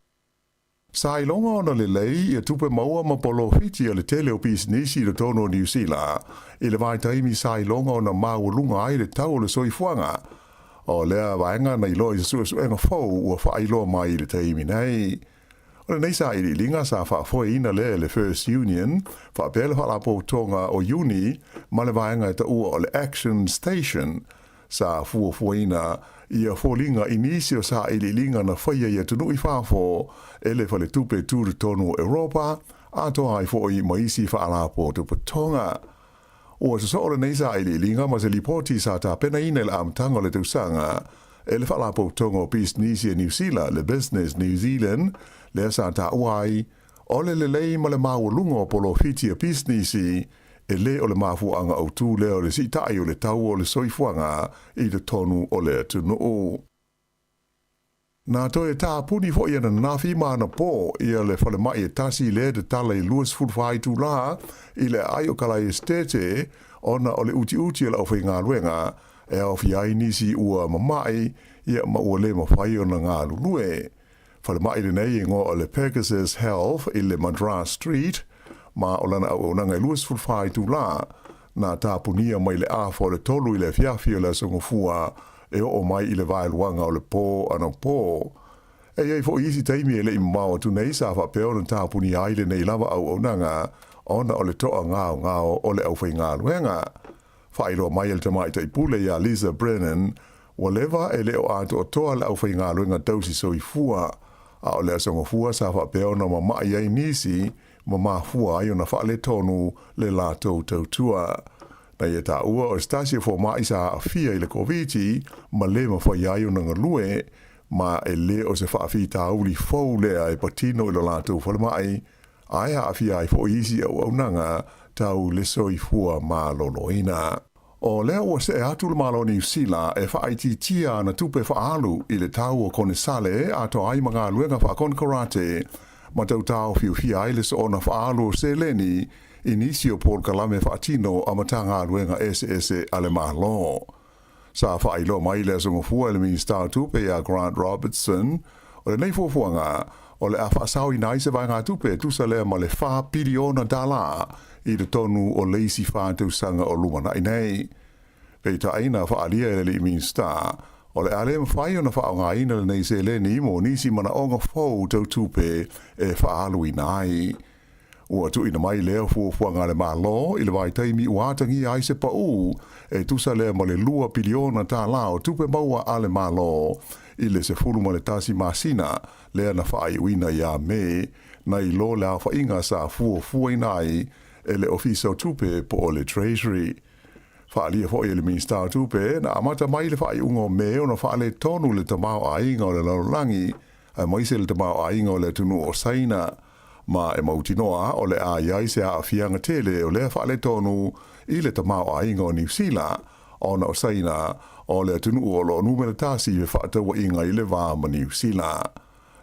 sa iloga ona lelei ia tupe maua ma polofiti a le tele o pisinisi i totonu o Niu Sila i le vaitaimi sa iloga ona maualuga ai le tau o le soifuaga. O lea vaega na iloa i se suesuega fou ua faailoa mai i le taimi nei. O lenei sailiiliga sa faafoeina lea e le First Union faapea le Faalapotopotoga o Iuni ma le vaega e taua o le Action Station sa fuafuaina ia foliga i nisi o sailiiliga na faia i atunuu i fafo e le Faletupe Tutotonu o Europa atoa ai foi ma isi faalapotopotoga. Ua sosoo lenei sailiiliga ma se lipoti sa tapenaina i le amataga o le tausaga e le Faalapotopotoga o Pisinisi a Niu Sila, le Business New Zealand, lea sa taua ai, o le lelei ma le maualuga o polofiti a pisinisi e lē o le mafuaaga autū lea o le siita'i o le tau o le soifuaga i totonu o le atunuu. Na toe tapuni foi ananafi ma anapō ia le falemai e tasi lea e tatala i le 24 itulā i le aai o Kalae Esetete ona o le utiuti o le aufaigaluega e aofia ai nisi ua mama'i ia ma ua le mafai ona galulue. Falemai lenei e igoa o le Pegasus Health i le Madras Street ma o lana auaunaga e 24 itulā. Na tapunia mai le afa o le 3 i le afiafi o le Aso Gafua e oo mai i le vaeluaga o le pō anapō. E i ai foi isi taimi e le i mamao atu nei sa faapea ona tapunia ai lenei lava auaunaga ona o le toagaogao o le aufaigaluega. Faailoa mai e le tamaitai pule ia Lisa Brennan, ua leva e le o atoatoa le aufaigaluega tausi soifua, a o le Aso Gafua sa faapea ona mama'i ai nisi ma mafua ai ona faaletonu le latou tautua. Na ia taua o se tasi o foma'i sa aafia i le Koviti ma lē mafai ai ona galue, ma e lē o se faafitauli fou lea e patino i lo latou falemai, ae aafia ai foi isi auaunaga tau le soifua maloloina. O lea ua see atu le Malo o Niu Sila e faaitiitia ana tupe faaalu i le tau o konesale atoa ai ma galuega faakonekarate ma tau taofiofia ai le soona faaalu o seleni i nisi o polokalame faatino a Matagaluega eseese a le Malo. Sa faailoa mai i le Aso Gafua e le Minisita o Tupe ia Grant Robertson, o lenei fuafuaga o le a faasaoina ai se vaegatupe e tusa lea ma le $4 piliona i totonu o le isi 4 tausaga o lumanai nei. Peitai na faaalia e le alii Minisita, o le a le mafai ona faaaogaina lenei seleni mo nisi manaoga fou tau tupe e faaaluina ai. Ua tuuina mai lea fuafuaga a le Malo i le vaitaimi ua atagia ai se paū e tusa lea ma le $2 piliona o tupe maua a le Malo i le 11 masina lea na faaiuina ia Me, nai lo le aofaiga sa fuafuaina ai e le Ofisa o Tupe po o le Treasury. Faaalia foi e le Minisita o Tupe, na amata mai le faaiuga o Me ona faaletonu le tamaoaiga o le lalolagi aemaise le tamaoaiga o le atunuu o Saina, ma e mautinoa o le a i ai se aafiaga tele o lea faaletonu i le tamaoaiga o Niu Sila, ona o Saina o le atunuu o lo o numera tasi i fefaatauaiga i le va ma Niu Sila.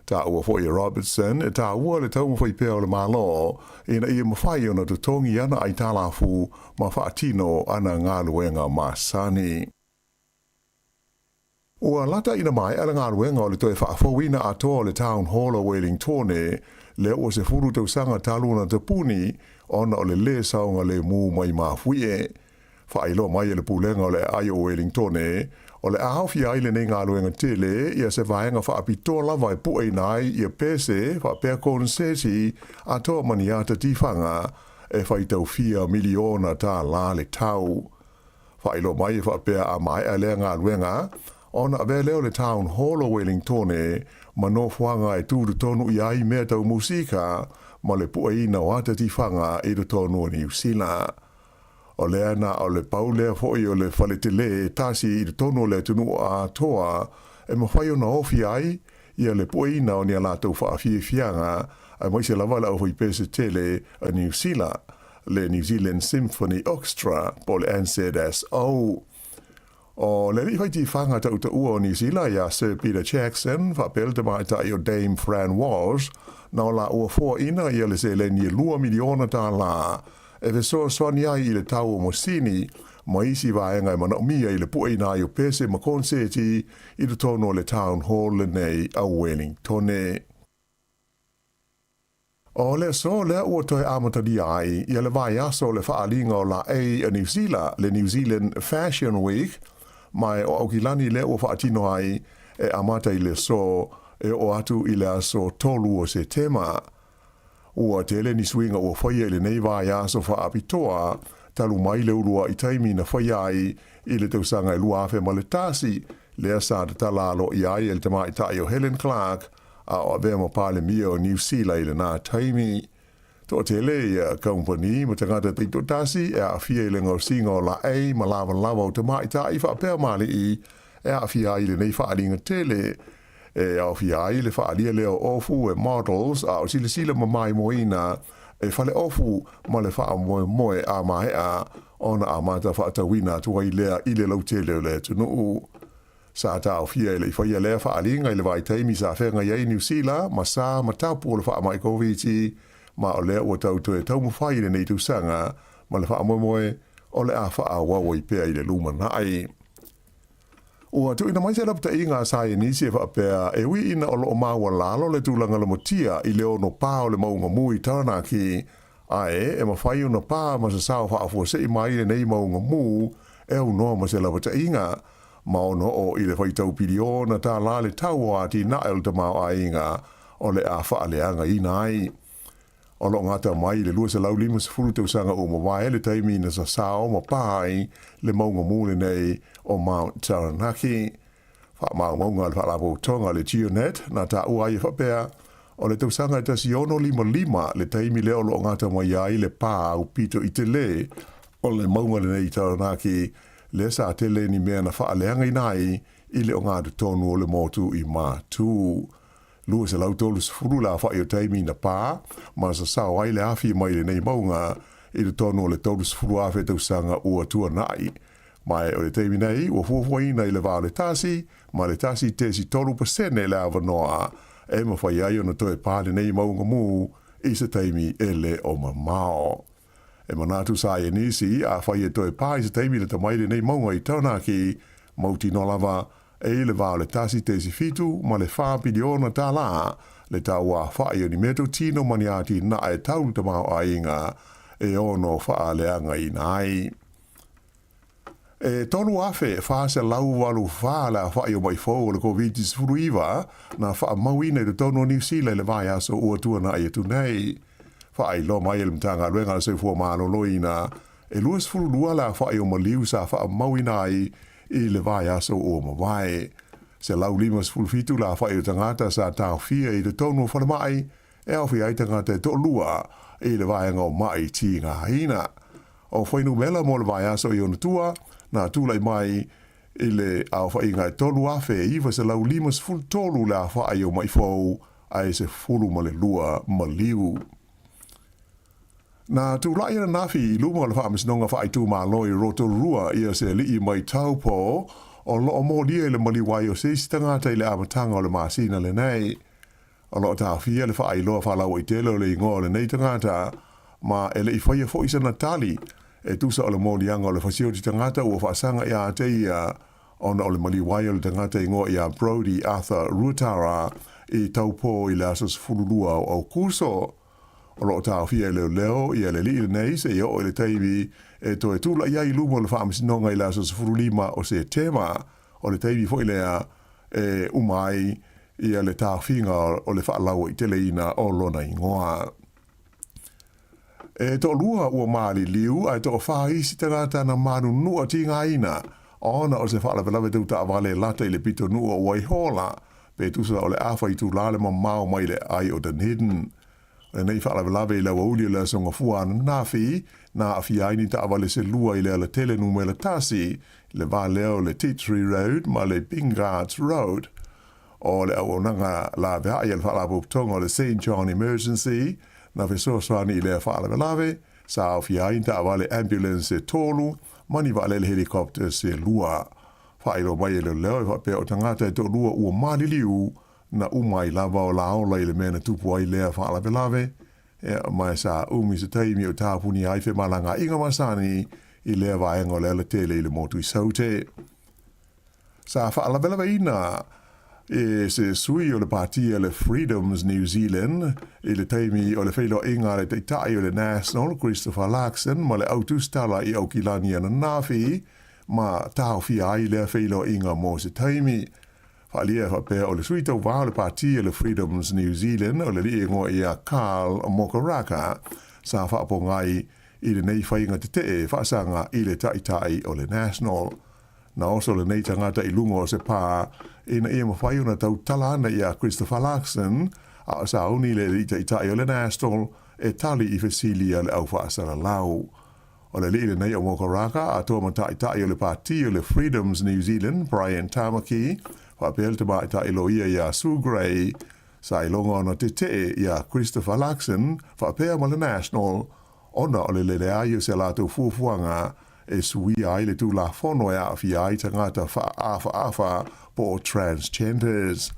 Taua foi e Robertson e taua le taumafai pea o le Malo ina ia mafai ona totogi ana aitalafu ma faatino ana galuega masani. Ua lata ina maea le galuega o le toe faafouina atoa o le Town Hall o Wellingtone, lea ua 10 tausaga talu ona tapuni ona o le lē saogalēmū mai mafuie. Faailoa mai e le Pulega o le Aai o Wellingtone, o le a aofia ai lenei galuega tele ia se vaega faapitoa lava e pueina ai ia pese faapea koneseti atoa ma ni ata tifaga e faitau fia miliona tālā le tau. Faailoa mai e faapea a maea lea galuega, ona avea lea o le Town Hall o Wellingtone ma nofoaga e tutotonu i ai mea tau musika ma le pueina o ata tifaga i totonu o Niu Sila. O lea na o le pau lea foi o le faletelē e tasi i totonu o le atunuu atoa e mafai ona ofi ai ia le pueina o ni a latou faafiafiaga aemaise lava le aufaipese tele a Niu Sila, le New Zealand Symphony Orchestra po o le NZSO. O le alii faitifaga tautaua o Niu Sila ia Sir Peter Jackson faapea le tamaitai o Dame Fran Walsh na o laua foaina ia le seleni e $2 miliona. e fesoasoani ai i le tau o masini ma isi vaega e manaomia i le pueina ai o pese ma konseti i totonu o le Town Hall lenei a Wellingtone. O le aso lea ua toe amatalia ai ia le vaiaso o le Faaaliga o Laei a Niu Sila, le New Zealand Fashion Week, ma o Aukilani lea ua faatino ai e amata i le aso e oo atu i le aso 3 o Setema. Ua tele ni suiga ua faia i lenei vaiaso faapitoa talu mai le uluai taimi na faia ai i le tausaga e 2001, lea sa tatala aloaia ai e le tamaitai o Helen Clark a o avea ma Palemia o Niu Sila i lena taimi. Toatele ia kamupani ma tagata taitoatasi e aafia i le gaosiga o laei ma lavalava o tamaitai faapea ma alii e aafia ai i lenei faaaliga tele e aofia ai le faaalia lea o ofu e models a o silasila ma maimoaina e faleofu ma le faamoemoe a maea ona amata faatauina atu ai lea i le lautele o le atunuu. Sa taofia e le i faia lea faaaliga i le vaitaimi sa feagai ai Niu Sila ma sa ma tapu o le faamai Koviti, ma o lea ua tau toe taumafai i lenei tausaga ma le faamoemoe o le a faaauau ai pea i le lumanai. Ua tuuina mai se lapataiga a saienisi e faapea e ui ina o lo o maualalo le tulaga lamatia i le ono pā o le mauga mū i Taranaki, ae e mafai ona pā ma sasao faafuasei mai lenei mauga mū e aunoa ma se lapataiga, ma ono oo i le faitau piliona tālā le tau o atinae o le tamaoaiga o le a faaleagaina ai. O lo o gata mai i le 250 tausaga ua mavae le taimi na sasao ma pā ai le mauga mū lenei o Mount Taranaki. Faamaumauga a le Faalapotopotoga o le GeoNet na taua ai e faapea, o le tausaga e 1655 le taimi lea o lo o gata mai ai le pā aupito i tele o le mauga lenei i Taranaki, lea sa tele ni mea na faaleagaina ai i le ogatotonu o le motu i Matū. 230 le afa'i o taimi na pā ma sasao ai le afi mai lenei mauga i totonu o le 30,000 tausaga ua tuana'i. Ma o le taimi nei, ua fuafuaina i le va o le 1 ma le 1.3% le avanoa e mafai ai ona toe pā lenei mauga mū i se taimi e le o mamao. E manatu sa ia nisi, afai e toe pā i se taimi lata mai lenei mauga i Taranaki, mautinoa lava e i le va o le 1.7 ma le 4 piliona tālā le tau āwhai o ni meatotino ma ni atinae tau tamaoaiga e ono faaleagaina ai. E 3,484 le afa'i o ma'i fou o le Koviti-19 na faamauina i totonu o Niu Sila i le vaiaso ua tuana'i atu nei. Faailoa mai e le Matagaluega a le Soifua Maloloina, e 22 le afa'i o maliu sa faamauina ai i le vaiaso ua mavae. 157 le afa'i o tagata sa taofia i totonu o falemai e aofia ai tagata e toalua i le vaega o ma'i tigaina. O fuainumera mo le vaiaso i ona tua, na tulai mai i le aofaiga e 3,953 le afa'i o ma'i fou ae 12 maliu. Na tulai ananafi i luma o le Faamasinoga Faaitumalo i Rotorua ia se alii mai Taupo o lo o molia i le maliu ai o se isi tagata i le amataga o le masina lenei. O lo o taofia le faailoa faalauaitele o le igoa o lenei tagata, ma e le i faia foi sana tali e tusa o le moliaga o le fasioti tagata ua faasaga ia te ia ona o le maliu ai o le tagata igoa ia Brodie Arthur Ruatara i Taupō i le aso 12 o Aokuso. O lo o taofia e leoleo ia le alii lenei seia oo i le taimi e toe tulai ai i luma o le Faamasinoga i le aso 15 o Setema, o le taimi foi lea e uma ai ia le taofiga o le faalauaiteleina o lona igoa. E toalua ua maliliu ae toafa isi tagata na manunua tigaina ona o se faalavelave tau taavale lata i le pitonuu o Waihola, pe tusa o le afa itulā le mamao mai le aai o Dunedin. O lenei faalavelave i le aoauli o le Aso Gafua ananafi, na aafia ai ni taavale se lua i le alatele numera tasi, le va lea o le Tea Tree Road ma le Bingards Road. O le auaunaga laveai a le Faalapotopotoga o le Saint John Emergency na fesoasoani i lea faalavelave, sa aofia ai ni taavale ambulance se tolu ma ni vaalele helicopter se lua. Faailoa mai e leoleo e faapea o tagata e toalua ua maliliu na uma ai lava o la ola i le mea na tupu ai lea faalavelave. Ia, ma sa umi se taimi o tāpuni ai femalagaiga masani i lea vaega o le alatele i le motu i Saute. Sa faalavelaveina e se sui o le pāti a le Freedoms New Zealand i le taimi o le feiloaiga a le Taitai o le National, Christopher Luxon, ma le Au Tusitala i Aukilani ananafi, ma taofia ai lea feiloaiga mo se taimi. Faaalia e faapea o le sui tauvā o le pāti a le Freedoms New Zealand o le alii e igoa ia Karl Mokaraka sa faapogai i lenei faiga tetee faasaga i le Taitai o le National. Na oso lenei tagata i luga o se pā ina ia mafai ona tautala ana iā Christopher Luxon, a o sauni le alii taitai o le National e tali i fesili a le au faasalalau. O le alii lenei o Mokaraka atoa ma taitai o le pāti o le Freedoms New Zealand, Brian Tamaki, faapea le tamaitai loia iā Sue Gray, sa iloga ona tetee iā Christopher Luxon faapea ma le National ona o le leleai o se latou fuafuaga e suia ai le Tulafono e aafia ai tagata faaafaafa po o transgenders.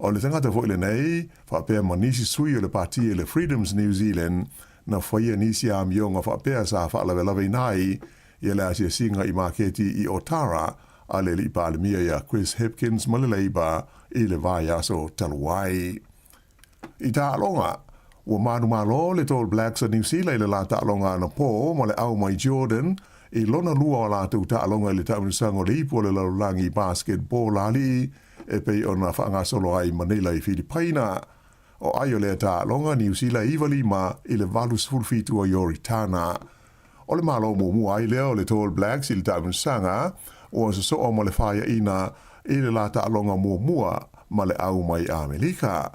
O le tagata foi lenei, faapea ma nisi sui o le pāti a le Freedoms New Zealand, na faia nisi amioga faapea sa faalavelaveina ai ia le asiasiga i maketi i Otara a le Alii Palemia ia Chris Hipkins ma le Labour i le vaiaso talu ai. I taaloga, ua manumalo le Tall Blacks a Niu Sila i le la taaloga anapō ma le au mai Jordan i lona lua o latou taaloga i le taamilosaga o le Ipu o le Lalolagi Basketball a Alii e pei ona faagasolo ai i Manila i Filipaina. O ai o lea taaloga, Niu Sila 9 5 i le 87 o Ioritana. O le malo muamua ai lea o le Tall Blacks i le taamilosaga ua sosoo ma le faiaina i le la taaloga muamua ma le au mai Amelika.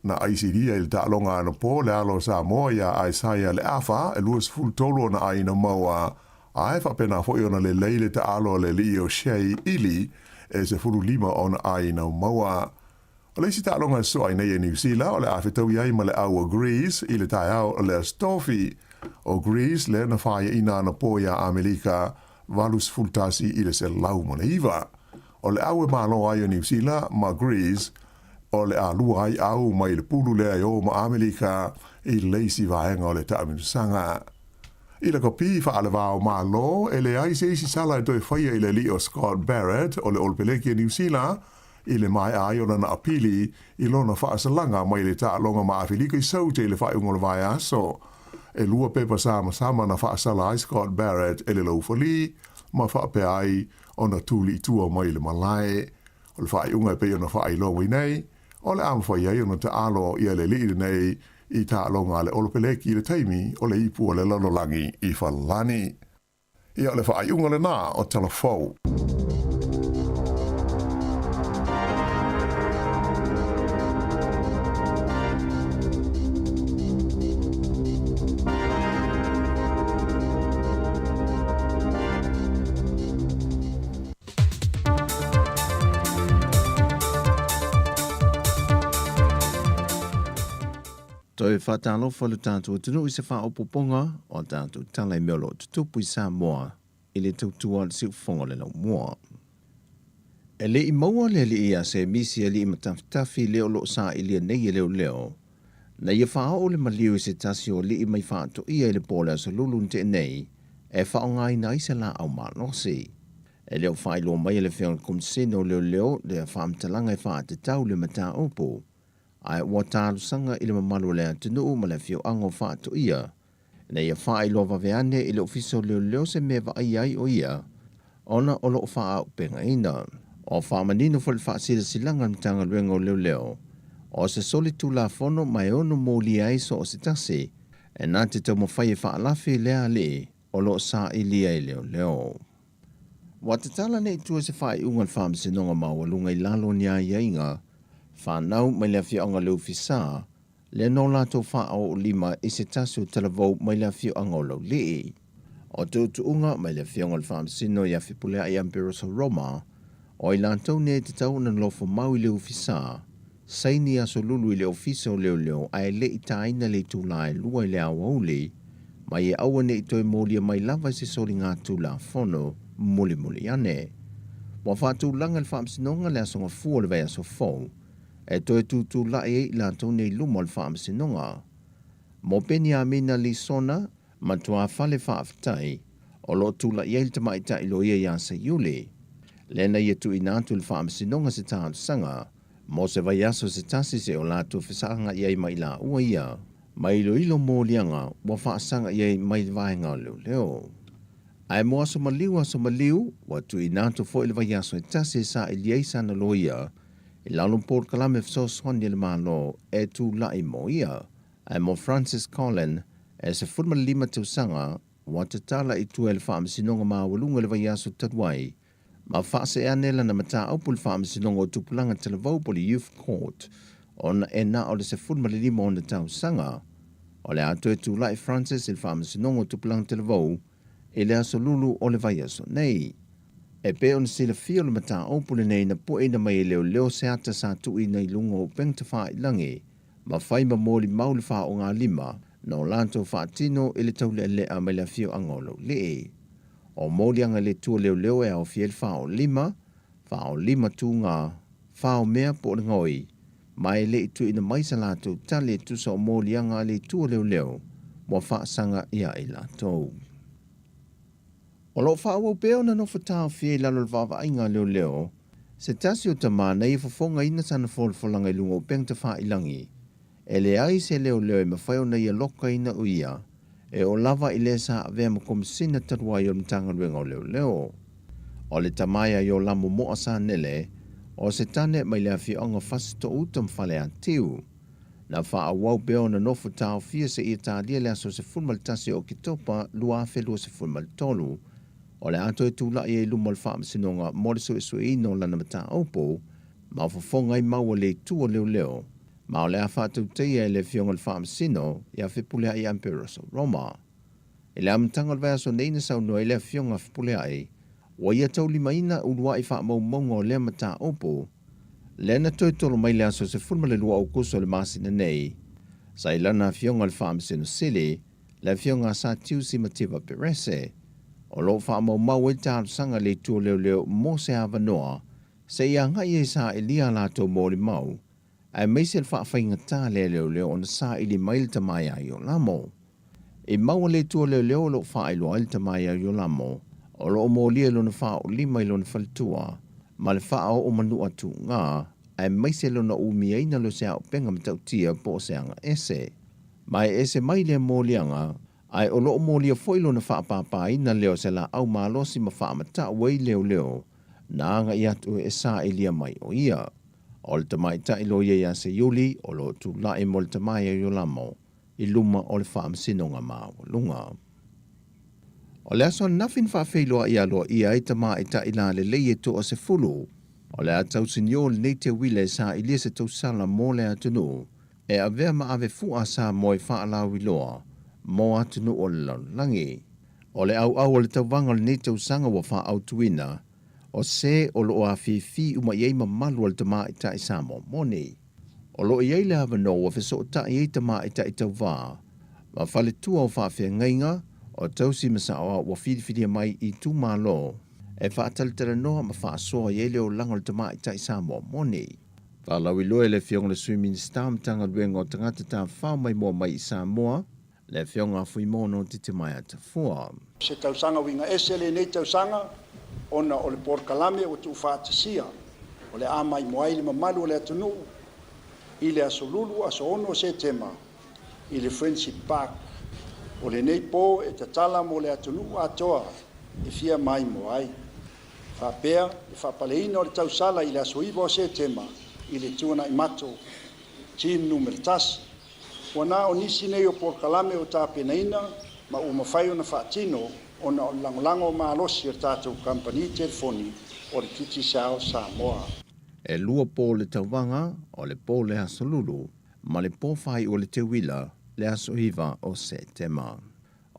Na aisilia i le taaloga anapō le alo o Samoa iā Isaia Leafa e 23 ona ʻāina maua, a e faapena foi ona lelei le taalo a le alii o Shea Ili e 15 ona ʻāina maua. O le isi taaloga e sosoo ai nei e Niu Sila o le a fetaui ai ma le au o Greece i le taeao o le Aso Tofi. O Greece lea na faiaina anapō iā Amelika 81 109. O le au e malo ai o Niu Sila ma Greece o le a lua ai au mai le pulu lea e ō ma Amelika i le isi vaega o le taamilosaga. I le kopi faalevao Malo, e leai se isi sala e toe faia i le alii o Scott Barrett o le Olopeleki a Niu Sila i le maea ai o lana apili i lona faasalaga mai le taaloga ma Afelika i Saute i le faaiuga o le vaiaso. E lua pepa samasama na faasala ai Scott Barrett e le laufali ma faapea ai ona tuli i tua mai le malae. O le faaiuga e pei ona faailoa mai nei, o le a mafai ai ona taalo ia le alii lenei i taaloga a le Olopeleki i le taimi o le Ipu o le Lalolagi i Falelani. Ia o le faaiuga lenā o Talafou. Toe faatalofa lo tatou atunuu i se faaopoopoga o a tatou tala i mea o lo o tutupu i Samoa i le tautua a le siufofoga o le laumua. E le i maua le alii ia Semisi alii matafitafi lea o lo o sailia nei e leoleo, na ia faaoo le maliu i se tasi o alii mai faatoia i le po o le Aso Lulu na tea nei e faaaogaina ai se laau malosi. E le o faailoa mai e le Afioga i le Komisene o Leoleo le faamatalaga e faatatau le mataupu, ae ua talosaga i le mamalu o le atunuu ma le afioaga o Faatoia ina ia faailoa vave ane i le Ofisa o Leoleo se mea e vaaia ai o ia ona o lo o faaaupegaina. Ua faamanino foi le faasilasilaga a le Matagaluega o Leoleo o se solitulafono ma e ono molia ai so o se tasi e na te taumafai e faalafi lea alii o lo o sailia e leoleo. Ua tatala nei i tua se faaiuga a le Faamasinoga Maualuga i lalo o ni aiaiga fanau mai le afioaga Leufisa, lea na o latou faaoolima i se tasi o talavou mai le afioaga o Laulii. O tuutuuga mai le afioga o le Faamasino ia Fepuleai Amperoso Roma, o i latou nei e tatau ona nofo mau i Leufisa, saini aso lulu i le Ofisa o Leoleo ae le i taina le itula e 2 i le aoauli, ma ia aua ne i toe molia mai lava i se soligatulafono mulimuli ane. Ua faatulaga e le Faamasinoga le aso Gafua o le vaiaso fou e toe tutulai ai i latou nei i luma o le Faamasinoga. Mo Peniamina Lisona, matua fale faafetai o loo tula'i ai le tamaʻitaʻi loia iā Seiuli lea na ia tuuina atu i le faamasinoga se talosaga mo se vaiaso se tasi seʻi o latou fesaagaʻi ai ma i laua ia ma iloilo moliaga ua faasagaʻi ai mai le vaega o leoleo. Ae mo aso maliu aso maliu, ua tuuina atu foʻi le vaiaso e tasi e saʻili ai sana loia i lalo o polokalame fesoasoani a le Malo e tulaʻi mo ia. Ae mo Francis Collin, e 15 tausaga, ua tatala i tua i le Faamasinoga Maualuga i le vaiaso talu ai, ma faasee ane lana mataupu i le Faamasinoga o Tupulaga Talavou po o le Youth Court, ona e na o le 15 ona tausaga. O le a toe tulaʻi Francis i le Faamasinoga o Tupulaga Talavou i le aso Lulu o le vaiaso nei. E pei ona silafia o le mataupu lenei na pueina mai e leoleo se ata sa tuuina i luga o upega tafailagi ma fai ma molimau le faaaogalima na o latou faatino i le taulealea mai le afioaga o Laulii. O moliaga i le tua leoleo e aofia ai le faaolima, faaolima tuga, faomea po o le gaoi, ma e le i tuuina mai sa latou tali e tusa o moliaga a le itu o leoleo ua faasaga ia i latou. O lo o faaauau pea ona nofo taofia i lalo o le vaavaaiga a leoleo se tasi o tamā na ia fofogaina sana folafolaga i luga o upega tafailagi. E leai se leoleo e mafai ona ia lokaina o ia e oo lava i le sa avea ma Komisina talu ai o le Matagaluega o Leoleo. O le tama ia Iolamo Moa Sanele, o se tane mai le afioaga o Fasitoo-uta ma Faleatiu. Na faaauau pea ona nofo taofia seia talia le aso 11 o Oketopa 2023, o le a toe tulaʻi ai i luma o le Faamasinoga mo le suesueina o lana mataupu ma fofoga ai mau a le itu o leoleo, ma o le a faatautaia e le Afioga i le Faamasino ia Fepuleaʻi Amperoso Roma. I le amataga o le vaiaso nei na saunoa ai le Afioga a Fepuleaʻi, ua ia taulimaina uluaʻi faamaumauga o lea mataupu, lea na toe tolo mai le aso 12 o Aokuso o le masina nei, sa i lana Afioga i le Faamasino Sili, le Afioga a Satiusi Mativa Perese, o lo o faamaumau ai le talosaga a le Itu o Leoleo mo se avanoa seia agai ai saʻilia a latou molimau, aemaise le faafaigatā lea leoleo ona saili mai le tama ia Iolamo. I maua le itu o leoleo o lo o faailoa ai le tama ia Iolamo, o lo o molia i lona faaolima i lona faletua, ma le faaoo manua tuga, aemaise lona umiaina leo se aupega matautia po o se aga ese. Ma e ese mai lea moliaga, ae o lo o molia foi lona faapāpāina lea o se laau malosi ma faamatau ai leoleo na agaʻi atu e sailia mai o ia. O le tamaitai loia ia Seiuli o lo o tulaʻi mo le tama ia Iolamo i luma o le Faamasinoga Maualuga. O le aso ananafi na faafeiloaʻi aloaia ai tamaitai lalelei e toasefulu. O le a tausinio lenei teuila e sailia se tausala mo le atunuu e avea ma ave fuʻa Samoa i faalauiloa mo atunuu o le lalolagi. O le ʻauʻau o le tauvaga o lenei tausaga ua faaautuina, o se o lo o afifi uma i ai mamalu o le tamaitai Samoa moni. O lo o i ai le avanoa ua fesootai ai tamaitai tauvā ma faletua o faafeagaiga o tausi ma saoao ua filifilia mai i itumalo e faatalatalanoa ma faasoa i ai le olaga o le tamaitai Samoa moni. Faalauiloa e le Afioga i le Sui Minisita o Matagaluega o Tagata Tafafao Maimoa Mai i Samoa, le Afioga a Fuimaono Titimaea Tafua. Se tausaga uiga ese lenei tausaga ona o le polokalame ua tuufaatasia o le a maimoa ai le mamalu o le atunuu i le aso Lulu aso 6 o Setema i le Friendship Park. O lenei po e tatala mo le atunuu atoa e fia maimoa ai. Faapea le faapaleina o le tausala i le aso 9 o Setema i le Tuanaimato Team numera 1. Ua na o nisi nei o polokalame ua tapenaina ma ua mafai ona faatino ona o le lagolago malosi o le tatou kamupani telefoni o le Digicel Samoa. E lua po le tauvaga, o le po le aso Lulu ma le po faaiu o le teuila le aso 9 o Setema.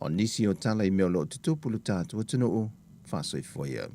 O nisi o tala i mea o lo o tutupu lo tatou atunuu, faasoifua ia.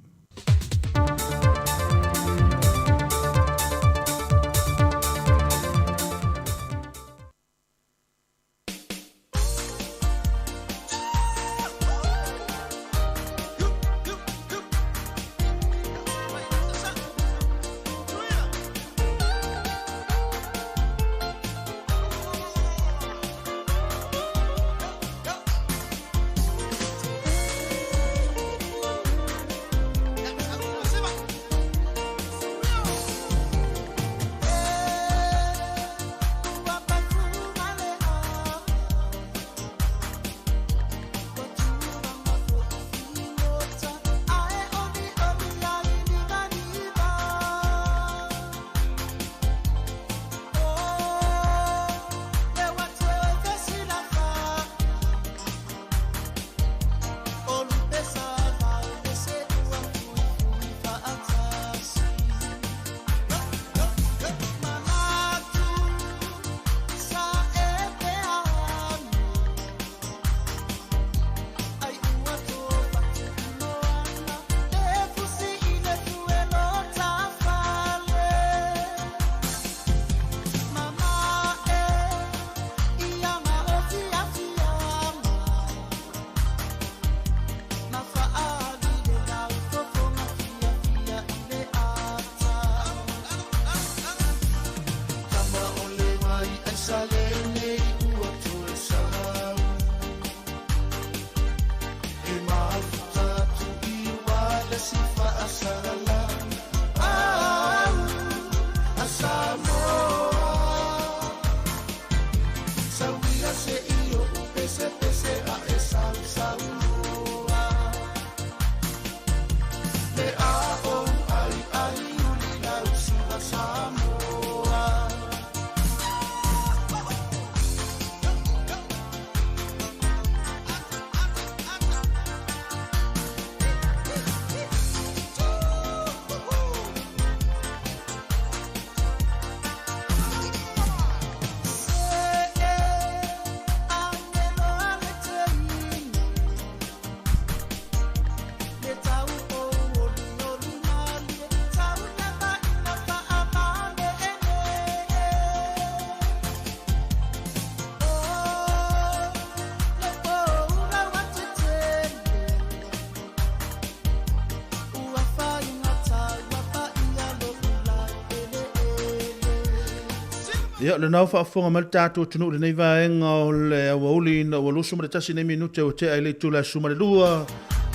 Ia, o lena ua faafofoga mai le tatou atunuu i lenei vaega o le aoauli ina ua 21 nei minute ua tea i le itula e 12,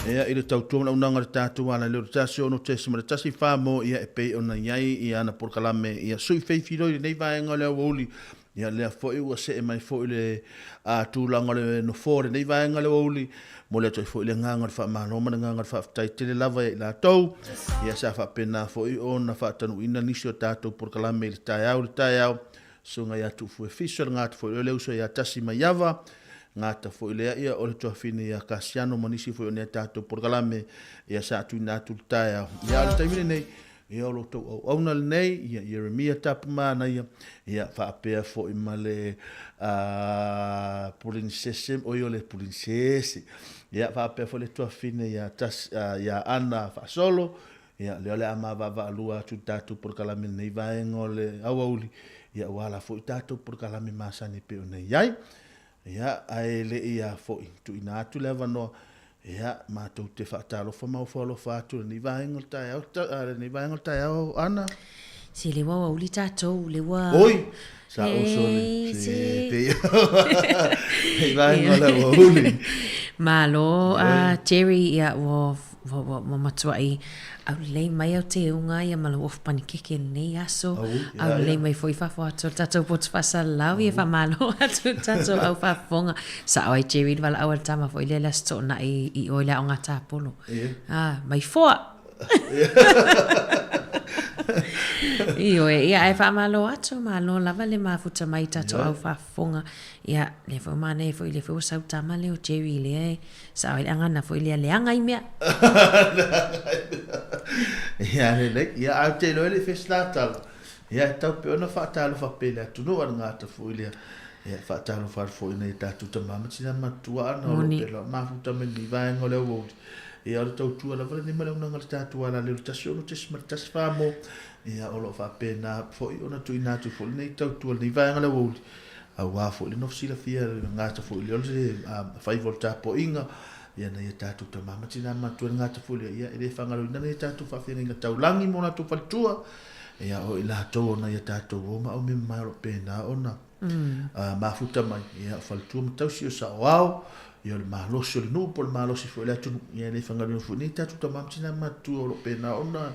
ia, i le tautua ma le auaunaga a le tatou ala i le 16.1 Samoa, ia, e pei ona i ai ia ana polokalame, ia, sui feifiloi i lenei vaega o le aoauli. Ia, lea foi ua see mai foi le tulaga o le nofoa o lenei vaega o le aoauli, momoli atu ai foi le agaga o le faamalo ma le agaga o le faafetai tele lava ia i latou. Ia sa faapena foi ona faatanuuina nisi o tatou polokalame i le taeao i le taeao, susuga ia Tuufue Fiso, le gata foi lea o le uso ia Tasi Maiava, gata foi lea ia o le tuafine ia Kasiano ma nisi foi o nea tatou polokalame ia sa tuuina atu i le taeao. Ia, a o le taimi lenei, Ia o lo outou auauna lenei, ia Ieremia Tapumanaia, ia faapea foi ma le Pulinisese, oi o le Pulinisese, ia faapea foi le tuafine ia, tas, ia Ana Faasolo, ia lea o le a mavaavaalua atu le tatou polokalame lenei vaega o le aoauli, ia ua ala foi tatou polokalame masani e pei ona i ai. Ia, ae le i a foi tuuina atu le avanoa, ia, matou te faatalofa ma ofo alofa atu i lenei vaega o le taeao, lenei vaega o le taeao, Ana. Se le ua aoauli tatou, le ua... Oi! Sa ou sole, se pei lenei vaega o le aoauli. Malo, Jerry, ia, ua Ua matuai aulelei mai au teuga ia ma lau ofu panikeke i lenei aso. Aulelei mai foi i fafo atu o le tatou potu faasalalau ia faamalo atu i le tatou au faafofoga. Sao ai Jerry le valaau a le tama foi lea i le Aso Toonai i o i le aoga tapolo. Ah, mai foa! Ioe, ia ae faamalo atu, malo lava le mafuta mai i tatou au faafofoga. Ia, lea foi ua manaia foi, lea foi ua sau tama lea o Jerry lea e Sao ai le agana foi lea leaga i mea. Ia lelei, ia ae ou te iloa e le i fai se tala. Ia e tatau pea ona faatalofa pea i le atunuu a le gata foi lea. Ia e faatalofa atu foi i nai a tatou tama ma tina matutua ana o lo o pea mafuta mai lenei vaega o le aoauli. Ia o le tautua lava lenei ma le auaunaga a le tatou ala leo i le 16.1 Samoa. Ia o lo o faapena foi ona tuuina atu foi lenei tautua i lenei vaega o le aoauli. Aua foi le nofo silafia le gata foi lea o le faiva o le tapuaiga, ia nai a tatou tama ma tina matua le gata foi lea, ia e le faagaloina nai a tatou faafeagaiga taulagi ma o latou faletua, ia o i latou o nai a tatou uo ma aumema mai o lo o pena ona mafuta mai, ia o faletua ma tausi o saoao, ia o le malosi o le nuu po o le malosi foi o le atunuu, ia e le faagaloina foi nai a tatou tama ma tina matua o lo o pena ona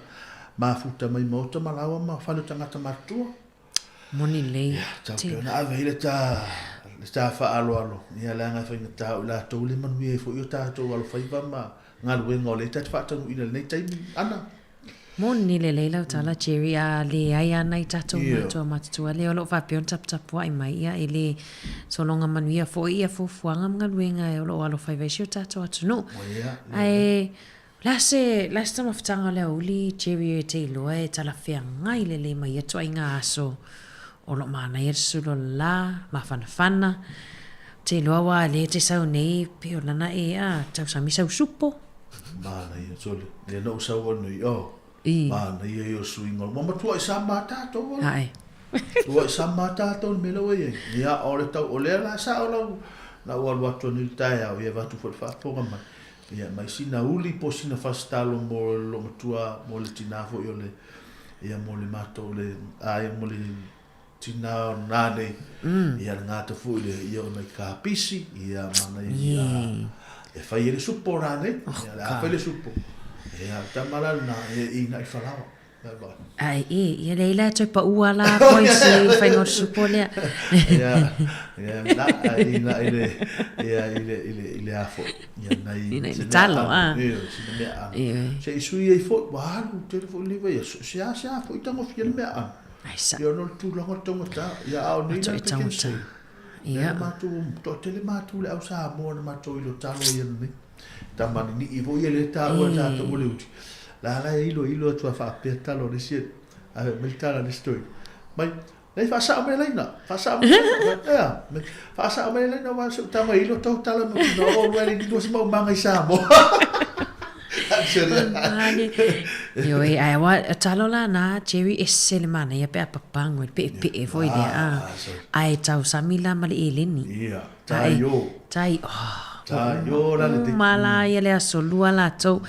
mafuta mai maota ma laoa ma fale o tagata matutua. Moni lelei. Ia, tau pea ona ave ai le ta, le ta faaaloalo, ia leaga e faigata o i latou le manuia ai foi o tatou alofaiva ma galuega o lea ta te faataunuuina i lenei taimi, Ana. Moni lelei lau tala Jerry, a leai a nai tatou matua matutua lea o lo o faapea ona taputapuai mai, ia e le sologa manuia foi ia fuafuaga ma galuega o lo o alofaiva ai si o tatou atunuu. Ae O le a se, le a se taumafataga o le aoauli, Jerry, e te iloa e talafeagai lelei ma ia ituaiga aso o lo o manaia le susulu o le la, mafanafana. Ou te iloa aua o lea e te sau nei, pei o lana e, a, tausami sau supo. Manaia, sole. Lea na ou sau anu i o. I. Manaia ia o suiga. Ua matua i sama tatou ala. Ae. Ua i sama tatou le mea la ua i ai. Ia, o le tau, o lea la sao lau, na ou alu atu anu i le taeao, ia avatu foi le faafofoga mai. Ia, mai sina uli po o sina fasitalo mo lou matua, mo le tinā foi o le, ia, mo le matou, le, a, ia, mo le tinā o nā nei, ia, le gata foi le, ia, o nai kapisi, ia, ma nai, ia, e fai ai le supo o nā nei, ia, le a fai le supo, ia, o tama la lena, e ina'i falaoa. Ai, e, ia lea ila e toe paua la koe i se whainga o te supo lea. Ia, ia, na, i na, i le, ia, i le, i le, i le afo. Ia, nai, I nai le talo, a. Ia, sina mea ano. Ia. Se i sui ai foi, ua alu tele foi le vai, se a, se a foi tagofia le mea ano. Ai sa. Ia, ona o le tulaga o le taugata, ia, a o nei la pe ken sei. Ia. Ia, matou, toatele matou le au Samoa na matou ilo talo ia nei. Tama nini'i foi ia lea taua e tatou o le uti. La la e iloilo atu a faapea tala o le isi a fai mai le tala a le isi toeaina, mai, nei faasao mai le laina, faasao mai le laina, ea, faasao mai le laina aua se tama e ilo tou tala ma tuna o oulua e le lilo se maumaga i Samoa. Ioe, ae aua, talo la na Jerry ese le manaia pe a papago i le peepee foi lea, a, ae tausami la ma le eleni. Ia, tai o. Tai, oh. Uma la ia le aso lua latou.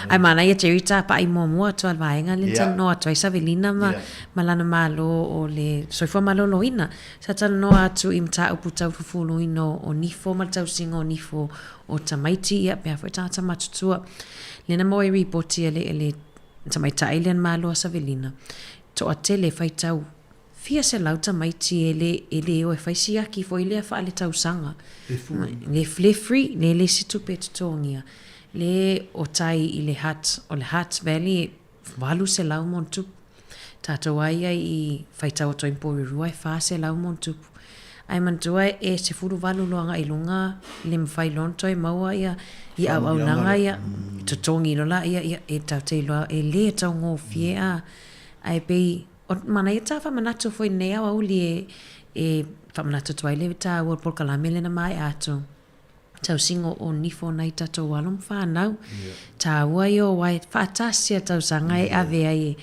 Ae manaia Jerry tapaai muamua atu a le vaega lea na talanoa atu ai Savelina ma ma lana malo o le soifua maloloina. Sa talanoa atu i mataupu tau fufuluina o nifo ma le tausiga o nifo o tamaiti ia pe a foi tagata matutua. Lea na maua i ripoti a le le tamaitai lea na malo a Savelina, toatele faitau fia selau tamaiti e le e le o e fai siaki foi lea faaletausaga. Le le free, le le se tupe e totogia. Le o tai i le Hutt, o le Hutt Valley e 800 ma ona tupu. Tatou a ia i faitau atu ai i Porirua e 400 ma ona tupu. Ae manatua e 18 loa agai i luga le mafai loa ona toe maua ia ia auaunaga ia totogi loa laia ia e tatou te iloa e le taugofie a. Ae pei o manaia ta faamanatu foi i lenei aoauli e e faamanatu atu ai le taua o le polokalame lea na maea atu. Tausiga o nifo nai tatou alo ma fanau. Taua ia o ae faatasi a tausaga e ave ai e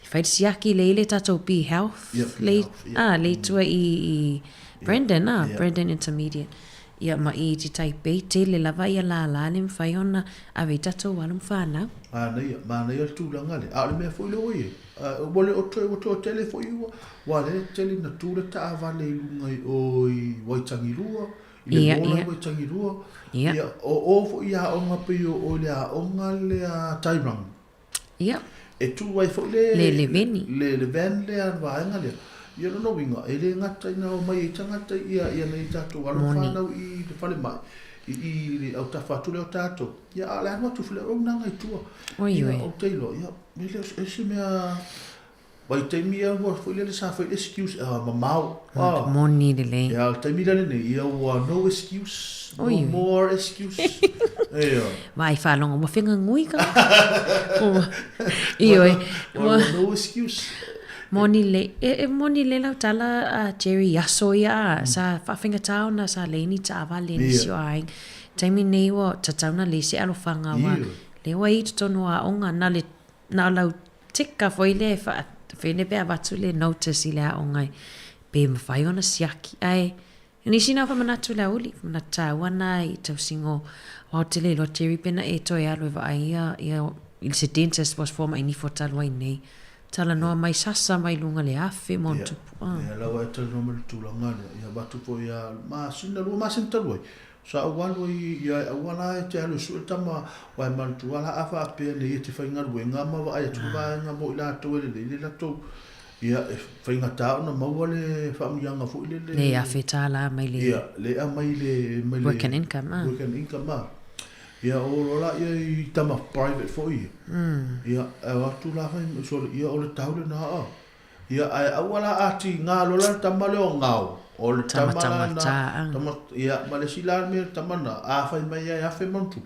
fai le siaki lea i le tatou Be Health le a le i tua i i Brandon a Brandon Intermediate ia ma i te Taipei tele lava ia lala le mafai ona ave i tatou alo ma fanau. Manaia, manaia le tulaga lea. A o le mea foi lea ua i ai, ua le o toe, ua toatele foi ua, ua lea tele ina tu le taavale i luga i o i Waitangirua, I le mola i Waitangirua, ia, o o foi i aoga pei o o i le aoga lea Tairanga. Ia. E tu ai foi le Le le veni. Le le van lea le vaega lea. Ia lona uiga, e le gata ina omai ai tagata ia ia nei tatou alo ma fanau i le falemai, i i le autafa atu lea o tatou. Ia a o le alu atu foi le auaunaga i tua. Oi oi. Ia ou te iloa, ia, e le o se mea Vaitaimi ia ua foi lele sa fai le excuse a mamao a. Moni lelei. Ia o le taimi la lenei ia ua no excuse, no more excuse. Ia. Vaai faalogo ua fegagui ka. Ua. Ioe. Ua no excuse. Moni lelei. E moni lelei lau tala a Jerry i aso ia a sa faafaigata ona sa leai ni taavale nisi o aiga. Taimi nei ua tatau ona leai se alofaga aua lea ua i totonu o aoga na o le na o lau tika foi lea e wha, whene pe avatu le notice i le aoga e pe mawhai ona siaki. Ae, nisi na whamanatu le auli, whamanatu tāua nā i tausingo o te le loa Jerry pena e toe alu e vaai ia, ia i se dentist was forma i nifo talu ai nei. Tala noa mai sasa mai lunga le afe mo tupu. Ah. Ia, lawa e tala noa mai le tulaga lea. Ia avatu foi ia masina, lua masina talu ai. Sa ou alu ai ia e auala e te alu e sue le tama, aua e manatua la a faapea nei e te faigaluega ma vaai atu le vaega mo i latou e lelei le latou, ia e faigata ona maua le faamanuiaga foi lele. Le $1,000 mai le. Ia, le aumai le, mai le. Work and income a. Work and income a. Ia o loa la ia i tama private foi ia. Ia, e o atu la fai mai sole, ia o le tau lena a. Ia, ae aua la a tiga loa la le tama lea o Gao, o le tama la na, tama, ia, ma le isi la mea le tama na, a fai mai ia e afe ma ona tupu,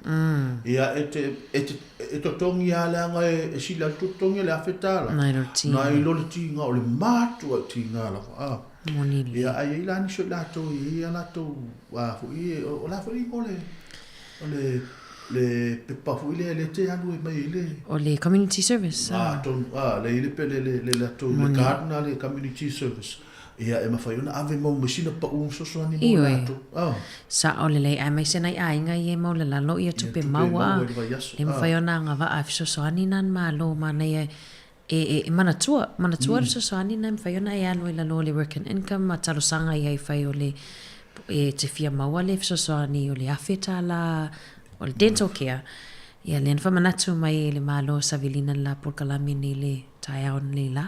ia, e te, e te, e totogi lava leaga e, e sili atu le totogi o le $1,000. Nai lo le tiga. Nai lo le tiga, o le matua i tiga lava, a. Moni le. Ia, ae i ai la nisi o i latou e i ai a latou, a foi, o le a foi le igoa o le, O le, le pepa foi lea lea te alu ai mai ai le... O le community service. Ah, tonu, ah, le i le pe le, le, le latou, le card na le community service. Ia, e mafai ona ave mau mai sina pau fesoasoani mo Ioe. latou. Ah. Sao lelei, aemaise nai aiga ia e maulalalo ia tupe maua, le mafai ona agavaa e fesoasoani na Malo manaia E, e manatua, manatua le fesoasoani lena e mafai ona e alu ai i lalo o le Work and Income ma talosaga i ai fai o le, e te fia maua le fesoasoani o le $1,000 o le dental care. Ia lea na faamanatu mai e le Malo o Savilina le la polokalame nei le taeao nei la.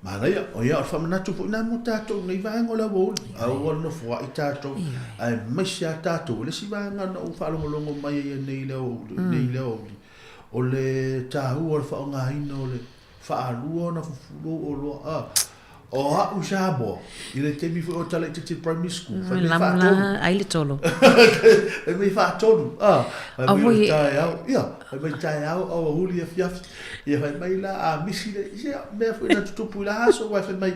Manaia, o ia, o le faamanatu foi lena mo tatou nei vaega o le aoauli, a ua nofoai tatou, aemaise lava tatou. O le isi vaega na ou faalogologo mai ai nei i le aoauli, nei i le aoauli, O le taua o le faaaogaina o le faalua ona fufulu oloa a. O au i Samoa, i le taimi foi o tala itiiti primary school, fai mai faatolu. Ai le tolo. Fai mai faatolu, a. Fai mai o le taeao, ia, fai mai taeao, aoauli, afiafi. Ia fai mai la, a misi le, ia, mea foi na tutupu i la aso, aua fai mai,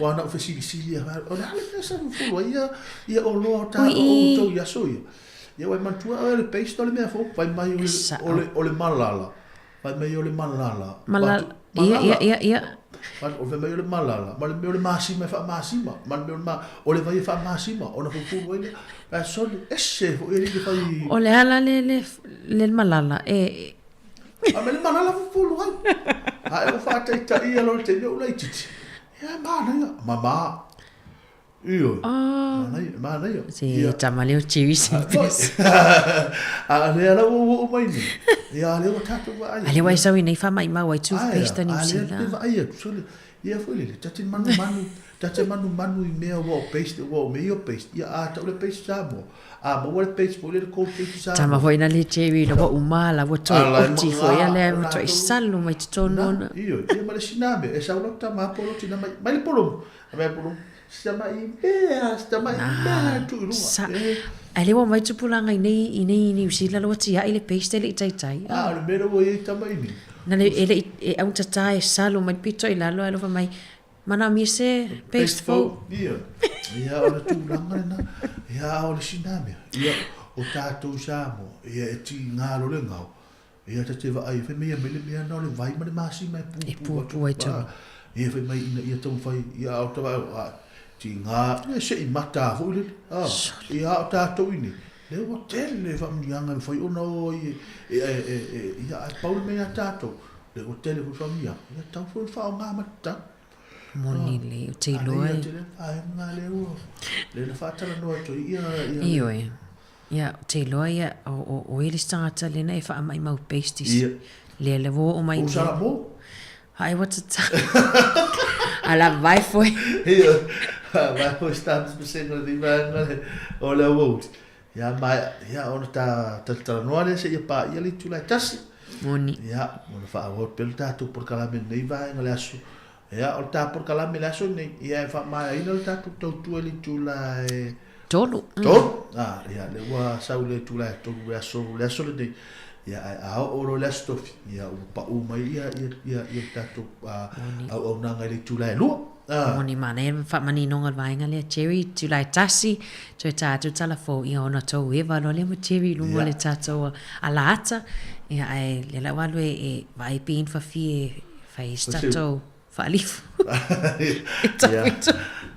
ua na ou fesilisili, o le a le mea sa fufulu ai ia, ia oloa o ta, o outou i aso ia. Ia ua e manatua oe o le paste o le mea fou, fai mai o le, o le, o le malala, fai mai o le malala. Malala. Ia, ia, ia, ia. O le mai o le malala, ma le mea o le masima e faamasima, ma le mea o le ma, o le vai e faamasima, ona fufulu ai lea. Ae sole, ese foi e le fai. O le ala le, le, le malala, e... A me le malala fufulu ai. A e o faataitaia loa le taimi o laitiiti. Ia, manaia, mama. Ioe. Manaia, manaia. Se tama lea o Jerry Sanders. A lea la ua oo mai nei. Ia, a lea ua tatou vaai. A lea ua e sau i nei faamaimau ai toothpaste a Niu Sila. A lea te vaai atu, sole. Ia foi lele, ta te manumanu, ta te manumanu i mea ua o paste, ua o mea ia o paste. Ia, a tau le paste Samoa. A maua le paste foi lele Colgate Samoa. Tama foi na le Jerry la ua uma la ua toe oti foi a lea ua toe salu mai totonu ona. Ioe, ia ma le isi na mea, e sau lau tama po lau tina mai, mai le polomu. A mai le polomu. Si tamai mea, si tamai mea e tuu i luga. Sa, ae lea ua omai tupulaga i nei, i nei i Niu Sila ua tiai le paste e le i taitai. A, o le mea lea ua i ai tama i nei. Na le, e le i, e autatā e salu mai le pito i lalo ae alofa mai, manaomia se paste fou. Ia, ia o le tulaga lena. Ia, a o le isi na mea. Ia, o tatou Samoa, ia e tiga loa le gao. Ia ta te vaai, fai mai ia mai le mea na o le vai ma le masima e pupu. E pupu ai tonu. Ia fai mai ina ia taumafai, ia a o ta vaai, a, tiga, ia se i mata foi lele. A, ia a o tatou i nei, lea ua tele faamanuiaga e mafai ona o ai e, e, e, e, ia ae pau le mea ia tatou, lea ua tele foi faamanuiaga, ia tatau foi ona faaaoga ma le tatau. Moni lelei, ou te iloa e. A lea ia tele vaega lea ua, lea na faatalanoa atu ai ia, ia. Ioe. Ia, ou te iloa ia, o, o, o ia le isi tagata lena e faamaimau pasties. Ia. Lea lava ua oo mai. O Salamo. Ai ua tatau. Ala vai foi. Ia, vai foi stamps pasega o lenei vaega le, o le aoauli. Ia, ma, ia, ona ta talatalanoa lea seia paia le itula e tasi. Moni. Ia, ona faaauau atu pea le tatou polokalame i lenei vaega le aso. Ia, o le ta polokalame i le aso lenei, ia e faamaeaina le tatou tautua i le itula e Tolu. Tolu. Ah, ia, lea ua sau le itula e tolu le aso, le aso lenei. Ia, ae a oo loa le aso tofi, ia, ua pau mai ia, ia, ia, ia le tatou auaunaga i le itula e lua. Ah. Moni manaia le faamaninoga o le vaega lea, Jerry, itula e tasi, toe ta atu tala fou, ia ona tou eva loa lea ma Jerry i luma o le tatou alaata. Ia, ae lea la ua alu e vaai pe infafie e fai ai se tatou faalifu. Ia,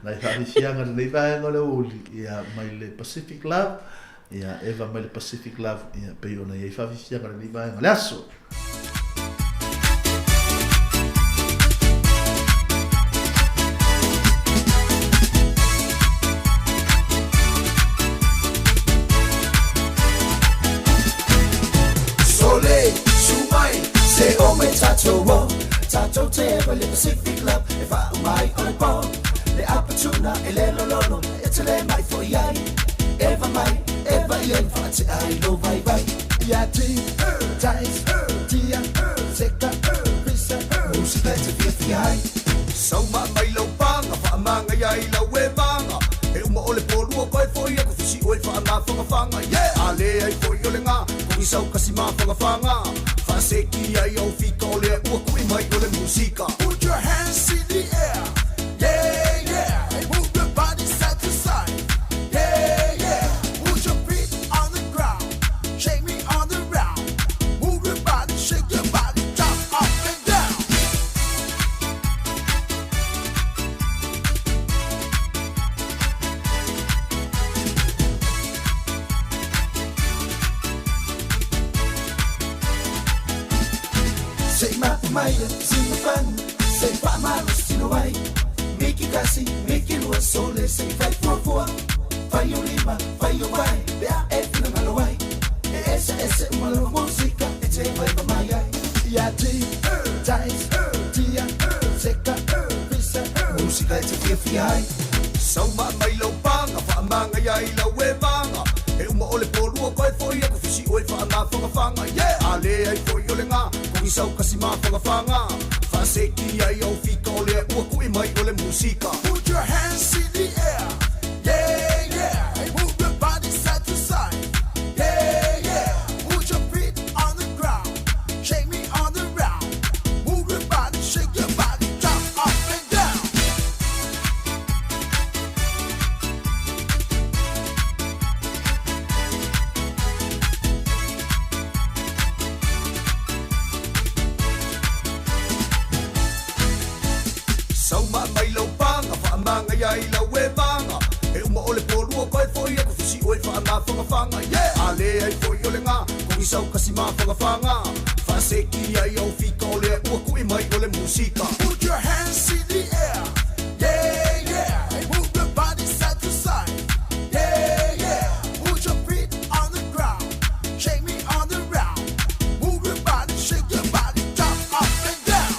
nai faafiafiaga lenei vaega o le aoauli, ia, mai le Pacific Love, ia, Eva mai le Pacific Love, ia, pei ona i ai faafiafiaga lenei vaega o le aso. Sole, su mai, se o mai tatou o Tatou te ewa le Pacific Love E whaau mai o le pō Le apatuna e le lololo E te le mai fo i ai Eva mai, eva i en wha te ai lo vai vai Ia ti, tais, tia, seka, pisa Musika e te fia fia ai Sauma mai lau panga, whaamanga ia i lau e vanga. E uma o le pōlua koe foi aku fisi oe whaamawhangawhanga. Yeah! A le ai foi o le ngā, kongi sau kasi mawhangawhanga. Whaaseki ai au fika o lea ua kui mai o le musika. Put your hands in the air. Yeah, yeah. And move your body side to side. Yeah, yeah. Put your feet on the ground. Shake me on the round. Move your body, shake your body, jump up and down. Se i mapu mai le sina fanu, se i whaamalo sino ai. Miki kasi, miki lua, sole, se i fai fuafua. Fai o lima, fai o vai, pe a e whina ngalo ai. E ese ese umalo musika, e te vai pa mai ai. Ia ti, tais, tia, seka, pisa, musika e te fia fia ai. Sauma mai lau panga, whaamanga ia i lau e vanga. E uma o le pōlua koe foi aku fisi oe whaamawhangawhanga. Yeah! A le ai foi o le ngā, kongi sau kasi mawhangawhanga. Whaaseki ai au fika o lea ua kui mai o le musika. Put your hands in the air. Yeah, yeah. And move your body side to side. Yeah, yeah. Put your feet on the ground. Shake me on the round. Move your body, shake your body, jump up and down. Faamafagafaga yeah! A leai foʻi o legā kogisau kasi mafagafaga faaseki ai au fika o lea ua kuʻi mai o le musika. Put your hands in the air. Yeah, yeah. Move your body side to side. Yeah, yeah. Put your feet on the ground. Shake me on the round. Move your body, shake your body, jump up and down.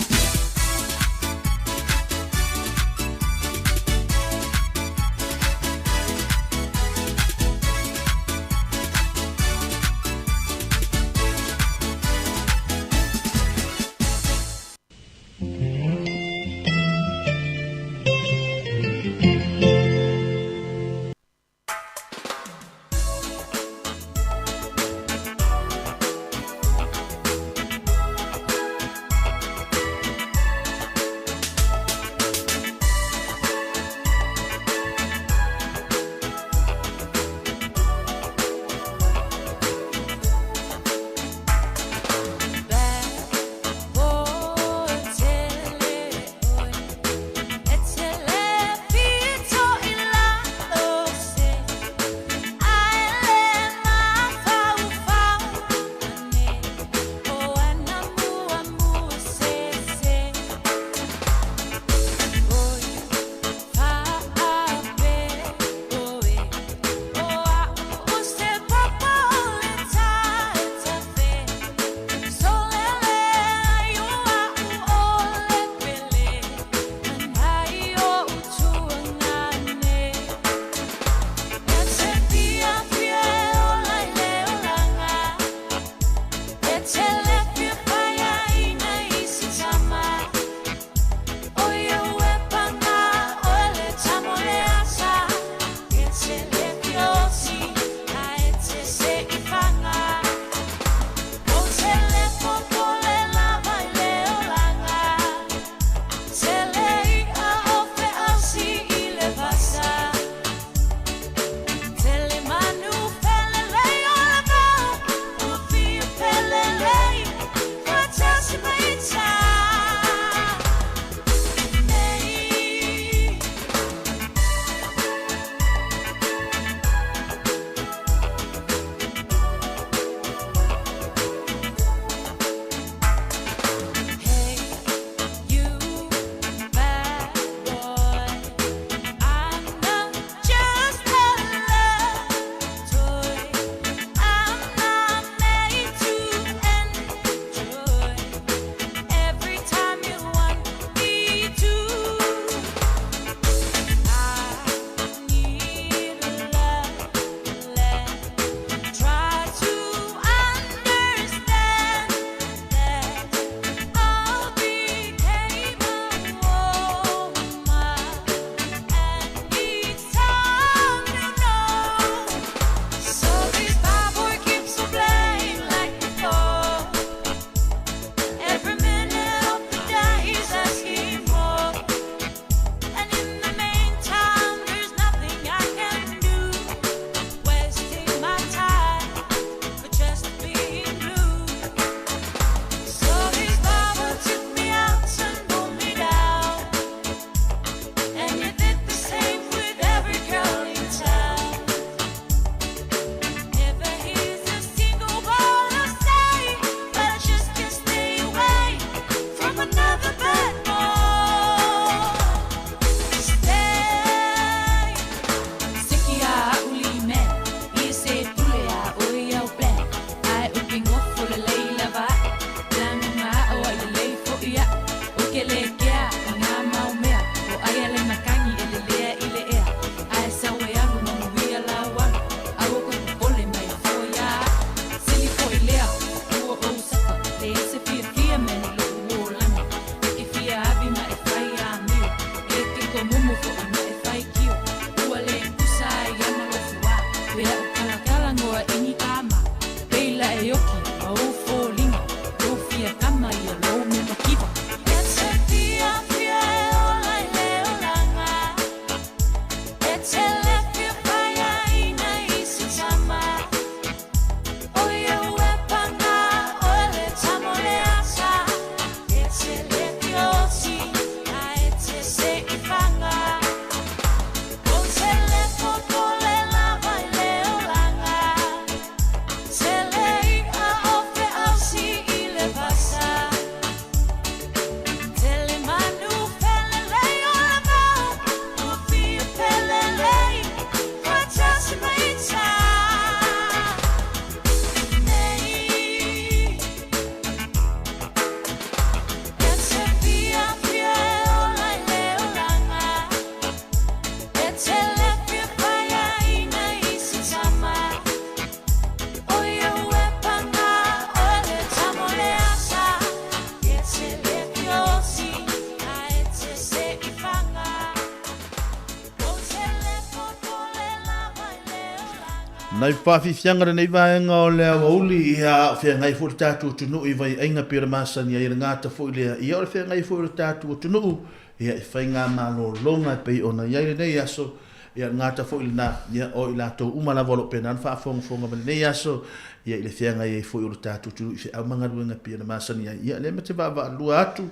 Nai whawhiwhianga lenei vaega o le aoauli, ia a o feagai foi le tatou atunuu i vaiaiga pei o le masani ai le gata foi lea, ia o le feagai foi o le tatou atunuu, ia i faigamalologa e pei ona i ai lenei aso, ia le gata foi lena, ia o i latou uma lava o lo o pena ona faafogafoga mai lenei aso, ia i le feagai ai foi o le tatou atunuu i feau ma galuega e pei ona masani ai, ia lea ma te vaavaalua atu,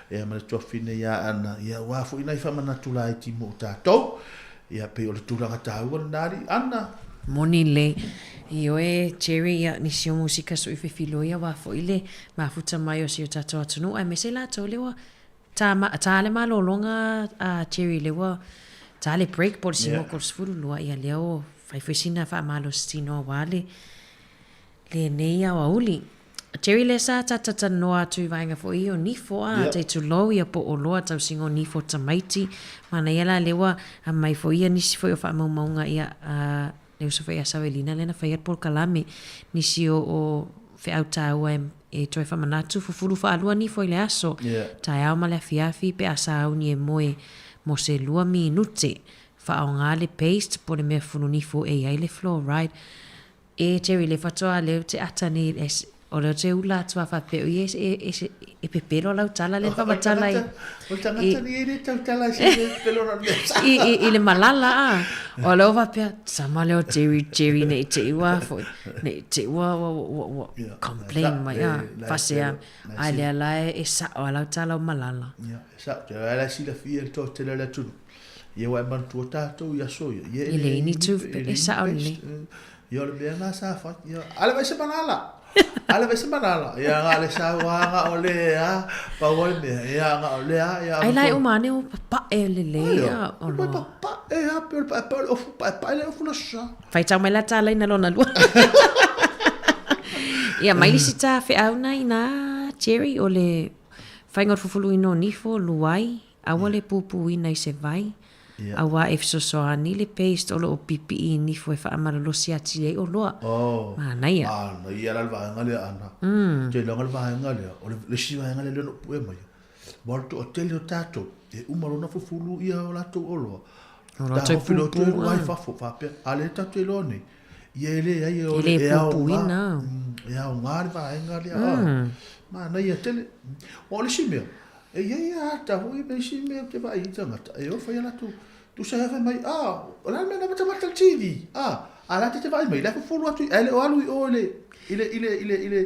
ia ma le tuafafine ia Ana, ia aua foi nai faamanatu laiti mo tatou. Ia pei o le tulaga taua lena alii Ana. Moni lelei. Ioe Jerry, ia nisi o musika sui fefiloi aua foi le mafuta mai o si o tatou atunuu aemaise latou lea ua ta, ta le malologa a Jerry lea ua ta le break po o le simoa 32 ia lea ua fai foi sina faamalositino aua le lenei aoauli. Jerry lea sa ta talanoa atu i vaega foi ia o nifo a, yeah. Tulou ia po o loa tausiga o nifo tamaiti. Manaia la lea ua aumai foi ia nisi foi o faamaumauga ia a le uso foi ia Savelina lea na faia le polokalame. Nisi o, o feau taua e, e toe faamanatu fufulu faalua nifo i le aso. Yeah. Taeao ma le afiafi pe a sauni e moe mo se lua minute. Faaaoga le paste po le mea fulu nifo e i ai le fluoride. E Jerry le faatoa lea ou te ata nei es, o lea ou te ula atu a faapea oi e, e, e, e pepelo lau tala lea na faamatala i, O le tagata nei e le tautala i se mea pepelo na mea sa. i, i, i le malala a. O lea ua faapea, sama lea o Jerry, Jerry nei te i ua foi, nei te i ua, ua, ua, ua, ua complain mai a, faasea, a lea la e, e sao a lau tala o malala. Ia, e sao, te la e silafia e le toatele o le atunuu. Ia ua e manatua tatou i aso ia. Ia e leai ni toothpaste, e sao lelei. Ia o le mea lena sa fai. Ia, ale vai se malala. Ale vai se malala. Ia nga le sa wa nga o le a, pau o le mea. Ia nga o le a, ia. Ai lai uma ane o papae lelei ia. O lo. Papae a pe o le paepae o le ofu, paepae le ofu la sa. Faitau mai la tālaina lona lua. Ia mai le isi tā feau na ina Jerry o le faiga o le fufuluina o nifo, luai, Aua le pupūina i se vai, auā e fesoasoani le paste o lo o pipii i nifo e faamalolosi atili ai oloa. Oh, Manaia. Manaia la le vaega lea Ana. Te iloa le vaega lea, o le isi vaega lea lea na ou pue maia, aua o le toatele o tatou, e uma loa ona fufulu ia o latou oloa, O latou taofi loa toe pupū, lua i fafo, faapea, a lea tatou te iloa nei, ia e leai, E le e aoga, pupuina. e aoga le vaega lea, manaia tele. O le isi mea, E i ai a ata foi ma isi mea ou te vaai i tagata e o fai a latou tusa e fai mai, ah, o le a le mea na matamata i le TV? Ah, a la te te vaai mai, la e fufulu atu, ae le o alu i o i le, i le, i le, i le, i le,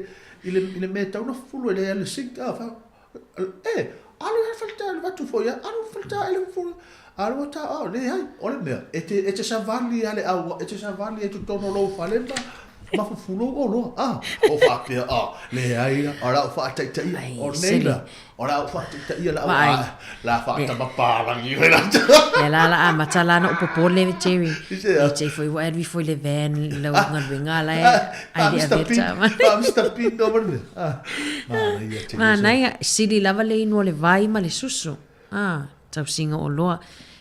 i le, i le mea e tatau ona fufulu ai, le alu i le sink, ah, fa, e, alu i le faleta, alu atu foi, alu i le faleta e le fufulu, alu ata, oh, leai, o le mea, e te, e te savali lava le au, e te savali ai totonu o lou fale ma, ma fufulu ou oloa, ah, o faapea, ah, leai la, o lau faataitaia, o nei la, o lau faataitaia la, Vaai. la faatamapalagi oe latou. Ia la la amata la ona ou popole Jerry. I se a? E te foi ua e alu ifo i le van i lau galuega la e ai le avea le taavale. Faa Mr Pin o mea. Ah, manaia tele. Manaia, sili lava le inu o le vai ma le susu. Ah, tausiga oloa.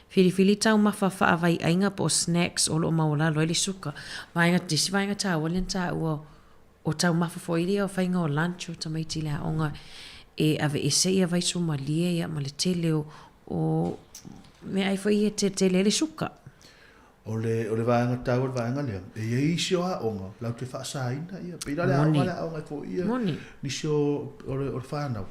Filifili taumafa faavaiaiga po o snacks o lo o maualalo ai le suka. Vaega, isi vaega taua lea na taua o taumafa foi lea o faiga o lunch o tamaiti i le aoga e aveese ia vaisumalie ia ma le tele o, o meaai foi ia e tele ai le suka. O le, o le vaega taua le vaega lea, e i ai isi o aoga latou te faasaina ia, pei la le aoga le aoga e foia Moni. nisi o, o le, o le whanau.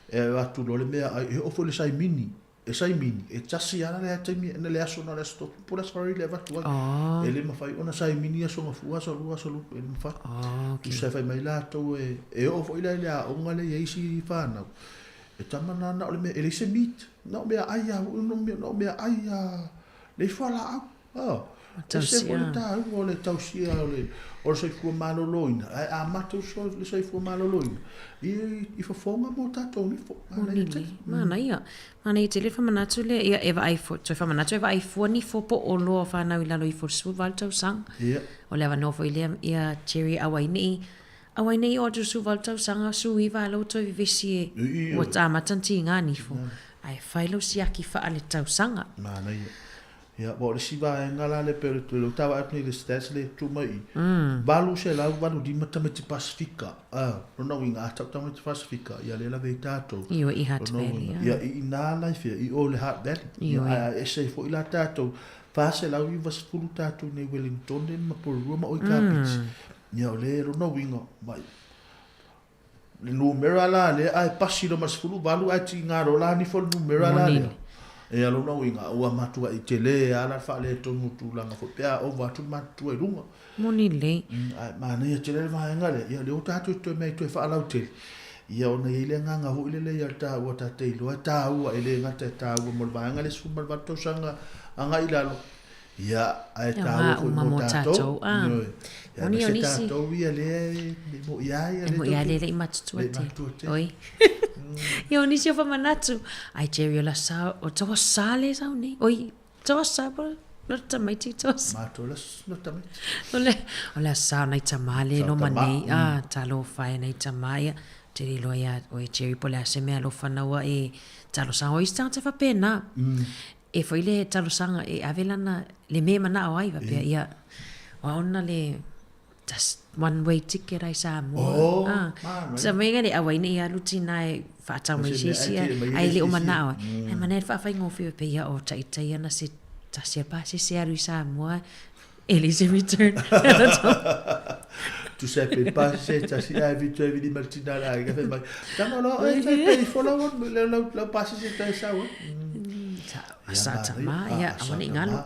E atu loa le mea ai, e oo foi le saimini, e saimini, e tasi lava le taimi, na le aso na le aso tofu, po o le aso faraile e avatu ai. Oh. E le mawhai ona saimini aso ngafua, aso lua, aso lua, e le mawhai. Oh, okay. Tusa e whai mai latou e, e oo foi la i le aoga le i ai isi whanau. E tama nana o le mea, e leai se meat, na o mea ai a, na o mea ai a, Le fualaau, oh. Ese foi le taua o le tausia o le, o le soifua maloloina, ae amata uso le soifua maloloina i, i fofoga mo tatou nifo. Manaia tele. Manaia. Manaia tele le faamanatu lea. Ia, e vaai fua, toe faamanatu e vaai fua nifo po o oloa o fanau i lalo ifo o le 18 tausaga. Ia. O le avanoa foi lea, ia Jerry aua ai nei, aua ai nei oo atu i le 18 tausaga, 19 a la ua toe vevesi e, ua amata ona tiga nifo. Ae fai lau siaki faa le tausaga. Manaia. Ia, ua o le isi vaega la lea pei o le lea ua ta vaai atu nei i le stats lea e tu mai i, 885 tamaiti Pasefika, a, lona uiga a tau tamaiti Pasefika, ia lea lave ai tatou. Ioe, i Hutt Lona Valley, uiga, a. ia, i ina la i fea, i o i le Hutt Valley. Ia, Ioe. ae a ese ai foi la tatou, 490 tatou i inei i Wellingtone ma Porirua ma o i Kapiti. Ia, o lea, lona uiga, mai, Le numera la lea ae pasi loa ma le 18 ae tiga loa la nifo le numera la lea. Ia lona uiga ua matuai tele lava la le faaletonu o tulaga foi pe a ova atu le matutua i luga. Moni lelei. Ae manaia tele le vaega lea, ia o lea ua tatou toe mea e toe faalautele, ia ona i ai le agaga foi lele ia taua ta te iloa e taua, e le gata e taua mo le vaega lea 18 tausaga agai i lalo, Ia, ae taua foi mo tatou. Ioe. Ia, aemaise tatou ia lea e mo'i lava ia E mo'i lava lea e le i matutua tele. Oi. Ia, o nisi o faamanatu. Ai, Jerry, o la sa, o taua sa le sau nei. Oi, taua sa po lo tamaiti taua sa. Matou la lo tamaiti. O le, o le sa o nai tama le loma nei. Ah, talofa e nai tama ia. Te le iloa ia oe Jerry po o le a se mea alofa na ua e talosaga. O isi tagata faapena. E foi le talosaga e ave lana le mea e manao ai faapea ia o aona le just one way ticket ai Samoa. Oh, ah, manaia. Sa mea le auai nei alu tina e whaatau mai Ma se mea se isi ai te mai ai le le o isi. manao ai. Ai manaia le whaafaingofie faapea ia o taitai ana se tasi a pasese alu i Samoa e le se return. Tusa e pe pasese tasi ae fitu e vili ma le tina le aiga fai mai. Tama loa oe tai pe ifo lau lau lau lau pasese tai sau ai. Sa sa tama ia aua ne i galo.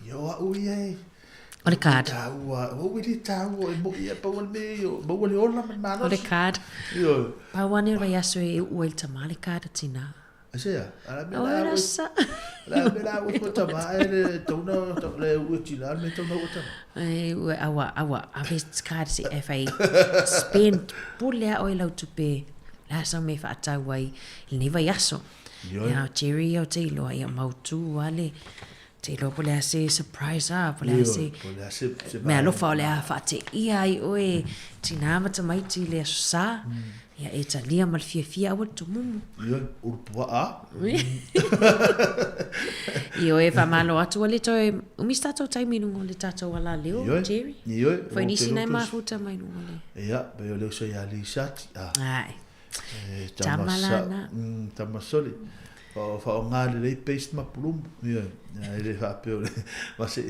Ia o au ia e. O le card. Taua, o au e le taua e moi ia pau o le mea ia, maua le ola ma le malosi. O le card. Ioe. Pau ane o le vaiaso e uu ai le tama le card a tina. Aisea, a la mea O la la ue, sa. la mea la ue fua tama e le tauna, le ue tina, le mea tauna ua tama. E ue aua, aua, ave card se e whai spend pule a oe lau tupe, la sa me whaatau ai, i lenei vaiaso. Ioe. Ia, Jerry ia o te iloa, ia mautu a le, te iloa po o le a se surprise a, po o le a se, Po o le a se, se mea alofa o le a faateia ai oe, tinā ma tamaiti i le aso sa, ia e talia ma le fiafia aua le tumumu. Ioe, ulu puaa. Ioe, faamalo atu ua le toe umi se tatou taimi i luga o le tatou alaleo, Ioe, Jerry. ioe. Foi nisi nai mafuta mai luga o le. Ia, pei o le uso ia Lisati. Ah. Ae. E, tama Tama sa, lana. tama soli. Whaonga lelei paste ma pulumu. Ioe, e le faapea o le, ma se,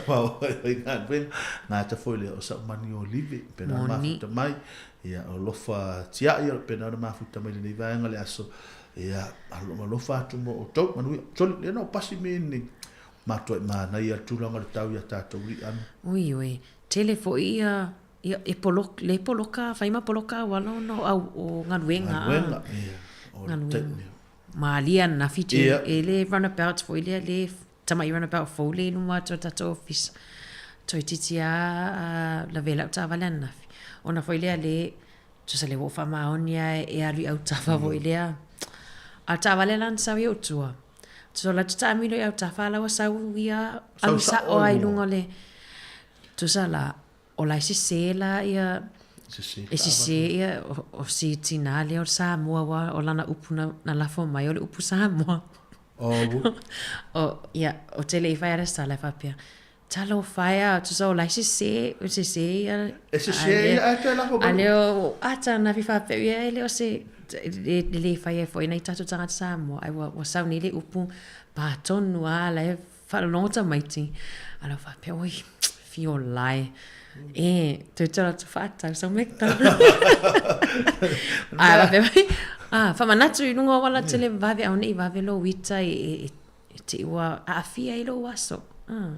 ma o i ngā nuenga, ngā ta foi lea o sa mani o live, pena Moni. mafuta mai, ia, o lofa tiai, o pena ona mafuta mai lenei vaega le aso, ia, alo, alofa atu mo o tau, manuia, soli, lea na o pasi me nei, mātua i mānai a tūranga le tau ia tātou ri anu. Ui, ui, tele foi ia, ia, e polok, le poloka, whai ma poloka auala ona o au, o galuega, a. Galuega, ia, o le Galuega. taimi. Malia nafi te, Ia. e le runabout foi lea, le tama'i runabout fou le i luma atu o tatou ofisa. Toeitiiti a, a lavea i lau taavale ananafi. Ona foi lea le, tusa le ua ou faamaoni a e alu i autafa foi lea. A o le taavale la na sau ai ou tua. Tusa o la te taamilo i autafa a la ua sau ia Sau alu sa'o sa'o i ai luga. luga o le, tusa la, o la e sesē la ia, Sesē e sesē ia o, o si tinā lea o le Samoa aua o lana upu na, na lafo mai o le upu Samoa. Oh, O, ia, o te le i whai ara sala e faapea, talofa e a, tusa o la e sesē, o sesē ia. E sesē ia, ae toe lafo mai. A lea o, a tāna fi faapea, ia e le o se, e le i whai e foi nei tātou tangata Samoa, ai ua, ua sau nei le upu, pā tonu a, la e whaalongo tamaiti. A lau faapea, oi, fio lai. E, toe tala atu whaatau, sau McDonald's. Ai, faapea mai, ah, whamanatu i lunga o wala tele vave, au nei vave lo wita e, e, e, e te ua aafia i lou aso. Ah.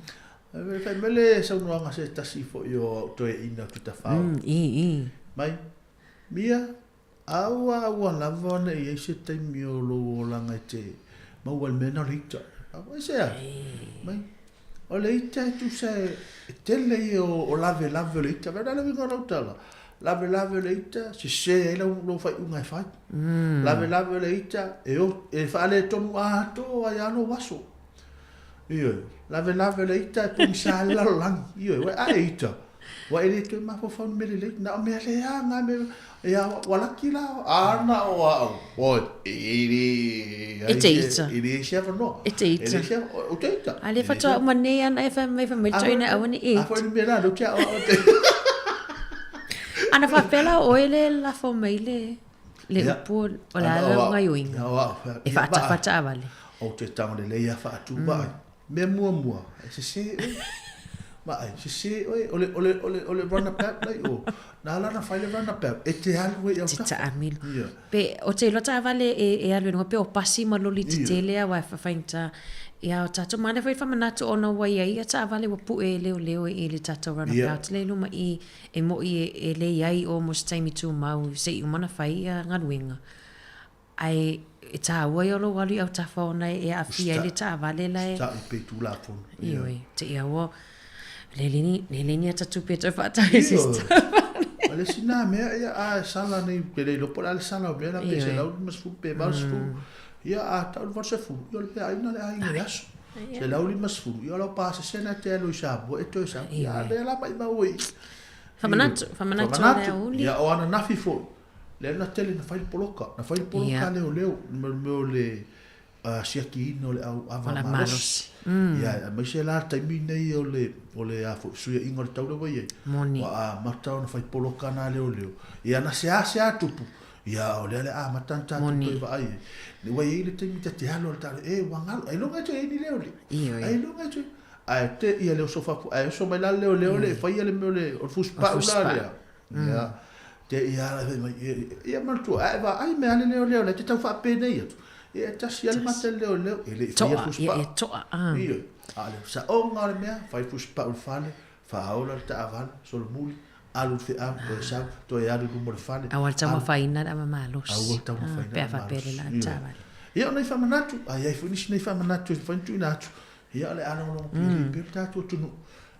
E whai mele saunoaga se tasi foi o au toe ina o Tutafao. I, i. Mai, Mia, aua aua lava ona i ai se taimi o lou olaga e te maua i le mea na o le ita. Au ai sea? Mai, o le ita e tusa e, e tele ia o, o lave lave o le ita. Vena le uiga o lau tala. Lave lave o le ita, sesē ai lau, lou faaiuga e fai. Lave lave o le ita, e, o, e faaletonu atoa ai lava lou aso. Ioe, lave lave o le ita e pogisa ai le lalolagi. Ioe, uae ae ita. Ua e le toe mafaufau ni mea lelei, na o mea leaga mea, ia, ua laki la, a na o au, oi, e le, E te ita. E le se avanoa. E te ita. E le se, o te ita. A le faatoa uma nei ana e whai mai whai mai toi na aua ni A foi ni mea la, no te ao ao te. Ana whapela o ele lafo mai le le upu o la la ngai uinga. E whaatawhata awale. O te tango le leia whaatu mm. Mea muamua, e sesē oe. Vaai, sesē oe, o le, o le, o le, o le runabout nei o. Nā la na fai le runabout, e te alu ai i autafa. Te taamilo. Ia. Pe, o te iloa taavale e, e alu i luga, pe o pasi ma loli tetele aua e whawhainta. Ia, o tātou mana foi whamanatu ona ua ia ia taavale ua pu'e e leoleo i le tātou runabout le luma i e mo'i e, e lei ai o mo se taimi tūmau se i uma na whai ia galuega. Ae e tāua i o lou alu i autafa ona e aafia ai le taavale la e. Usita'i pe Tulafono. Ioe, te ia ua le leni, le leni ata tupe tau whaatau e se taavale. A le isi nā mea ia a e sala nei, pe le iloa po o le a le sala o mea la pe 150 pe 80. Ia a tau le 80, ia o le feaina le aiga i le aso. 150, ia o lau pasese na te alu i Samoa e toe sau. Ia a lea la maimau ai i. Whamanatu, whamanatu o le auli. Ia o ananafi foi. Lea na tele na fai le poloka, na fai le poloka a leoleo i le mea o le siakiina o le au ava malosi. Ia, aemaise la le taimi nei o le, o le a foi, fesuiaiga o le tau lea ua i ai. Moni. Ua amata ona fai poloka na leoleo. Ia na seasea tupu, ia o lea le amata ona tatou toe vaai ai. Ua i ai le taimi ta te alu a le taalo, e ua galo, ailoga e toe i ai ni leoleo. Ailoga e toe, ae te ia le oso faapu, ae oso mai la le leoleo lea e faia le mea o le, o le fusipau la lea. Ia, te ia ala fai mai, ia manatua, a e vaai mea a le leoleo lea e te tau faapenei atu, ia e tasi lava le mata i le leoleo, e le i faia le fusipau. Ia e toa, a. Ioe, a o le saoga o le mea, fai le fusipau i le fale, faaola le taavale, solomuli, alu i le feau, toe sau, toe alu i luma o le fale. Aua le taumafaina le ava malosi. Aua le taumafaina le ava malosi. Pe a faapea le laa taavale. Ia, o nai faamanatu, a i ai foi nisi nai faamanatu e mafai ona tuuina atu, Ia, o le alogologo pili pea le tatou atunuu.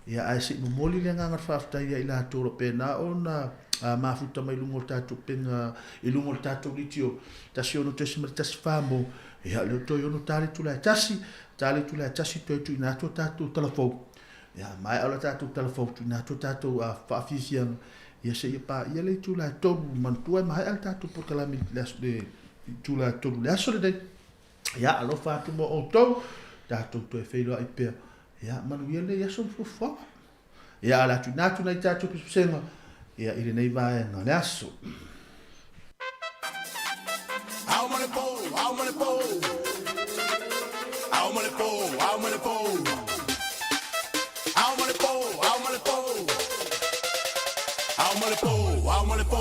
Ia, ae se i momoli le agaga o le faafetai ia i latou o lo o pena ona mafuta mai i luga o le tatou upega, i luga o le tatou litio 16.14 mo, ia, o lea ua toe ono ta le itula e tasi, ta le itula e tasi toe tuuina atu a tatou talafou. Ia, maea o le tatou talafou, tuuina atu a tatou faafiafiaga, ia seia paia le itula e tolu, manatua e maea le tatou polokalame i le aso, le itula e tolu i le aso lenei. Ia, alofa atu mo outou, tatou toe feiloai pea. Ia, manuia lenei aso ma fuafuaga. Ia, ala atu ina atu nai tatou pesepesega, ia, i lenei vaega o le aso. Ao ma le po, ao ma le po. Ao ma le po, ao ma le po. Ao ma le po, ao ma le po. Ao ma le po, ao ma le po.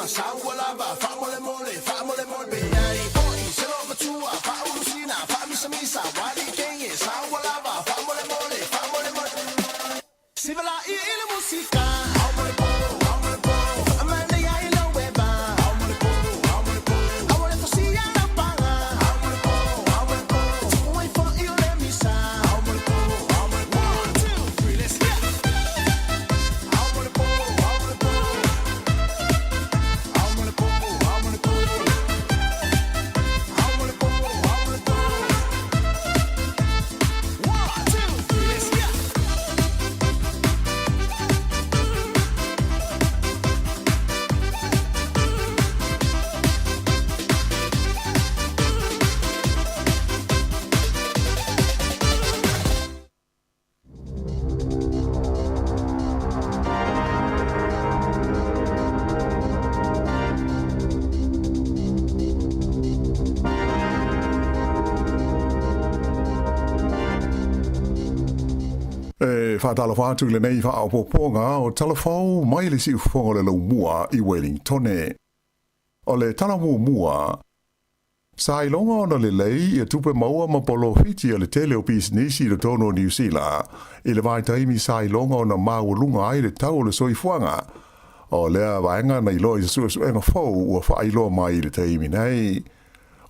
Saua lava, faamolemole, faamolemole. Pe ai fo'i se loomatua, faaulusina, faamisamisa, wali kenge, saua lava, faamolemole, faamolemole. Sivalai i le musika, faamanaia i lau eva, aua le fosia lau paga, tuu ai fo'i o le misa. 1, 2, 3, let's go. One, two, three, let's go. E whātalofa atu i lenei whaaopopoga o Talafou mai le siufofoga o le laumua i Wellingtone. O le tala muamua, sa iloga ona lelei ia tupe maua ma polofiti a le tele o pisinisi i totonu o Niu Sila i le vaitaimi sa iloga ona maualuga ai le tau o le soifuaga. O lea vaega na iloa i se suesuega fou ua faailoa mai i le taimi nei.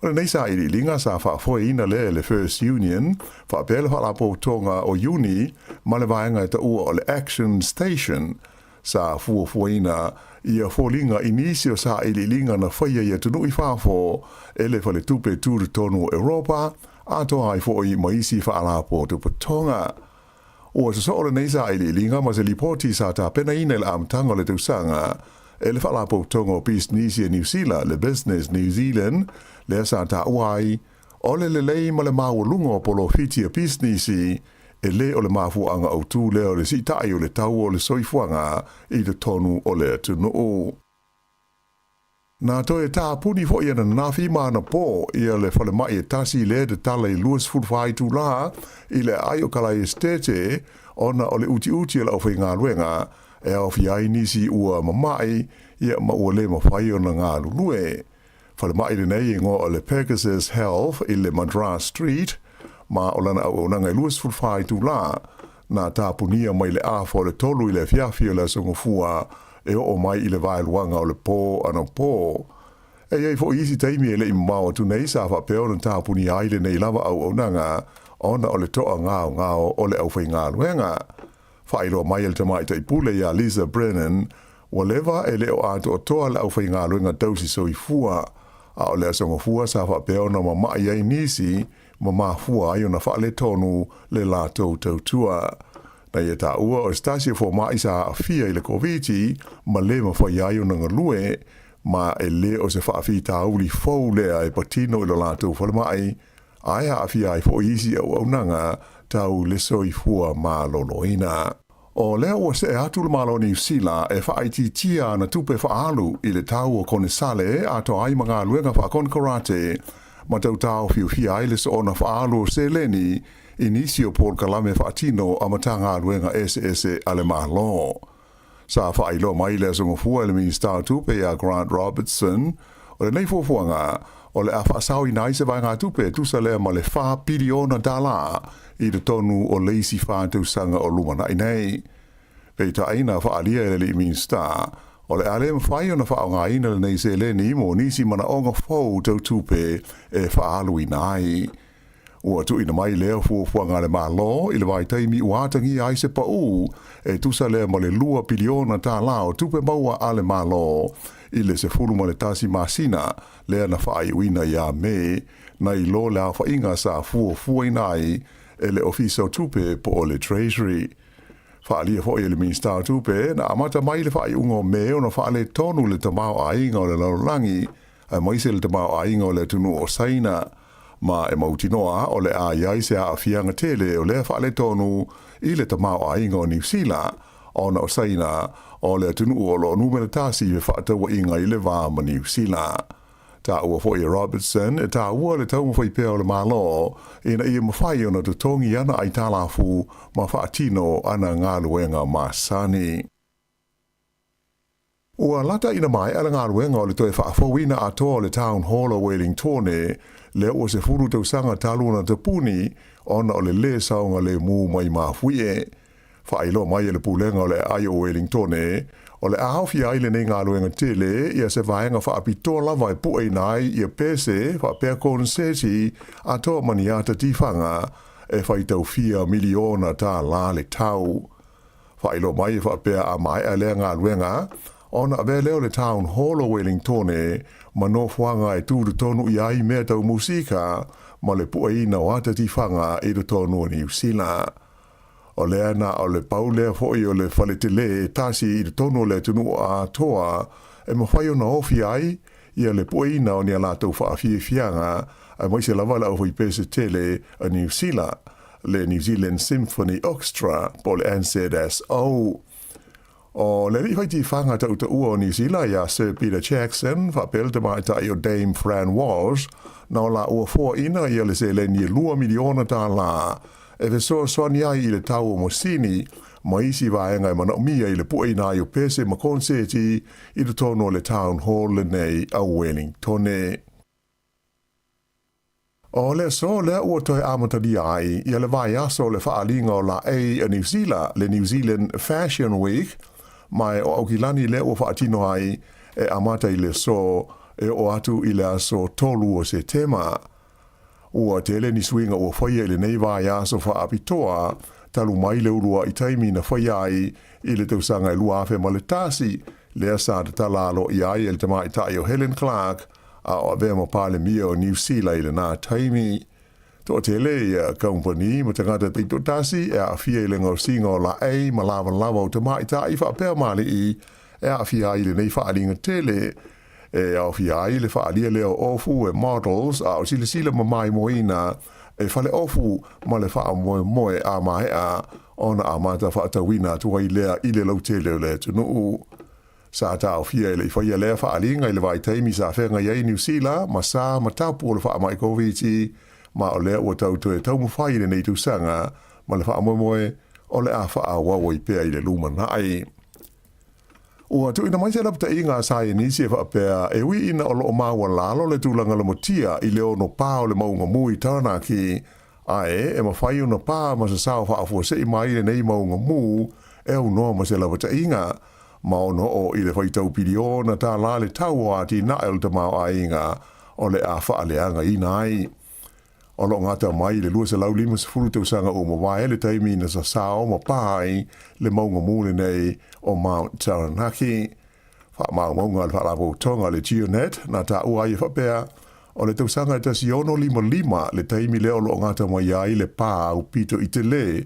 O lenei sailiiliga sa faafoeina lea e le First Union faapea le Faalapotopotoga o Iuni ma le vaega e taua o le Action Station sa fuafuaina ia foliga i nisi o sailiiliga na faia i atunuu i fafo e le Faletupe Tutotonu o Europa atoa ai foi ma isi faalapotopotoga. Ua sosoo lenei sailiiliga ma se lipoti sa tapenaina i le amataga o le tausaga e le Faalapotopotoga o Pisinisi a Niu Sila, le Business New Zealand, lea sa taua ai, o le lelei ma le maualuga o polofiti a pisinisi, e lē o le mafuaaga autū lea o le siita'i o le tau o le soifuaga i totonu o le atunuu. Na toe tapuni foi ananafi ma anapo ia le falemai e tasi lea e tatala i le 24 itulā i le aai o Kalae Esetete ona o le utiuti o le aufaigaluega e aofia ai nisi ua mama'i ia ma ua le mafai ona galulue. Falemai lenei e igoa o le Pegasus Health i le Madras Street ma o lana auaunaga e 24 itulā. Na tapunia mai le afa o le 3 i le afiafi o le Aso Gafua e oo mai i le vaeluaga o le pō anapo. E i ai foi isi taimi e le i mamao atu nei sa faapea ona tapunia ai lenei lava auaunaga ona o le toagaogao o le aufaigaluega. Faailoa mai e le tamaitai pule ia Lisa Brennan, ua leva e le o atoatoa le aufaigaluega tausi soifua, a o le Aso Gafua sa faapea ona mama'i ai nisi ma mafua ai ona faaletonu le latou tautua. Na ia taua o se tasi o foma'i sa aafia i le Koviti ma le mafai ai ona galue, ma e le o se faafitauli fou lea e patino i lo latou falemai, ae aafia ai foi isi auaunaga tau le soifua maloloina. O lea ua see atu le Malo o Niu Sila e faaitiitia ana tupe faaalu i le tau o konesale atoa ai ma galuega faakonekarate ma tau taofiofia ai le soona faaalu o seleni i nisi o polokalame faatino a Matagaluega eseese a le Malo. Sa faailoa mai i le Aso Gafua e le Minisita o Tupe ia Grant Robertson, o lenei fuafuaga, o le a faasaoina ai se vaegatupe e tusa lea ma le $4 piliona i totonu o le isi fa tausaga o lumanai nei. Peitai na faaalia e le alii Minisita, o le a le mafai ona faaaogaina lenei seleni mo nisi manaoga fou tau tupe e faaaluina ai. Ua tuuina mai lea fuafuaga a le Malo i le vaitaimi ua atagia ai se paū e tusa lea ma le $2 piliona o tupe maua a le Malo i le 11 masina lea na faaiuina ia Me, nai lo le aofaiga sa fuafuaina ai e le Ofisa o Tupe po o le Treasury. Faaalia foi e le Minisita o Tupe, na amata mai le faaiuga o Me ona faaletonu le tamaoaiga o le lalolagi, aemaise le tamaoaiga o le atunuu o Saina, ma e mautinoa o le a i ai se aafiaga tele o lea faaletonu i le tamaoaiga o Niu Sila, ona o Saina o le atunuu o lo o numera tasi i fefaatauaiga i le va ma Niu Sila. Taua foi e Robertson, e taua le taumafai pea o le Malo ina ia mafai ona totogi ana aitalafu ma faatino ana galuega masani. Ua lata ina maea le galuega o le toe faafouina atoa o le Town Hall o Wellingtone, lea ua 10 tausaga talu ona tapuni ona o le lē saogalēmū mai mafuie. Faailoa mai e le Pulega o le Aai o Wellingtone, o le a aofia ai lenei galuega tele ia se vaega faapitoa lava e pueina ai ia pese faapea koneseti atoa ma ni ata tifaga e faitau fia miliona tālā le tau. Faailoa mai e faapea a maea lea galuega, ona avea lea o le Town Hall o Wellingtone ma nofoaga e tu totonu i ai mea tau musika ma le pueina o ata tifaga i totonu o Niu Sila. O lea na o le pau lea foʻi o le fale telē e tasi i totonu o le atunuu atoa e mafai ona ofi ai ia le pueina o ni a latou faafiafiaga aemaise lava le aufaipese tele a Niu Sila, le New Zealand Symphony Orchestra po o le NZSO. O le alii fai tifaga tautaua o Niu Sila iā Sir Peter Jackson faapea le tamaitai o Dame Fran Walsh na o laua foaina ia le seleni e $2 miliona e fesoasoani ai i le tau o masini ma isi vaega e manaomia i le pueina ai o pese ma konseti i totonu o le Town Hall lenei a Wellingtone. O le aso lea ua toe amatalia ai ia le vaiaso o le Faaliga o Laei a Niu Sila, le New Zealand Fashion Week, ma o Aukilani lea ua faatino ai e amata i le aso e oo atu i le aso 3 o Setema. Ua tele ni suiga ua faia i lenei vaiaso faapitoa talu mai le uluai taimi na faia ai i le tausaga e 2001, lea sa tatala aloaia ai e le tamaitai o Helen Clark a o avea ma Palemia o Niu Sila i lenā taimi. Toatele ia kamupani ma tagata taitoatasi e aafia i le gaosiga o laei ma lavalava o tamaitai faapea ma alii e aafia ai i lenei faaliga tele e aofia ai le faalia lea o ofu e models a o silasila ma maimoaina e fale ofu ma le faamoemoe a maea ona amata faatauina atu ai lea i le lautele o le atunuu. Sa taofia e le i faia lea faaliga i le vaitaimi sa feagai ai Niu Sila ma sa ma tapu o le faamai Koviti, ma o lea ua tau toe taumafai i lenei tausaga ma le faamoemoe o le a faaauau ai pea i le lumanai. Ua tuuina mai se lapataiga a saienisi e faapea e ui ina o loo maualalo le tulaga lomotia i le ono pā o le mauga mū i Taranaki, ae e mafai ona pā ma sasao faafuasei mai lenei mauga mū e aunoa ma se lapataiga, ma ono oo i le faitau piliona tālā le tau o atinae o le tamaoaiga o le a faaleagaina ai. O loo gata mai i le 250 tausaga ua mavae le taimi na sasao ma pā ai le mauga mū lenei o Mount Taranaki. Faamaumauga a le Faalapotopotoga o le GeoNet na taua ai e faapea, o le tausaga e 1655 le taimi lea o loo gata mai ai le pā aupito i telē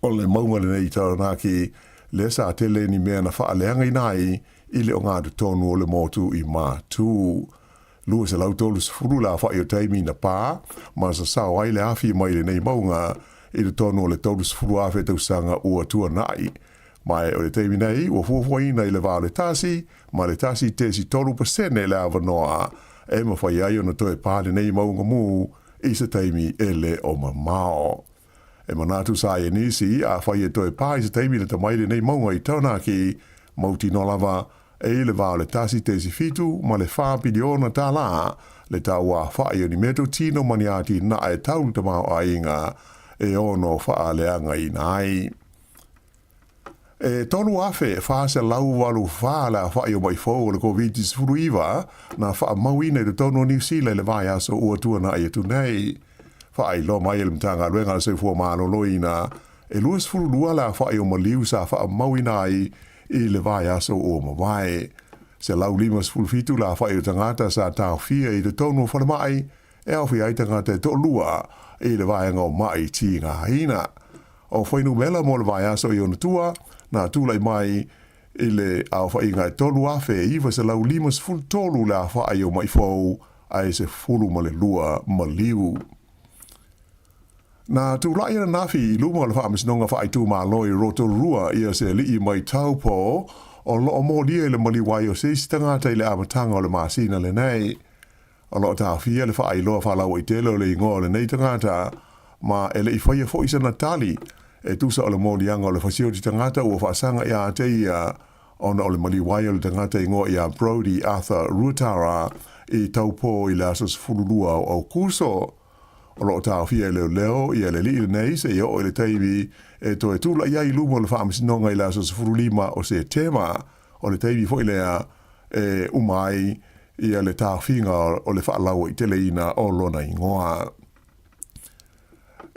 o le mauga lenei i Taranaki, lea sa tele ni mea na faaleagaina ai i le ogatotonu o le motu i Matū. 230 le aofai o taimi na pā ma sasao ai le afi mai lenei mauga i totonu o le 30,000 tausaga ua tuanai. Ma o le taimi nei ua fuafuaina i le va o le 1 ma le 1.3% le avanoa e mafai ai ona toe pā lenei mauga mū i se taimi e lē o mamao. E manatu saienisi afai e toe pā i se taimi lata mai lenei mauga i Taranaki, mautinoa lava e i le va o le 1.7 ma le 4 piliona tālā le tau aofai o ni meatotino ma ni atinae tau le tamaoaiga e ono faaleagaina ai. E 3,484 le aofai o maʻi fou o le Koviti-19 na faamauina i totonu o Niu Sila i le vaiaso ua tuanai atu nei. Faailoa mai e le Matagaluega a le Soifua Maloloina, e 22 le aofai o maliu sa faamauina ai i le vaiaso ua mavae. 157 le aofai o tagata sa taofia i totonu o falemai e aofia ai tagata e toalua i le vaega o maʻi tigaina. O fuainumera mo le vaiaso i ona tua, na tulai mai i le aofaiga e 3,953 le aofai o maʻi fou ae 12 maliu. Na tulai ananafi i luma o le Faamasinoga Faaitumalo i Rotorua ia se alii mai Taupo o loo molia i le maliu ai o se isi tagata i le amataga o le masina lenei. O loo taofia le faailoa faalauaitele o le igoa o lenei tagata ma e le i faia foʻi sana tali e tusa o le moliaga o le fasioti tagata ua faasaga iā te ia. ona o le maliu ai o le tagata igoa ia Brodie Arthur Ruatara i Taupō i le aso 12 o Aokuso. O lo o taofia e leoleo ia le alii lenei seia oo i le taimi e toe tulai ai i luma o le faamasinoga i le aso 15 o Setema, o le taimi foi lea e uma ai ia le taofiga o le faalauaiteleina o lona igoa.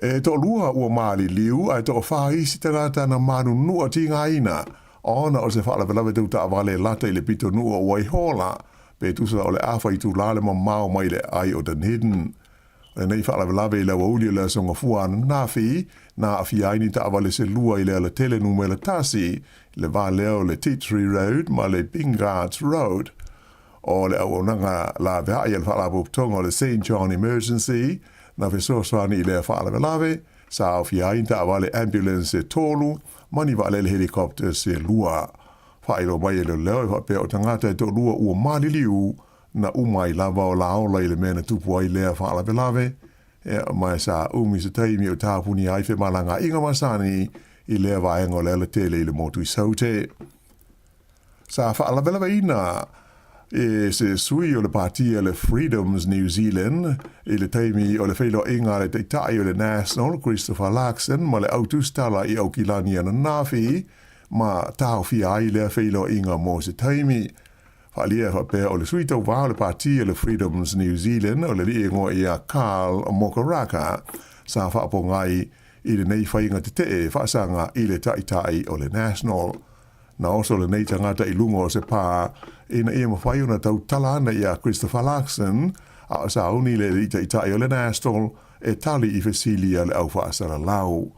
E toalua ua maliliu ae toafa isi tagata na manunua tigaina ona o se faalavelave tau taavale lata i le pitonuu o Waihola, pe tusa o le afa itulā le mamao mai le aai o Dunedin. O lenei faalavelave i le aoauli o le Aso Gafua ananafi, na aafia ai ni taavale se lua i le alatele numera tasi, le va lea o le Tea Tree Road ma le Bingarts Road. O le auaunaga laveai a le Faalapotopotoga o le Saint John Emergency na fesoasoani i lea faalavelave, sa aofia ai ni taavale ambulance se tolu ma ni vaalele helicopter se lua. Faailoa mai e leoleo e faapea o tagata e toalua ua maliliu na uma ai lava o laola i le mea na tupu ai lea faalavelave, ma sa umi se taimi o tapunia ai femalagaaiga masani i lea vaega o le alatele i le motu i Saute. Sa faalavelaveina e se sui o le pāti a le Freedoms New Zealand i le taimi o le feiloaiga a le Taitai o le National, Christopher Luxon, ma le au tusitala i Aukilani ananafi, ma taofia ai lea feiloaiga mo se taimi. Faaalia e faapea o le sui tauvā o le pāti a le Freedoms New Zealand o le alii igoa ia Karl Mokaraka sa faapogai i lenei faiga tetee faasaga i le Taitai o le National. Na oso lenei tagata i luga o se pā ina ia mafai ona tautala ana iā Christopher Luxon, a o sauni le alii taitai o le National e tali i fesili a le au faasalalau.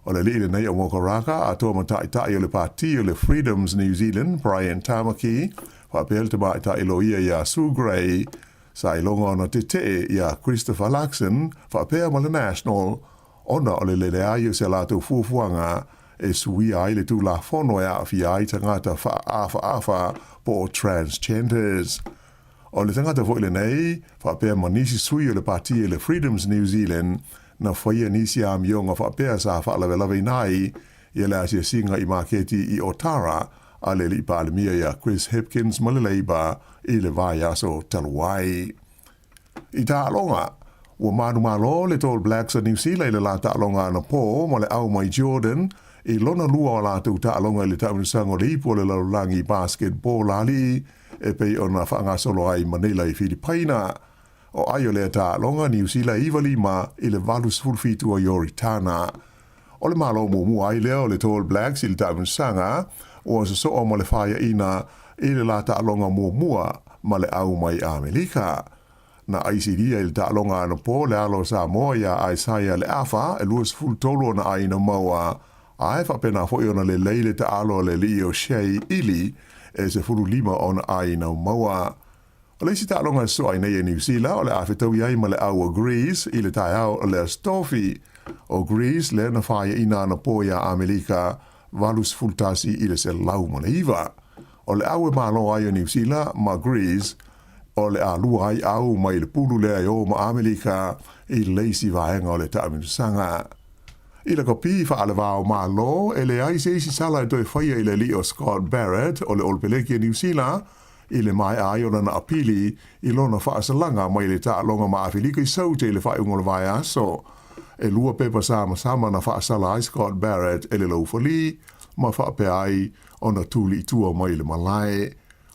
O le alii lenei o Mokaraka atoa ma taitai o le pāti o le Freedoms New Zealand, Brian Tamaki, faapea le tamaitai loia iā Sue Gray, sa iloga ona tetee iā Christopher Luxon faapea ma le National ona o le leleai o se latou fuafuaga e suia ai le Tulafono e aafia ai tagata faaafaafa po o transgenders. O le tagata foi lenei, faapea ma nisi sui o le pāti le Freedoms New Zealand, na faia nisi amioga faapea sa faalavelaveina ai ia le asiasiga i maketi i Otara a le alii Palemia ia Chris Hipkins ma le Labour i le vaiaso talu ai. I taaloga, ua manumalo le Tall Blacks a Niu Sila i le la taaloga anapō ma le au mai Jordan i lona lua o latou taaloga i le taamilosaga o le ipu o le lalolagi basketball a alii e pei ona faagasolo ai Manila i Filipaina. O ai o lea taaloga, Niu Sila 95 i le 87 o Ioritana. O le malo muamua ai lea o le Tall Blacks i le taamilosaga ua sosoo ma le faiaina i le la taaloga muamua ma le au mai Amerika. Na aisilia i le taaloga anapō le alo o Samoa iā Isaiah Leafa e 23 ona ʻāina maua, a e faapena foi ona lelei le taalo a le alii o Shea Ili e 15 ona ʻāina maua. O le isi taaloga e sosoo ai nei e Niu Sila o le a fetaui ai ma le au o Greece i le taeao o le Aso Tofi. O Greece lea na faiaina anapō iā Amerika 81 109. O le au e malo ai o Niu Sila ma Greece o le a lua ai au mai le pulu lea e o ma Amerika i le isi vaega o le taamilosaga. I le kopi faalevao Malo, e leai se isi sala e toe faia i le alii o Scott Barrett o le Olopeleki a Niu Sila i le maea ai o lana apili i lona faasalaga mai le taaloga ma Afelika i Saute i le faaiuga o le vaiaso. E lua pepa samasama na faasala ai Scott Barrett e le laufali ma faapea ai ona tuli i tua mai le malae.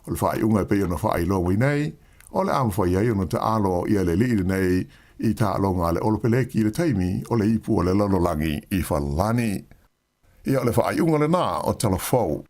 O le faaiuga e pei ona faailoa mai nei, o le a mafai ai ona taalo ia le alii lenei i taaloga a le Olopeleki i le taimi o le ipu o le lalolagi i Falelani. Ia o le faaiuga lenā o Tala Fou.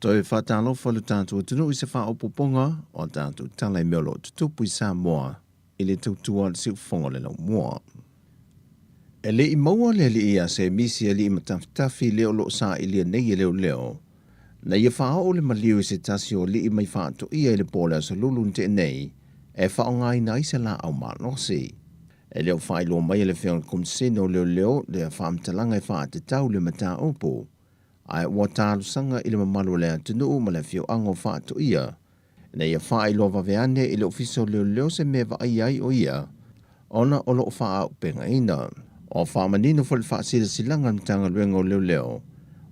Toe faatalofa lo tatou atunuu i se faaopoopoga o a tatou tala i mea o lo o tutupu i Samoa i le tautua a le siufofoga o le laumua. E le i maua le alii ia Semisi alii matafitafi lea o lo o sailia nei e leoleo, na ia faaoo le maliu i se tasi o alii mai faatoia i le po o le Aso Lulu na tea nei e faaaogaina ai se laau malosi. E le o faailoa mai e le Afioga i le Komisene o Leoleo lea faamatalaga e faatatau i le mataupu, ae ua talosaga i le mamalu o le atunuu ma le afioaga o Faatoia ina ia faailoa vave ane i le Ofisa o Leoleo se mea e vaaia ai o ia ona o lo o faaaupegaina. Ua faamanino foi le faasilasilaga a le Matagaluega o Leoleo,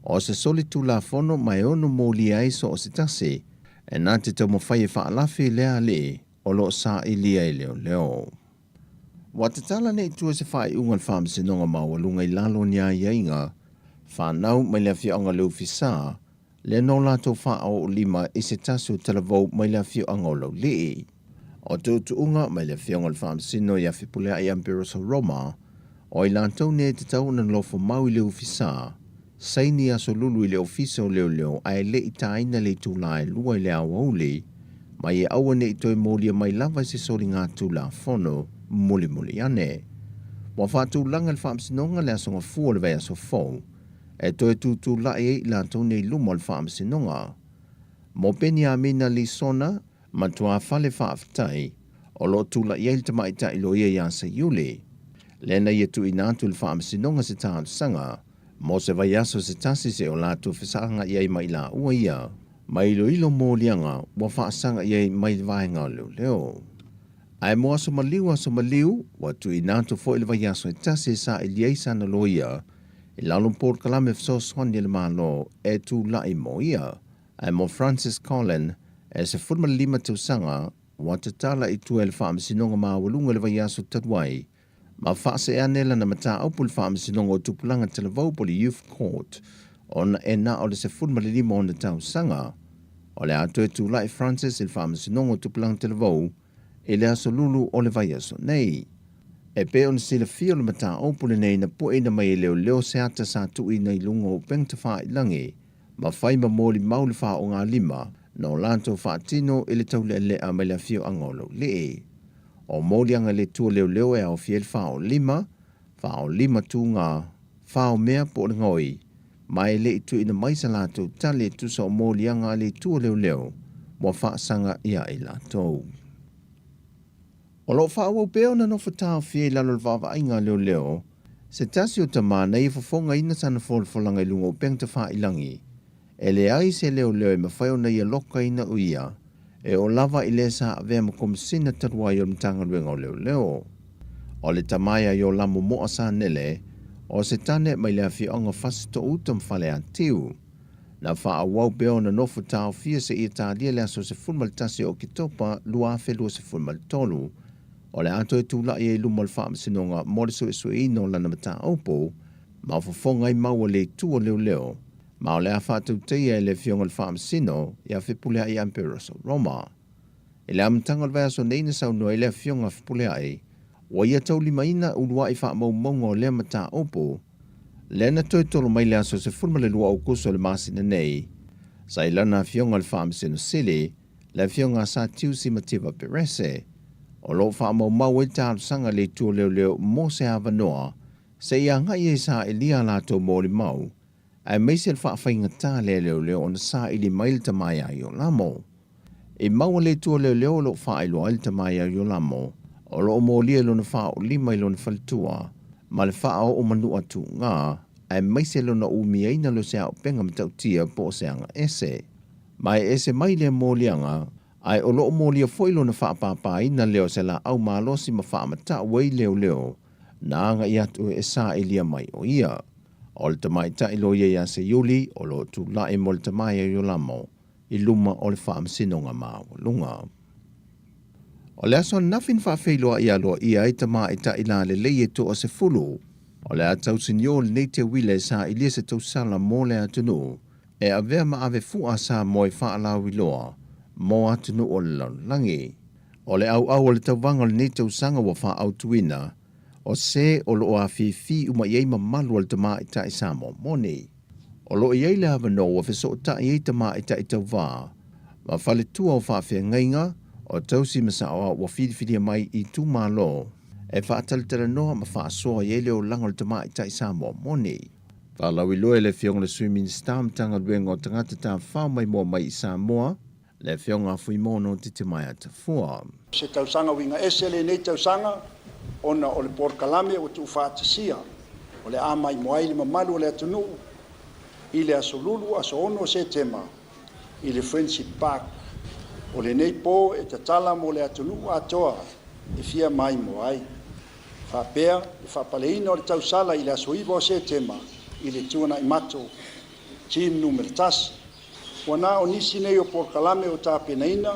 o se solitulafono ma e ono molia ai so o se tasi e na te taumafai e faalafi lea alii o lo o sailia e leoleo. Ua tatala nei i tua se faaiuga a le Faamasinoga Maualuga i lalo o ni aiaiga fanau mai le afioaga Leufisa, lea na o latou faaoolima i se tasi o talavou mai le afioaga o Laulii. O tuutuuga mai le afioga i le Faamasino ia Fepuleai Amperoso Roma, o i latou nei e tatau ona nofo mau i Leufisa, saini aso lulu i le Ofisa o Leoleo ae le i taina le itula e 2 i le aoauli, ma ia aua ne i toe molia mai lava i se soligatulafono mulimuli ane. Ua faatulaga le Faamasinoga le aso Gafua o le vaiaso fou e toe tutulai ai i latou nei luma o le Faamasinoga. Mo Peniamina Lisona ma Tuafale Faafetai, o lo o tulai ai le tamaitai loia ia Seiuli, lea na ia tuuina atu i le Faamasinoga se talosaga mo se vaiaso se tasi seia o latou fesaga i ai ma i laua ia, ma iloilo moliaga ua faasaga i ai mai le vaega o leoleo. Ae mo aso maliu aso maliu, ua tuuina atu foi le vaiaso e tasi e saili ai sana loia i lalo o polokalame fesoasoani a le Malo e tulai mo ia. Ae mo Francis Collin, e 15 tausaga, ua tatala i tua e le Faamasinoga Maualuga i le vaiaso talu ai, ma faasee ane lana mataupu i le Faamasinoga o Tupulaga Talavou po o le Youth Court, ona e na o le 15 ona tausaga. O le a toe tulai Francis i le Faamasinoga o Tupulaga Talavou i le aso Lulu o le vaiaso nei. E pei ona silafia o le mataupu lenei na pueina mai e leoleo se ata sa tuuina i luga o upega tafailagi ma fai ma molimau le faaaogalima na o latou faatino i le taulealea mai le afioaga o Laulii. O moliaga le tua leoleo e aofia ai le faaolima, faaolima tuga, faomea po o le gaoi, ma e le i tuuina mai sa latou tali e tusa o moliaga a le tua leoleo ua faasaga ia i latou. O lo o faaauau pea ona nofo taofia i lalo o le vaavaaiga a leoleo se tasi o tama na ia fofogaina sana folafolaga i luga o upega tafailagi. E leai se leoleo e mafai ona ia lokaina o ia e oo lava i le sa avea ma Komisina talu ai o le Matagaluega o Leoleo. O le tama ia Iolamo Moa Sanele, o se tane mai le afioaga o Fasitouta ma Faleatiu. Na faaauau pea ona nofo taofia seia talia le aso 11 o Oketopa 2023, o le a toe tulai ai i luma o le Faamasinoga mo le suesueina o lana mataupu ma fofoga ai mau a le Itu o Leoleo, ma o le a faatautaia e le Afioga i le Faamasino ia Fepuleai Amperoso Roma. I le amataga o le vaiaso nei na saunoa ai le Afioga a Fepuleai, ua ia taulimaina uluai faamaumauga o lea mataupu, lea na toe tolo mai le aso 12 Aokuso o le masina nei, sa i lana Afioga i le Faamasino Sili, le Afioga a Satiusi Mativa Perese, o lo o faamaumau ai le talosaga a le Itu o Leoleo mo se avanoa se i agai ai sailia a latou molimau, aemaise le faafaigata lea leoleo ona saili mai le tama ia Iolamo. I maua le itu o leoleo o lo o faailoa ai le tama ia Iolamo, o lo o molia i lona faaoolima i lona faletua, ma le faaoo manua tuuga, aemaise lona umiaina lea o se auupega matautia po o se aga ese. Ma e ese mai lea moliaga, ae o lo o molia foi lona faapāpāina lea o se laau malosi ma faamatau ai leoleo na agai atu e sailia mai o ia. O le tamaitai loia ia Seiuli o lo o tulai mo le tama ia Iolamo i luma o le Faamasinoga Maualuga. O le aso ananafi na faafeiloai aloaia ai tamaitai lalelei e toa-10. O le a tausinio lenei teuila e sailia se tausala mo le atunuu e avea ma ave fua a Samoa e faalauiloa mo atunuu o le lalolagi. O le auau o le tauvaga o lenei tausaga ua faaautuina, o se o lo o afifi uma i ai mamalu o le tamaitai Samoa moni. O lo o i ai le avanoa ua fesootai ai tamaitai tauvā ma faletua o faafeagaiga o tausi ma saoao ua filifilia mai i itumalo e faatalatalanoa ma faasoa i ai le olaga o le tamaitai Samoa moni. Faalauiloa e le Afioga i le Sui Minisita o Matagaluega o Tagata Tafafao Maimoa Mai i Samoa, le Afioga a Fuimaono Titimaea Tafua. Se tausaga uiga ese lenei tausaga ona o le polokalame ua tuufaatasia o le a maimoa ai le mamalu o le atunuu i le aso Lulu aso 6 o Setema i le Friendship Park. O lenei po e tatala mo le atunuu atoa e fia maimoa ai. Faapea le faapaleina o le tausala i le aso 9 o Setema i le Tuanaimato Team numera 1. Ua na o nisi nei o polokalame o tapenaina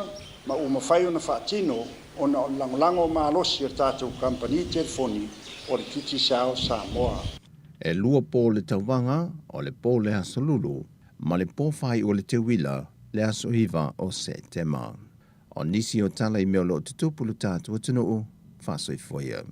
ma ua mafai ona faatino ona o le lagolago malosi o le tatou kamupani telefoni o le Digicel Samoa. E lua po le tauvaga, o le po le Aso Lulu ma le po faaiu o le Teuila le aso 9 o Setema. O nisi o tala i mea o lo o tutupu lo tatou atunuu, faasoifua ia.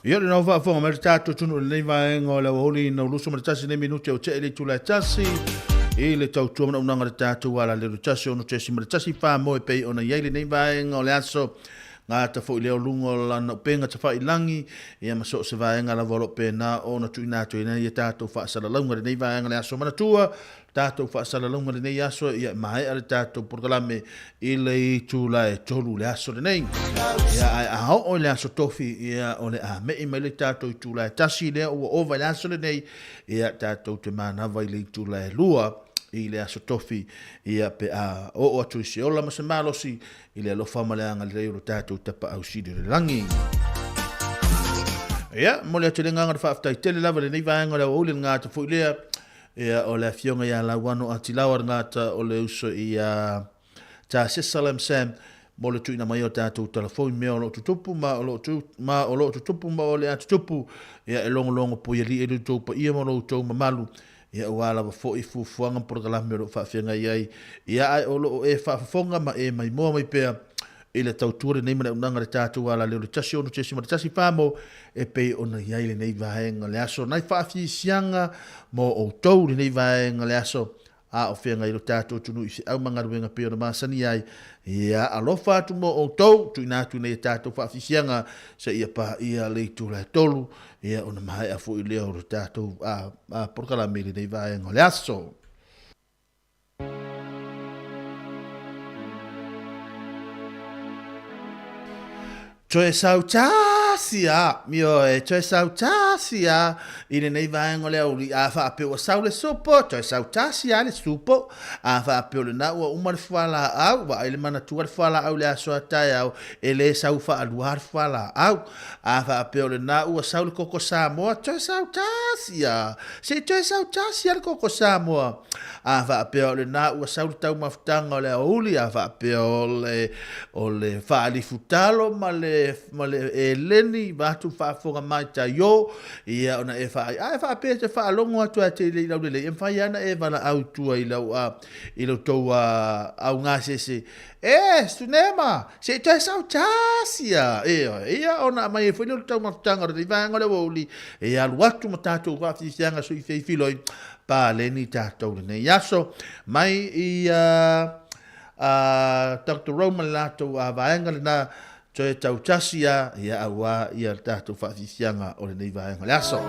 Ia le nau faafofoga mai le tatou atunuu i lenei vaega o le aoauli ina ua 21 nei minute o te'e le itula e tasi i le tautua manaunaga o le tatou alalelo 16.1 whāmoe pei ona i ai lenei vaega o le aso gata foi lea o luga o lana upega tafailangi ia ma so o se vaega lava o lo o pena ona tuuina atu ai ia tatou faasalalauga lenei vaega le aso manatua tatou faasalalauga lenei aso ia maea le tatou polokalame i le itula e 3 le aso lenei. Ia ae a oo i le aso tofi ia o le a mei mai le tatou itula e 1 lea ua ova i le aso lenei ia tatou te manava i le itula e 2 i le aso tofi ia pe a oo atu i se ola ma se malosi i le alofa ma le agalelei o lo tatou Tapaau Sili o le lagi. Ia, mo le atu le nganga le faafetai tele lava lenei vaega o le aoauli le ngata foi lea Ia, o le afioga ia Lauano Atilawa le gata o le uso ia Tasesa Lam Sam mo le tuuina mai o tatou tala fou i mea o lo o tutupu ma o lo o tu, ma o lo o tutupu ma o le a tutupu, ia e logologo puialii ai lo outou paia ma lo outou mamalu, ia aua lava foi fuafuaga ma polokalame o lo o faafeagai ai, ia ae o lo o e faafofoga ma e maimoa mai pea i le tautua lenei ma le auaunaga a le tatou alaleo le 16.1 famo e pei ona i ai lenei vaega le aso. Nai faafiasiaga mo outou lenei vaega le aso a o feagai lo tatou atunuu i feau ma galuega pei ona masani ai. Ia alofa atu mo outou, tuuina atu nei tatou faafiasiaga seia paia le itula e 3, ia ona maea foi lea o le tatou polokalame i lenei vaega o le aso. Toe sautasi a, ioe, toe sautasi a i lenei vaega o le auli. A faapea ua sau le supo, toe sautasi a le supo. A faapea o lena ua uma le fualaau, vaai le manatua le fualaau i le aso a taeao, e le sau faalua le fualaau. A faapea o lena ua sau le koko Samoa, toe sautasi a, se i toe sautasi a le koko Samoa. A faapea o lena ua sau le taumafataga o le aoauli, a faapea o le, o le faalifutalo ma le, ma le eleni, vaeatu le faafofoga mai taio, ia ona e faai, a e faapea e te faalogo atu lava e te le i laulelei, e mafai lava ona e valaau i tua i lau, i lo tou augasese, e, Sunema, se i toe sau tasi lava, ioe, ia ona aumai ai foi lea o le taumafataga o lenei vaega o le aoauli, e alu atu ma tatou faafiafiaga suifeifiloi, paleni tatou lenei aso mai i Dr. Rome ma le latou vaega lena toe tautasi a, ia auā ia le tatou faafiafiaga o lenei vaega o le aso.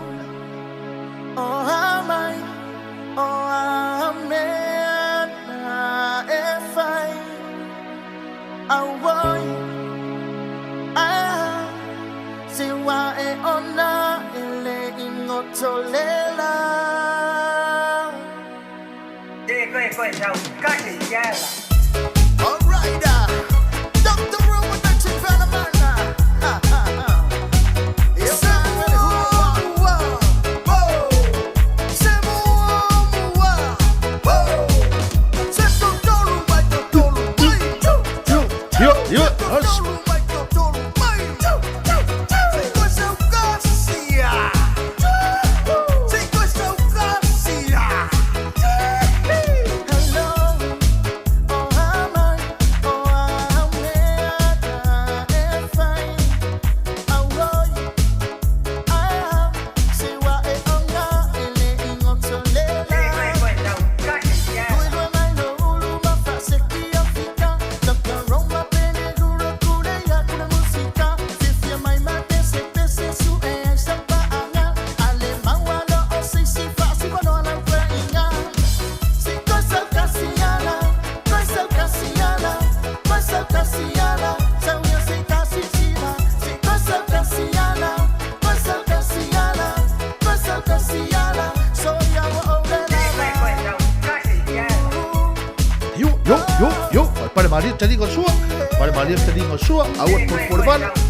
Yo, yo, yo, pale malie le taliga o le sua, pale malie le taliga o le sua, aua le polepole vale.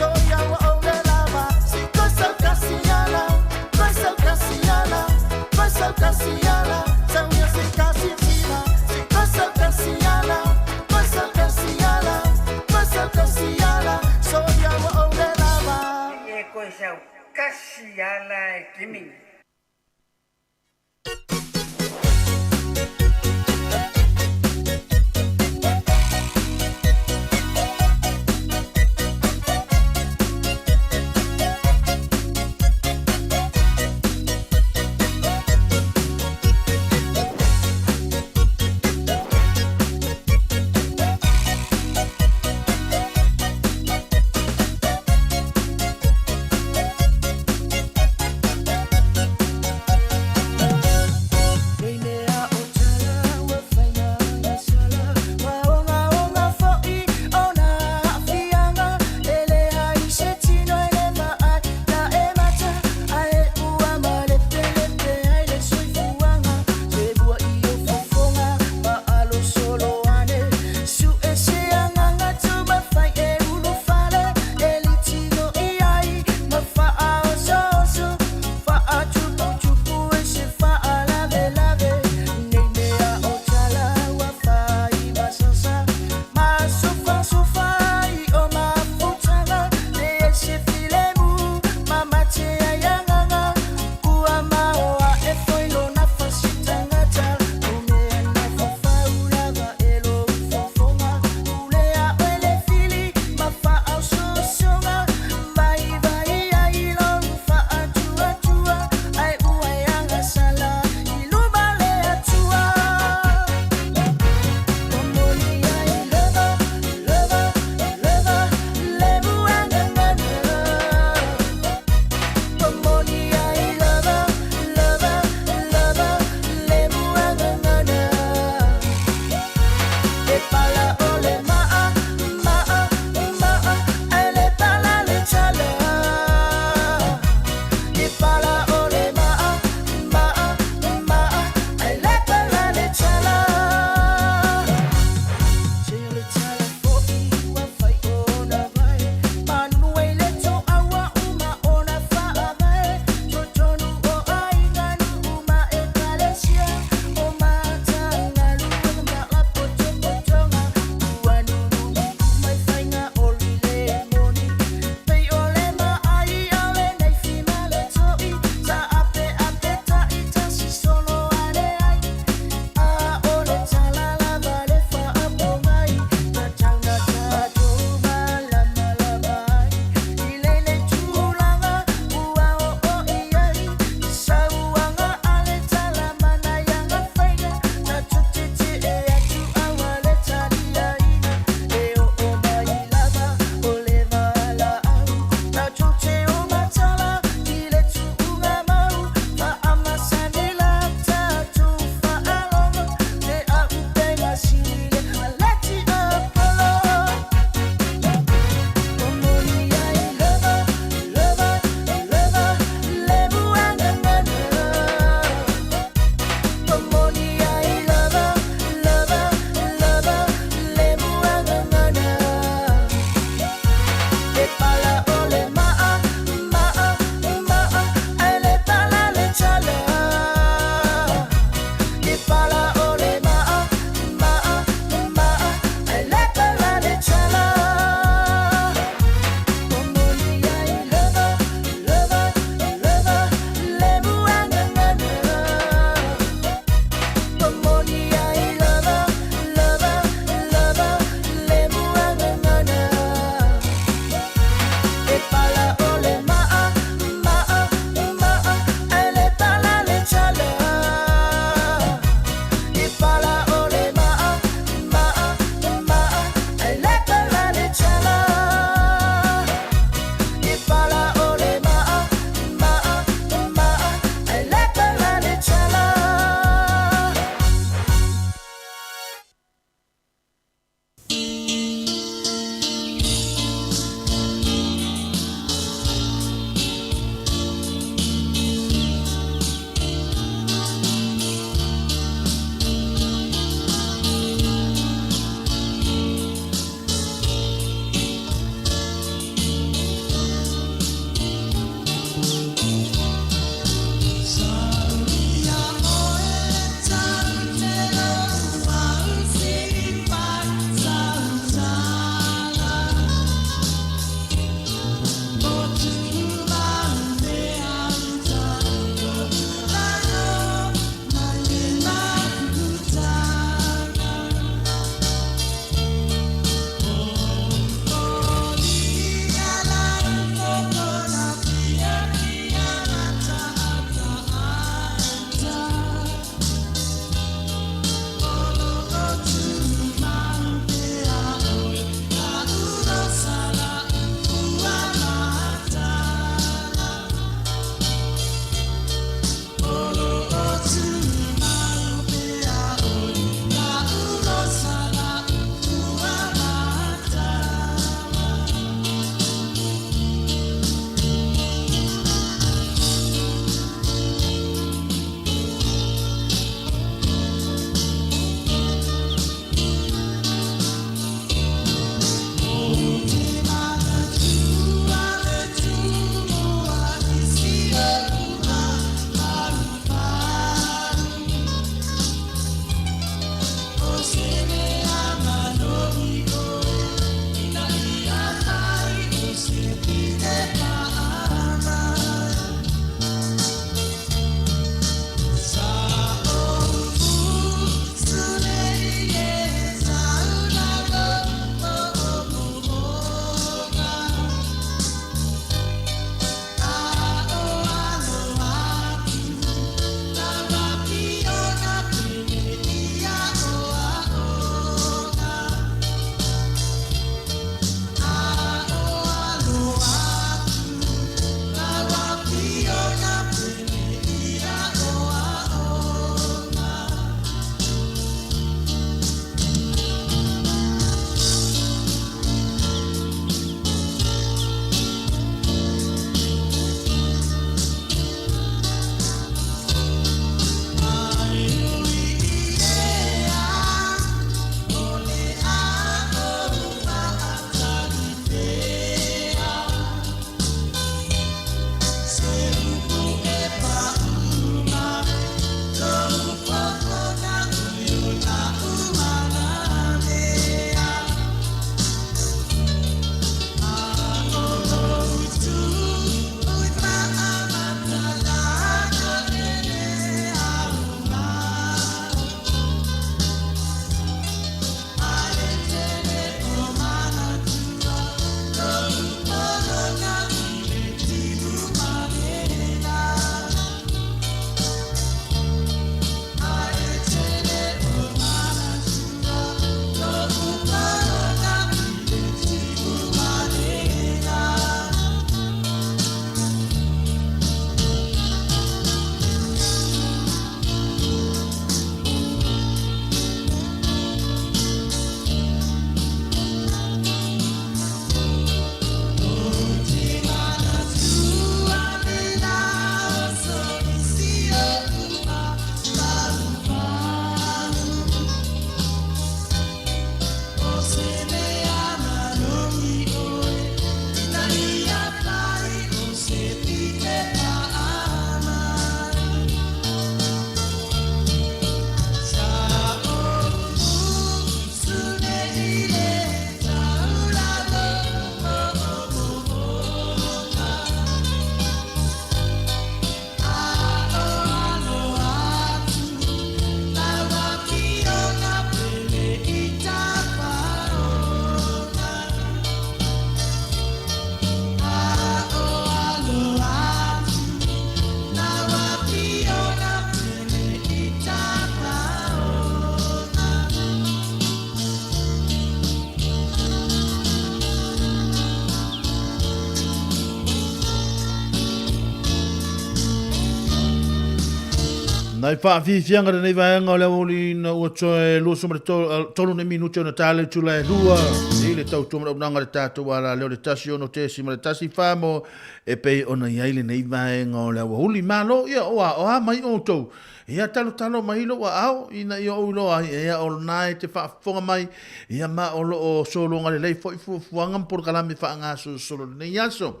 Nai faafiafiaga lenei vaega o le aoauli ina ua toe 23 nei minute ona ta le itula e 2 i le tautua ma le auaunaga a le tatou alaleo le 16.14 mo e pei ona i ai lenei vaega o le aoauli. Malo ia o a, o a mai outou? Ia talotalo mai lou aao ina ia ou iloa ai, ia o lena e te faafofoga mai, ia ma o lo o sologa lelei foi fuafuaga ma polokalame faagasolosolo i lenei aso.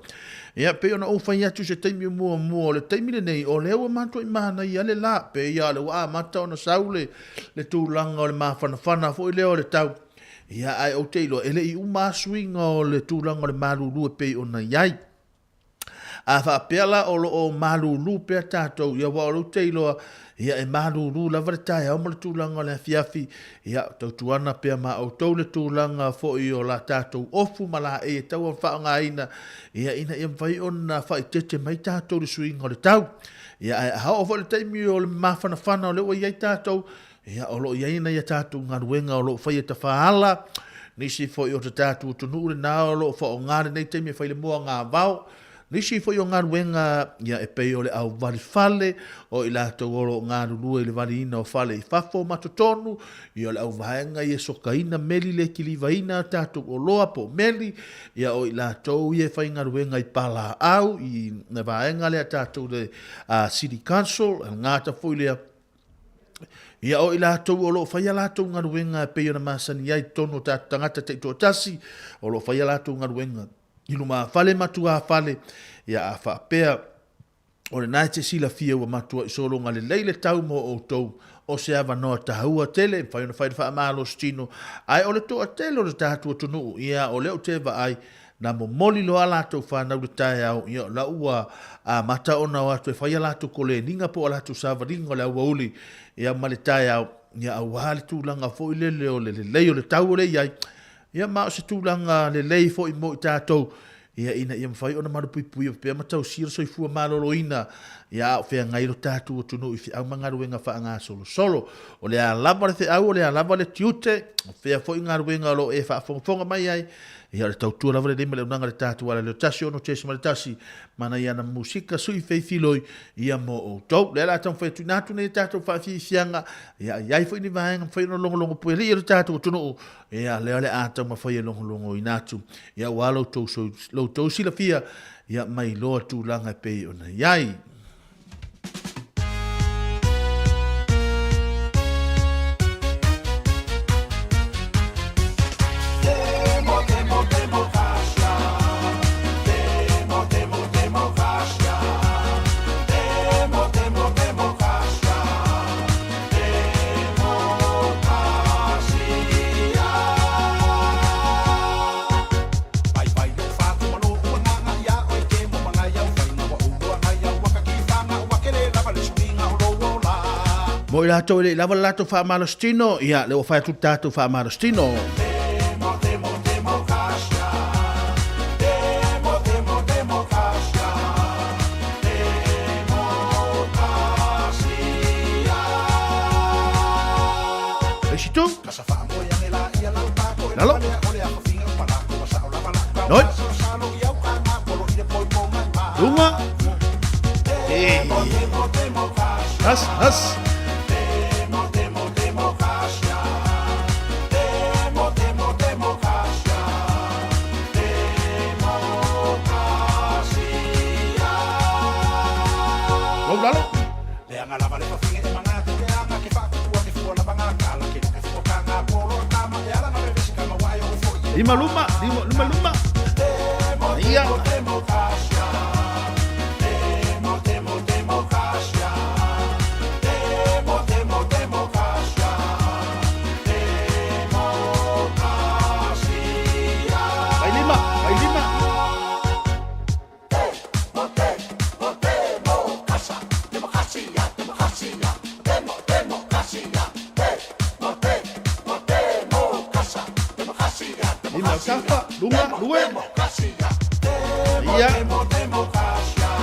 Ia, pei ona ou fai atu i se taimi o muamua o le taimi lenei, o lea ua matuai manaia le la, pei lava o lea ua amata ona sau le, le tulaga o le mafanafana foi lea o le tau. Ia, ae ou te iloa, e le i uma lava suiga o le tulaga o le malulu e pei ona i ai. A faapea la o lo o malulu pea tatou, ia aua o lea ou te iloa, ia e malulu lava le taeao ma le tulaga o le afiafi, ia tautuana pea ma outou le tulaga foi o la tatou ofu ma laei e tatau ona faaaogaina, ia ina ia mafai ona faaeteete mai tatou i le suiga o le tau. Ia ae a oo foi i le taimi o le mafanafana o lea ua i ai tatou, Ia, o lo o i ai nai a tatou galuega o lo o faia tafaala, nisi foi o te tatou atunuu lena o lo o faaaoga lenei taimi e fai le moagavao, nisi foi o galuega ia e pei o le auvali fale, o i latou o lo o galulue i le valiina o fale i fafo ma totonu, ia o le auvaega ia e sokaina meli le kilivaina a tatou oloa po o meli, ia o i latou ia e faigaluega i palaau i le vaega lea a tatou le City Council, e gata foi lea Ia, o i latou o lo o fai a latou galuega e pei ona masani ai i totonu o tatou tagata taitoatasi, o lo o fai a latou galuega i lumafale ma tuafale, ia a faapea o lena e te silafia ua matuai sologa lelei le tau mo outou, o se avanoa taua tele e mafai ona fai le faamalositino, ae o le toatele o le tatou atunuu, ia o lea ou te vaai, Na momoli loa a latou fanau i le taeao, ia o la ua amata ona o atu e fai a latou koleniga po o a latou savaliga o le aoauli, ia ma le taeao, ia aua le tulaga foi lele o le lelei o le tau o lea e i ai, ia ma o se tulaga lelei foi mo i tatou, ia ina ia mafai ona malupuipuia pea ma tausia le soifua maloloina, ia a o feagai lo tatou atunuu i feau ma galuega faagasolosolo. O le a lava le feau, o le a lava le tiute, o fea foi galuega o lo o e faafogafoga mai ai, Ia o le tautua lava lenei ma le auaunaga a le tatou ala leo 16.1 mana i ana musika sui feifiloi ia mo outou. Lea la taumafai atu ina atu nei tatou faafiafiaga ia i ai foi ni vaega mafai ona logologo puelii o le tatou atunuu ia lea o le a taumafai e logologoina atu ia aua lo outou silafia ia mai loa tulaga e pei ona i ai. Mo i latou e le i lava le latou faamalositino, ia, lea ua fai atu le tatou faamalositino. Isi tu. Lalo. Noi. Lunga. Eh. Has, has. Lou lalo. Lima luma, lima luma luma. Ia. Vai lima, vai lima. Lima tafa, luma, lue. Ia.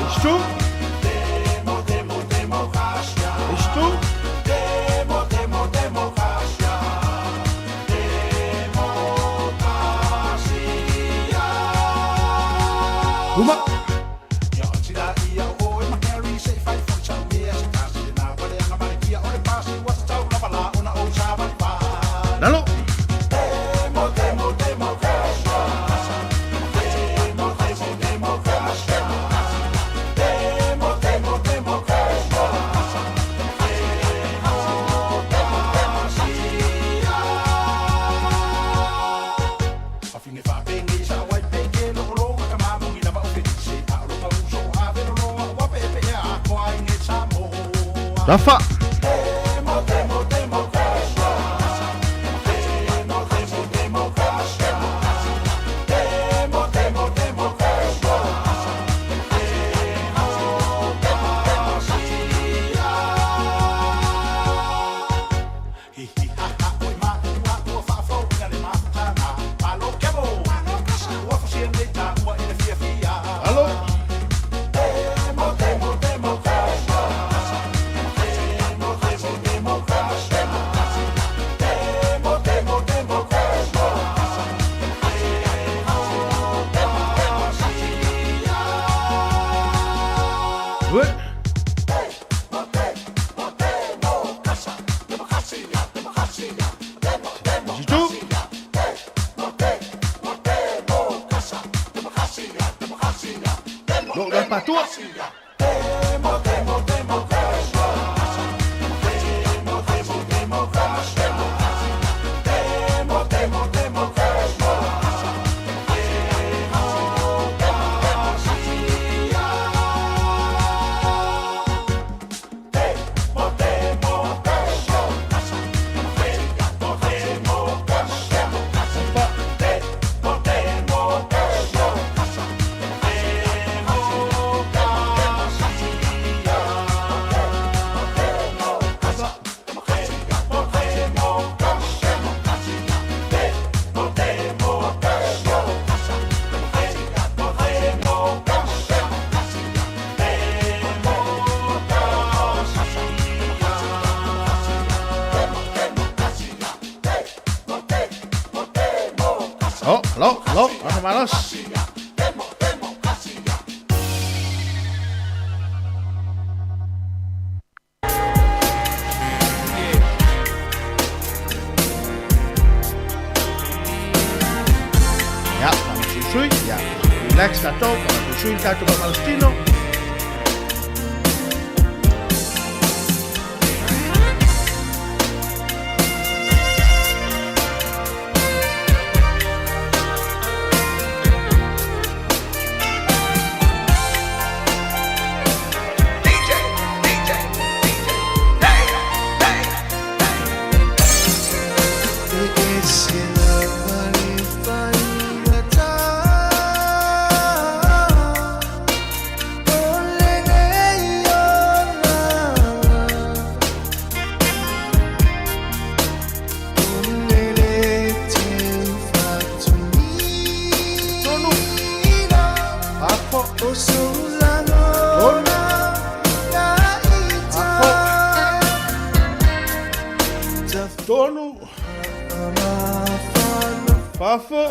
Isto. Isto. Luma. Tafa. Alo. Ouais. Jitu. Lo ga patua. Oh, hello, hello, hermanos. Ya, vamos a ya. Relax tato, vamos a tato pa Tonu. Fafo.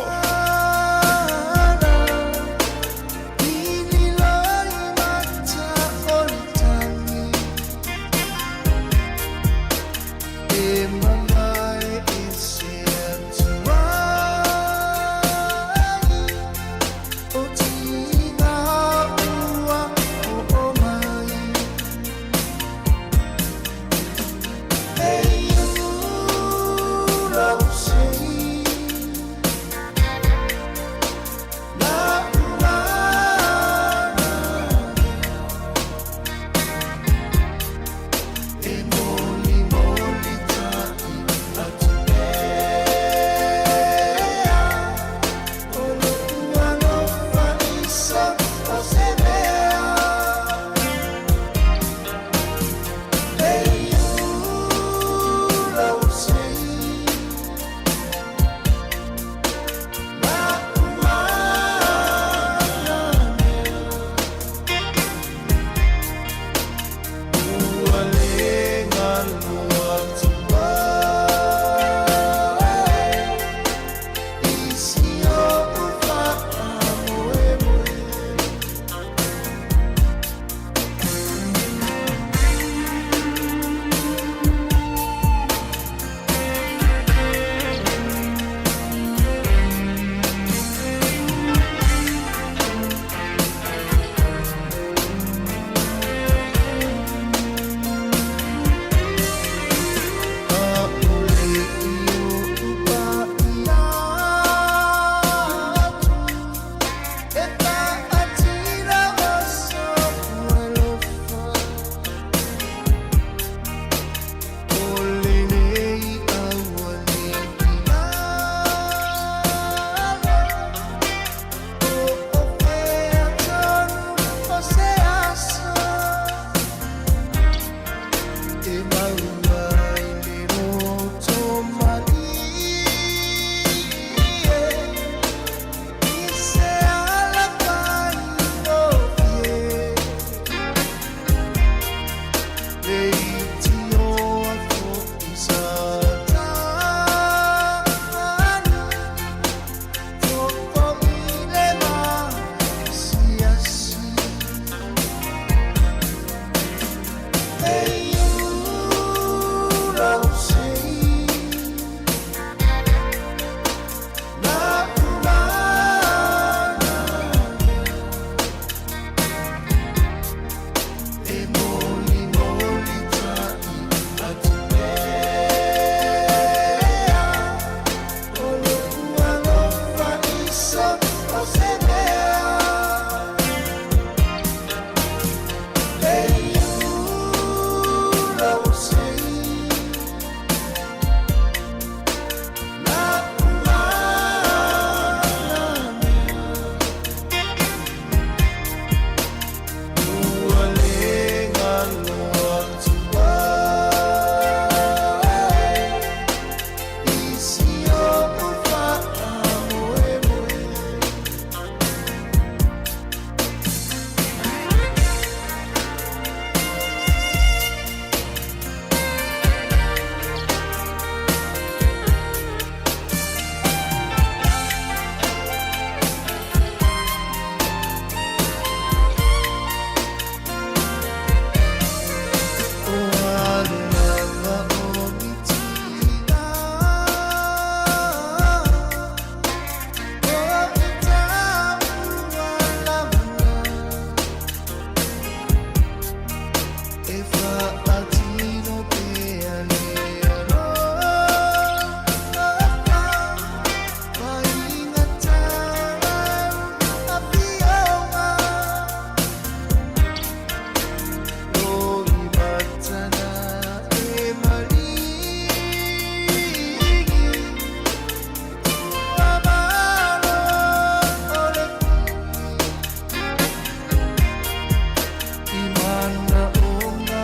Mana o ngā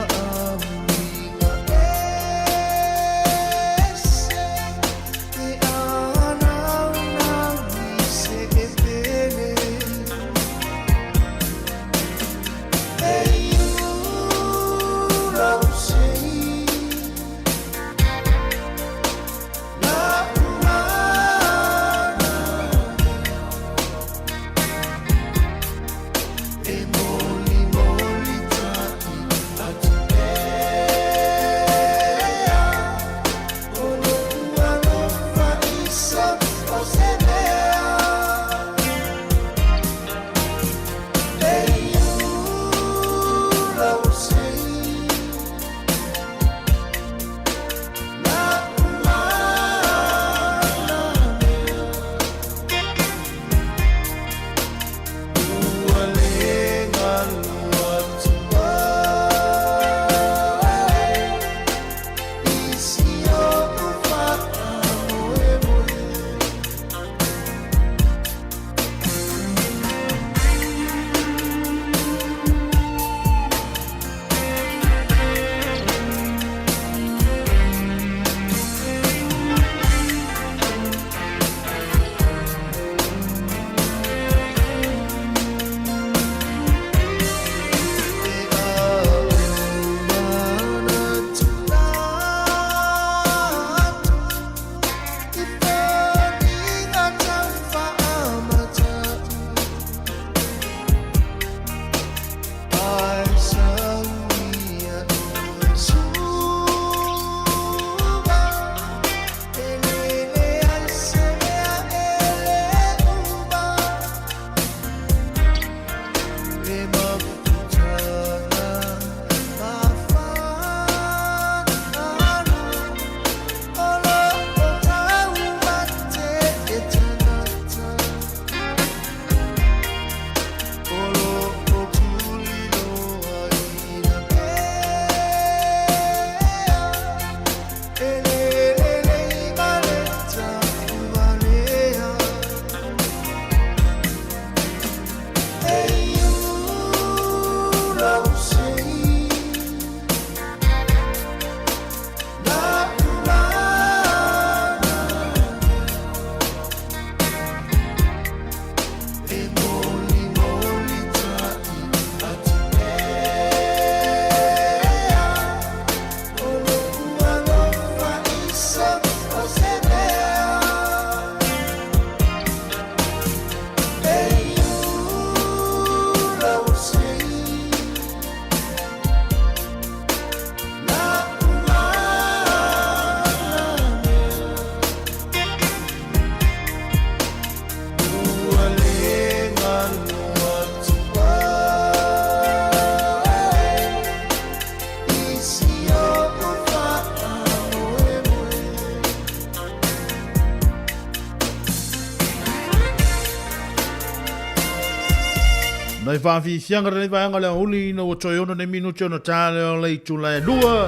Nai whaafifianga lenei vaega o le aoauli ina ua toe ono nei minute ona tā lea o le itula e lua.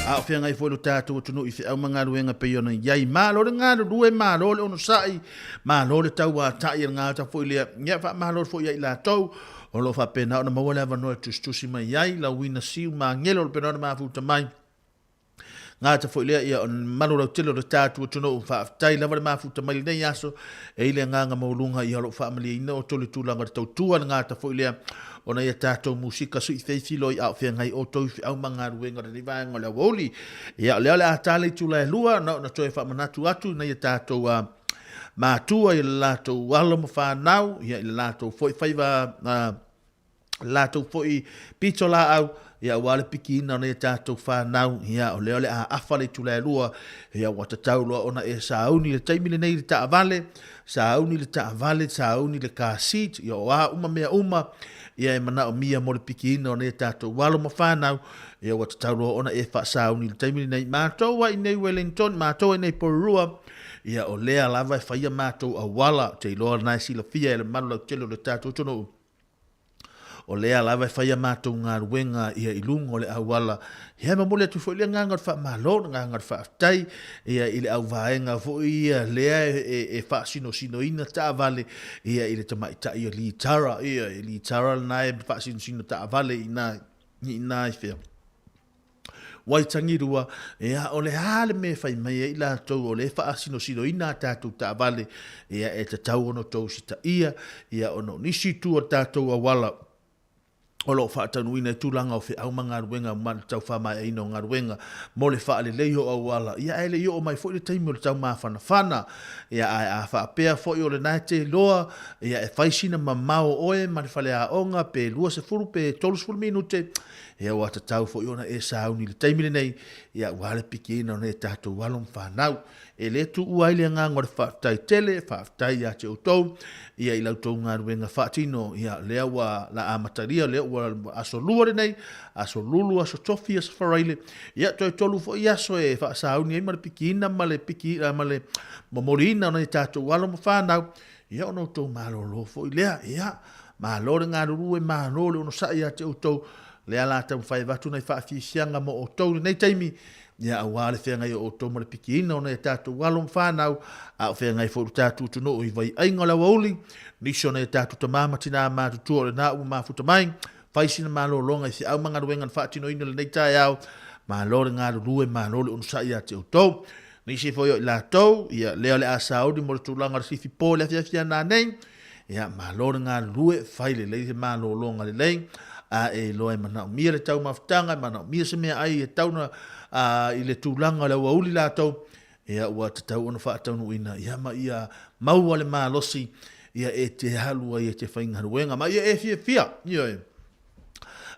A o feagai foi lo tatou atunuu i feau ma galuega pei ona i ai. Malo le galulue, malo le onosai, malo le tauatai e le gata foi lea. Ia faamalo foi ia i latou o lo o faapena ona maua le avanoa e tusitusi mai ai, lauina siu ma agelo o le pena ona mafuta mai. Gata foi lea, ia, o le mamalu lautele o le tatou atunuu, faafetai lava le mafuta mai lenei aso, e i le agaga maualuga, ia o lo o faamalieina outou i le tulaga o le tautua, le gata foi lea ona ia tatou musika sui feifiloi a o feagai outou i feau ma galuega o lenei vaega o le aoauli. Ia, o lea o le a ta le itula e lua, na ona toe faamanatu atu ina ia tatou matua i le latou alo ma fanau, ia, i le latou foi faiva latou foi pitolaau, ia aua le pikiina o nei tatou fanau, ia o lea o le a afa le itula e lua, ia ua tatau loa ona e sauni le taimi lenei i le taavale, sauni le taavale, sauni le car seat, ia o a uma mea uma, ia e manaomia mo le pikiina o nei tatou alo ma fanau, ia ua tatau loa ona e faasauni i le taimi lenei. Matou ai nei Wellington, matou ai nei Porirua, ia o lea lava e faia matou auala, ou te iloa lena e silafia e le mamalu lautele o le tatou atunuu. O lea lava e fai a matou galuega ia i luga o le auala. Ia e momoli atu foi le agaga o le faamalo, le agaga o le faafetai ia i le auvaega foi ia lea e faasinosinoina taavale ia i le tamaitai o Lee Tara. Ia e Lee Tara lena e faasinosino taavale i ina i fea. Waitangirua, ia, o le a le mea e fai mai ai latou o lea e faasinosinoina a tatou taavale, ia, e tatau ona outou usitaia, ia, ona o nisi itu o le tatou auala o lo o faataunuuina i tulaga o feau ma galuega ma le tau faamaeaina o galuega mo le faalelei o auala, ia, ae le i oo mai foi le taimi o le taumafanafana, ia, ae a faapea foi o lena e te iloa, ia, e fai sina mamao oe ma le faleaoga pe 20 pe 30 minute, Ia ua tatau foi ona e sauni i le taimi lenei, ia aua le pikiina o nei tatou alo ma fanau. E le tuua ai le agaga o le faafetai tele, faafetai ia te outou, ia i la outou galuega faatino, ia lea ua la amatalia, lea ua aso lua lenei, aso lulu, aso tofi, aso faraile, ia toe tolu foi aso e faasauni ai ma le pikiina ma le piki, ma le momoliina o nei tatou alo ma fanau, ia ona outou malolo foi lea, ia Malo le galulue, malo le onosai ia te outou, lea la taumafai avatu nai faafiafiaga mo outou i lenei taimi, ia aua le feagai o outou ma le pikiina o nai a tatou alo ma fanau, a o feagai foi lo tatou atunuu i vaiaiga o le aoauli, nisi o nai a tatou tama ma tina matutua o lena ua mafuta mai, fai sina malologa i feau ma galuega na faatinoina i lenei taeao, malo le galulue, malo le onosai ia te outou. Nisi foi o i latou, ia lea o le a sauni mo le tulaga o le sifi po i le afiafi a nanei, Ia, malo le galulue, fai lelei se malologa lelei, a e iloa e manaomia le taumafataga, e manaomia se meaai e tau na, a, i le tulaga o le aoauli latou, ia, ua tatau ona faataunuuina, ia, ma ia maua le malosi, ia, e te alu ai e te faigaluega, ma ia e fiafia, ioe.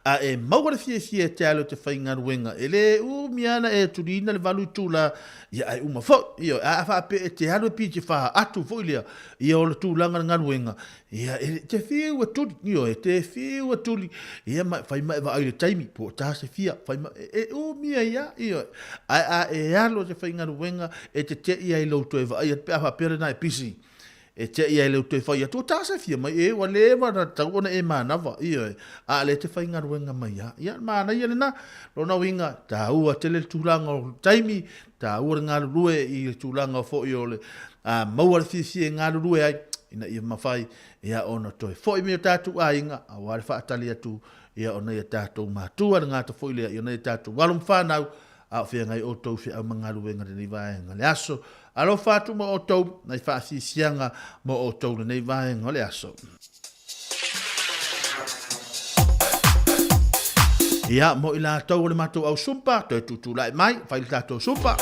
A e maua le fiafia e te alu e te faigaluega, e le umi lava ona e tuliina le 8 itula, ia ae uma foi. Ioe, a faapea e te alu e piti fa atu foi lea, ia o le tulaga o le galuega, ia e te fiu e tuli, ioe, e te fiu e tuli, ia ma fai ma e vaai i le taimi, po o ta se fia, fai ma, e umi ai lava, ioe. Ae a e alu e te faigaluega, e te te i ai i lou toe vaai atu pe a faapea lena e pisi. E tea ia e le toe fai atu, o ta se fia mai e, ua leva na tatau ona e manava, ioe, a le te faigaluega mai a. Ia, manaia lena, lona uiga, taua tele le tulaga o le taimi, taua le galulue i le tulaga foi o le a, maua le fiafia e galulue ai, ina ia mafai ia ona toe foi mai o tatou aiga, aua le faatali atu ia ona ia tatou matua, le gata foi lea, ia ona ia tatou alo ma fanau, a o feagai outou feau ma galuega i lenei vaega o le aso. Alofa atu mo outou, nai faasiasiaga mo outou i lenei vaega o le aso. Ia, mo i latou o le matou au sumpa, toe tutulai mai, fai le tatou sumpa.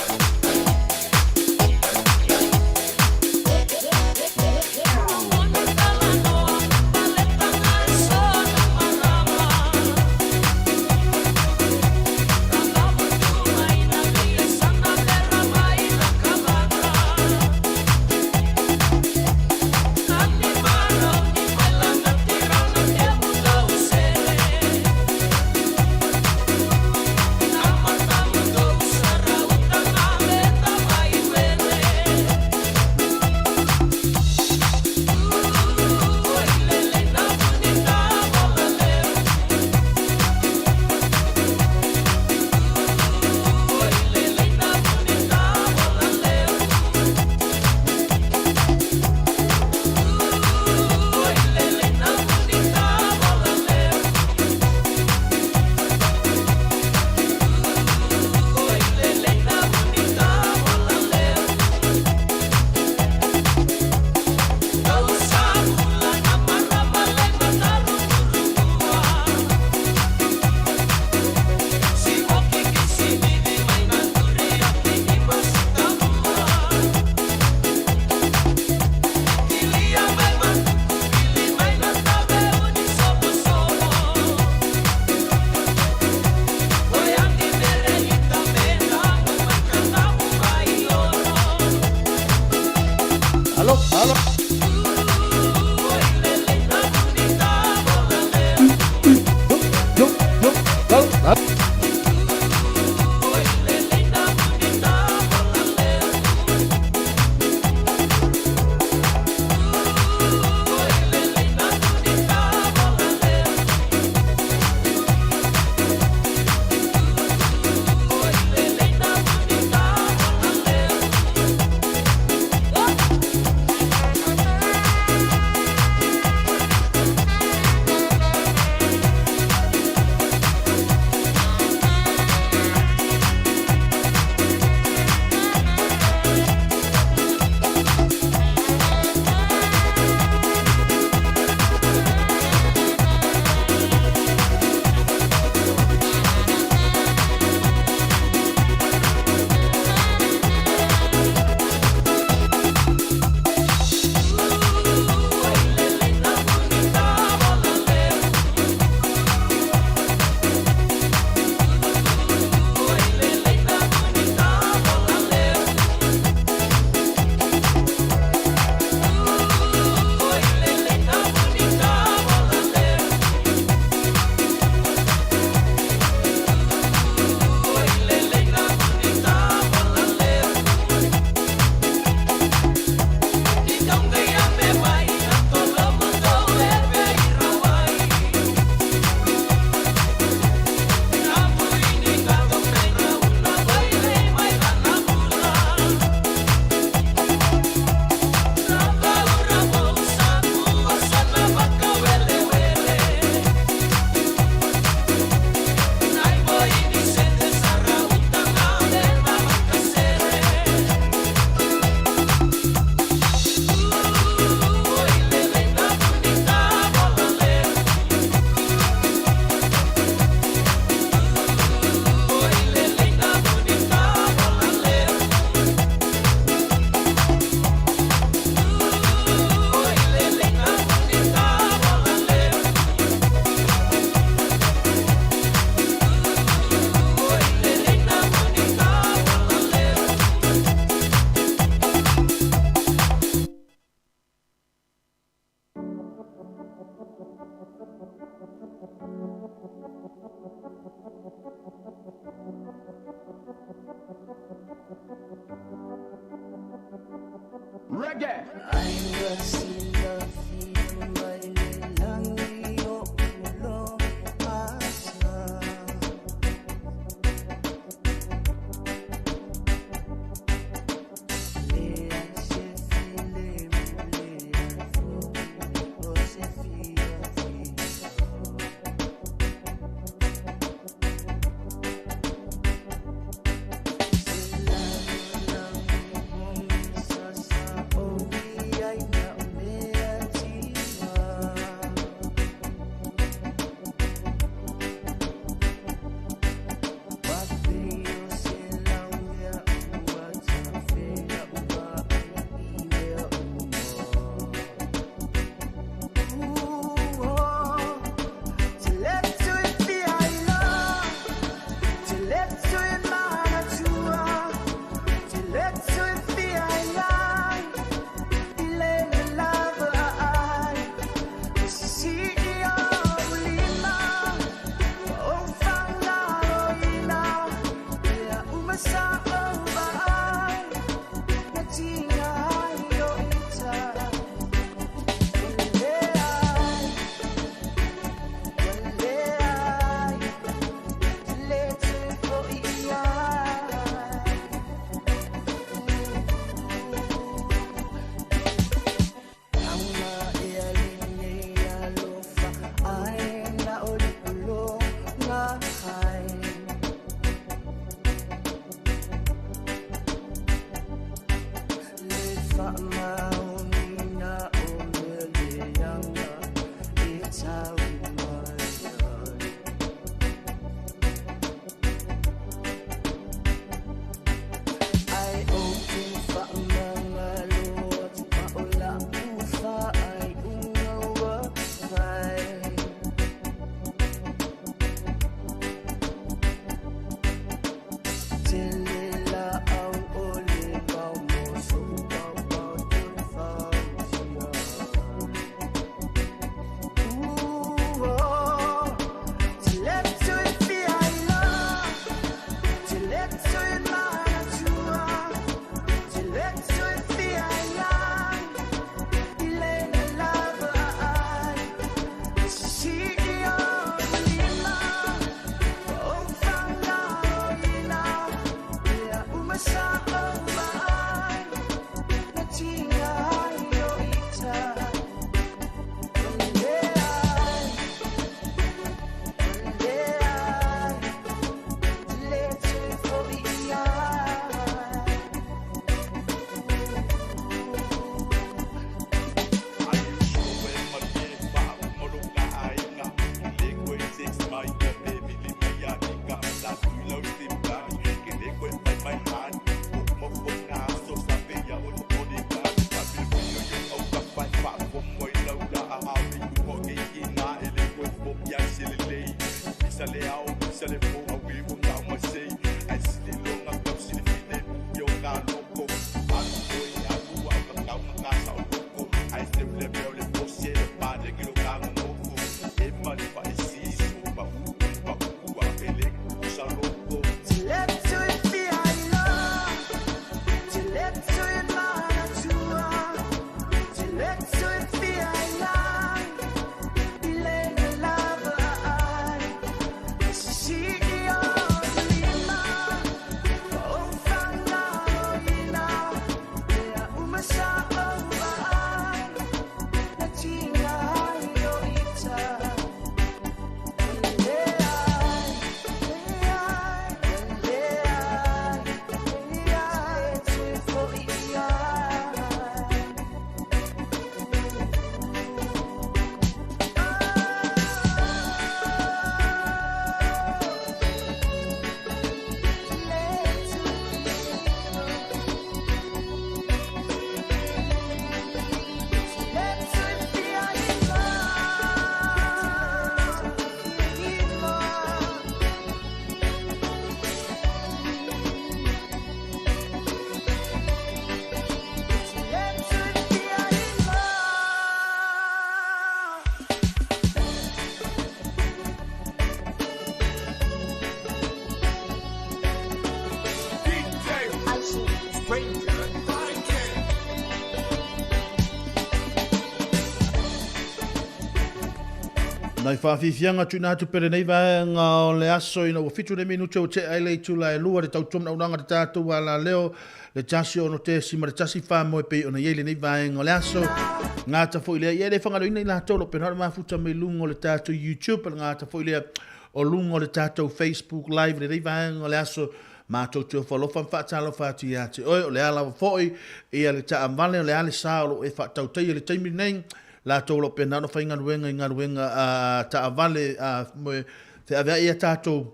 Nai faafiafiaga tuuina atu pea lenei vaega o le aso ina ua 7 le minute ua tea ai le itula e 2 le tautua manaunauga le tatou alaleo le 1 6.1 moe pei ona i ai lenei vaega o le aso. Gata foi lea, ia e le fagaloina i latou o lo o pena o le mafuta mai luga o le tatou YouTube, le gata foi lea o luga o le tatou Facebook Live lenei vaega o le aso. Matou te ofo alofa ma faatalofa atu ia te oe, o le a lava foi ia le taavale, o le a le sa o lo o e faatautaia i le taimi lenei, latou o lo o pena ona faigaluega i galuega a taavale a feaveai ia tatou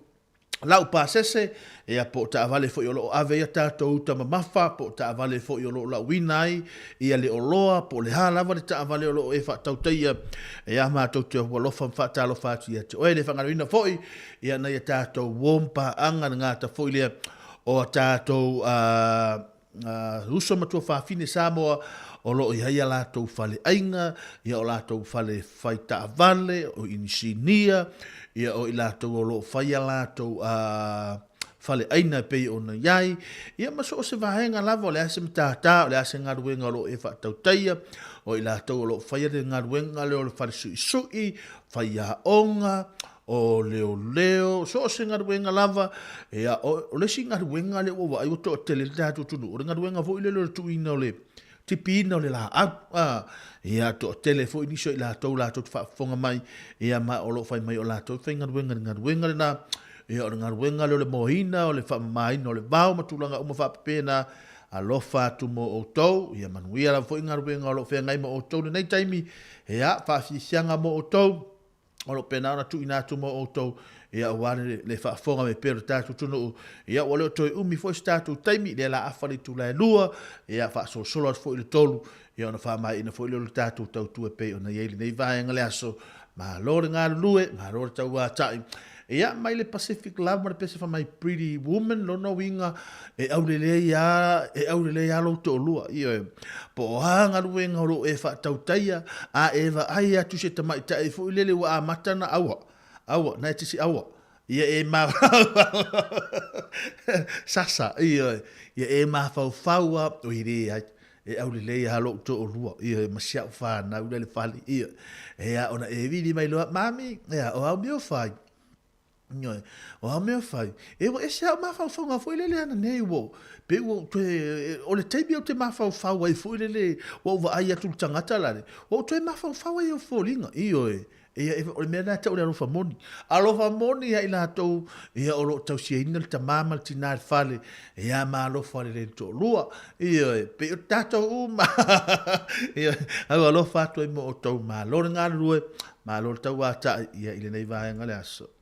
lau pasese, ia po o taavale foi o lo o ave ai a tatou uta mamafa, po o taavale foi o lo o lauina ai ia le oloa, po o le a lava le taavale o lo o e faatautaia, ia matou te ofo alofa ma faatalofa atu ia te oe. E le faagaloina foi ia nai a tatou warm paaga, le gata foi lea o a tatou uso ma tuafafine Samoa o lo o i ai a latou faleaiga, ia o latou fale fai taavale, o inisinia, ia o i latou o lo o fai a latou faleaiga e pei ona i ai, ia ma so o se vaega lava, o le a se matata, o le a se galuega o lo o e faatautaia, o i latou o lo o faia le galuega lea o le fale suisui, faiaoga, o leoleo, so o se galuega lava, ia, o le isi galuega lea ua vaai ua toatele le tatou atunuu, o le galuega foi lele o le tuuina o le tipiina o le laau, a, ia, toatele foi nisi o i latou latou te faafofoga mai, ia, ma o lo o fai mai o latou e faigaluega i le galuega lena, ia, o le galuega lea o le moaina, o le faamamaina o le vao ma tulaga uma faapena. Alofa atu mo outou, ia manuia lava foi galuega o lo o feagai ma outou i lenei taimi, ia, faafiafiaga mo outou, o lo o pena ona tuuina atu mo outou, ia, aua le faafofoga mai pea o le tatou atunuu, ia, ua le o toe umi foi se tatou taimi, lea la afa le itula e 2, ia, faasolosolo atu foi i le 3, ia, ona faamaeaina foi lea o le tatou tautua e pei ona i ai lenei vaega le aso. Malo le galulue, malo le tauatai. Ia, mai le Pacific Love ma le pese fai mai Pretty Woman, lona uiga e aulelei a, e aulelei a lou toalua. Ioe, po o a galuega o lo o e faatautaia, a e vaai atu i se tamaitai foi lele ua amata ona aua, aua, na e tisi aua. Ia e ma sasa, ioe, ia e mafaufau a, oi leai, e aulelei lava lou toalua, ioe, ma si au fanau la i le fale, ioe. Ea, ona e vili mai loa, mami, ea, o au mea o fai, ioe, o au mea o fai, e ua ese au mafaufauga foi lele ananei, ua, pei ua ou toe, o le taimi ou te mafaufau ai foi lele, ua ou vaai atu i le tagata lale, ua ou toe mafaufau ai i ou foliga, ioe. Ia, o le mea lena e tau o le alofa moni. Alofa moni ia i latou, ia, o lo o tausiaina le tamā ma le tinā i le fale, ia, ma alofa lelei le toalua. Ioe, pei o tatou uma. Ioe, au alofa atu ai mo outou. Malo le galulue, malo le tauatai, ia, i lenei vaega o le aso.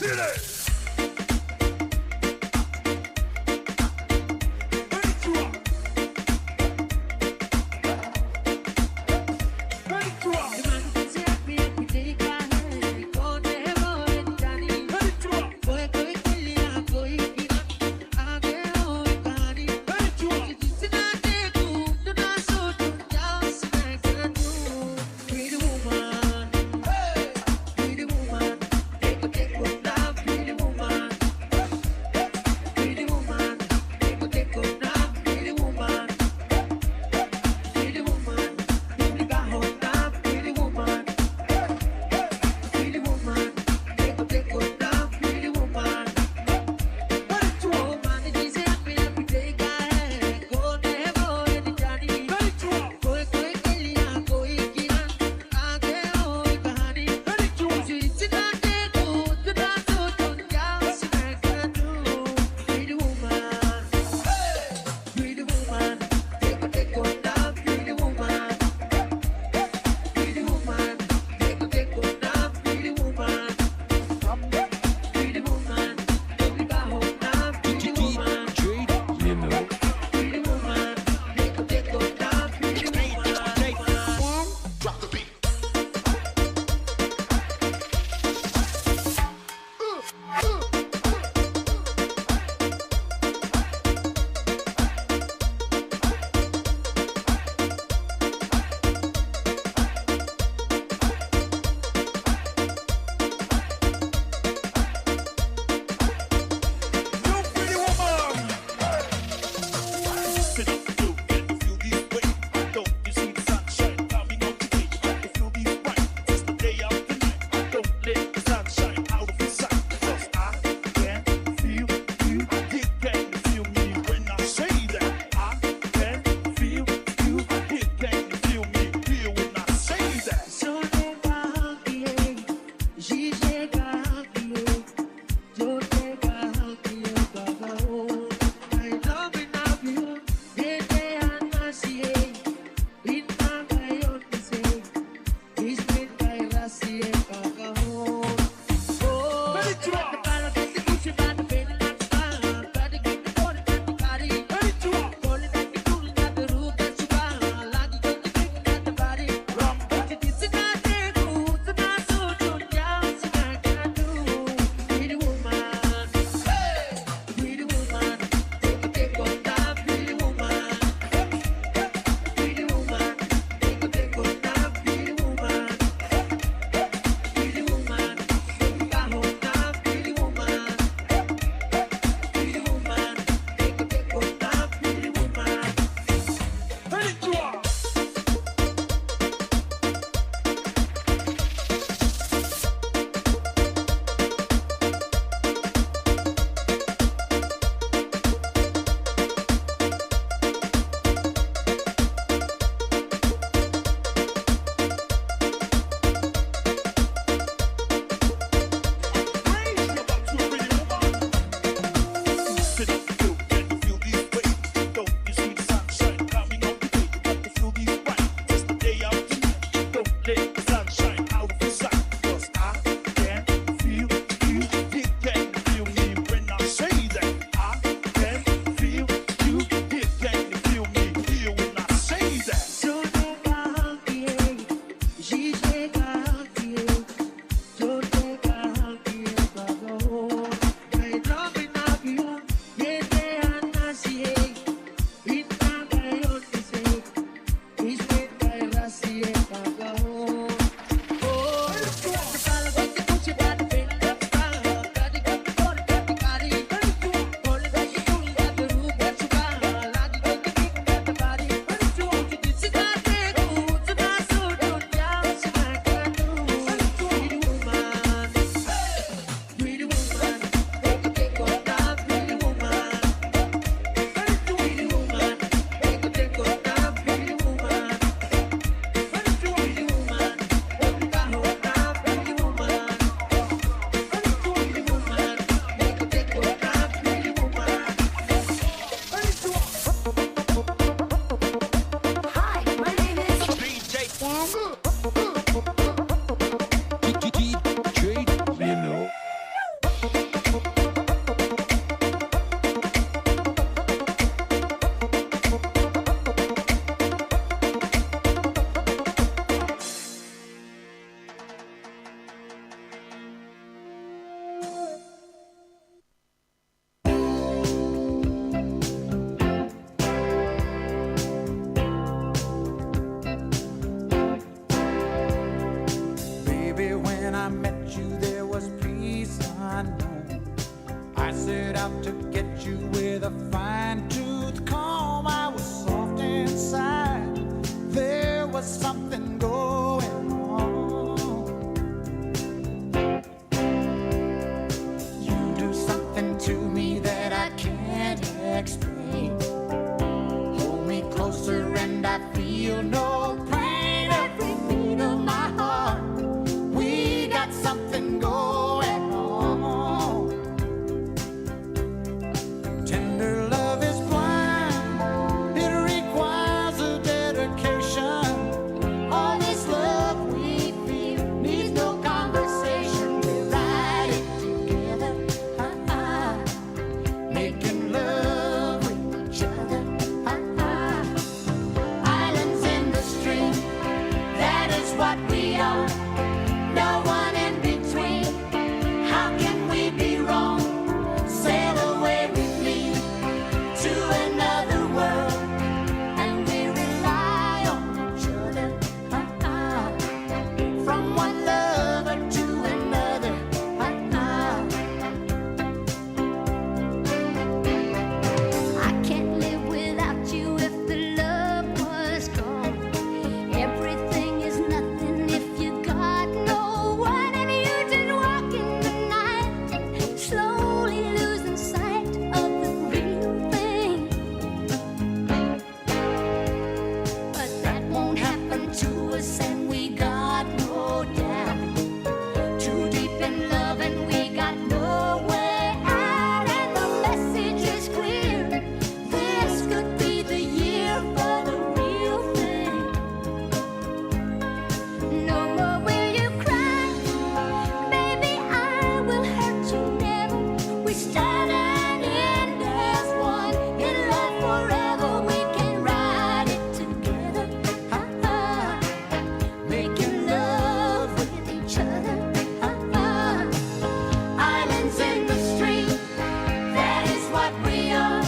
Hit it! a fine tooth comb, I was soft inside. There was something going on. You do something to me that I can't explain. Hold me closer and I feel no pain. Every beat of my heart, we got something going on. Tender love is blind, it requires a dedication. All this love we feel needs no conversation. We ride it together, ah, making love with each other. Ah, Islands in the stream, that is what we are. No one in between. How can we be wrong? Sail away with me to another world, and we rely on each other. Ah, From one lover to another. Ah, I can't live without you if the love was gone. Everything is nothing if you got no one, and you just walk in the night, slowly losing sight of the real thing. But that won't happen to us, and we got no doubt. Too deep in love, and we got no way out. And the message is clear. This could be the year for the real thing. No more will you cry, baby. I will hurt you never. We start and end as one. In love forever, we can ride it together. Ah, making love with each other. Ah, Islands in the stream, that is what we are.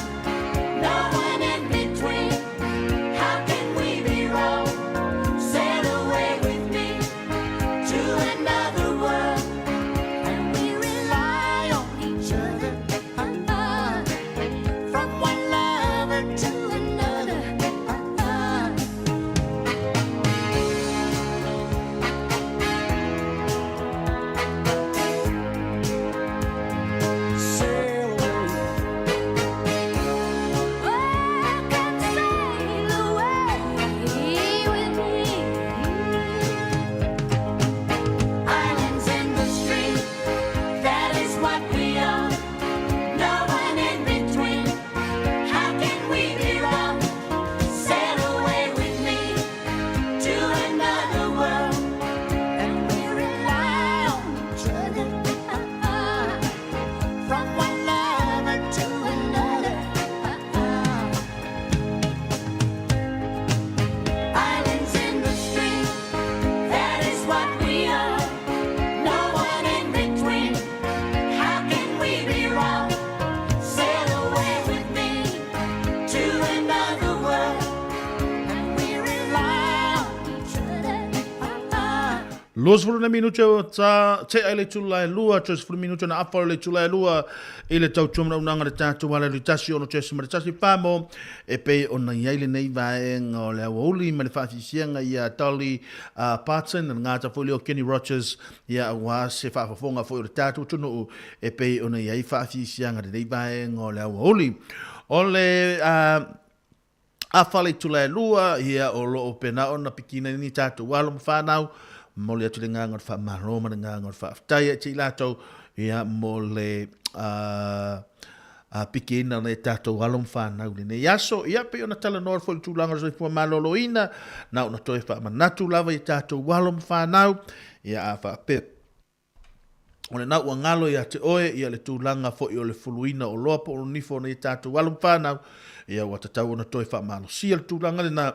No one in between. How can we be wrong? Sail away with me to another world, and we rely on each other. Ah, From one lover to another. Ah, Sail Oh, come sail away with me. Islands in the stream, that is what we are. No one in between. How can we be wrong? Sail away with me to another world, and we rely on each other. From one lover to another. Islands in the stream, that is what we are. No one in between. How can we be wrong? Sail away with me to another world, and we rely on each other. 20 na minute o ta te ai le tula e lua, 30 minute na afa o le tula e lua i le tautua manaunaga le tatou ala le tasi ono tesi ma le tasi famo e pei ona i ai lenei vaega o le aoauli ma le faafisiaga ia Dolly Parton le gata foi lea o Kenny Rogers ia aua se faafofoga foi o le tatou atunuu e pei ona i ai faafisiaga lenei vaega o le aoauli o le afa le itula e lua, ia o lo o pena ona pikina ni tatou alo ma whanau, momoli atu le nganga o le whaamalo ma le nganga o le whaafetai ia te i latou, ia mo le pikiina o nai tatou alo ma whanau lenei aso. Ia pei ona talanoa foi le tulaga o le soifua maloloina, na ona toe faamanatu lava i tatou alo ma whanau, ia a faapea O lena ua galo ia te oe ia le tulaga foi o le fuluina o loa po o nifo o nei tatou alo ma fanau, ia ua tatau ona toe faamalosia le tulaga lena,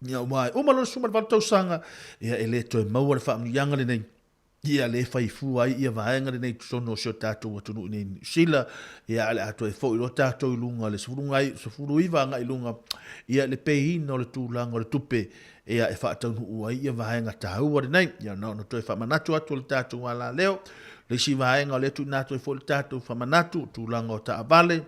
ia aua e uma loa le 18 tausaga, ia e le toe maua le faamanuiaga lenei, ia le fai fua ai ia vaega lenei i totonu o si o tatou atunuu i nei Niu Sila, ia a o le a toe foi loa tatou i luga le 19 agai i luga, ia le peiina o le tulaga o le tupe Ia e faataunuu ai ia vaega taua lenei. Ia na ona toe faamanatu atu o le tatou alaleo. Le isi vaega o lea tuuina atu ai foi le tatou faamanatu, tulaga o taavale.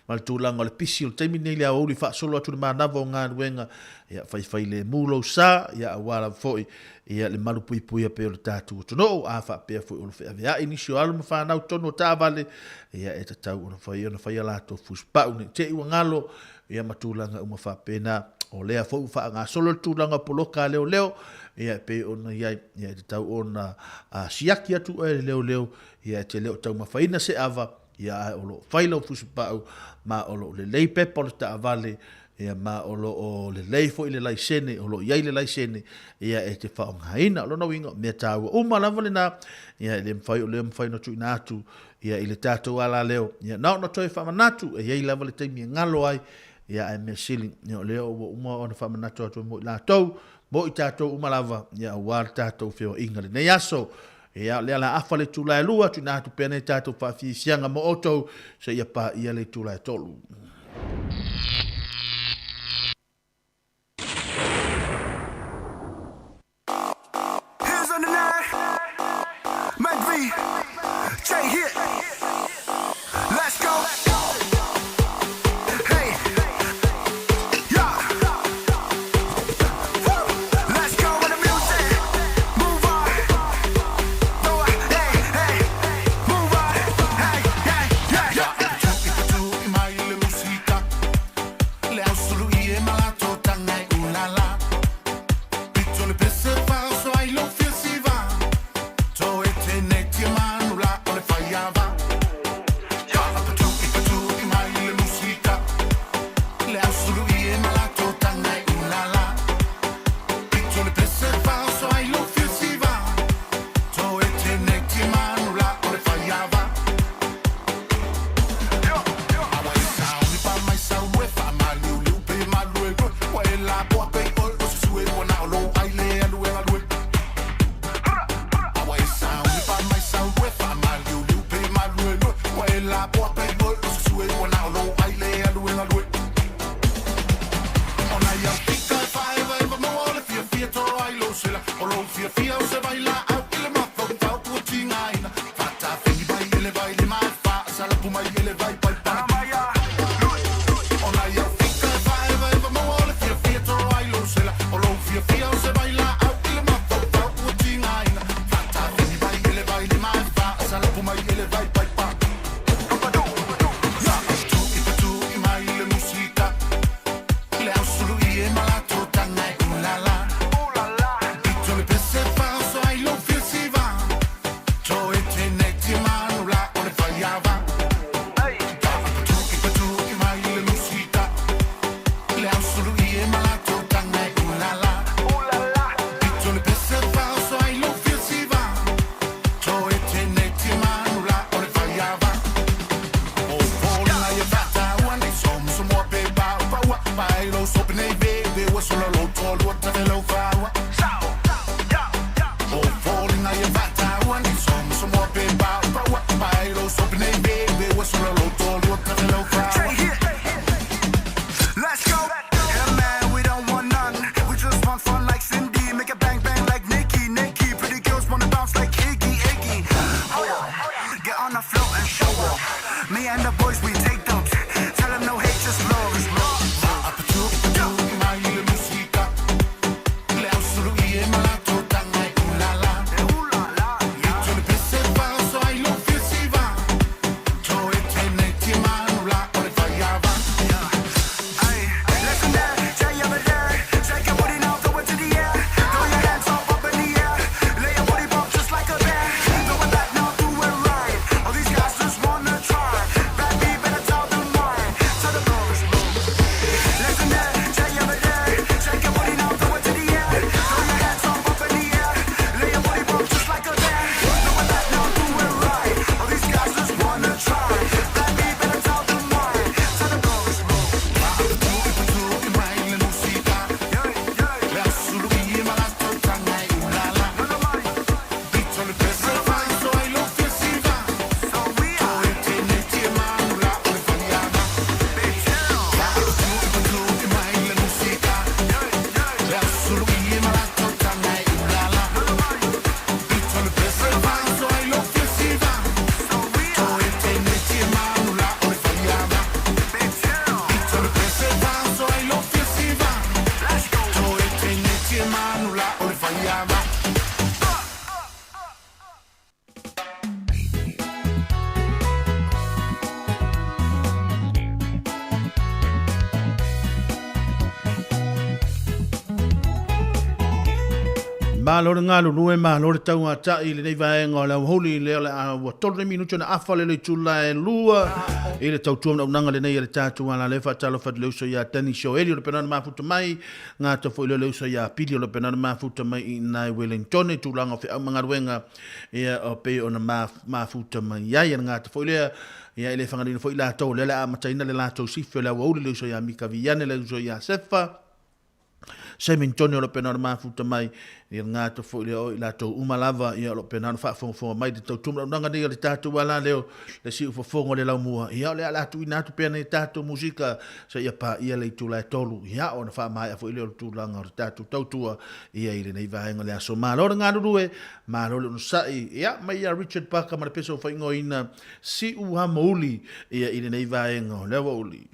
ma le tulaga o le pisi o le taimi lenei i le aoauli faasolo atu le manava o galuega, ia faifailemu lou sa, ia aua lava foi ia le malupuipuia pea o le tatou atunuu, a faapea foi o lo feaveai nisi o alo ma fanau totonu o taavale, ia e tatau ona fai ona fai a latou fusipau ne i te i ua galo, ia ma tulaga uma faapena. O lea foi ua faagasolo le tulaga o poloka a leoleo, ia e pei ona i ai, ia e tatau ona siaki atu oe e le leoleo, ia e te le o taumafaina se ava, ia ae o lo o fai lau fusipau, ma o lo o lelei pepa o le taavale, ia ma o lo o lelei foi le laisene, o lo o i ai le laisene, ia e te faaaogaina. O lona uiga, o mea taua uma lava lena, ia e le mafai o lea mafai ona tuuina atu ia i le tatou alaleo. Ia na ona toe faamanatu, e i ai lava le taimi e galo ai, ia ae mea sili, ia o lea ua uma ona faamanatu atu mo i latou, mo i tatou uma lava, ia aua le tatou feoaiga lenei aso. Ia o lea la afa le itula e 2, tuuina atu pea nei tatou faafiafiaga mo outou, seia paia le itula e 3. Hands on the nine, Mike V, J hit. Let's go. Hey, yeah. Woo. Let's go with the music. Move on. Throw it. Hey, hey. Move on. Hey, hey, yeah, yeah. Let's go. Yeah, man, we don't want none. We just want fun like Cindy. Make it bang bang like Nikki, Nikki. Pretty girls wanna bounce like Iggy, Iggy. Hold on. Get on the floor and show off. Me and the boys, we take dumps. Tell them no hate, just love. Just love. Malo le galulue, malo le tauata'i i lenei vaega o le aoauli lea o le a ua 3 nei minute ona afa le le itula e 2 i le tautua manaonaga lenei a le tatou ala lea. Faatalofa atu le uso ia Danny Shoeli o le pena na mafuta mai, gata foi lea le uso ia Pili o le pena na mafuta mai i ina i Wellington i tulaga o feau ma galuega ia o pei ona mafuta mai ai. Gata foi lea ia e le fagalina foi latou lea le a amataina le latou sifi o le aoauli, le uso ia Mika Viane, le uso ia Sefa Semington o lo pena ona mafuta mai ia gata foi lea o i latou uma lava ia o lo pena ona faafogafoga mai le tautumaunaga nei o le tatou ala leo le siu fofoga o le laumua ia o le ala tuuina atu pea nei tatou musika sa ia paia le itula e 3 ia ona faamaea foi lea o le tulaga o le tatou tautua ia i lenei vaega o le aso. Malo le galulue, malo le onosai ia mai ia Richard Parker ma le pesa o faaigoaina Siu Hamouli ia i lenei vaega o le aoauli.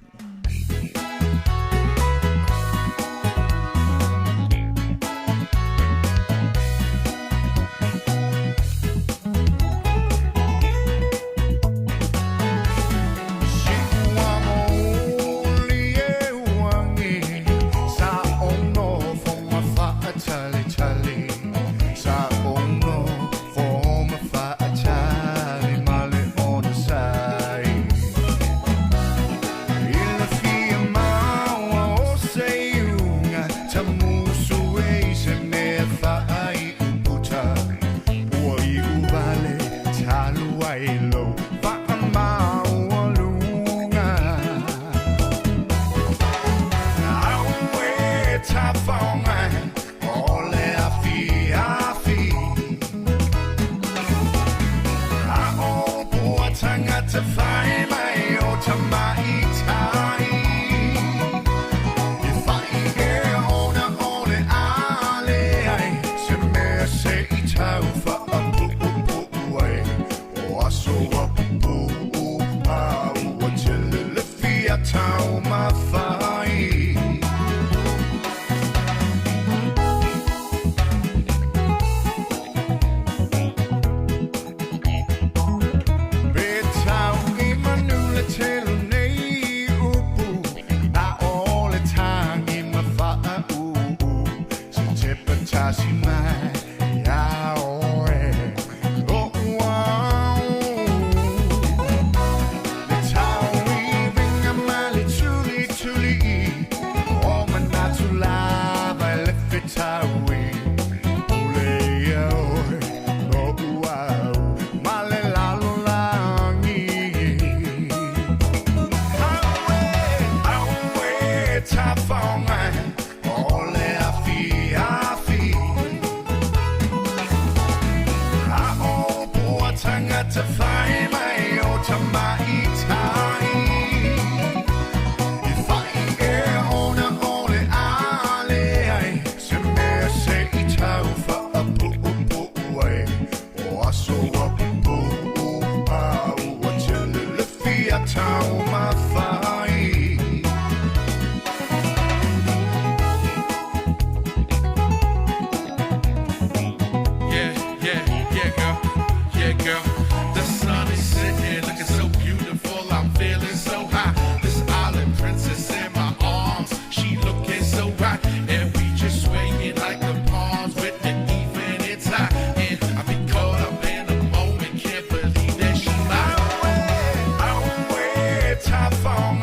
Tough on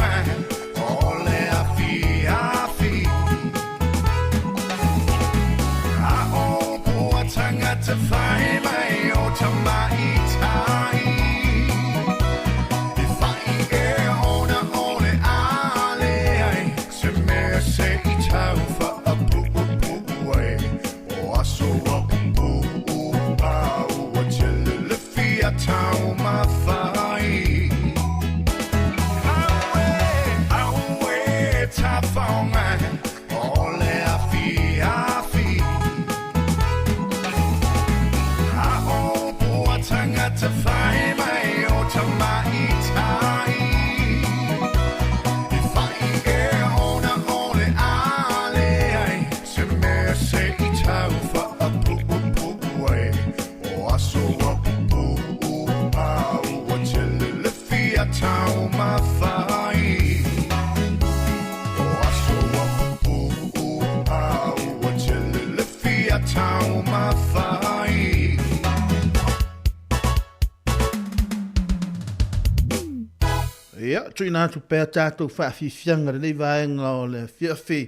Tuuina atu pea tatou faafiafiaga i lenei vaega o le afiafi.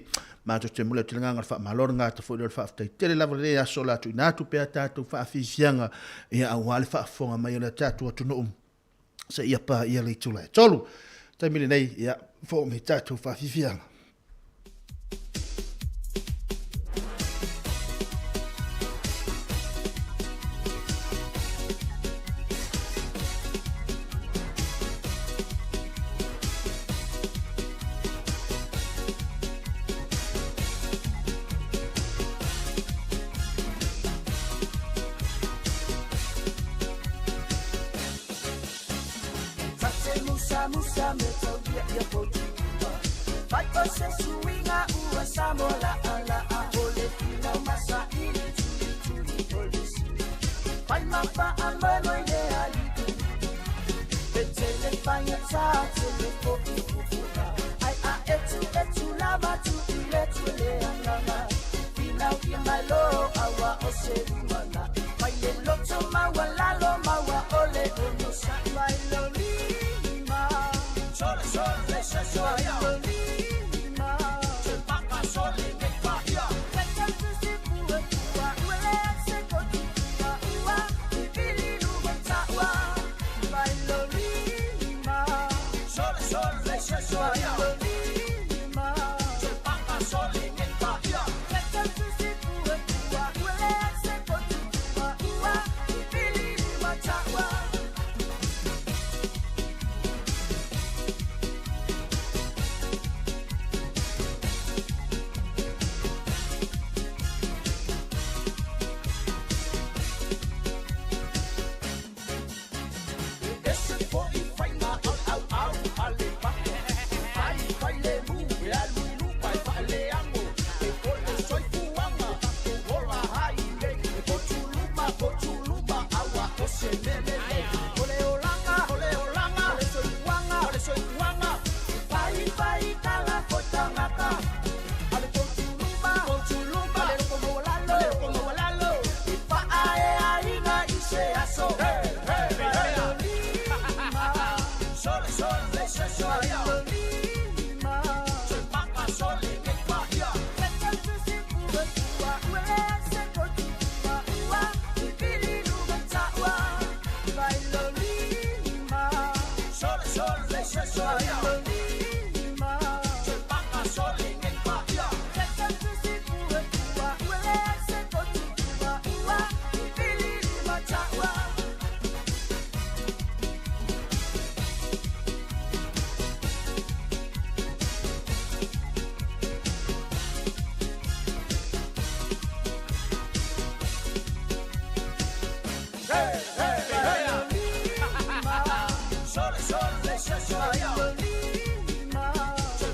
Matou te momoli atu i le agaga o le faamalo, le gata foi lea o le faafetai tele lava i lenei aso o le a tuuina atu pea tatou faafiafiaga, ia, aua le faafofoga mai o le tatou atunuu seia paia le itula e 3. Taimi lenei, ia, foo mai tatou faafiafiaga. Sole, sole, sole,